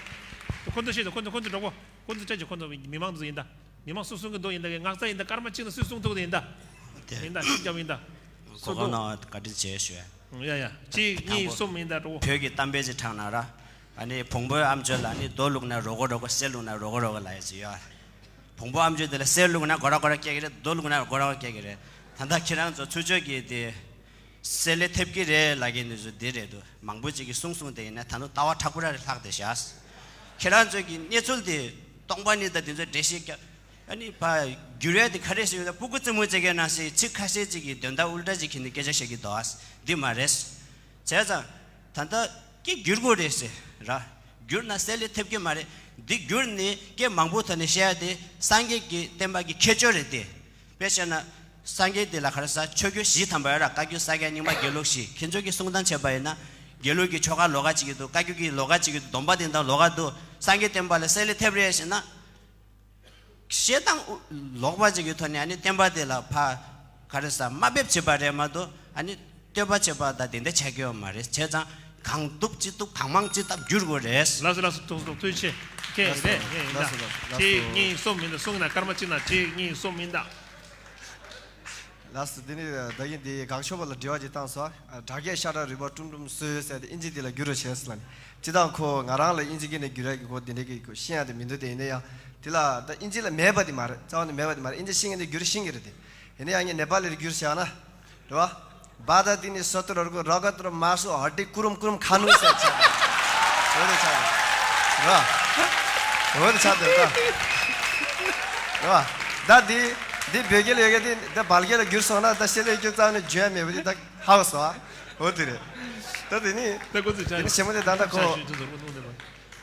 ཁོ་ཚོ་ཤེས་དང་ཁོ་ཚོ་ཁོ་ཚོ་གྲོགས་པོ་ཁོ་ཚོ་ཅག་གི་ཁོ་ཚོ་མི་མང་ཚོ་ཡིན་ད། མི་མང་སུ་གསུང་གི་འདུག་ཡིན་ད་གི་ངག་རྩ་ཡིན་ད་སྐར་མ་གཅིག་ན་སུས་གསུང་ཐུབ་ཀྱི་ཡིན་ད། ཡིན་ད་ཤིག་རྒྱབ་ཡིན་ད། སུ་གོ་གནང་དང་། བ་བཀའ་དྲིན་ཆེ་ཞུ། ཡ་ཡ་གཅིག་གཉིས་གསུམ་ཡིན་ད་གྲོགས་པོ། བོད་ཀྱི་གཏམ་དཔེ་ཅིག་དྲངས་ན་ར། ཨ་ནི་བོང་བུའི་ཨམ་ཅོག་ལ་ནི་རྡོ་བླུགས་ན་རོ་གོ་རོ་གོ་གསེར་བླུགས་ན་རོ་གོ་རོ་གོ་ལབ་ཡ་ཅིག་ཡོད། བོང་བུ་ཨམ་ཅོག་དེ་ལ་གསེར་བླུགས་ན་གོ་ར་གོ་ར་སྐྱེ་གི་རེད། རྡོ་བླུགས་ན་གོ་ར་གོ་སྐྱེ་གི་རེད། ད་ལྟ་ཁྱེད་རང་ཚོ་ཚུར་ཕྱོགས་ཀྱི་དེ་བསྲེ་ལྷད་ཐེབས་ཀྱི་རེད་ལབ་མཁན་དེ་ཚོ་འདི་རེད་འདུག་མང་པོ་ཅིག་གིས་གསུང་གསུང་དེ་ཡིན་ན་ད་དུང་ལྟ་བ་མཁྲེགས་པོ་ར་རེ་ལྷག་བསྡད་ཤག་ཁྱེད་རང་ཚོ་གི་གནས་ཚུལ་དེ་སྟོང་པ་ཉིད་དང་དེ་ཚོ་འགྲེལ་བཤད་རྒྱབ། ཨ་ནི་ཕ་བསྒྱུར་ཡ་དེ་ག་རེ་ཞིག་ཡོད་ན་སྤུ་གུ་རྩེད་མོ་རྩེ་མཁན་ནང་བཞིན་ཚིག་ཁ་ཤས་ཅིག་གི་དོན་དག་ཨུལ་ཊ་ཅིག་ཁྱེར་ནས་སྐད་ཆ་བཤད་ཀྱི་འདུག་འདི་མ་རེད། བྱས་ཙང་། ད་ལྟ་སྐད་བསྒྱུར་དགོས་རེད་ཟེར་ར། བསྒྱུར་ན་བསྲེ་ལྷད་ཐེབས་ཀྱི་མ་རེད། འདི་བསྒྱུར་ནས་སྐད་མང་པོ་ཐོག་ནས་བཤད་ཡ་དེ་སངས་རྒྱས་ཀྱི་བསྟན་པ་གི་ཁྱད་ཆོས་རེད་དེ། དཔེ་བཤད་ན། སངས་རྒྱས་དེ་ལ་ག་རེ་ཟ་ཆོས་གོས་བཞི་ཐམ་པ་ཡོད་ར། བཀའ་བརྒྱུད་ས་སྐྱ་རྙིང་མ་དགེ་ལུགས་བཞི། ཁྱེད་ཚོ་གི་གསུང་སྟངས་བྱས་པ་ཡིན་ན། དགེ་ལུགས་ཀྱི་ཆོ་ག་ལོགས་ཀ་གཅིག་གི་འདུག་བཀའ་བརྒྱུད་ཀྱི་ལོགས་ཀ་གཅིག་གི་འདུག་སྡོམ་པ་དེ་དང་ལོགས་ཀ་འདུག་སངས་རྒྱས་བསྟན་པ་ལ་བསྲེ་ལྷད་ཐེབས་རེད་ཟེར་ན། བཤད་སྟངས་ལོག་པ་ཅིག་གི་ཐོག་ནས་ཨ་ནི་བསྟན་པ་དེ་ལ་ཕ། ག་རེ་ཟ་དམའ་འབེབས་བྱེད་པ་རེད་མ་གཏོགས་ཨ་ནི་བསྟོད་པ་བྱེད་པ་དང་དེ་འདྲ་བྱ་གི་ཡོད་མ་རེད། བྱས་ཙང་གང་ཐུབ་ཅི་ཐུབ་གང་མང་ཅི་ཐུབ་བསྒྱུར་དགོས་རེད། ལགས་སོ་ལགས་སོ། ཐུགས་སུ་ཐུགས་ཆེ། ཁྱེད་རེད་ཁྱེད་ཡིན་ད། ལགས་སོ་ལགས་སོ། གཅིག་གཉིས་གསུམ་ཡིན་ད། གསུང་ན་སྐར་མ་གཅིག་ན་གཅིག་གཉིས་གསུམ་ཡིན་ད། ལགས་སོ། དེ་ནི་ད་གིན་དེ་དགག་ཕྱོགས་པ་ལ་དྲི་བ་ཅིག་བཏང་སོང་། སྒྲ་སྐད་ཤ་ཁྲག་རུས་པ་ཀྲུམ་ཀྲུམ་སོས་ཟེར་ཏེ་ཨིན་ཇི་འདི་ལ་བསྒྱུར་རོགས་བྱས་ཟེར་ལབ་ནས། སྤྱིར་བཏང་ཁོ་ང་རང་ལ་ཨིན་ཇི་སྐད་ནས་བསྒྱུར་ཡག་གི་ཁོ་འདི་འདྲའི་གི་ཁོ་ཤེས་ཡག་དེ་མི་འདུག་དེ་ཡིན་ན་ཡང་དེ་ལ་ད་ཨིན་ཇི་ལ་མེད་པ་དེ་མ་རེད། རྩ་བ་ནས་མེད་པ་དེ་མ་རེད། ཨིན་ཇི་ཤེས་མཁན་དེ་བསྒྱུར་ཤེས་ཀྱི་རེད་དེ། ཡིན་ན་ཡང་ངས་ནེ་པ་ལིར་བསྒྱུར་བྱས་ན། རེད་བ། བ་ད་དེ་ནི་སོ་ཏོ་ར་གོ་ར་ག་ཏོ་ར་མ་སོ་ཧ་ཏི་ཀུ་རུམ་ཀུ་རུམ་ཁ་ནུ་ཟེར་ཆགས་དེ། འོ་དེ་ཆགས་དེ། རེད་བ། འོ་དེ་ཆགས་དེ་རེད་བ། རེད་བ། ད་དེ་དེ་བོད་སྐད་ལ་ཡོད་གི་དེ་ད་བལ་སྐད་ལ་བསྒྱུར་སོང་ན་ད་ཤེས་ལས་སྐྱོ་རྩ་བ་ནས་བརྗོད་ཡ་མེད་པ་དེ་ད་ཧ་གོ་སོང་ཨ། འོ་དེ་རེད། ད་དེ་ནི། ད་ཁོ་ཚོས་ཆ་དེ་ནི་ཞེ་མོ་དེ་ད་ད་ཁོ།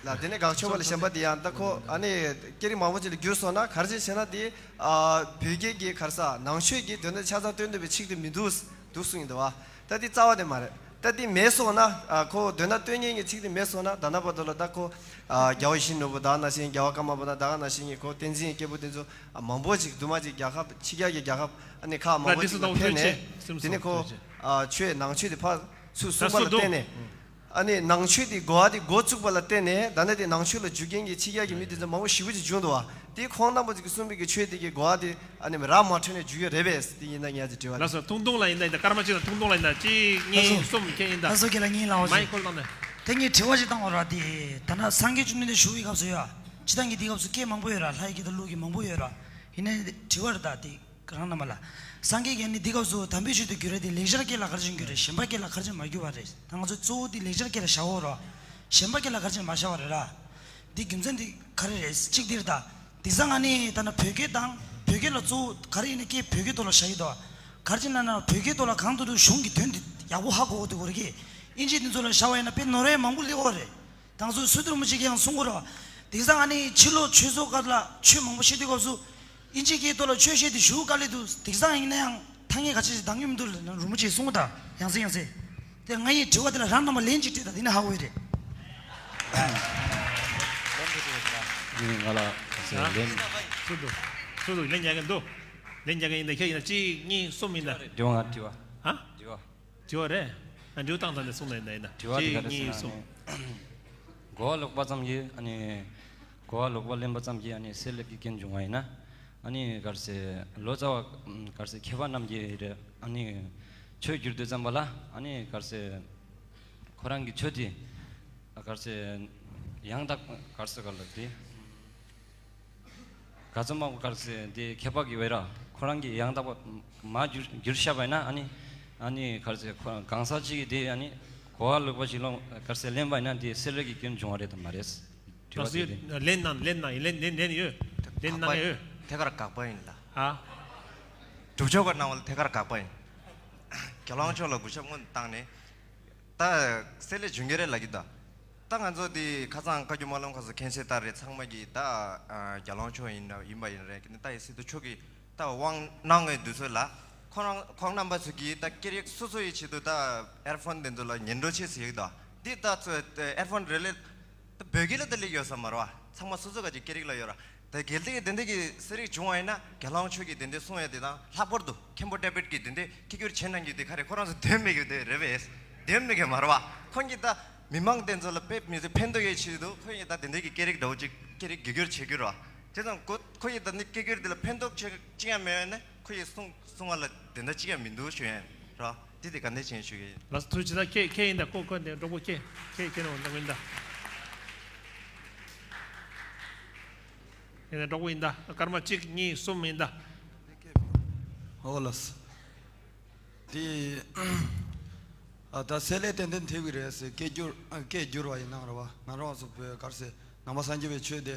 ལ་དེ་ནས་དགག་ཕྱོགས་པ་ལ་གཞན་པ་དེ་ཡང་ད་ཁོ་ཨ་ནི་སྐད་རིགས་མང་པོ་ཅིག་ལ་བསྒྱུར་སོང་ན་ག་རེ་བྱས་ཟེར་ན་དེ་ཨ་བོད་སྐད་ཀྱི་ག་རེ་ཟ་ནང་ཆོས་ཀྱི་དོན་དག་ཆ་ཚང་སྟོན་ཐུབ་པའི་ཚིག་དེ་མི་འདུག་འདུག་གསུངས་ཡིན་འདུག་བ། ད་དེ་རྩ་བ་དེ་མ་རེད། ད་དེ་མེད་སོང་ན་ཨ་ཁོ་དོན་དག་སྟོན་མཁན་གྱི་ཚིག་དེ་མེད་སོང་ན་ད་ལྟ་བར་དུ་ལ་ད་ཁོ་ཨ་རྒྱལ་བ་ཡིད་བཞིན་ནོར་བུ་དག་ནང་བཞིན་རྒྱལ་བ་ཀརྨ་པ་དང་ད་ག་ནང་བཞིན་གྱི་ཁོ་བསྟན་འཛིན་གྱི་སྐྱེས་བུ་དེ་ཚོ་ཨ་མང་པོ་ཅིག་དུ་མ་ཅིག་རྒྱལ་ཁབ་ཕྱི་རྒྱལ་གྱི་རྒྱལ་ཁབ་ཨ་ནི་ཁག་མང་པོ་ཅིག་ལ་ཕེབས་ནས་དེ་ནས་ཁོ་ཨ་ཆོས་ནང་ཆོས་དེ་ཕར་ཚུར་གསུངས་པ་ལ་བརྟེན་ནས། ཨ་ནི་ནང་ཆོས་དེ་གོ་བ་དེ་འགོ་བཙུགས་པ་ལ་བརྟེན་ནས་ད་ནི་དེ་ནང་ཆོས་ལ་འཇུག་མཁན་གྱི་ཕྱི་རྒྱལ་གྱི་མི་དེ་ཚོ་མང་པོ་ཞེ་པོ་ཅིག་བྱུང་འདུག་བ། དེ་ཁོང་རྣམ་པ་ཚོ་གིས་གསུངས་པའི་གི་ཆོས་དེ་གི་གོ་བ་དེ་ཨ་ནི་རག་མ་འཕྲོད་ནས་འཇུག་ཡོད་རེད་པས། དེ་ཡིན་ན་ངས་ཅིག་དྲི་བ། ལགས་སོ། ཐུང་ཐུང་ལ་ཡིན་ད་ཡིན་ད་སྐར་མ་གཅིག་ལ་ཐུང་ཐུང་ལ་ཡིན་ད་གཅིག་གཉིས་གསུམ་ཁྱེད་ཡིན་ད། ལགས་སོ་ཁྱེད་ལ་ངས་ལབ་པ་མའི་ཞིག་ཁོལ་བཏང་ད། དེ་ངས་དྲི་བ་ཞིག་བཏང་བ་ར་དེ་ད་ན་སངས་རྒྱས་བཅོམ་ལྡན་འདས་བཞུགས་པའི་སྐབས་སུ་ཡ། སྤྱིར་བཏང་གི་དེའི་སྐབས་སུ་སྐད་མང་པོ་ཡོད་ར། ལྷ་ཡི་སྐད་དང་ཀླུ་གི་མང་པོ་ཡོད་ར། ཡིན་ནའི་དྲི་བ་རེད་ད་དེ། རང་རྣམ་པ་ལ། སངས་རྒྱས་ཀྱིས་ནི་འདི་སྐབས་སུ་དམ་པའི་ཆོས་དེ་བསྒྱུར་རེ་དེ་ལེགས་སྦྱར་སྐད་ལ་ག་རེ་བྱས་བསྒྱུར་རེ་གཞན་པ་སྐད་ལ་ག་རེ་བྱས་མ་བསྒྱུར་བ་རེད། ད་ང་ཚོ་གཙོ་བོ་དེ་ལེགས་སྦྱར་སྐད་ལ་བཞག་འོ་རོ། གཞན་པ་སྐད་ལ་ག་རེ་བྱས་མ་བཞག་པ་རེད་ར། འདི་རྒྱུ་མཚན་འདི་ག་རེ་རེད། གཅིག་འདིར་ད། དེང་སང་ང་ནི་ད་ན་བོད་སྐད་དང་བོད་སྐད་ལ་གཙོ་བོ་ག་རེ་ཡིན་ན་སྐད་བོད་སྐད་ཐོག་ལ་བཞག་གི་འདུག་ག་རེ་བྱས་ན་ན་བོད་སྐད་ཐོག་ལ་གང་ཐུབ་ཐུབ་གཞུང་གི་དོན་འདི་ཡག་པོ་ཧ་གོ་གི་འདུག་གོ་རེ་གི། ཨིན་ཇི་འདི་ཚོ་ལ་བཞག་པ་ཡིན་ན་དཔེ་ནོར་བ་མང་པོ་སླེབས་འོ་རེད། ད་ང་ཚོ་སུ་དུར་མོ་ཅིག་ཡང་གསུང་གོ་རོགས། དེང་སང་ཨ་ནི་ཕྱི་ལོགས་ཆོས་ཚོགས་ཁག་ལ་ཆོས་མང་པོ་བཤད་དུས་སྐབས་སུ། ཨིན་ཇི་སྐད་ཐོག་ལ་ཆོས་བཤད་དུས་ཞུ་དཀའ་ལས་འདུག་དེང་སང་ཡིན་ན་ཡང་ཐ་སྙད་ག་ཅི་ཞིག་འདང་རྒྱུ་མི་འདུག་ལ་རུ་མོ་ཅིག་གསུང་གོ་ད་ཡང་སེ་ཡང་སེ། དེ་ང་ཡི་དྲི་བ་དེ་ལ་རང་རྣམ་པ་ལན་གཅིག་དྲིས་དང་དེ་ནས་ཧ་གོ་ཡི་རེད། ནི་ང་ལ་ཟེར་ལན། སུ་འདུག་སུ་འདུག་ལན་རྒྱག་མཁན་འདུག་ལན་རྒྱག་མཁན་ཡིན་ན་ཁྱེད་ཡིན་ན་གཅིག་གཉིས་གསུམ་ཡིན་ད། དྲི་བ་ང་དྲི་བ། ཧ། དྲི་བ། དྲི་བ་རེད། ང་དྲི་བ་བཏང་ཙང་དེ་གསུངས་ན་ཡིན་ད་ཡིན་ད། དྲི་བ་དེ་གཅིག་ག་རེ་གཉིས་ཟེར་གསུམ། ན་ནི། གོ་བ་ལོག་པ་ཙམ་གྱིས་ཨ་ནི། གོ་བ་ལོག་པ་ལེན་པ་ཙམ་གྱིས་ཨ་ནི་སེལ་ལེབ་ཀྱི་རྐྱེན་བྱུང་བ་ཡིན་ན། ཨ་ནི་ག་རེ་ཟེར་ལོ་ཙཱ་བ་ག་རེ་ཟེར་མཁས་པ་རྣམས་ཀྱིས་རེད་ཨ་ནི། ཆོས་བསྒྱུར་དུས་ཙམ་པ་ལ་ཨ་ནི་ག་རེ་ཟེར། ཁོ་རང་གི་ཆོས་དེ། ག་རེ་ཟེར། ཡང་དག་ག་རེ་ཟེར་ག་ལ་དེ། ག་ཚོད་མང་པོ་ག་རེ་ཟེར་དེ་མཁས་པ་གི་བེ་ར་ཁོ་རང་གི་ཡང་དག་པ་མ་བསྒྱུར་བསྒྱུར་བཞག་པ་ཡིན་ན་ཨ་ནི། ཨ་ནི་ག་རེ་ཟེར་ཁོ་གང་ཟག་ཅིག་གིས་དེ་ཨ་ནི་གོ་བ་ལོག་པ་ཞིག་ལོང་ག་རེ་ཟེར་ལེན་པ་ཡིན་ན་དེ་སེལ་བའི་གི་སྐྱོན་བྱུང་བ་རེད་དམ་མ་རེད། དྲི་བ་དེ་དེ། ལན་གནང་ལན་གནང་ཡིན་ལན་ལན་ལན་ཡོད། ལན་གནང་ཡོད། ཐད་ཀར་དགག་པ་ཡིན་ལ། ཨ། སྒྲུབ་ཕྱོགས་ཀ་གནང་བ་ལ་ཐད་ཀར་དགག་པ་ཡིན། དགེ་སློང་ཕྱོགས་ལ་གུས་ཞབས་སྔོན་དུ་བཏང་ནས། ད་སེལ་ལེ་བྱུང་གི་རེད་ལབ་ཀྱི་ད། ད་ང་ཚོ་འདི་ཁ་སང་བཀའ་བརྒྱུད་སྨོན་ལམ་ཁག་སུ་མཁན་ཆེན་ལྟར་རེད་ཚང་མ་གིས་ད་རྒྱ་ལོང་ཆོས་ཡིན་ན་ཡིན་པ་ཡིན་རེད་ཀྱི་ད་ཡི་སི་ཏུ་ཆོས་ཀྱི་ད་དབང་གནང་བའི་དུས་ཚོད་ལ་ཁོང་རང་ཁོང་རྣམ་པ་ཚོ་གིས་ད་སྐད་རིགས་སོ་སོ་ཡི་ཆེད་དུ་ད་ཨེར་ཕོན་དེ་ཚོ་ལ་ཉན་འགྲོ་ཆེ་ཟེར་ཡོད་ད་འདི་ད་ཚོ་ཨེར་ཕོན་རེ་ལེ་ད་བོད་སྐད་ལ་ད་ལེགས་ཡོད་ས་མ་རེད་བ་ཚང་མ་སོ་སོ་ག་ཅིག་སྐད་རིགས་ལ་ཡོད་ར། ད་གལ་ཏེ་དེ་འདྲ་གི་སེལ་ལེ་བྱུང་བ་ཡིན་ན་རྒྱ་ལོང་ཆོས་ཀྱི་དེ་འདྲ་གསུང་ཡ་དེ་དང་ལྷག་པར་དུ་མཁན་པོ་ཏེ་བིད་ཀྱི་དེ་འདྲ་ཁྱད་གྱུར་བྱེད་གནང་རྒྱུ་དེ་ག་རེ་ཁོ་རང་ཚོ་འདོན་མེད་རྒྱུ་དེ་རེད་པས། འདོན་མེད་གི་མ་རེད་བ། ཁོང་གིས་ད་མི་མང་དེ་ཚོ་ལ་དཔེ་མི་སྲིད་ཕན་ཐོགས་ཡོད་ཆེད་དུ་ཁོང་གིས་ད་དེ་འདྲ་གི་སྐད་རིགས་འདྲ་བོ་ཅིག་སྐད་རིགས་བསྒྱུར་བསྒྱུར་བྱེད་རྒྱུ་རེད་བ། དེ་ཙང་ཁོ་ཁོང་གིས་ད་ནི་སྐད་བསྒྱུར་དེ་ལ་ཕན་ཐོགས་ཆེ་ཅི་ཡང་མེད་ན་ཁོང་གིས་གསུང་གསུང་བ་ལ་དེ་འདྲ་ཅི་ཡང་མི་འདུག་ཞུ་ཡ་ཡིན་ར། དེ་དེ་ག་འདྲ་བྱེད་ཞུ་གི་ཡིན། ལགས་སོ་ཐུགས་རྗེ་ཆེ། ཁྱེད་ཁྱེད་ཡིན་ད་ཁོ་ཁོ་འདི་གྲོགས་པོ་ཁྱེད་ཁྱེད་ཁྱེད་ནང་འདྲ་པོ་ཡིན་ད། ཡིན་ན་གྲོགས་པོ་ཡིན་ད་སྐར་མ་གཅིག་གཉིས་གསུམ་ཡིན་ད། ཨོ་ལགས་སོ། དེ་ཨ་ད་སེལ་ལེ་ཏན་ཏན་ཐེབས་ཀྱི་རེད་ཟེར་སྐད་བསྒྱུར་ཨ་སྐད་བསྒྱུར་བ་ཡིན་ནའང་རེད་བ་ང་རང་ཚོ་བོད་གར་ཟེར་ནང་པ་སངས་རྒྱས་པའི་ཆོས་དེ་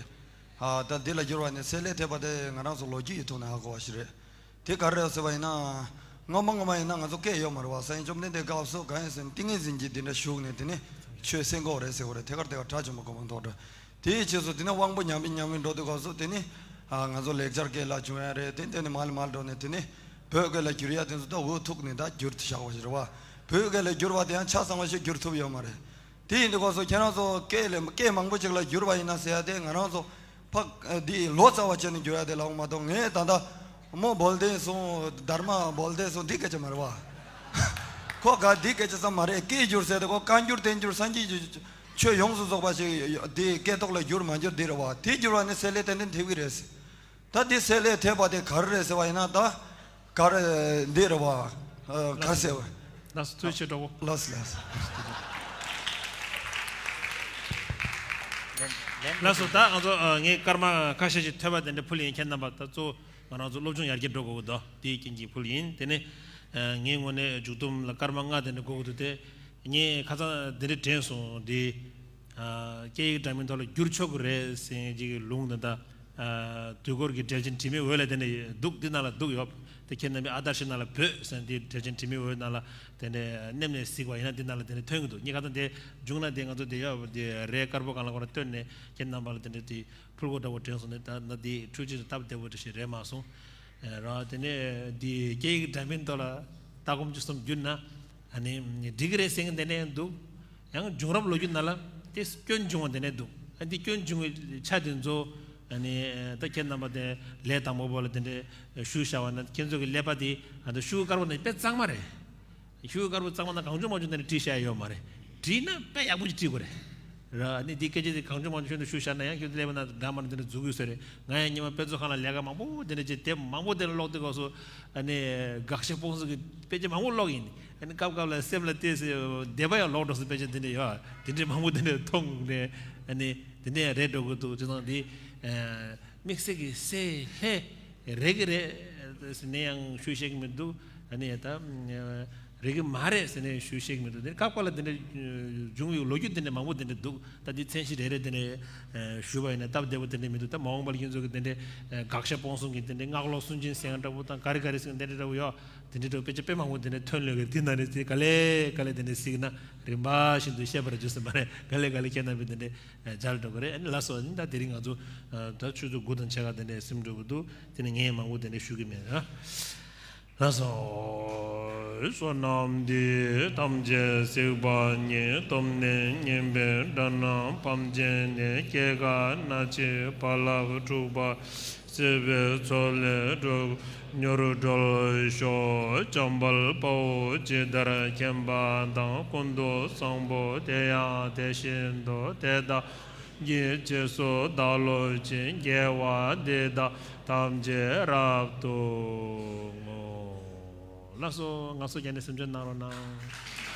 ཨ་ད་འདི་ལ་བསྒྱུར་བ་ནས་སེལ་ལེ་ཐེབས་པ་དེ་ང་རང་ཚོ་ལོ་རྒྱུས་ཡི་ཐོག་ནས་ཧ་གོ་བ་ཞིག་རེད། དེ་ག་རེ་རེད་ཟེར་བ་ཡིན་ན། སྔོན་མ་སྔོན་མ་ཡིན་ན་ང་ཚོ་སྐད་ཡོད་མ་རེད་བ། སངས་རྒྱས་བཅོམ་ལྡན་འདས་སྐབས་སུ་གང་ཡིན་ཟེར་ན་ཏིང་ངེ་འཛིན་གྱིས་འདི་འདྲ་ཞུགས་ནས་དེ་ནས་ཆོས་གསན་དགོས་རེད་ཟེར་བ་རེད། ཐད་ཀར་ཐད་ཀར་གྲྭ་ཆེན་པོ་གོ་འཕང་མདོག་འདྲ། དེའི་རྗེས་སུ་དེ་ནས་དབང་པོ་ཉམས་པའི་ཉམས་པའི་འགྲོ་དུས་སྐབས་སུ་དེ་ནས་ང་ཚོ་ལེགས་སྦྱར་སྐད་ལ་བྱུང་ཡ་རེད། དེ་དེ་ནས་མར་ལ་མར་འགྲོ་ནས་དེ་ནས་བོད་སྐད་ལ་བསྒྱུར་ཡ་དེ་ཚོ་ད་འུ་ཐུག་ནས་ད་བསྒྱུར་དུ་བཞག་པ་ཞིག་རེད་བ། བོད་སྐད་ལ་བསྒྱུར་བ་དེ་ཡང་ཆ་ཚང་བ་ཞིག་བསྒྱུར་ཐུབ་ཡོད་མ་རེད། དེ་ཡིན་དུས་སྐབས་སུ་ཁྱེད་རང་ཚོ་སྐད་ལས་སྐད་མང་པོ་ཅིག་ལ་བསྒྱུར་བ་ཡིན་ན་ཟེར་ཡ་དེ་ང་རང་ཚོ་ཕ་འདི་ལོ་ཙཱ་བ་བྱས་ནས་བསྒྱུར་ཡ་དེ་ལ་འོང་མ་གཏོགས་ངས་ད་ལྟ་མོ་བོལ་ཏེ་སོང་དྷརྨ་བོལ་ཏེ་སོང་འདི་སྐད་ཆ་མ་རེད་བ། ཁོ་ག་འདི་སྐད་ཆ་ཙམ་མ་རེད། སྐད་བསྒྱུར་ཟེར་དེ་ཁོ་བཀའ་འགྱུར་བསྟན་འགྱུར་སངས་རྒྱས་ཀྱི་ཆོས་ཡོངས་སུ་རྫོགས་པ་ཞིག་འདི་སྐད་ཐོག་ལ་བསྒྱུར་མ་འགྱུར་འདི་རེད་བ། དེ་བསྒྱུར་བ་ནི་སེལ་ལེ་ཏན་ཏན་ཐེབས་ཀྱི་རེད། ད་འདི་སེལ་ལེ་ཐེབས་པ་དེ་ག་རེ་རེད་ཟེར་བ་ཡིན་ན་ད་ག་རེ་འདི་རེད་བ། ཨ་ག་ཟེར་བ། ལགས་སོ་ཐུགས་རྗེ་ཆེ་གྲོགས་པོ། ལགས་སོ་ལགས་སོ། ལགས་སོ་ད་ང་ཚོ་ཨ་ངས་སྐར་མ་ཁ་ཤས་ཤིག་ཐོས་པ་དེ་འདྲ་ཕུལ་ཡིན། ཁྱེད་རྣམ་པ་ད་གཙོ་བོ་ང་རང་ཚོ་སློབ་སྦྱོང་ཡར་རྒྱས་འགྲོ་དགོས་ཀྱི་འདུག་དེའི་རྐྱེན་གྱིས་ཕུལ་ཡིན། དེ་ནས་ཨ་ངའི་ངོས་ནས་མཇུག་བསྡོམས་ལ་སྐར་མ་ལྔ་དེ་འདྲ་དགོས་ཀྱི་འདུག་དེ་ངས་ཁ་སང་དེ་འདྲ་དྲན་སོང་དེ། སྐད་ཡིག་འདྲ་མིན་ཐོག་ལ་བསྒྱུར་ཆོག་གི་རེད་ཟེར་མཁན་ཅིག་གི་ལུང་དེ་འདྲ། དུས་འཁོར་གྱི་འགྲེལ་ཆེན་དྲི་མེད་འོད་ལ་དེ་འདྲ་འདུག་འདི་ནང་ལ་འདུག་ཡོད། དེ་ཁྱེད་རྣམ་པས་ཨ་དར་ཤ་ནང་ལ་བོད་ཟེར་འདི་འགྲེལ་ཆེན་དྲི་མེད་འོད་ནང་ལ་དེ་འདྲ་མནན་ནས་གཟིགས་པ་ཡིན་ན་འདི་ནང་ལ་དེ་འདྲ་ཐོན་གྱི་འདུག་ངས་ཁ་སང་དེ་བྱུང་ན་དེ་ང་ཚོ་དེ་ཡོད་དེ་རས་དཀར་པོ་སྒང་ལ་ཁོ་རང་བཏོན་ནས་ཁྱེད་རྣམ་པ་ལ་དེ་འདྲ་དེ་ཕུལ་དགོས་འདྲ་བོ་དྲན་སོང་ནས་ད་ན་དེ་འཕྲུལ་ཆས་དང་སྟབས་བདེ་བོ་འདྲ་ཞིག་རེད་མ་སོང་། ར། དེ་ནས་དེ་སྐད་ཡིག་འདྲ་མིན་ཐོག་ལ་ལྟ་སྒོམ་གཅིག་གསུམ་བསྒྱུར་ན། ཨ་ནི་འགྲིག་གི་རེད་ཟེར་མཁན་དེ་ནས་འདུག་ཡང་བྱུང་རབས་ལོ་རྒྱུས་ནང་ལ་དེ་སྐྱོན་བྱུང་བ་དེ་ནས་འདུག་ཨ་འདི་སྐྱོན་བྱུང་བའི་ཆ་དེ་ཚོ་ཨ་ནི་ད་ཁྱེད་རྣམ་པ་དེ་ལས་དང་པོ་པོ་ལ་དེ་འདྲའི་ཞུ་བཞག་པ་ན་ཁྱེད་ཚོ་གི་ཀླད་པ་དེ་ཨ་ད་ཤུ་གུ་དཀར་པོ་ནི་དཔེ་གཙང་མ་རེད། ཤུ་གུ་དཀར་པོ་གཙང་མ་ན་གང་བྱུང་མང་བྱུང་དེ་འདྲ་བྲིས་བཞག་ཡོད་མ་རེད། བྲིས་ན་དཔེ་ཡག་པོ་ཅིག་བྲིས་དགོས་རེད། ར་ནི་འདི་སྐད་ཆ་དེ་གང་བྱུང་མང་བྱུང་ཤོད་དུ་ཞུ་བཞག་ན་ཡང་ཁྱོད་ཀླད་པ་ན་འདྲ་མ་འདྲ་དེ་འདྲ་འཛུགས་ཡོད་ས་རེད། ང་ཡང་སྔོན་མ་དཔེ་མཛོད་ཁང་ལ་ལས་ཀ་མང་པོ་དེ་འདྲ་བྱས་དེབ་མང་པོ་དེ་འདྲ་ཀློག་དུས་སྐབས་སུ་ཨ་ནི་དགག་བྱ་སྤོང་གསུམ་གྱི་དཔེ་ཆ་མང་པོ་ཀློག་ཡིན། ཨ་ནི་སྐབས་སྐབས་ལ་སེམས་ལ་བལྟས་སེ་བདེ་བ་ཡང་ལོག་འགྲོ་སོང་། དཔེ་ཆ་དེ་འདྲ་ཡོད་དེ་འདྲ་མང་པོ་དེ་འདྲ་མཐོང་ནས་ཨ་ནི་དེ་འདྲ་ཡང་རེད་འགྲོ་གི་འདུག་བྱས་ཙང་འདི་དམིགས་བསལ་གྱི་སེ་ཧེ་རེད་ཀྱི་རེད་ཟེར་ནས་ཡང་ཞུ་ཤེས་ཀྱི་མི་འདུག་ཨ་ནི་ད། རེད་ཀྱི་མ་རེད་ཟེར་ནས་ཞུ་ཤེས་ཀྱི་མི་འདུག་དེ་སྐབས་སྐབས་ལ་དེ་འདྲ་བྱུང་བའི་ལོ་རྒྱུས་དེ་འདྲ་མང་པོ་དེ་འདྲ་འདུག་ད་འདི་མཚན་གཞི་རེ་རེ་དེ་འདྲ་ཞུས་པ་ཡིན་ན་སྟབས་བདེ་པོ་དེ་འདྲ་མི་འདུག་ད་མ་འོངས་པ་ལ་ཁྱེད་ཚོ་གི་དེ་འདྲ་དགག་བྱ་སྤོང་གསུམ་གྱི་དེ་འདྲ་སྔགས་ལོག་སུན་འབྱིན་ཟེར་མཁན་འདྲ་པོ་དང་ག་རེ་ག་རེ་ཟེར་མཁན་དེ་འདྲ་འདྲ་པོ་ཡོད། དེ་འདྲ་འདྲ་པོ་དཔེ་ཆ་དཔེ་མང་པོ་དེ་འདྲ་ཐོན་ལོས་ཀྱི་དེ་ནང་ནས་དེ་ག་ལེ་ག་ལེ་དེ་འདྲ་གཟིགས་ན་རིམ་པ་བཞིན་དུ་བཤད་པར་འགྱུར་སྲིད་མ་རེད། ག་ལེ་ག་ལེ་ཁྱེད་རྣམ་པས་དེ་འདྲ་མཇལ་འགྲོ་གི་རེད། ཨ་ནི་ལགས་སོ། ཨ་ནི་ད་དེ་རིང་ང་ཚོ་ད་ཆུ་ཚོད་དགུ་དང་ཕྱེད་ཀ་དེ་འདྲ་ཟིན་འགྲོ་གི་འདུག་དེ་ནས་ངས་མང་པོ་དེ་འདྲ་ཞུ་གི་མེད་ཨ། ལགས་སོ། བསོད་ནམས་འདི་ཐམས་ཅད་གཟིགས་པ་ཉིད། ཐོབ་ནས་ཉེས་པའི་དགྲ་རྣམས་ཕམ་བྱས་ནས། སྐྱེ་རྒ་ན་འཆིའི་རྦ་རླབས་འཁྲུགས་པ། སྲིད་པའི་མཚོ་ལས་འགྲོ་མྱུར་སྒྲོལ་ཤོག། འཇམ་དཔལ་དཔའ་བོས་ཇི་ལྟར་མཁྱེན་པ་དང་། ཀུན་ཏུ་བཟང་པོ་དེ་ཡང་དེ་བཞིན་དུ། དེ་དག་གི་རྗེས་སུ་བདག་སློབ་ཅིང་། དགེ་བ་འདི་དག་ཐམས་ཅད་རབ་ཏུ་བསྔོ། ལགས་སོ། ང་ཚོ་རྒྱ་ནས་སེམས་ཅན་གནང་རོགས་གནང་།